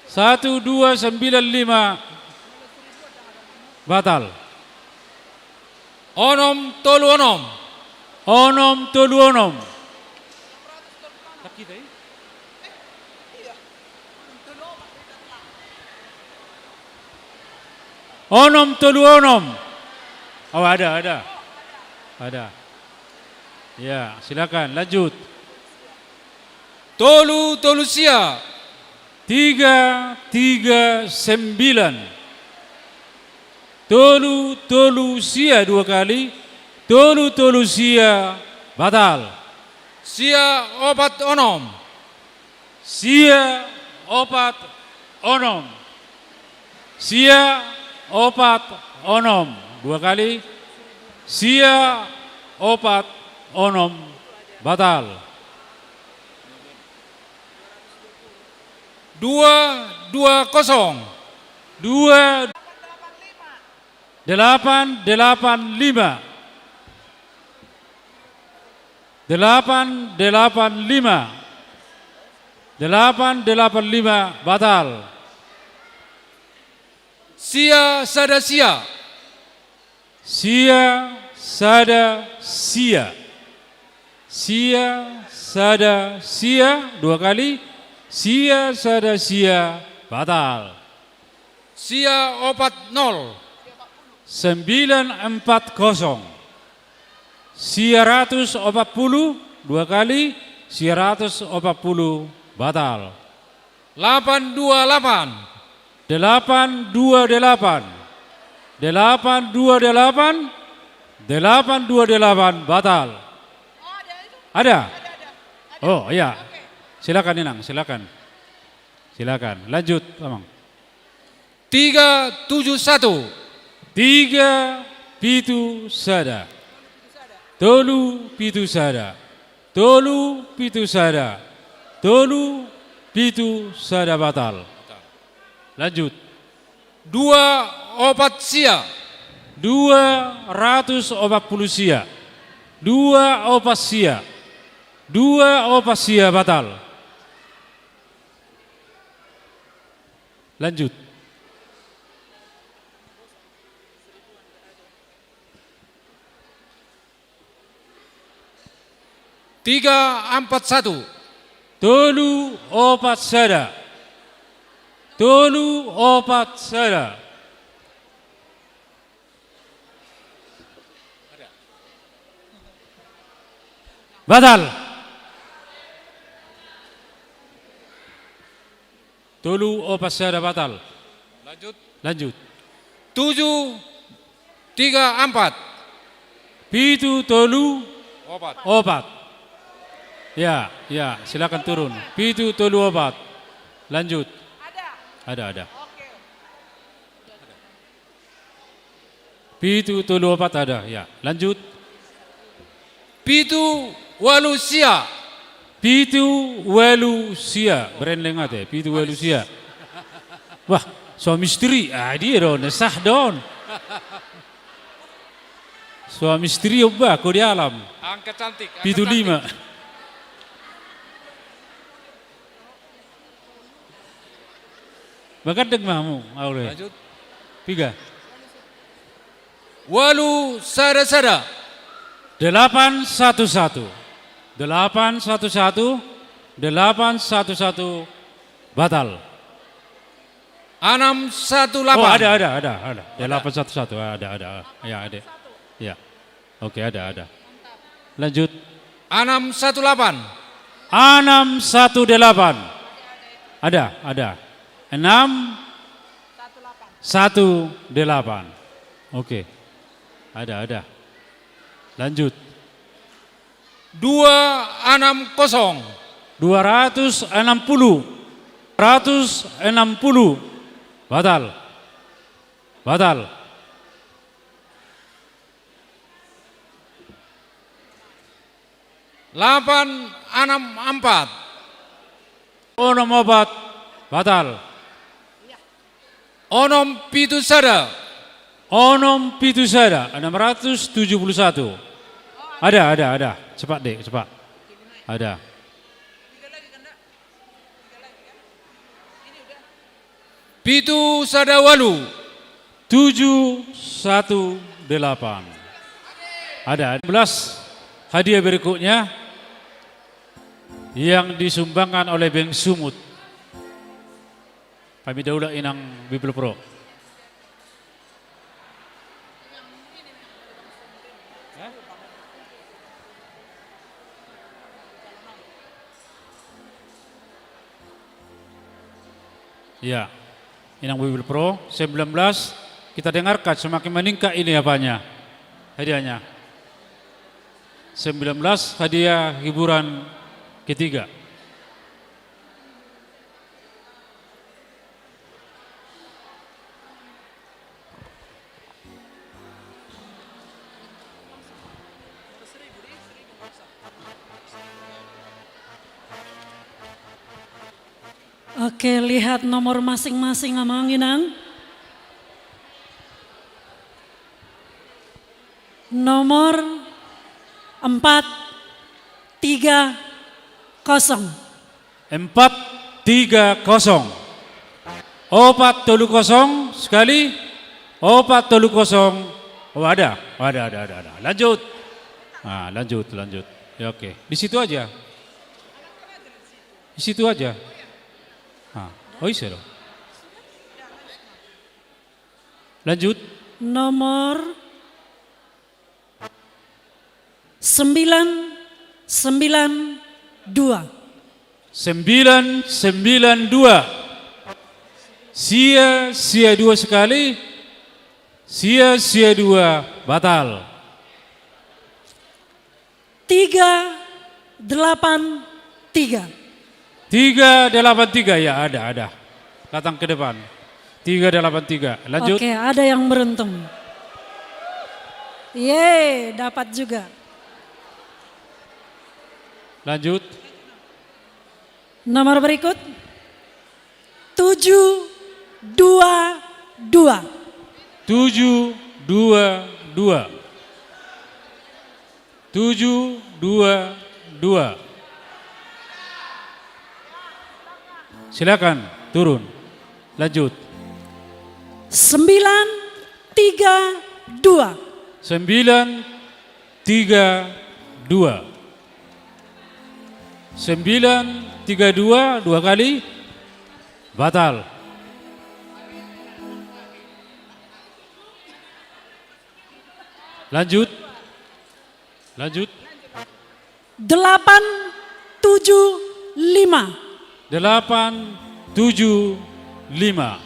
Satu dua sembilan lima. Batal. Onom tolu onom. Onom tolu onom. Onom tolu onom. Oh, ada, ada. Ada. Ya, silakan, lanjut. Tolu tolu sia. Tiga tiga sembilan. Tolu tolu sia dua kali. Tolu tolu sia, batal. Sia opat onom. Sia opat onom. Sia opat onom. Dua kali. Sia opat onom, batal. Dua dua kosong. Dua. Delapan delapan lima. Delapan delapan lima. Delapan delapan lima, batal. Sia sada sia. Sia sada sia. Sia sada sia, dua kali. Sia sada sia, batal. Sia opat nol. Sembilan empat kosong. Sia ratus opat pulu, dua kali. Sia ratus opat pulu, batal. Lapan dua lapan. Delapan dua delapan. Delapan dua delapan. Delapan dua delapan, batal. Ada? Oh, iya. Silakan, Inang, silakan. Silakan, lanjut, Amang. Tiga tujuh satu. Tiga pitu sada. Tolu pitu sada. Tolu pitu sada. Tolu pitu sada, batal. Lanjut. Dua opat sia. Dua ratus opat pulu sia. Dua opat sia. Dua opat sia, batal. Lanjut. Tiga ampat satu. Tolu opat sada. Tolu opat sada. Batal. Tolu opat sada, batal. Lanjut. Lanjut. Tujuh tiga ampat. Pitu tolu opat. Opat. Ya, ya, silakan turun. Pitu tolu opat. Lanjut. Ada, ada. Pitu tolu opat ada, ya. Lanjut. Pitu walu sia. Pitu walu sia. Beren lengat ya. Pitu walu sia. Wah, suami istri. Ah, dia dong. Sah dong. Suami istri, oba, kau di alam. Angka cantik, angka cantik. Pitu lima. Bagandeng ma hamu, Aule. Lanjut. Piga? Walu sada sada. Delapan satu satu. Delapan satu satu. Delapan satu satu. Batal. Enam satu delapan. Oh, ada, ada, ada, ada. Ada. Delapan satu satu, ada, ada. Ya, ada. Ya. Oke, ada, ada. Lanjut. Enam satu delapan. Enam satu delapan. Ada, ada. Enam satu delapan. Oke. Ada, ada. Lanjut. Dua enam kosong. Dua ratus enam puluh. Ratus enam puluh. Batal. Batal. Delapan enam empat. Onom opat, batal. Onom pitu sada. Onom pitu sada, enam ratus tujuh puluh satu. Ada, ada, ada. Cepat, Dek, cepat. Ada. Pitu sada walu. Tujuh satu delapan. Ada belas hadiah berikutnya yang disumbangkan oleh Beng Sumut. Kami daulat Inang Bibel Pro. Ya, Inang Bibel Pro, sembilan belas, kita dengarkan semakin meningkat ini apanya, hadiahnya. Sembilan belas, hadiah hiburan ketiga. Oke, lihat nomor masing-masing, Amang Inang. Nomor empat tiga kosong. Empat tiga kosong. Opat tolu kosong sekali. Opat tolu kosong. Oh, ada. Ada, ada, ada, ada. Lanjut. Nah, lanjut, lanjut. Ya, oke. Di situ aja. Di situ aja. Nah, oh, ise do. Lanjut. Nomor sembilan sembilan dua. Sembilan sembilan dua. Sia, sia dua sekali. Sia, sia dua, batal. Tiga delapan tiga. Tiga delapan tiga, ya, ada, ada. Datang ke depan. Tiga delapan tiga. Lanjut. Oke, ada yang beruntung. Yeay, dapat juga. Lanjut. Nomor berikut, tujuh dua dua. Tujuh dua dua. Tujuh dua dua. Silakan turun. Lanjut. Sembilan tiga dua. Sembilan tiga dua. Sembilan tiga dua, dua kali. Batal. Lanjut. Lanjut. Delapan tujuh lima. Delapan tujuh lima.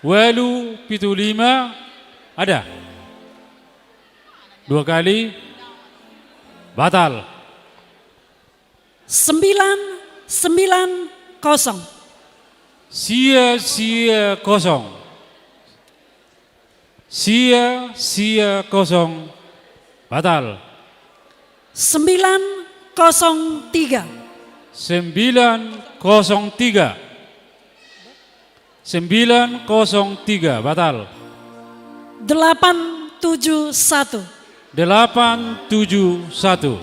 Ualu pitu lima. Ada. Dua kali. Batal. Sembilan sembilan kosong. Sia sia kosong. Sia sia kosong. Batal. Sembilan kosong tiga. Sembilan kosong tiga. Sembilan kosong tiga, batal. Delapan tujuh satu. Delapan tujuh satu.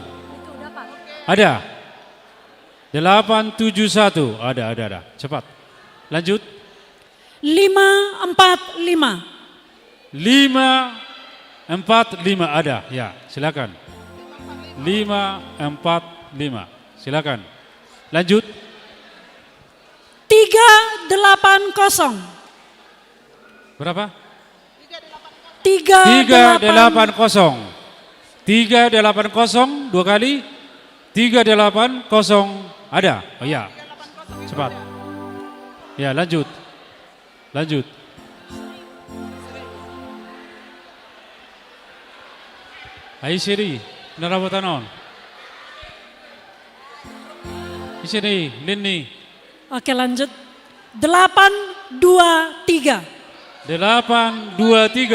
Ada. Delapan tujuh satu. Ada, ada, ada. Cepat. Lanjut. Lima empat lima. Lima empat lima ada. Ya, silakan. Lima empat lima. Silakan. Lanjut. Tiga delapan kosong. Berapa? Tiga delapan kosong. Tiga delapan kosong, dua kali. Tiga delapan kosong. Ada. Oh, iya. Cepat. Ya, lanjut. Lanjut. Ai, seri. Narabotan on. Ise ni, Lin ni. Oke, lanjut. Delapan dua tiga. Delapan dua tiga.